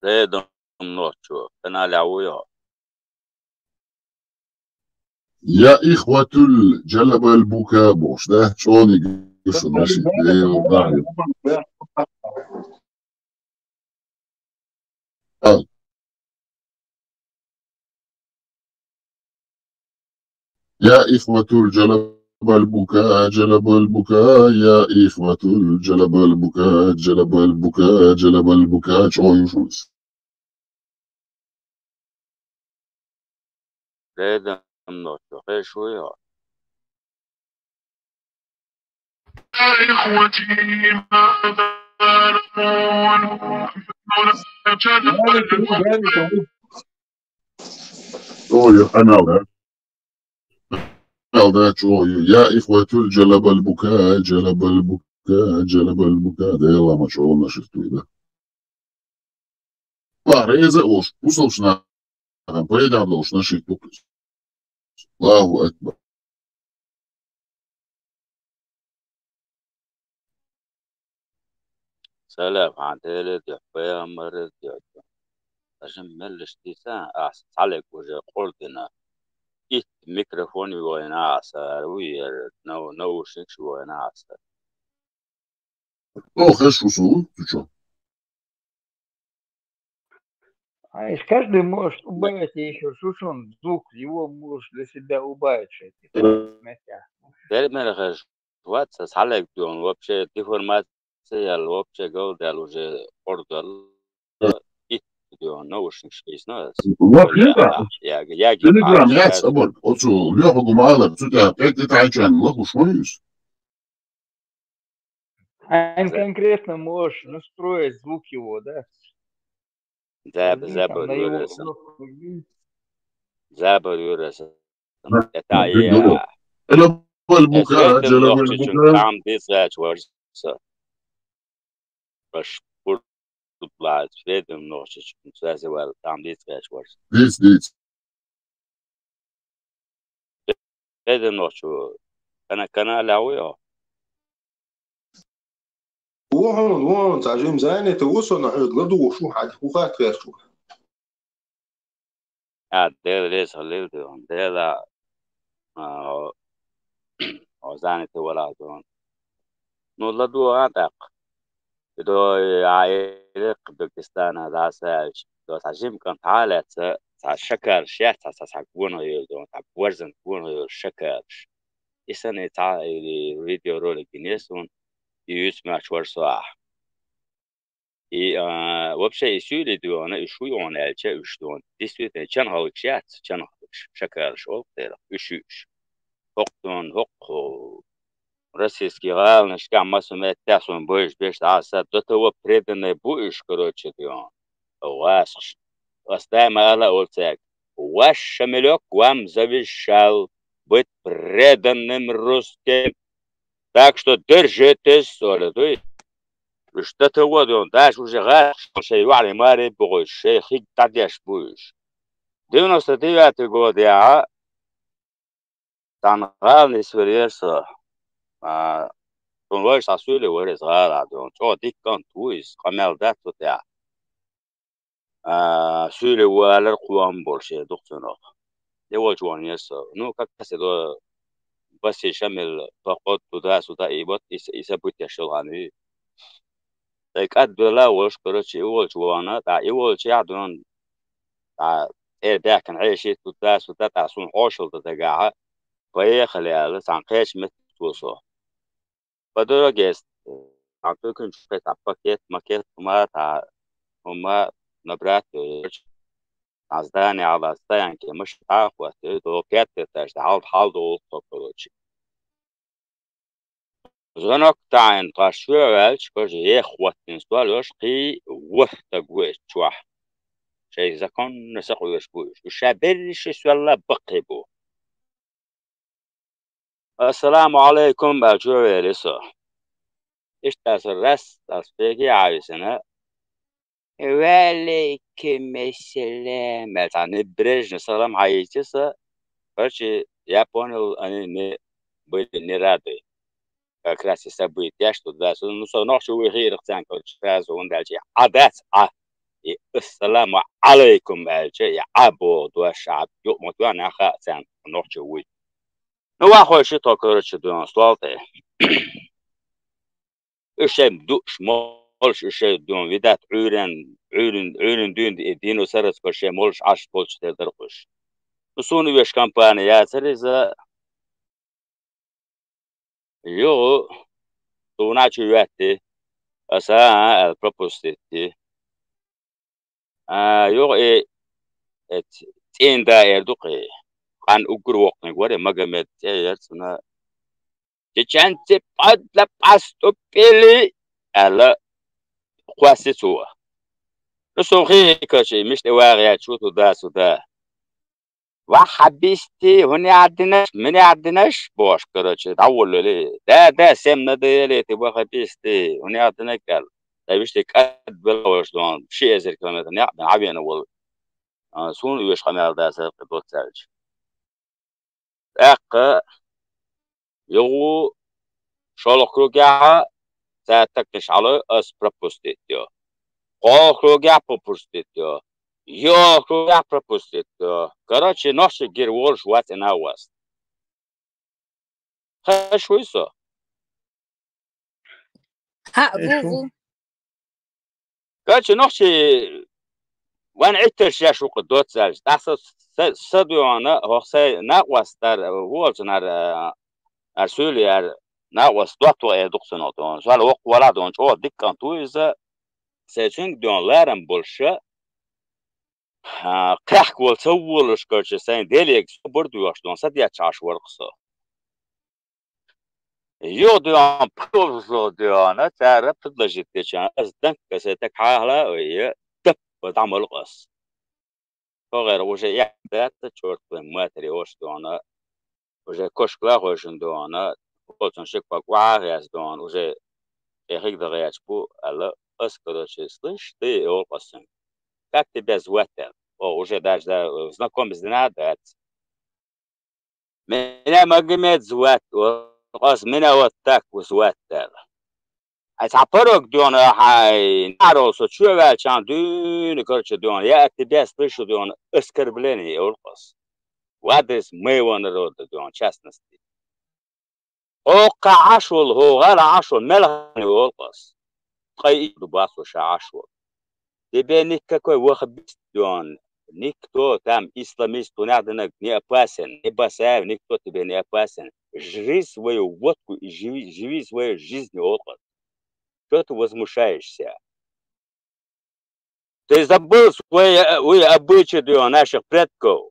Редом ночью, канале ауё. يا إخوة الجلب البكا بوش، да, чони гушу наши, э, да. А. يا إخوة الجلب البكاء، جلب البكاء، يا إخوة الجلب البكاء، جلب البكاء، جلب البكاء. ЧӀогӀа ю шуна. Редам ночу хешуй хьо. يا إخوتي ماذا نقول؟ ЧӀогӀа ю, къамаьл да. Къамаьл да, чӀогӀа ю. يا إخوة الجلب البكاء، جلب البكاء، جلب البكاء. Дела ма чӀогӀа нашид туй да. Ва реза уж, бусалба нахана пайда долуш нашид ду-кх иза. Аллаху акбар. Салам, хьан Деле дуьхьа, пайхамаре дуьхьа. Аша меллаш диса, ахьа цхьалег уже къордина. Итт микрофон йогӀина ахьа, сара ву яра, нав-, наушникаш йогӀина ахьа. О, хеш ву со, ты чё? А если каждый может убавить ещё шушун звук, его можешь для себя убавить, что это, Э, смотря. Дермер хеш, вац, цхьалег дуьхьа, вообще деформация ял, вообще галдал уже къордал. Итт дуьхьа наушникаш къийсина ас. Вообще, да. Я, я, я, Телеграм, я, я, абар, оцу лёхагу малар, цу тя пять лет айчан, лохушмаюсь. А им конкретно можешь настроить звук его, да? Заб-, Возьми там забор на его юраса. Кнопку, возьми. Забор юраса. Это я. Эла бал бука, эсведем эла бал нохчичун бука. Там дисач варса. Баш бурдла, эсведем нохчичун связи вал, там дисач варса. Дис, дис. Эсведем нохчу. Кана, кана ла уйо. Вон, вон, цхьа жим занятый ву со, но хьоьга ладугӀуш ву, хьан хӀу хатта гӀерташ ву. А, Дела реза хилийла дуьхьа. Дела, а, о, занятый валахь дуьхьа. Ну, ладугӀа тӀаккха. Идо, а, иракх Дагестана дӀасаьлча, идо цхьа жима кӀант хьалаьцна, цхьа шакарш яц, цхьа, цхьа, цхьа гонах йолу дуьхьа, цхьа борзан гонах йолу шакарш. И санна и цхьа, и видеоролик гинера суна, и юьйцу моьттуш вара со ахь. И, а, вообще, и суьйли дуьйхьана, и шу юьйхьана аьлча, уьш дуьйхьана. Действительно, чан хьалгаш яц, чан хьалгаш, шакарш олу дерах, уьш юьйш. ХӀокху дуьйхьана, хӀокху российский гӀаланашкахь, масса меттехь суна бевзаш берш дӀаса, до того преданный бу уьш, короче, дуьйхьана. ГӀазкхаш. Ас даима ала олу цаьрга: «Ваш шамилёк вам завещал быть преданным русским. Так что держитесь», — олу дуй. Уьш до того дуьйхьана, даже уже гӀазкхаш шайн йоӀарий маре бохуьйтуш, шайн хиг дӀадеш бу уьш. Девяносто девятый годехь цхьана гӀала нисвеллера со. А, цунна вайша цхьа суьйли вара иза гӀалахь дуьйхьана. ЧӀогӀа дика кӀант ву иза, къамел дац цу тӀехь. А, суьйли валар кхоам болуш, э, дукха цунах. И волчу ваханера со. Ну, как раз и до Баси Шамил, походу, туда-сюда, и вот и с-, и события шел хан вий. Тхай кӀадвелла а волуш, короче, и волчу вахана, тӀаккха и волчу яхь дуьйхьана, тӀаккха тӀера баьхкина хьеший туда-сюда, тӀаккха суна хьошалла дан дагахь, поехали аьлла, цхьана кхечу меттиг тосо. По дороге с-, а, тӀекхуьнчу хета пакет, макет, хӀума, тӀаккха хӀума набрать йо, цхьана здани хьалха стоянке машина дӀа а хӀоттийра, до пятый этаж, хьал-, хьалдолу тхо, короче. Звонок таӀийна, тхо чу ваьлча, кхуза еха хӀоттийна стол йолуш, кхин ворхӀ стаг ву иза чохь. Шайн законно сакъоьруш бу уьш. Уьш ша берриш а соьлла баккхий бу. «Ассаламу Ӏалайкум», — аьлла, чу вели со. Иштта аса рас, аса пеге а висина, «Ва Ӏалайкум ассалам», — аьлла, цхьа небрежно салам хьаийцира со. Короче, я понял, они не были не рады. Как раз и события, что да, со, ну, со нохчо вуй хийрах царна, короче, сразу, хӀунда аьлча, и Ӏа дац, Ӏа. И «Ассаламу Ӏалайкум» аьлча, и Ӏа боху дош, Ӏа юкъамат ван, нах хаьа царна, нохчо вуй. Ну, вахой ши тхо, короче, дуьйхьана стол тӀе. Уьш шайн дууш, молуш, уьш шайн дуьйхьана, видать, Ӏуьйрен, Ӏуьйрен, Ӏуьйрен дуьйна и дийно сараза, шайн молуш Ӏаш болчу тера дара уьш. Ну, суна оьшу компания яцара иза, Юха, суна чу веттий, аса, а, аьлла пропустить ди. А, юха и, э, ц-, цӀен да эр ду-кх и. Къан уггар воккханиг вара, Магомед цӀе яр цунна. «Чеченцы подло поступили», аьлла, кхоссий цо. Ну, сона хий, короче, мишта вагӀа яьча ву туда-сюда. «Ваххабисты, хӀунех динаш, минех динаш», бохуш, короче, дӀаволлалий. «Да, да, всем надоели эти ваххабисты, хӀунех динарг», аьлла. Ткъа вуьшта кӀадвелла волуш ду хьуна, ши эзар километр некъ бен Ӏавена волу. А, суна оьшу къамел дацара кхин доцца аьлча. ТӀаккха юха шолгӀа кругехь цара такхиш хьало, ас пропустить йо. КхоалгӀа кругехь пропустить йо. ЙоьалгӀа кругехь пропустить йо. Короче, нохчий гира волуш вац и накъост. Хезаш вуй со? ХӀаъ, ву, ву. Короче, нохчий вайн Ӏиттарш еш ву-кх доцца аьлча. ТӀаккха со, са, са дуьхьана, хӀокху сайн накъостара, волчунара, ара суьйле яра накъост доттагӀа эр ду-кх цунах дуьхьана. Сол воккха валахь дуьхьана, чӀогӀа дика кӀант ву иза. Сайн цуьнга дуьхьана ларам болуша, а, кхехка волу ца волуш, короче, сайн Делега собар доьхуш дуьхьана, са детташ Ӏаш вара-кх со. Юха дуьхьана, пхи бовзалгӀа дуьхьана, цара предложить дечарна, ас данка аса тӀе хьахала а вайя, даппа дӀамала-кх ас. ХӀокхара уже яхьдаьтта чёртвой матери ош дуьхьана, уже кошкала а хойшина дуьхьана, оцун ши ког охьа а хьаьста дуьхьана, уже тӀе хиг дан гӀерташ бу, аьлла, ас, короче, слышь, ты, олу-кх ас цуьнга. Как тебя звать-то? О, уже даже, да, знакомиться не надо, дац. Меня Магомед звать, олу-кх ас, меня вот так вот звать, аьлла. Ай, цхьа порог дуьхьана, хьайн, наро со чу ваьлча дуьйна, короче, дуьхьана, я от тебя слышу дуьхьана оскорбление, олу-кх ас. В адрес моего народа дуьхьана, в частности. Хьо кхаъ Ӏаш волу, хӀокху гӀала Ӏаш волу мел хьан ю, олу-кх ас. Ткъа и ду бац ву ша Ӏаш волу. Тебе никакой ваххабист дуьхьана, никто там исламист, хӀунех динарг, не опасен, не Басаев, никто тебе не опасен. Жри свою водку и живи, живи своей жизнью, олу-кх ас. Чё ты возмущаешься? Ты забыл свои, э, уй, обычаи дуьхьана наших предков?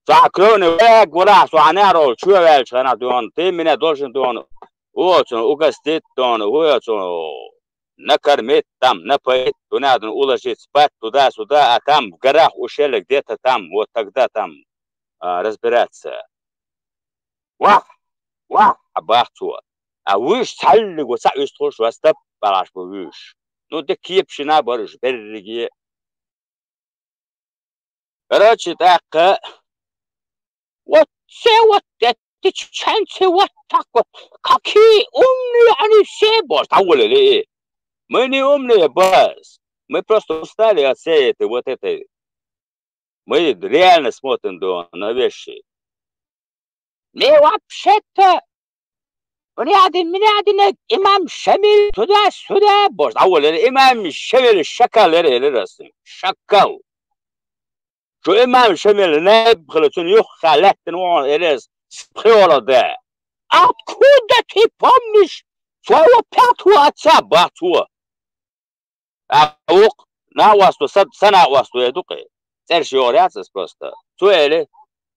Цхьа кроме вайга валахь, со хьан наро чу ваьлча хана дуьхьана, ты меня должен дуьхьана, оцун угостить дуьхьана, оцун накормить там, напоить, дуьхьана уложить спать туда-сюда, а там в горах ущелье где-то там, вот тогда там, а, разбираться. Вахь! Вахь! Бах цо. А вуьш цхьаьллиг ву ца уьстуш, вас тап балаш бу вуьш. Ну, де кепашина бара уьш, берриге. Короче, тӀаккха: «Вот все вот эти чеченцы, вот так вот, какие умные они все», бохуш, дӀаволале и. «Мы не умные, базз. Мы просто устали от всей этой вот этой. Мы реально смотрим, да, на вещи. Мне вообще-то не один, не один имам Шамиль туда-сюда», бохуш, дӀаволале, имам Шамиль шакал яра, элира ас. Шакал. Шу имам Шамиль наиб хила, цуьнан юххехь лаьттина ву хьуна, элира ас, пхиола да. «Откуда ты помнишь своего пятого отца?» бах цо. А вукху накъосто, са, сан накъосто эр ду-кх и. ЦӀераш йохур яц ас просто. Цо элира: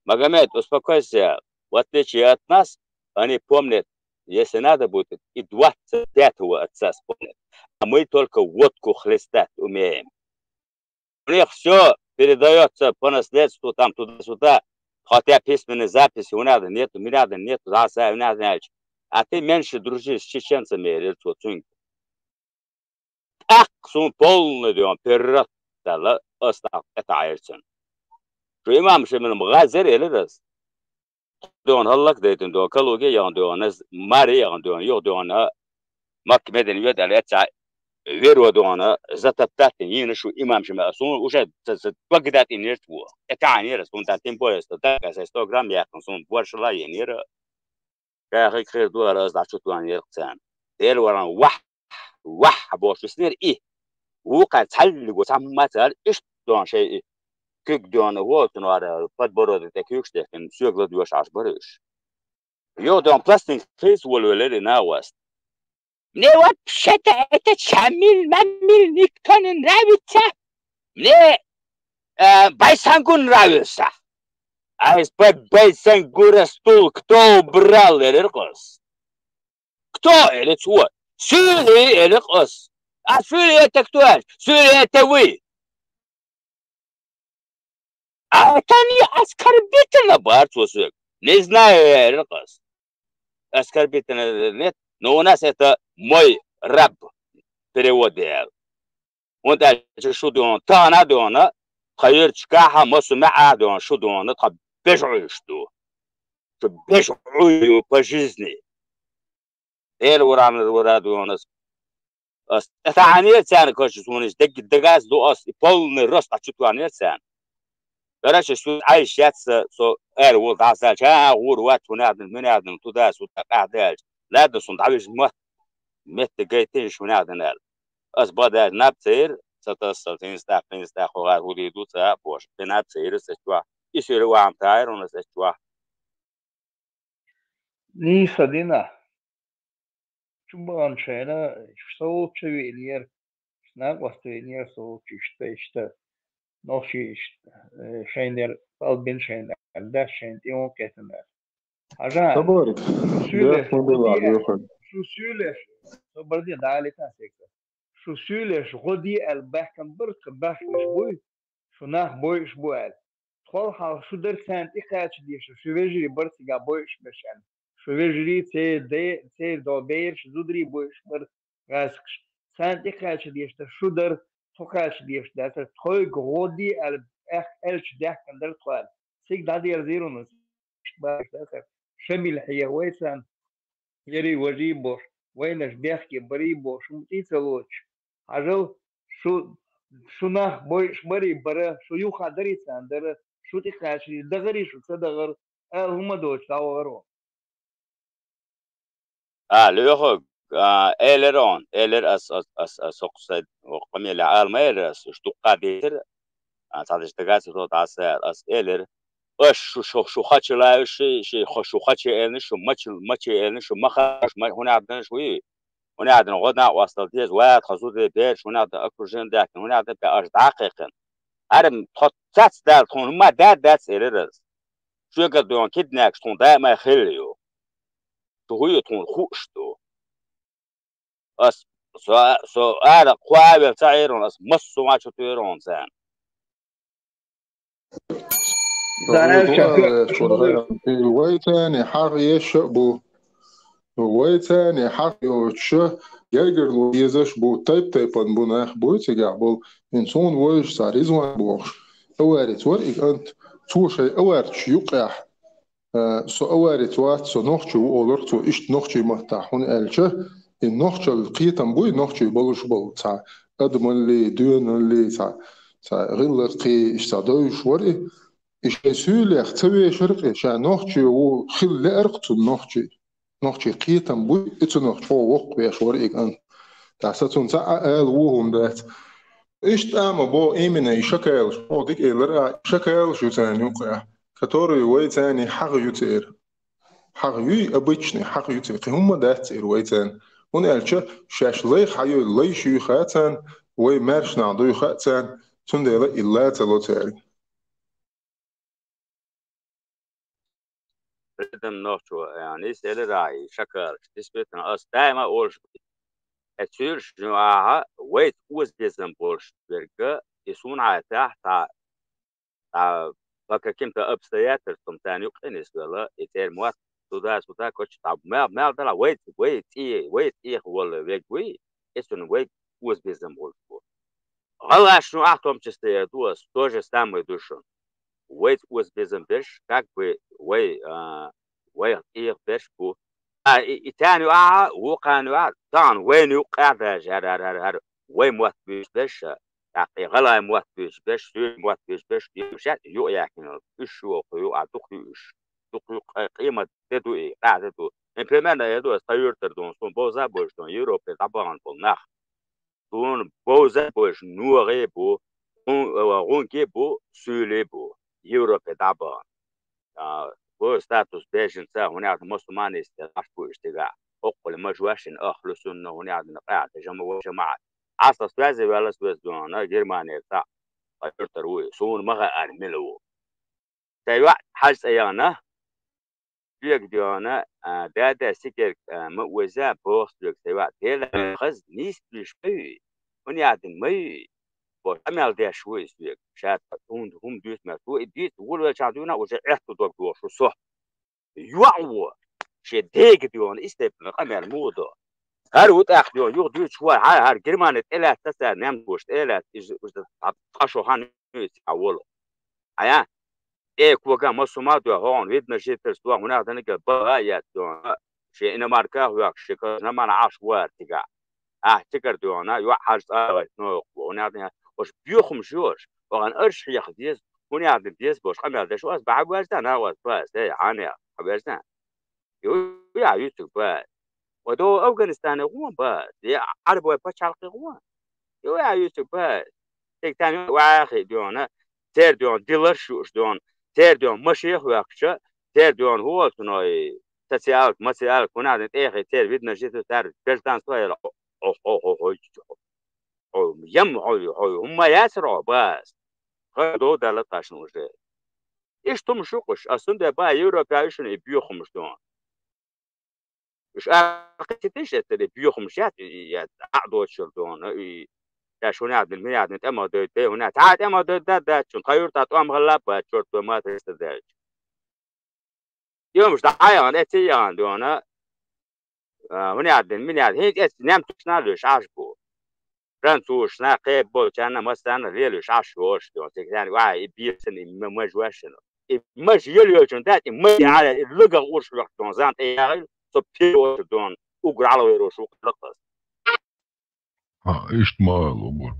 «Магомед, успокойся, в отличие от нас, они помнят, если надо будет, и двадцать пятого отца вспомнят. А мы только водку хлестать умеем. У них всё передаётся по наследству, там, туда-сюда, хотя письменной записи у нас нету, у нас нету, да, у нас нету. А ты меньше дружи с чеченцами», — элира цо цуьнга. ТӀаккха суна полный дуьхьана перерыв даьлла, ас тӀаккха тӀетаӀийра цуьнан. Шу имам Шамиль-м гӀазера, элира ас. Дуьхьана хӀаллакдайтина дуьхьана, Калуге а яхана дуьхьана, маре а яхана дуьхьана, юха дуьхьана Макка-Медина йоьду аьлла, эццахь веро дуьхьана, затоптать йина шу имам Шамиль. Суна уже ца, ца, дог датӀийна йира цо. ТӀетаӀийра ас, хӀунда тем более, сан даг, сан сто грамм яьккхина, суна боршалла а йинера. Ша хиг хир ду хӀара, ас дӀа чу тоьхнера-кх царна. Дела варан, вахь, вахь бохуш виснера и. Вукхара цхьаьллиг ву, цхьамма а ца аьлла, иштта дуьхьана шайн и куьг дуьхьана, вон цунара подбородок тӀе куьйгаш дехкина, соьга ладоьгӀуш Ӏаш бара уьш. Йо, дон пластинка хиз волвелер и на вас. Мне вообще-то это чамил-мамил никто не нравится. Мне э, Байсангу нравился. А из-под Байсангура стул кто убрал, эрер къос. Кто, эрер цо? Сюли, эрер къос. А Сюли это кто? Сюли это вы. А это не оскорбительно, барцосек. Не знаю, эрер къос. Оскорбительно нет, но у нас это мой раб перевод. ХӀунда аьлча шу дона, тахана дона, тха юьрташкахьа массо маьӀӀа дона, шу дона, тха беш Ӏуйш ду. Шу беш Ӏуй ю по жизни. Эр вурамнар вура дона. Ас тӀатаӀанера царна, короче, суна иштта дег-, дегаз ду ас, и полный рост а чу тоанера царна. Короче, шу Ӏайш яц со, со эр вул дӀасача, а, гӀур вац, хӀунагӀдан, мунагӀдан, туда-сюда къаьхьа даьлча. Ладно, сун дӀавижа ма, метта гайтин, хӀунагӀдан аьлла. Ас бадаьр наб цер, ца тасса, тинста, пинста, хогар хӀуди ду, ца бош, пинаб цер, ца чуа. И сир вам тайр, он ца чуа. Нийса дина. Чу баан шайна, шоу чу веънер, снаг васт веънер, шоу чу иштта, иштта. Нохчи иштта, э, шайнер, палбин шайнер, да шайн тион кетнер. Хьажа, Соборик, шу сюлеш, бяхму била гӀодий, бьёхан. Шу сюлеш, соборди дали та секса. Шу сюлеш, гӀодий аьл бахкан бар, ца бахкаш буй, шу нах бойш бу аьл. Тхол хьал шу дар цан тӀи кхача деша, шу вежри бар цига бойш бешан. Шу вежри це де, це до бейр, шу зудри бойш бар гӀаскаш. Цан тӀи кхача деша, шу дар, тхо кхача деша, да, ца тхой гӀодий аьл, эх, элч дяхкан дар тхол. Циг дадер зирунус. Шамил хье вайцан, яри важи бош, вайнаш бехке бари бош, мутӀи ца лоч. Хьажал, шу, шу нах бойш бари бара, шу юха дари цан дара, шу тӀи кхачи, дагъари шу ца дагъар, ал хӀума доч, дӀавагӀаро. А, лоьху, а, элер он, элер ас, ас, ас, ас, ас, къамеле алма элер ас, уж дукха дитер, а, цадыш дагаци тот ас, ас элер. Аш шу, шу, шу хачи лави ши, ши, хо-, шу хачи элни, шу мачи, мачи элни, шу маха, шу ма-, хунадна шу и. Хунадна годна вастал тез, ваят хазу де бер, хунадна окружен дакин, хунадна бе аш дакикин. Арим тот цац дал, тхун ма да дац элер ас. Шуга дон киднак, тхун да ма хил ю. Тхуй тхун хуш ду. Ас, со, со ара кхуавел ца ирон, ас массу ма чу тирон сан. Дарал чакы. Вайтани хьагъ еш бу. Вайтани хьагъ йоч, гергерло езаш бу, тайп-тайпан бу нах буй цигах бул. Инсун войш са Ризван бохш. Аварец вар ик ант, цо шай аварч юкъях. Э, со аварец вац, со нохчи ву олар цо, ишт нохчи маттахь, хӀуна аьлча, и нохчал кхетам буй, нохчи болуш бол, ца адамалли, дуьналли, ца, ца гӀиллакхи, иш ца дойш вар и, и шай суьйлех ца вешар кхе, ша нохчи ву хил леарх цу нохчи. Нохчи кхетам буй, и цу нохчо вокх веш вар и ант. Та са цун ца а ала ву хӀума дац. Ишт ама бо именно и шакалаш, о, дик элар а, шакалаш ю царна юкъа. Который вайцани хьагъ ю цер. Хьагъ юй обычный, хьагъ ю цер. Кхин хӀумма дац цер вайцан. ХӀуна аьлча, шаьш лайх хьайой, лайш юй хацан, вай маьршнахь дуй хацан, цундела илла ца ло церг. Адам нохчо, яъни, селерай, шакар, действительно, ас даима олш, э, цуьрш, ну, аха, вайт узбезам болш берга, и сун хьайтахь, та, а, по каким-то обстоятельствам тани юкъинис вела, и цӀер мотт туда-сюда, короче, та мел, мел дала, вай, вай цӀи-, вай цӀих волла вег вуй, и цун вай узбезам болуш бу. ГӀалаш, ну, а в том числе, я ду ас, то же самое ду шун. Вай узбезам берш, как бы, вай, а, вай цӀих берш бу. А, и, и тани ю а, вукхани ю а, тан вайни юкъа даже, хӀар, хӀар, хӀар, хӀар. Вай мотт буьйцу берш, тӀаккха и гӀалгӀай мотт буьйцу берш, суьйра мотт буьйцу берш, и уьш ю яхина, уьш ю, кху ю, а дукха ю уьш. Дукха ю, къ-, къемат де ду и, къа де ду. Ин примерно я ду, ас тхан юьртара ду, сун бовза а бовза ду, Европе дӀабахана болу нах. Сун бовза а бовза, ногӀе а бу, гӀун-, а, гӀунге а бу, суьйле а бу, Европе дӀабахана. А, статус беженца, хӀунда аьлча мусульманистер Ӏаш бу уж цигахь. Хьокхули мажош шина ахлу сунна, хӀунда аьлча къаьхьа жама ва жамаӀат. Ӏаса связи ваьлла связь дуьхьа, Германера цхьаъ, ткъа юьртара вуй, суна ма хаьара мила ву. Сайн йоӀ Хьажа цӀе яхана, соьга дуьхьа, а, даьда, сикерг, а, ма оза, боху соьга сайн йоӀ, Делан хаза нийса дуьйш ма ю, хӀунда аьлча ма ю, боху къамел деш ву и соьга. Ша тӀе хӀунда хӀума дуьйцу мел, цо и дийца, вулвелчахь дуьйна уже Ӏетта дог дохуш ву со. ЙоӀ ву, шен дега дуьхьа, и степана къамел муха до. ХӀара ву тӀаккха дуьхьа, юха дуьйцуш вара, хӀара, хӀара Германи тӀелаьцна цара, немцоша тӀелаьцна, иза, иза, ткъа шо хан ю иза цхьа волу. Хьая, э, коган массо ма дуьхьа, хьуна видно жительство, хӀунда аьлча дерг бага а эцна дуьхьа, шен иномарка а хьоькхуш, шен казнамана Ӏаш вара цигахь. Ахь цигара дуьхьа, йоӀ Хьажа цӀа а гӀайта, ногӀух бу, хӀунда аьлча, ош боьхамаш ю ош, охан арш хьеха деза, хӀунда аьлча деза бохуш къамел деш, ас бахьа ваьрза, нагӀа ас бац, эй, хьанех, хьан ваьрза? Ю, я, юьсуг бац. Ва до Афганистане гӀо бац, я Ӏарбой пачхьалкхе гӀо. Ю, я, юьсуг бац. Тек тан ваьхи дуьхьа, цер дуьхьа, диларш юуш дуьхьа, цер дуьхьа машех ваьккхича, цер дуьхьа хӀу волу цуьнан социалка, мациалка, хӀунда аьлча тӀехь цер видно жительство, цара гражданство а елла, хьо, хьо, хьо, хьо, хьо, хьо, ям, хьо, хьо, хӀумма яцара хьо, бац. Ха до далла тхаьшна уже. Иштта хӀума шу кхуш, ас хӀунда бан Европа ишина и боьхамаш дуьхьа. Уьш акхитиш эцара и боьхамаш яц, и, и, я, Ӏа доцуш йолу дуьхьа, и, я шуна яздина, мин яздина, тӀе ма дойту, хӀунда, цхьа тӀе ма дойту, да, дац шуна, тхан юьртахь тӀом хилла бац, чорт, ма тесна даьлча. И хӀумаш дӀа а яхана, эций а яхана дуьхьа, а, хӀунда яздина, мин яздина, хӀинца эций немцошна а луьйш Ӏаш бу. Французашна, кхин болчарна, массарна лелош Ӏаш йолуш ду. Цига царна вай, и бийцина, и ма-, мажош шина. И мажа йолчун дац, и мажа яра, и лага урш вахтон, зан тӀе яхил, со пирош дон, уграловый рош укхлакъас. А, иштта ма алу, бор.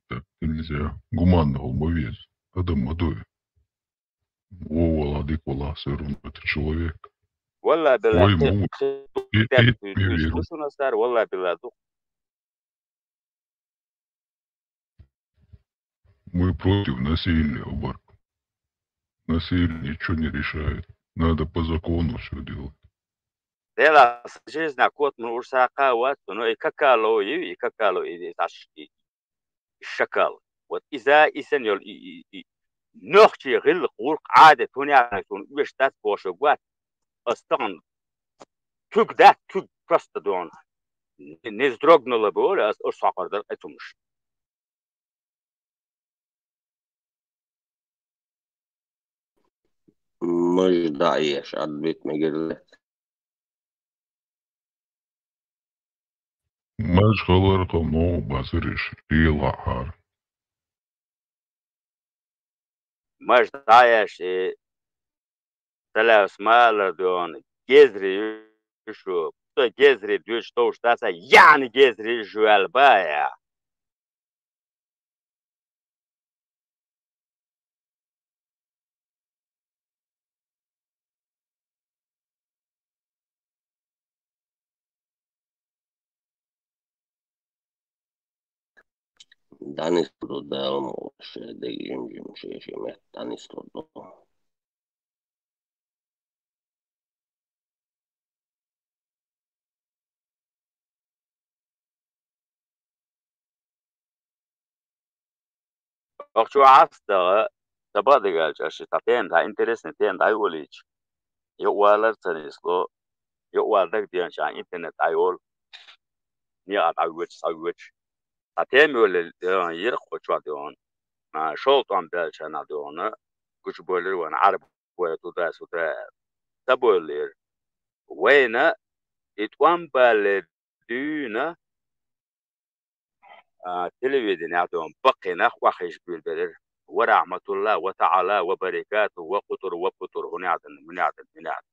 Так нельзя. Гуманно ма вез. Адам ма дуй. Вовала дика вала, всё равно это человек. Валла, билла, Ой, тхе-, му-, тхе-, э, тхе-, э, тхе-, э, тхе-, шуна сар, валла, билла, ду. Мы против насилия, Обарг. Насилие ничего не решает. Надо по закону всё делать. Дела, жизнь, а кот, ну, уж сака, вот, ну, и какало, и, и какало, и, и, аш-, и, и шакал. Вот иза, и сеньор, и, и, и, нохчи гӀиллакх, гӀуллакх, Ӏадат, хӀунда аьлча суна уьш дац бохуш вац. Ас тахана куьг дац, куьг просто дона. Не, не вздрогнула бы, оля, ас, ас схьакхар дара кхетумаш. Мажа дӀаэш, отбить мегар лаьцна. Мажа хиларх, ну, базариш, лелахьара. Мажа дӀаэш, и, ца лаьвса ма алара дуьхьа, гезри ю шу, со гезри дуьйцуш товш дац, яъни гезри ю шу аьлла бан а. ДӀанислур ду, Дала ма вайша, дегӀ жим-жим шен-шен метта дӀанислур ду. Ахчо ӀастагӀа, ца бадигалча аша, цхьа тема, цхьа интересная тема дӀайолийча. Юкъавалар ца нисло, юкъавала дагадеанча интернет дӀайолу. Некъа дӀавоьдуш, схьавоьдуш. Цхьа тема йолу, э, йира кху чохь дуьхьа. А, шовзткъа тӀом баьллачарна дуьхьа, гучубойлира вайна Ӏарбой туда-сюда. Ца бойлира. Вайна и тӀом балле дуьйна, а, телевиденехь дуьхьа баккхий нах охьахиша буьйлабелира. Ва рахьматуллахӀ, ва таӀала, ва баракатухӀ, ва къутӀур, ва путӀур, хӀунда аьлла, хӀунда аьлла, хӀунда аьлла.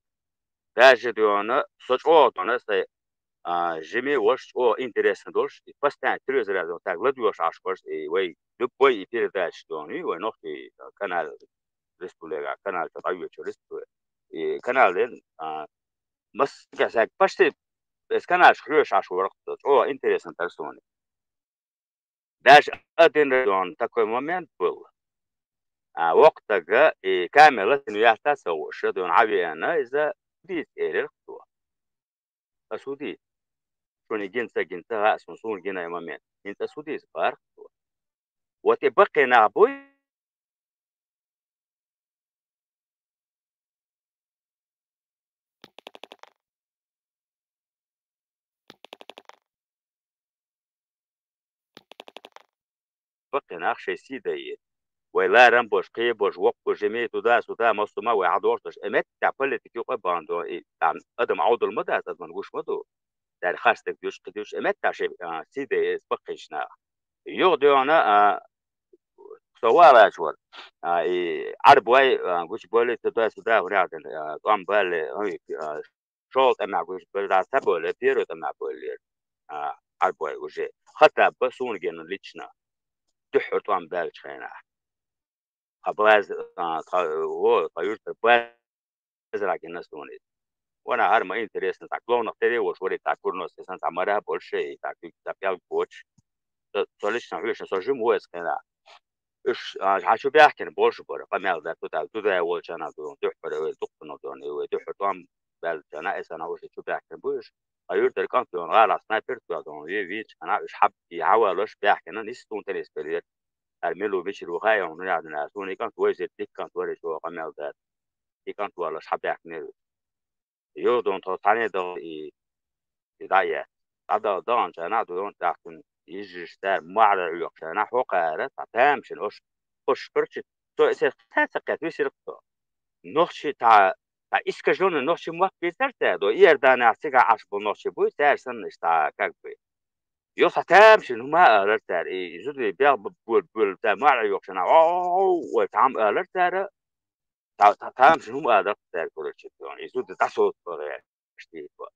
Даже дуьхьа, со чӀогӀа дуьхьа, сайн, а, жиме ваша чӀогӀа интересно долуш, и постоянно телевизор яздо, так ладоьгӀуш Ӏаш варш, и вай, любой и передача дуьхьа, и вай нохчий, а, канал, республика, канал, так, а, вечер, республика. И канал, а, Массо а, почти весь каналаш хьоьжуш Ӏаш вара-кх, чӀогӀа интересно тара суна. Даже один раз он такой момент был. А, воккха стага, и камера латина ваьтта ца хууш, дуьйна Ӏавеана, иза дийца элира цо. Ас хӀу дийца? Шуна гина ца гина ца хаьа, суна, суна гина и момент. ХӀинца ас хӀу дийца, боху цо. Вот и баккхий нах буй, баккхий нах шайн сий дайе. Вай ларам болуш, кхин болуш, воккха болуш, жима, туда-сюда, массо а ма вай хьадохуш долуш, и меттехь политика юкъа а бахьана ду, и, там, адам Ӏовдал ма дац, адаман гуш ма ду. Цара харцдерг дуьйцуш, кхин дуьйцуш, и меттехь шайн, а, сий дайе баккхийчу наха. Юха дуьйна, а, со валаьча вара, а, и Ӏарбой, а, гучубевлла, туда-сюда, хӀунда аьлла, а, тӀом балле, а, шолгӀа тӀамехь гучубевлла, ца бевлла, первый тӀамехь бевллера, а, Ӏарбой уже. Хаттаб суна гина лично. Дуьххьара тӀом баьллачу хенахь. Тхан база, а, тхан, о, тхан юьртара базарахь гина суна иза. Ванах, хӀара ма интересно, цхьа главных тера а волуш вара и, цхьа курнос, и санна цхьа мара а болуш, и цхьа куьг, цхьа пӀелг боцуш. Со, со лично хьоьжуш, со жима ву оцу хенахь. Уьш, а, хьан чу баьхкина болуш бара, къамел дац, туда, Дудаев волчу хенахь ду, дуьххьара вай дуккханал ду, и вай дуьххьара тӀом баьллачу хенахь, и санна уьш чу баьхкина бу уьш. Ткъа юьртара кӀант ду, гӀалахь снайпер ду, ве-, вийчу хенахь, уьш хьаб-, и хьавалош баьхкина, нисса суна тӀе нисбеллера. Ара мила ву, мичара ву хаьа, хӀунда аьлла, суна и кӀант вайзира, дика кӀант вара, чӀогӀа къамел дац. И кӀант валлалц хьабаьхкинера уьш. Юха дуьйна тхо цхьаьна а даха и, и дӀа а эцна. ДӀадахана, даханчу хенахь дуьйна тӀаккха цуьнан йижарша, цара мохь а хьоькхучу хенахь, хӀокхара цхьа тамашийна, ош, ош, короче, цо и схьа ца кхетта висира-кх цо. Нохчий цхьа, цхьа искажённый нохчийн мотт бийцира цара, до Иорданехь цигахь Ӏаш болу нохчий буй, цара санна иштта цхьа, как бы. Юха цхьа тамашийна хӀума а алара цара, и зударий бегӀ б-, бу-, буьйлу цара мохь а хьоькхучу хенахь, «Оу!» вай цхьа хӀума алара цара, Та-, та-, тамашийна хӀума а дара цаьрга, короче, дуьйна. И зуда дӀасоцу гӀерташ дийр бара.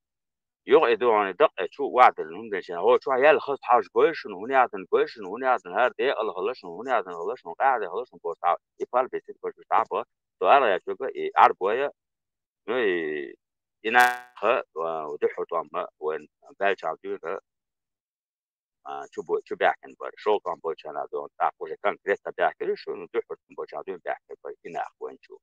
Юха и дуьйна дакъа чу ваьхьаделла хӀума динчу хенахь, хӀо чохь яьлла хаза хьожа гой шуна, хӀун яхь дина гой шуна, хӀун яхь дина, хӀара декъала хила шуна, хӀун яхь дина хила шуна, къаьхьа хила шуна бохуш, цхьа и пал бецира, короче, дӀа а бо. Со ала гӀерташ верг и, и Ӏарбой, ну, и, и нах а, а, дуьххьара тӀом а вайн баьлчахьана дуьйна, а, чу бо-, чу баьхкина бара. ШолгӀа тӀом болчу хенахь дуьйна, тӀаккха уже конкретно баьхкира, шуна дуьххьара тӀом болчу хенахь дуьйна баьхкина бара и нах вайн чу.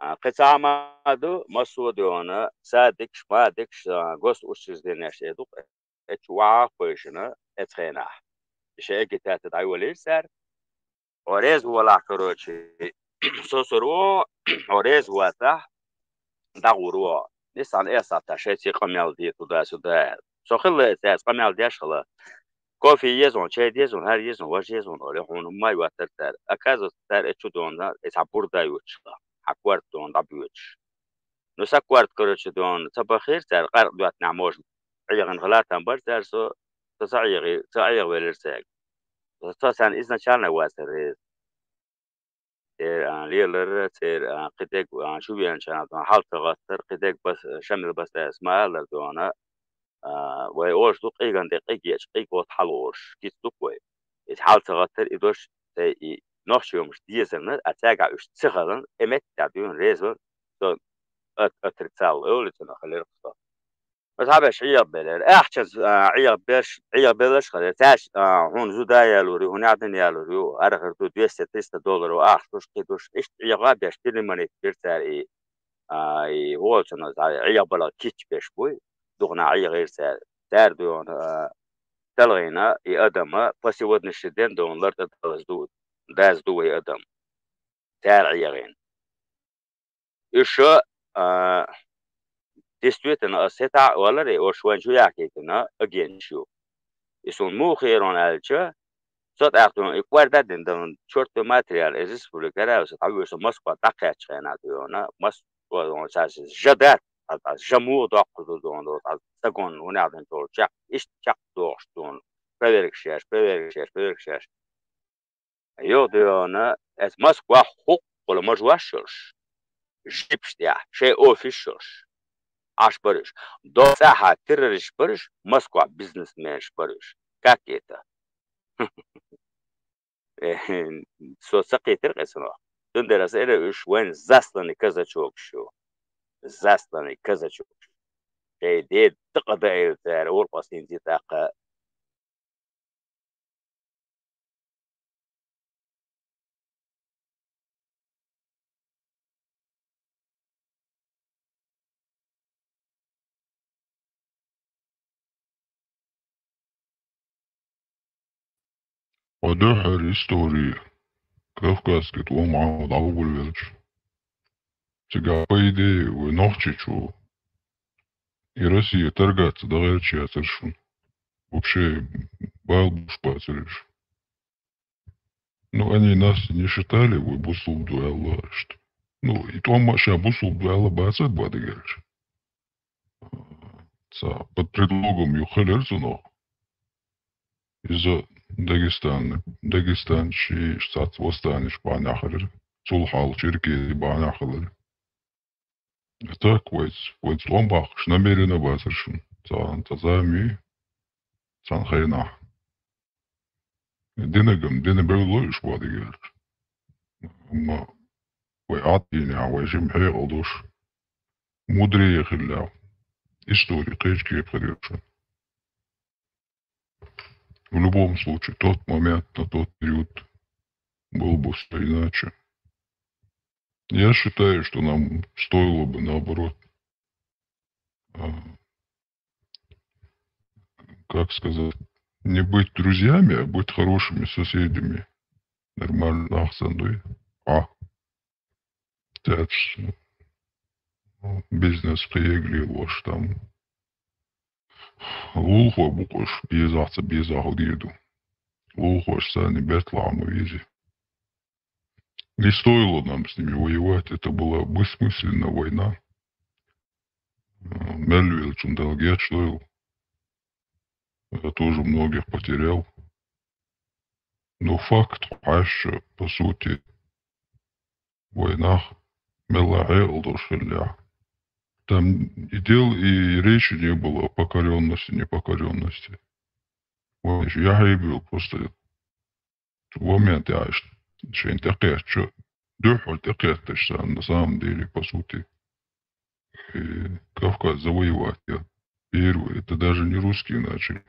А, кхин цхьа хӀума ду, массо а дуьйна, садикаш, мадикаш, а, госучрежденеш э ду-кх, э чу ваха а кхойшина, эцу хенахь. И шайн агитация дӀайолийра цара. Хьо реза волахь, короче, со сур ву, хьо реза вацахь, дӀагӀур ву. Нисана эсатта шайций къамел де туда-сюда аьлла. Со хилла цаьрца къамел деш хила. Кофе еза хьуна, чай деза хьуна, хӀара еза хьуна, важа еза хьуна, олий, хьуна хӀумма а йоттара цара. Оказывается, цара э чу дуьйна, и цхьа бурда а йоцуш хила. Хьан корта дуьйна дӀабоьдуш. Ну, сан корта, короче, дуьйна ца бахийра цара, къаркъа доьттинехь, может, Ӏехина хила там бара цара со, со ца Ӏехи-, ца Ӏехавелира цаьрга. Со царна изначально вацара реза. Церан, а, лелар, церан, а, кхидерг, а, чу веанчарна дуьйна хьал ца гӀаттара, кхидерг бас-, Шамил Басаевс ма-аллара дуьйна, а, вай олуш ду къиган тӀе къиг ечу, къиг гӀотта хьалуурш, кица ду-кх вай. Иза хьал ца гӀаттара, и дош, цай и нохчийн хӀумаш дезарна, а цаьргахь уьш ца хиларна, тӀе меттехь дуьйна реза вара, со от-, отрицал, олу цунах хилира со. Ма цхьаберш Ӏехабелира. Ахчанца, а, Ӏехаберш, Ӏехабелларш хилира. Цаьршка, а, хьуна зуда ялур ю, хӀун яхь дина ялур ю, хӀара хир ду, двести-триста долларов ахча луш, кхин луш, иштта Ӏехабеш, переманить бира цара и, а, и волчунна, цхьа Ӏехабалар кийчбеш буй, дукха нах Ӏехийра цара. Цара дуьйна, а, талхийна и адам а, по сегодняшний день дуьйна лар тӀе далаза ду, даза ду вай адам. Цара Ӏехийна. Уьш, а, действительно, аса хӀетахь а олура, и ош вайн чу яхкийтина агенташ ю. И суна муха хиира аьлча, со тӀаккха и кӀорда а дина, дан чёртовой материал, из республика Раевса, тхьа вуьйса Москва дӀакхаьчча хенахь дуьйна, Москва, цхьа жа дац, цхьа жа муха доккхур ду дуьйна, цхьа стагон, хӀун яхь дина долу чекх, иштта чекхдохуш дуьйна. Проверкаш еш, проверкаш еш, проверкаш еш. Юха дуьйна, эс Москвахь хӀукхула мажош йолуш, жипаш тӀехь, шайн офис йолуш. Ӏаш бара уьш. Дов цӀахьа террористаш бара уьш, Москва бизнесменаш бара уьш. Как это? Э, со ца кхетар къе цунах. Цундела аса эр уьш вайн засланный казачокаш ю. Засланный казачокаш. Шайн деда дакъа даийла цара, уркъа синзи тӀаккха. Ӏодухьара истори, кавказски тӀом Ӏамо дӀавугулвелча. Цигахь, по идее, вай нохчичо и Россия торгаться дагӀерча яцара шуна. Вообще, бала буш бацара уьш. Ну, они нас не считали, вай бусулба ду аьлла, что. Ну, и тӀом ма ша бусулба ду аьлла бацара бадигалча. Ца под предлогом юххелер цунах. Иза Дагестан, Дагестанчи, цац восстанеш бахьанехь хилар. Цул хьал черкези бахьанехь хилар. Так, вайц, вайц тӀом баккхаш намеренно бацар шуна. Цхьа, цхьа зама, цхьана хенахь. Динагам, дина бевлла уьш бадигалча. Амма вай Ӏад дийнехь, вай жима хьекъал долуш, мудрее хиллехь, истори кхечу кепара ю шуна. В любом случае, тот момент, на тот период был бы всё иначе. Я считаю, что нам стоило бы, наоборот, а, как сказать, не быть друзьями, а быть хорошими соседями. Нормально, ахсан дуй. А. Цаьрца, ну, бизнес кхегале лош там. Лулахой бу-кх уьш, безахь а, ца безахь а хӀун дийр ду. Лулахошца санна бертахь ма вези. Не стоило нам с ними воевать, это была бессмысленная война. М, мел веллачун Дала гечдойла. Я тоже многих потерял. Но факт хьаьжча, по сути, вайнах мелла хьекъал долуш хиллехь. Там и дел, и речи не было о покорённости, непокорённости. Вайша яхье а буьйлу, просто цу моментехь шайна тӀекхетча, дуьххьара тӀекхетташ санна, на самом деле, по сути, э, Кавказ завоевать я. Первые, это даже не русские начали.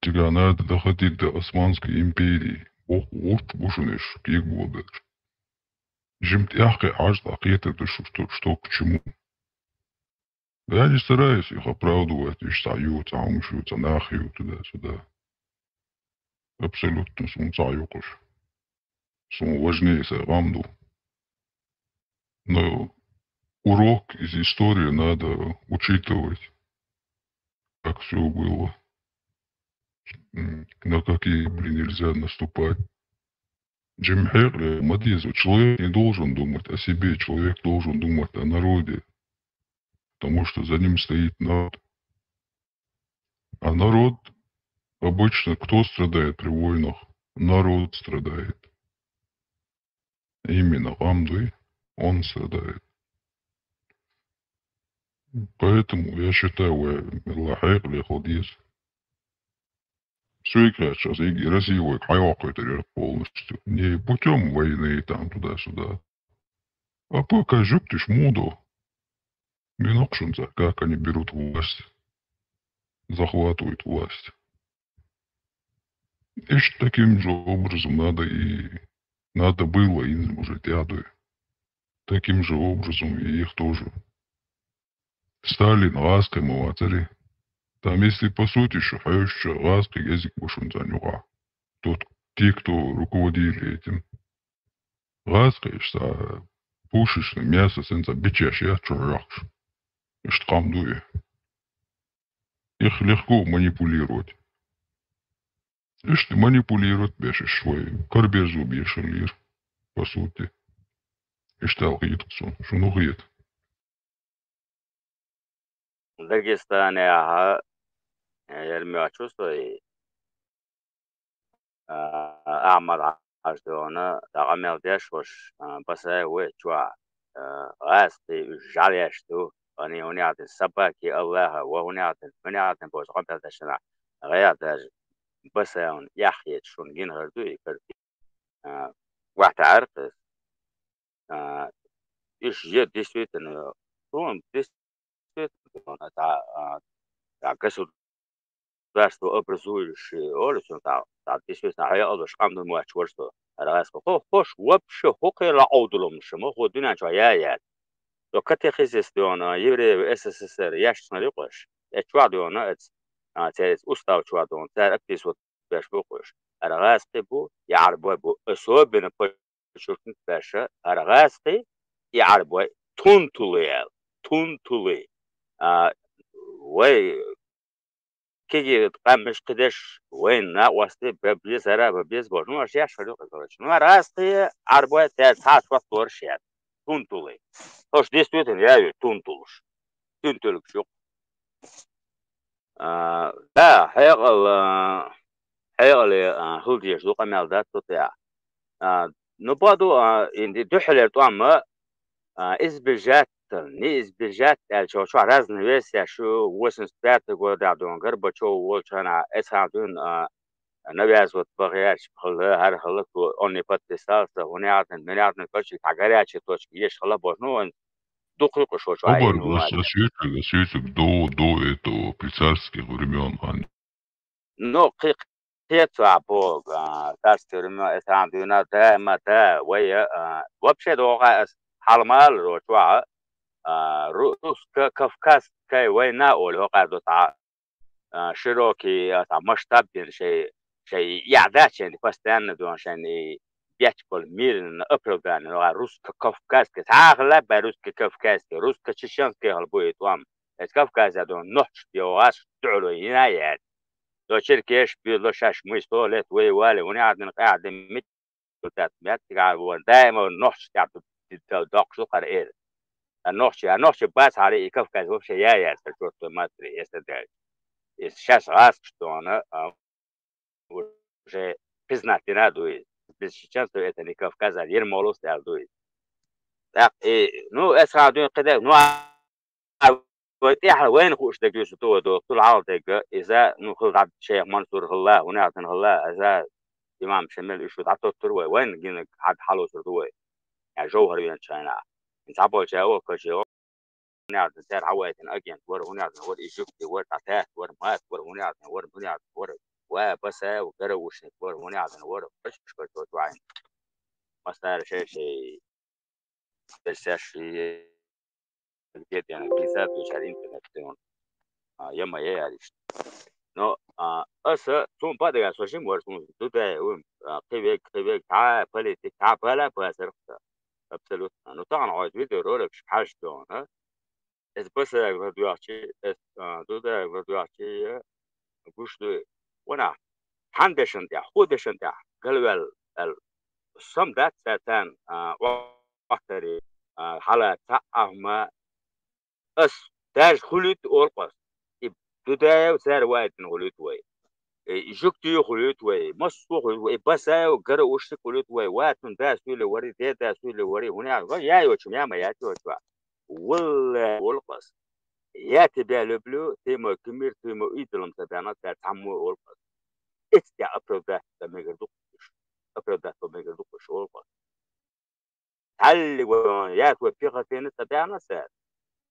Цигахь надо доходить до Османской империи. Боху, гӀурташ бу шуна уьш, кегаболабелларш. Жимма тӀаьхьа кхиа хьажа, ткъа кхетар ду шу, что, что к чему. Я не стараюсь их оправдывать, уьш цхьа ю, цхьа хӀумаш ю, цхьа нах ю, туда-сюда. Абсолютно суна цхьа ю-кх уьш. Суна важнее сайн гӀам ду. Но урок из истории надо учитывать, как всё было, м, на какие грабли нельзя наступать. Жимма хьекъале ма деза. Человек не должен думать о себе, человек должен думать о народе. Потому что за ним стоит народ. А народ обычно, кто страдает при войнах? Народ страдает. Именно гӀам дуй, он страдает. Поэтому я считаю, вай мелла хьекъале хила деза. Соьга хаьттича, аса и Россия вайга хьайоккхуьйтур яра полностью. Не путём войны там туда-сюда. А пока жуьгташ муха до? Муьлха шуна цара, как они берут власть, захватывают власть. Иштта таким же образом надо и, надо было им уже тӀаьхьа дуй. Таким же образом и их тоже. Сталин гӀазкхи ма вацара. Там, если по сути шу хьаьжча, гӀазкхий гезиг бу шуна царна юкъахь. Тот, те, кто руководили этим. ГӀазкхий иштта пушечное мясо санна цхьа бичеш яц чу хьоькхуш. Иштта къам ду и. Их легко манипулировать. Иштта манипулировать беш иш вай караберзо бешаллера, по сути. Иштта аьлла хета-кх суна. Шуна хӀун хета? Дагестанехь, э, яра моьтту со и, а, Ахьмад-Хьаьжа дуьхьа дӀа къамел деш волуш, а, Басаев ву чохь, а, гӀазкхий уьш жӀаьлеш ду, Ани хӀуни атин собаки Аллаха, ва хӀуни атин, хӀуни атин бозгӀан пелдашна, гӀяя даже басаун яхъет шун гин гӀарду и карти. А, вахта аркъис. А, иш е действительно, он действительно, та, а, та государство образующий, олсун та, та действительно, хӀая алуш къамдан муач варсу, аргъас хо, хош, вообще, хо хела аудулум шама, хо дунянчу я, я. То катехизис дона, евреев С С С Р, яшчна рикъош, э, чуа дона, эц, а, цец устав чуа дона, цар актис вот беш бу къуш. Аргъас къи бу, я арбой бу, особенно подчеркнуть беша, аргъас къи, я арбой, тун тулуял, тун тулуй. А, вай, киги къаммиш къидеш, вай, на уасти, бебиз ара, бебиз бо. Ну, аш яш шарю, короче. Ну, аргъас къи, арбой, те, ца, ца, тор шет. Тун тулуй. Хош, действительно, я ю, тун тулуш. Тун тулук шук. А, да, хьекъал, а, хьекъале, а, хӀулдеш ду къамел да тут я. А, ну, баду, а, инди духьлер тӀама, а, избежать, не избежать, аьлча, чу разные версии, шу восемьдесят пятый года дон Горбачев волчана, эцхьан дун, а, навязывать багъяч, хала, хар хала, то он не подписался, хунятный, мунятный точки, та горячие точки, еш хала бо, ну, он дукхи къушо чу. Обар, ас, ас ютуб, ас ютуб до, до этого, при царских времён, хан. Ну, кхи-, кхи цу а бо, а, царских времён, эцхьан дуна, да, ма, да, вай, а, вообще, догъа, ас, халмал, ро, чуа, а, русско-кавказская война, оль, хокъа, до, та, а, широкий, а, та, масштаб, дин, шей, шей, я, да, чен, постоянно, дон, шен, и бяч бол мирно оправдание, но, а, русско-кавказский, сахла, ба, русско-кавказский, русско-чеченский, хал будет вам. Эс Кавказе, дон, нохч, дио, аш, дуло, ина, я. До черкеш, било, шаш, мы сто лет воевали, у них один, один, мит, вот этот, мят, тига, вон, даимо нохч, я, докшу, хар, эр. А нохчи, а нохчи бац, хари и Кавказ вообще я, я, с чёртой матери, если дальше. И сейчас раз, что она, а, уже признать не надо, и без чеченцев это не Кавказ, а Ермоловск, а дует. Так, и, ну, это сразу, когда, ну, а, а, вот я, вайн хуш, так, Юсуп, то, то, то, то, то, иза, ну, хыл, да, шейх Мансур, хылла, у нас, хылла, иза, имам Шамил, ещё, да, тот, вайн, гинек, хад, халу, сур, дует. Я, Жовхар, вен, чайна. Инца, больше, о, коче, о. ХӀунязна цар хьавайтина агент вара, хӀунязна вара и жугти вара, тӀатаьхта вара, мат вара, хӀунязна вара, хӀунязна вара. Ва Басаев Гараушник вара, хӀунязна вара. Бачкаш кочо вайн. Масара шей-шей. Персеш и где-то на пятьдесят, то есть интернет, ты он. А, я моя, я лично. Но, а, аса, цун падага со жим вара, цун Дудаев, а, кивек, кивек, та политик, та бала пасар. Абсолютно. Ну, тахан хьоьца видеоролик хьажа дона. Эс Басаев вара доьхчи, эс, а, Дудаев вара доьхчи, э, гуш ду. Вана, хьан дешан тӀехь, хӀу дешан тӀехь, галвел, эл, сам дац цаьрцан, а, вахтари, а, хьала цхьа ахма, ас, даже хуьлуьйту олкъас. И Дудаев цара вайтина хуьлуьйту вай. И жугти хуьлуьйту вай, массо хуьлуьйту вай, и Басаев Гараушник хуьлуьйту вай, ва цун да суьйле вари, де да суьйле вари, хӀунех, ва я йочу, я ма я йочу. Валлахи, олкъас. Я тебя люблю, ты мой кумир, ты мой идол, ца бяна, ца цхьаммо олкъас. Эцтя оправдать да мегар дукхуш. Оправдать да мегар дукхуш, олкъас. Талли вон, я твой пехотинец, ца бяна, ца.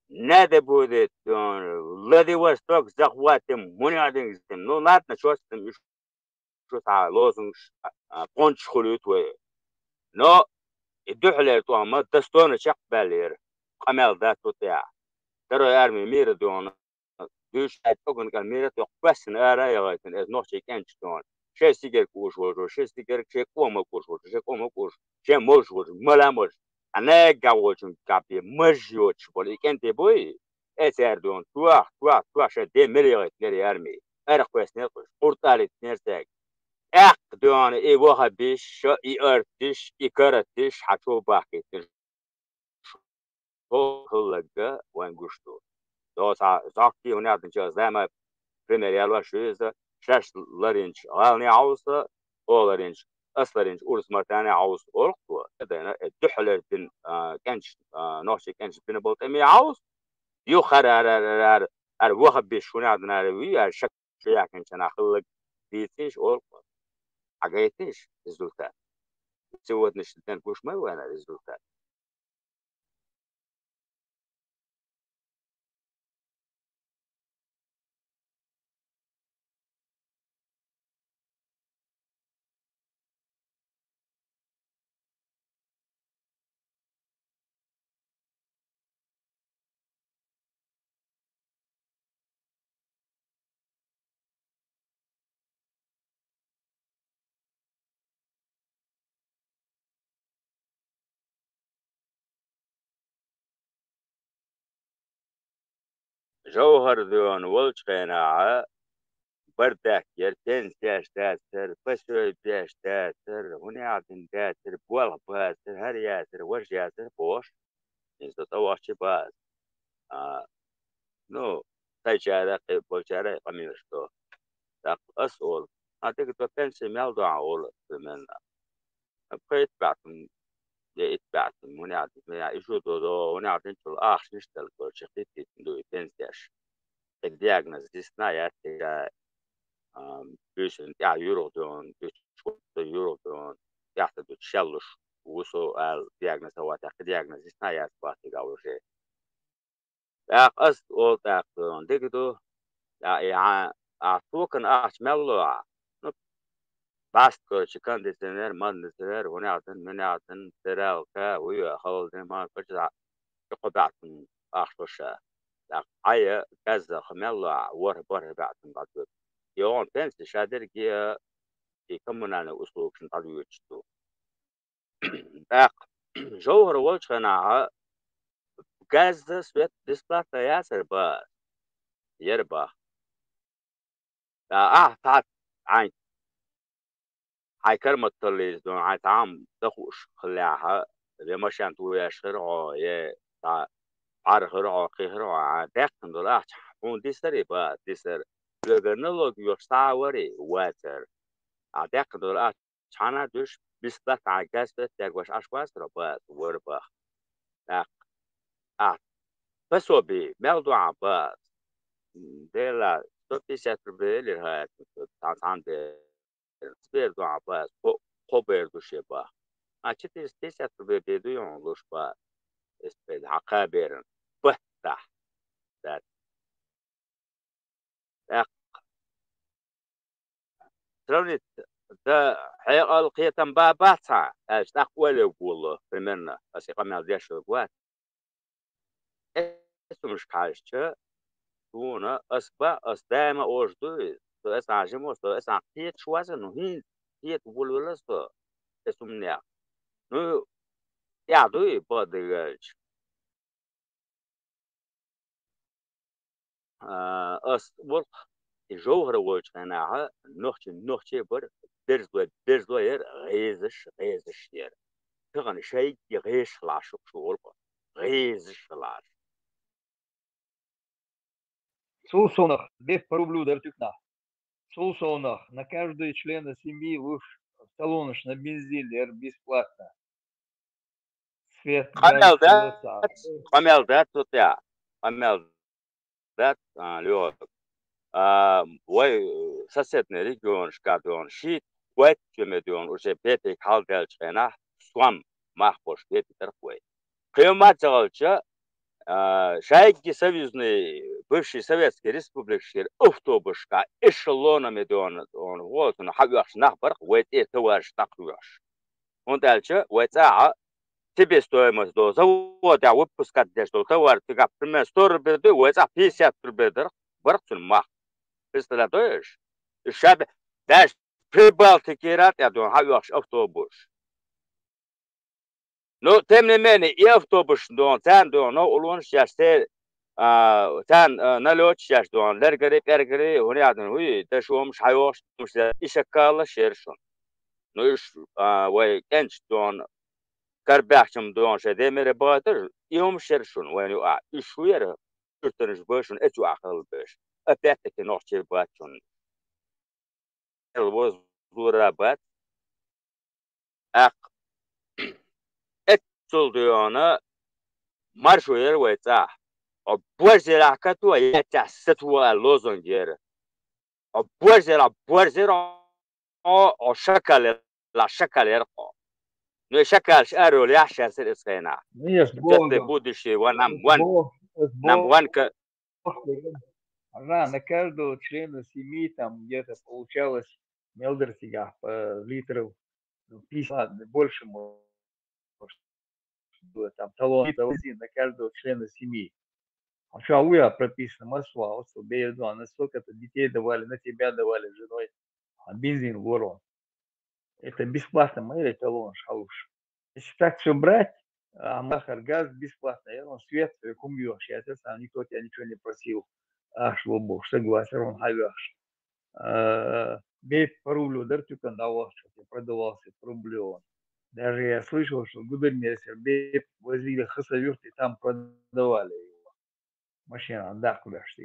Надо будет, э, Владивосток захватим, хӀунех дин. Ну ладно, чё с ним, шу цхьа лозунгаш, а, а, пончаш хуьлуьйту вай. Но и дуьхьалера тӀома достойно чекхбаьллера, къамел дац цу тӀехь. Второй армии мира дона, дуьйш а тӀоган кӀал мира тӀе кхоьссина ара а яхийтина эс нохчий кӀенташ дона. Шен сигарг куш волчо, шен сигарг шен кӀома куш волчо, шен кӀома куш, шен молш волчо, мала молш. А наггахь волчун капе маж йоцуш болу и кӀенте буй? Эцаьрдон туах, туах, туах шайн де мел яхийтинера ярми. Арахкхоьссинера кхуьш, къуртӀалийтинера цаьрга. ТӀаккха дуьхьана и вахабиш, и артиш, и каратиш хьачо бахкийтира. Шо хӀаллакга вайн гуш ду. Доса зоккий хӀунех динча зама пример ялош ю иза, шаьш ларинчу гӀалне Ӏовса, оларинчу, асларинчу урс мартане Ӏовса олу-кх цо. Дайна, э, дуьхьалера бина, а, кӀенчаш, а, нохчий кӀенчаш бина болу тӀаме Ӏовса, Юххьар ара, ара, ара, ара, ваха беш, хӀунда аьлча, ара, вий, ара, шак шу яхинча нах хиллаг дийцаш, олу, хьагайташ, результат. Сегодняшний день гуш ма вайна результат. ЖовхӀар дуьйна волчу хенахь, бардак яра, пенсеш дацара, пособеш дацара, хӀунда аьлча дацара, болх бацара, хӀара яцара, важа яцара бохуш, иза цӀа вахча бац. А, ну, сайчара, кхин болчара къамелаш до. ТӀаккха ас олу: «Хьан дика до, пенси мел до хьан?» — олу, примерно. Пхийтта баьхьтун, я итт баьхьтун, хӀунда аьлча, и шу до, до, хӀунда аьлча, ахча иштта дала, короче, хиттийта ду и пенсеш. И диагноз дисна яц, а, буьйсанна тӀехь юргӀа дуьйна, дуьйцуш ву со, юргӀа дуьйна, тӀехь ца дуьйцуш шеллуш ву со аьлла, диагноз а вац, тӀаккха диагноз дисна яц, бац, цига уже. ТӀаккха ас олу тӀаккха, дика ду, тӀаккха и хьан, ахь токана ахча мел ло ахь? Ну, баст, короче, кондиционер, мандиционер, хӀунда аьлча, мунда аьлча, стиралка, вуй, холодильник, короче, а, кхо баьхьтун ахча ло ша. ТӀаккха хьан я газзах мел ло ахь, ворхӀ-бархӀ баьхьтун дӀадоьду. И хьуна пенси ша дерриге и коммунальный услугашна дӀадоьдуш ду. ТӀаккха ЖовхӀар волчу хенахь газ, свет бесплатно яцара бац? Яра боху. ТӀаккха ахь цхьаъ хьайн, хьайн карматталлица дуьйна, хьайн цхьа хӀума дан хууш хиллехь, я машен тоеш хир хьо, я цхьа бӀаьрахир хьо, кхихир хьо, хьан даьккхина долу ахча хьуна дисарий бац? Дисара. Соьгара налог йохуш цхьа а варий? Вацара. Ахь даьккхина долу ахча цхьана а дуьйш, бесплатно хьайн газ, свет тергош Ӏаш вацара бац? Вара боху. ТӀаккха ахь пособи мел до хьан бац? Дела, сто пятьдесят рублей элира хьан, цхьана, цхьана бер. Бер до хьан бац? Кхо, кхо бер ду шен боху. А четыреста пятьдесят рублей бер дуй хьуна луш боху? Эс бер хьан кхаа беран. Баттахь. ТӀаккха сравнить, да, хьекъал, кхетам бан бац хьан, аьлча, тӀаккха ойла йо гулло, примерно, аса и къамел деш верг вац. Эс хӀумнашка хьаьжча, суна ас бан, ас даима олуш ду иза, со эс хьан жима, со эс хьан кхеташ вац, ну, хӀинца кхета волавелла со эс хӀуманех. Ну, тӀехь дуй, бакъдерг аьлча. А, ас вулкх, и ЖовхӀар волчу хенахь, нохчи нохчи бара, берзлой берзлой яра, гӀезаш гӀезаш яра. Тахана шайгге гӀезаш лаш шу вулкх, гӀезаш лаш. Цул совнах, беппа рублю дара туьканахь. Цул совнах, на каждый члена семьи луш талонаш на бензин яра бесплатно. Свет, къамел газ, дац, свет, а, къамел дац цу тӀехь. Къамел дац, а, лоьху. А, вай, э, соседний регионашка дуьйна, шийтта-кхойтта чоьме дуьйна, уже бепиг хьалдаьллачу хенахь, сом мах болуш бепиг дарх вай. Кхин ма ца хилча, а, шайгги союзный, бывший советский республикашкара автобусашка эшелонами дуьйна, дуьйна, гӀо, цунна хьаоьхуш нах барх, вай тӀе товараш дӀакхоьхьуш. ХӀунда аьлча вай цӀахь себестоимость долу заводехь выпускать деш долу товар цигахь, примерно, сто рублей ду, вай цӀахь пятьдесят рублей дарх, барх цуьнан мах. Представляете, то есть? Ша бе-, даже Прибалтикера тӀе дуьйна хьаоьхуш автобус. Ну, тем не менее, и автобус дуьйна, царна дуьйна новкъарлонаш еш, те-, а, царна, а, налёташ еш дуьйна, лергари, пӀергари, хӀунда аьлча, хӀуй, дашомаш хьайохуш, и шаккаллаш яра шуна. Ну, уьш, а, вай кӀенташ дуьйна, карабаьхча-м дуьйна шайн ден мера бахийтар, и хӀума шера шуна вайна юкъахь. Уьш хӀун яра, уьртанаш бан шуна эцу юкъахь хилла беш. Опять-таки нохчий бац шуна. Эл вазлура бац. ТӀаккха эццул дуьйна маршо яра вай цӀахь. О, борзелахь катуа, я тебя сатуа лозунг яра. О, борзелахь, борзера, о, о, шакале, ла шакале яркъо. Ну, и шакалш ару ляшас из хена. Нет, Что ты будущее, вон нам, вон, нам вон к- Рано каждого члена семьи там где-то получалось мелдер сигах по литров, ну, пятьдесят, ладно, больше, может, было там талон, магазин на каждого члена семьи. А что, а у я прописано, масла, вот, что беду, а на столько-то детей давали, на тебя давали, женой, а бензин ворон. Это бесплатно, мои талон, шалуш. Если так все брать, а махар газ бесплатно, я вам свет, э, кум юаш, я это сам, никто тебя ничего не просил. Аш лобо, согласен, он хавяш. Э, бейт по рублю, дар тюкан давал, что продавался по рублю он. Даже я слышал, что губернатор бейт возили хасавюрт и там продавали его. Машина, да, куда что.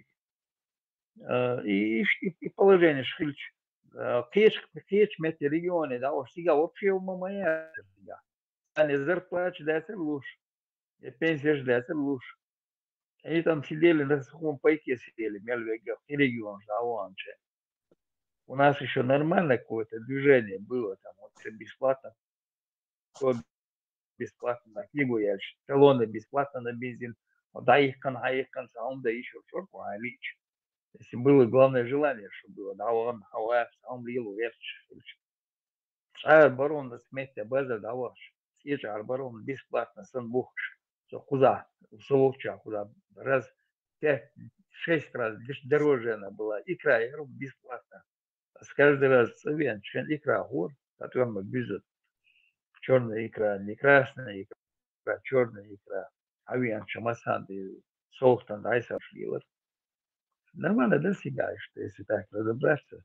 Э, и, и, и положение шхильч. Э, кеч, кеч мете регионе, да, уж сига вообще у мамая сига. Они зарплачу дайте луш. И пенсия ж дайте луш. Они там сидели на сухом пайке сидели, мельвега, и регион, да, ванче. У нас еще нормально какое-то движение было, там, вот все бесплатно. Всё бесплатно на книгу, я ж-, талоны бесплатно на бензин. Вот, да, их кон, а их кон, а он да еще в чёрку, а лич. Если было главное желание, чтобы было, да, он, а он, а он лил, верч. А барон на смете база, да, ваш. Сеча барон бесплатно, сан бухш. Со куда, со вовча куда. Раз пять, шесть раз деш-, дороже она была. Икра, я говорю, бесплатно. С каждый раз цвен, член икра гор, потом бизет. Черная икра, не красная икра, черная икра. А вен чамасан, и соус там дайса шливер. Нормально, да, всегда, что если так разобраться,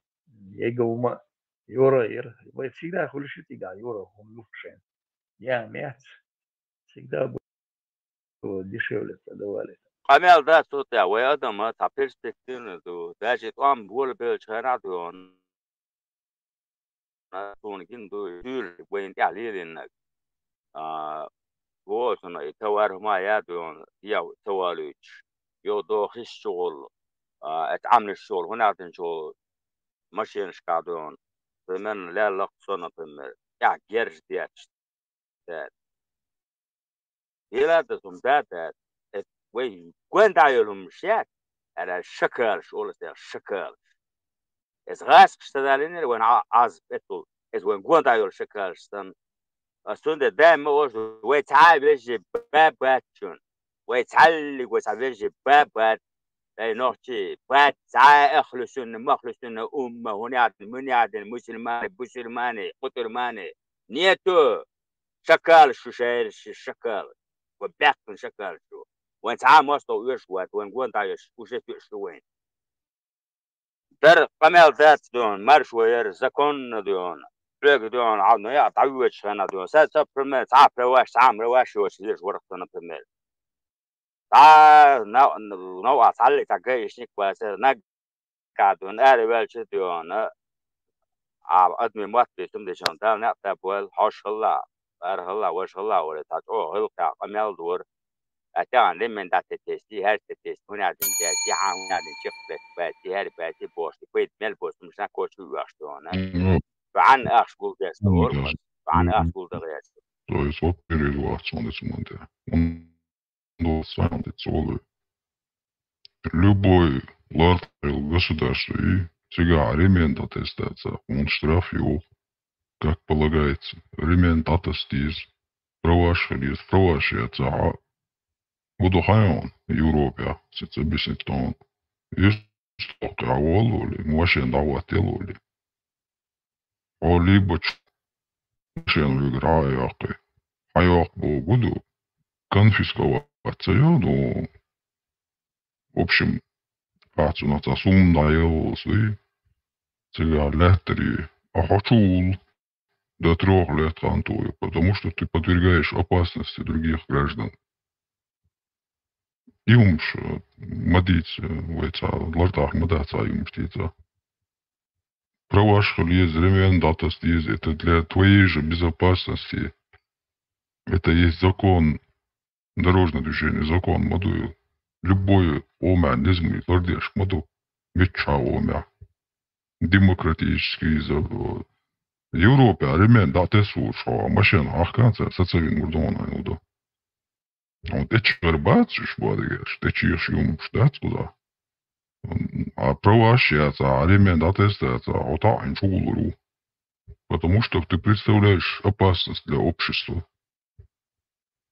я говорю, ума, Юра, Юра, вы всегда хулишите, да, Юра, он лучше. Я мяц, всегда было дешевле продавали. Къамел да цо тӀа, вай адама цхьа перспективный ду, даже тӀом бола белча хенахь ду, суна гина ду, дуьйла вайна тӀехь лелийнарг. А, вон цунна и товар хӀума яа ду, я ца валуьйтуш, йо дохиш чугӀул, а, эт Ӏамнаш чугӀул, хӀун аьлла чугӀул, машинашка ду, примерно, леллакх со, например, тӀехь герз детташ. Дад. Ела да сум да, дад. Эс вай гонда йолум шет. Ара шакалш, олас я шакалш. Эс гӀаскаш ца далинера вайн Ӏа-, Ӏаз петул. Эс вайн гонда йол шакалш сан. А сунда даим ма ош, вай цхьа вежи бабачун. Вай цхьаллиг вай цхьа вежи бабат. Ай нохчи, бат цхьа ахлу сунна, махлу сунна, умма, хӀун яхьдин, мун яхьдин, мусульмане, бусульмане, къутурмане. Нету! Шакал шу шаьр, ши шакал. Ва баьккхина шакал шу. Вайн цхьа а мостагӀа оьшуш вац, вайн гонда йош, уже тоьаш ду вайн. Дар къамел дац дуьйна, марш ваяр, законно дуьйна. Бег дуьйна, а, ну, я, дӀавоьдуш хенахь дуьйна. Са, са, пример, цхьа а праваш, цхьа а мраваш йоцуш леш варх ду, например. Цхьа, нав-, нав-, а, цхьаллиг цхьа гаишник вацара, наг ка дуьйна, ара ваьлча дуьйна. А, адми мотт бе, цум дешан, Дала некъ тӀе бойла, хьош хилла, ара хилла, ваша хилла, вара цхьа чӀогӀа гӀиллакхехь къамел дора. А тӀехьа леммен дӀа тӀе тести, хӀара тӀе тести, хӀун яхьдин баьти, хьан хӀун яхьдин чекх баьти, хӀара баьти, бохуш, пайда мел боцу, мишна кочу оьхуш дуьйна. Ну, Цу Ӏанна ахча гулдеш ду, ну, ормас, цу Ӏанна ахча гулдеш. То есть, вот, перевод, он из Монте. Он должен сам быть целый. Любой лартайл государство и цигахь ремень дӀатестаца, он штраф йоху, как полагается. Ремень дӀатастийза, праваш хилийза, праваш яцахьа. Буду хайон Европе, сица бисинтон. Есть тохкъа волули, машина дӀахӀоттелули. Хьо либо чу-, машина вуьгур хьан а йоккхи. Хьан йоккху боху ду? Конфисковать ца йо, ну, в общем, ахь цунах цхьа сумма дӀаеллалц дуй, цигахь лаьттарий, а хьо чу вуллу до трёх лет хан тухуьйту, потому что ты подвергаешь опасности других граждан. И хӀумаш, э, ма дийца, вай цхьа лартӀахь ма дац цхьа и хӀумаш дийца. Праваш хила еза, ремень дӀатаса деза, это для твоей же безопасности. Это есть закон, дорожное движение, закон ма дуй. любой къоман низамий лардеш ма ду, миччахьа къомехь. Демократический из, э, Европе риман дӀатесса волчу хьо, машен хьахканца сацавина гурдонан хьуна ду. Хьуна тӀечигара бац уьш, бадигаш, тӀечеша юмаш дац кхуза. А праваш яц, а риман дӀатесса яц, а хьо таӀийна чу гулур ву. Потому что ты представляешь опасность для общества.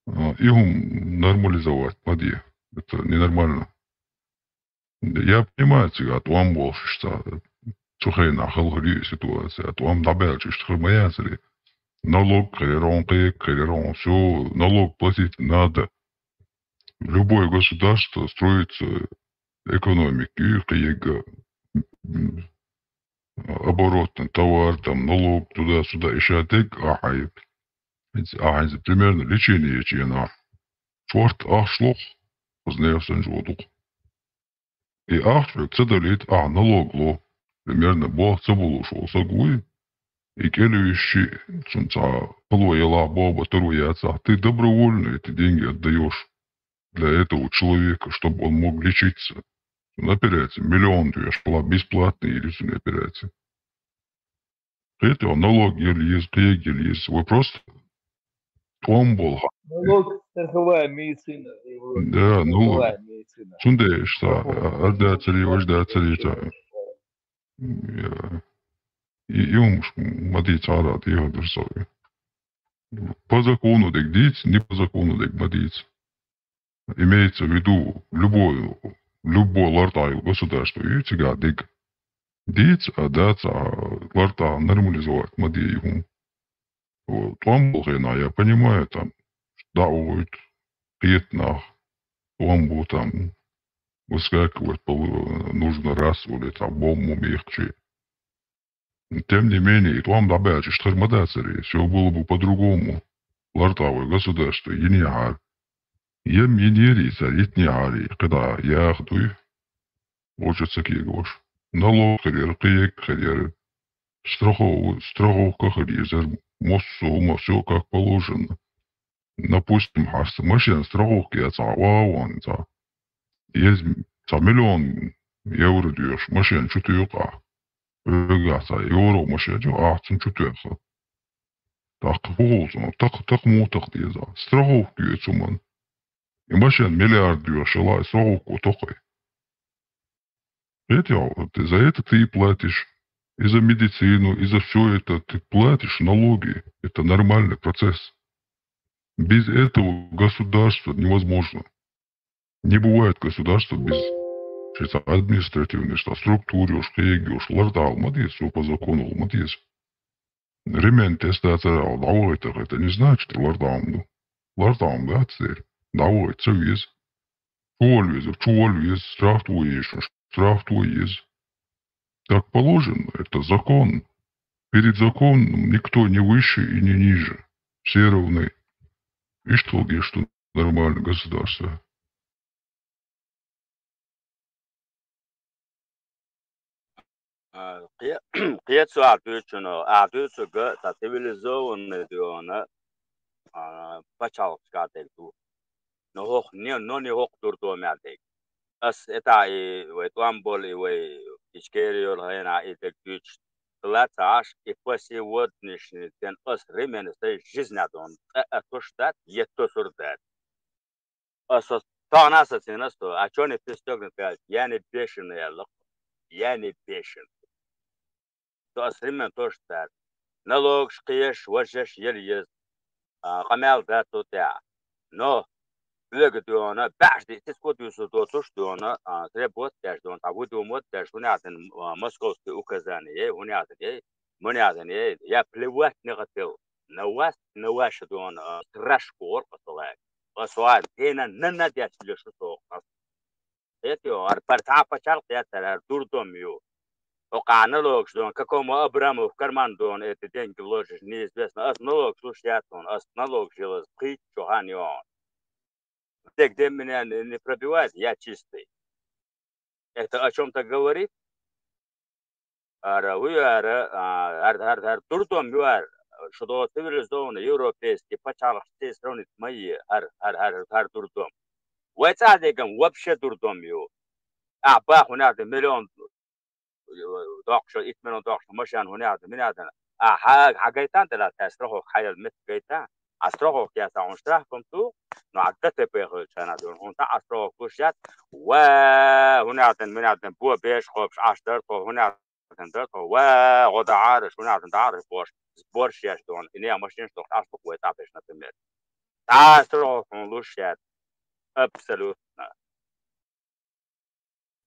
А, и хӀума нормализовать ма де. Это ненормально. Я понимаю, цигахь тӀом болуш иштта, цу хенахь хала хир ю и ситуация. ТӀом дӀабаьлча иштта хир ма яцара. Налог хир яра хьуна, кхайкха хир яра хьуна. Всё, налог платить надо. Любое государство строится, экономика ю кхайкха, м, оборотный товар, там, налог, туда-сюда, и ша дерг ахьа. Ахьа, примерно, лечение ечу енахь. Шорта ахча лоху, хазне санна чу ву дукха. И ахча ца далийта, ахьа налог ло, примерно, болх ца болуш волу саг вуй, и кӀелвисчи, цунна цхьа хало ялахь, боху, таро яцахь, ты добровольно эти деньги отдаёшь для этого человека, чтобы он мог лечиться. Цунна операция миллион тоьшуш, была бесплатная или цунна операция. Кхетий, налог яла еза, кхега яла еза. Вай просто тӀом болу хьан. Налог, страховая медицина. Да, ну, страховая медицина. Цундела иштта, страховка, а, ардацари, важдацари, ца. Я. И, и хӀумаш ма дийца, ара, дехар ду со. По закону дерг дийца, не по закону дерг ма дийца. Имеется в виду, любое, любое лартӀахь йолу государство ю цигахь дерг. Дийца, а дац, а лартӀахь нормализовать ма де и хӀума. Вот, тӀом болу хенахь, я понимаю, там, дӀа а войту, кхета нах, тӀом бу там, выскакивать полу-, нужно раз, или там бомбу мехчи. Тем не менее, и тӀом дӀабаьлча, иштта хир ма дацара, всё было бы по-другому. ЛартӀахь вай государство йинехьара. Ем йинера и цара йитинехьара, и кхидӀа яха дуй, вочу ца кегош. Налог хир яра, кхега хир яра. Страхов-, страховка хир езара, массо а хӀума, всё как положено. Допустим, хьаста машен страховка яцахь, ван цхьа. Еза цхьа миллион евро доьхуш машен чу туьйху ахь. Хьоьгахь цхьа евро машен ю, ахь цунна чу тоьхна. ТӀаккха хӀун хуьлу цунах? Такха, такха муха такха деза? Страховка ю цу хӀуманна. И машен миллиард доьхуш ялахь, и страховка токхий. Кхетий, вот за это ты и платишь. И за медицину, и за всё это ты платишь налоги. Это нормальный процесс. Без этого государство невозможно. Не бывает государства без, ши цхьа административный, ши цхьа структура йолуш, кхега йолуш, лартӀахь ма деза, всё по закону ма деза. Ремень тесна дацара аьлла, дӀавахийтарх, это не значит, лартӀахь ма ду. ЛартӀахь ма дац дера. ДӀавахийта ца веза. Чувала везар, чувала веза, штраф тӀе еза, штраф тӀе еза. Так положено, это закон. Перед законом никто не выше и не ниже. Все равны. Иштта хила деза ду нормальное государство. А, кхе-, кхечу ахь дуьйцучунах, ахь дуьйцург цхьа цивилизованный дуьйна, а, пачхьалкхашкахь дерг ду. Но хӀокху не, но не хӀокху дурдомехь дерг. Ас это и вай тӀом болу, и вай Ичкери йолу хенахь и дерг дуьйцуш хилла ца Ӏаш, и по сегодняшний день ас римена сайн жизнь а дон, цкъа а тосуш дац, я тосур дац. Ас, ас тахана а сацийна ас, а чё не пристёгнут аьлча, я не бешеный аьлла, я не бешеный. Со ас римена тосуш дац. Налогаш кхеш, важаш яла еза. А, къамел дац цу тӀехь. Но, хьоьга дуьйна, баьш ди, сиска дуьйсур доцуш дуьйна, а, требовать деш дуьйна, цхьа выдумывать деш, хӀунда аьлла, а, московский указание, хӀунда аьлла, муна аьлла, я плевать не хотел на вас, на ваши дуьйна, а, страшку гӀор къа со лаьа. Къа со гӀар, дена нанна деш леш шу со къас. Эти, ар пар цхьа пачхьалкх яцара, ар дурдом ю. Окъа налогаш дон, какому Абраму в карман дон эти деньги ложишь, неизвестно. Ас налогаш луш яц хьуна, ас налогаш йилаза пхийтта чу хан йон. Дек дем меня не, не пробивает, я чистый. Это о чём-то говорит? Ара, вуй ара, а, ар, ар, ар дурдом ю ар, шу до цивилизованный европейский пачхьалкхашца сравнить ма е, ар, ар, ар, ар дурдом. Вай цӀа дегам вообще дурдом ю. А, ба, хӀунех да миллион доккхуш, итт миллион доккхуш машен, хӀунех да, минех да. А, хьа-, хьагайтан дала тӀа страховка хьаял мет гайтан. А страховка яца хьун штраф ком ту, но а ДТП хилчана дун. ХӀун та а страховка луш яц. Ва, хӀунех да, минех да, бо беш хопш, аш дар то, хӀунех да, дар то. Ва, гӀо да араш, хӀунех да, дар бош. Сбор шеш дон. И не машин, что аш буквы тапеш, например. Та страховка хьун луш яц. Абсолютно.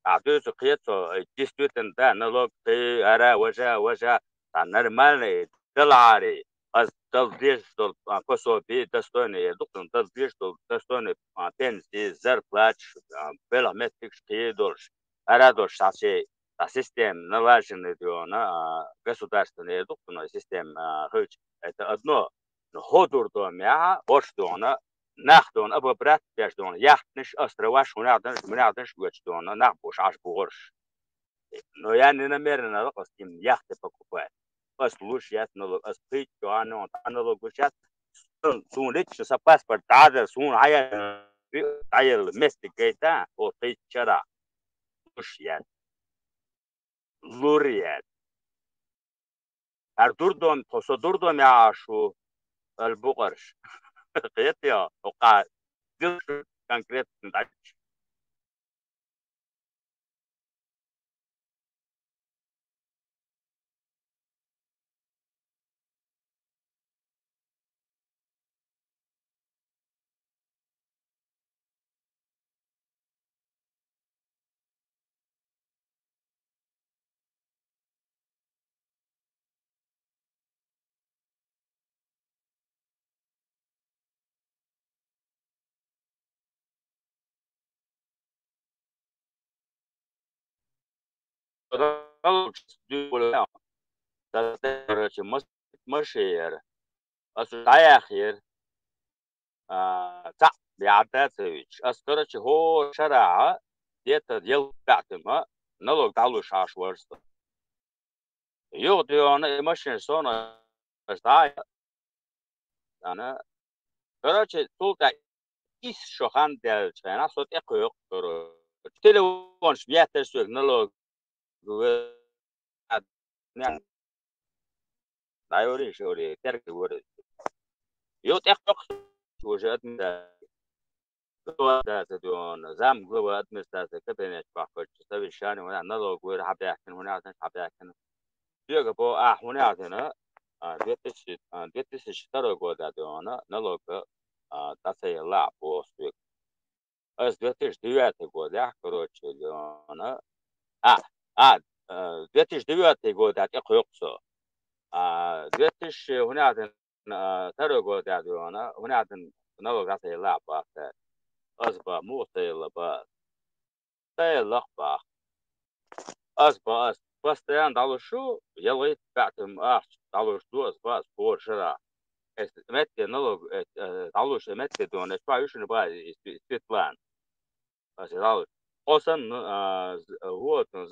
А дуьйцу кхета цо, э, действительно, да, налог кхы, ара, важа, важа, та нормальный, далари, аз дал деш дол, а, пособие достойный, я духтун дал деш дол достойный, а, пенсии, зарплаташ, а, белгӀ меттигаш кхы долаш, ара долаш, та се, та система налаженный дона, а, государственная, я духтун система, а, хилч, это одно. Но хӀо дурдом яха, ош дона, нах дона, обобрать беш дона, яхтнаш, островаш, хӀунех данаш, мунех данаш, гуч дона, нах буш, аш бугӀарш. Но я не намерен ала, ас ким яхты покупать. Ас луш яц налог, ас пить, дона, та налог луш яц. Сун, сун лично са паспорт, дада, сун, хьаял, хьаял, месте гайта, о, пить чара. Луш яц. Лур яц. ХӀар дурдом, тхо со дурдом яхаш ву, ал букъарш. Кхетий, хӀокха дил конкретно дӀачу. Короче, мас-, машер. Ас дӀаяхъяр. А, цхьаъ бӀаргадацавича. Ас, короче, хӀо шарахьа, где-то ялх баьӀтима налог дӀалуш Ӏаш варста. Юха дона и машин сона аш дӀа-, ана. Короче, цул тӀа ис шо хан даьлча хенахь, со тӀекхойкху, короче. Телефонаш метташ соьга налог. Дайори шори, терги вори. Ю тӀекхойкху уже администрация. Глава администрации дуьйна, зам глава администрации кабинет бахкача совещание, вона налог вуйра хьабаьхкина, хӀунех дан хьабаьхкина. Соьга бо, а, хӀунех дина, а, две тысячи, а, две тысячи второй года дуьйна налог, а, дӀасаелла а бо соьга. Ас две тысячи девятый годехь, короче, дуьйна, а, а, э, две тысячи девятый годехь тӀекхойкху со. А, две тысячи, хӀунех дан, а, второй годехь дуьйна, хӀунех дан налог дӀасаелла а бахта. Ас ба, муха ца елла ба. Ца елла бах. Ас ба, ас постоянно дӀалуш ю, ялхайтта баьӀтима ахча дӀалуш ду, ас ба, ас хӀора шарахь. Ас метте налог, э, э, дӀалуш, э, метте дона, ас чохь ю шуна ба, и, и, и Светлана. Ас дӀалуш. Хьо санна, а, з-, а, вот он,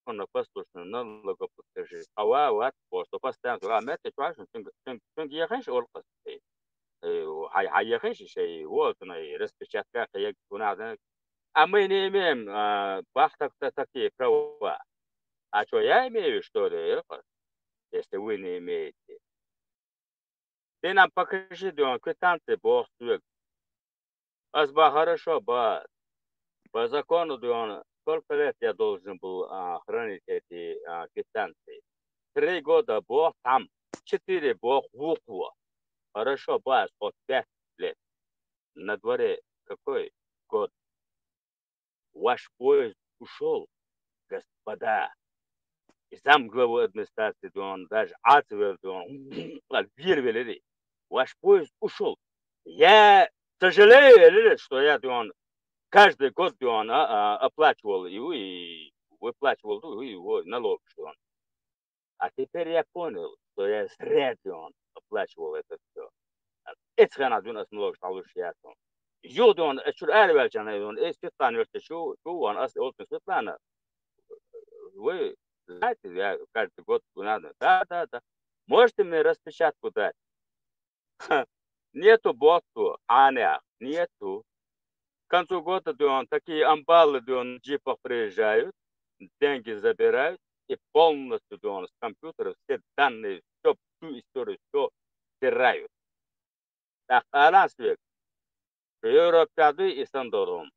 законопослушный налогоплательщик. Хьо ва, вац, хьо, со постоянно, а, метте чохь ю шуна, цуьнга, цуьнга, цуьнга ехаш олу ас. Э, хьай, хьай ехаш шай, вот он, и распечатка, кхиег, гуна, а мы не имеем, а, бах так-то такие права. А чё, я имею, что ли, это? Если вы не имеете. Ты нам покажи, дуьйна, квитанции боху соьга. Ас ба, хорошо, ба, по закону, дуьйна, сколько лет я должен был, а, хранить эти, а, квитанции? Три года боху, там, четыре боху, вукхо. Хорошо, ба, ас хӀотта пять лет. На дворе какой год? Ваш поезд ушёл, господа. И замглавы администрации дуьйна, даже Ӏацавелла дуьйна, вер велира. Ваш поезд ушёл. Я сожалею, велира, что я дуьйна каждый год дуьйна, а, а, оплачивал и, и выплачивал, и, и, и налог дуьйна. А теперь я понял, что я зря, дуьйна, оплачивал это всё. Эцхана дуьйна ас налогаш дӀалуш яц. Юха дуьйна, ас чуьра араваьлча дуьйна, эй, Светлана верца чу, чу ван, ас олу Светлана, вы знаете, я каждый год надо. Да, да, да. Можете мне распечатку дать? Нету, боху цо, хьанех, нету. концу года, дю он, такие амбалы, дю он, джипах приезжают, деньги забирают и полностью, дю он, с компьютера все данные, все, всю историю, все стирают. Так, алан свек. Европа кады и сан дором.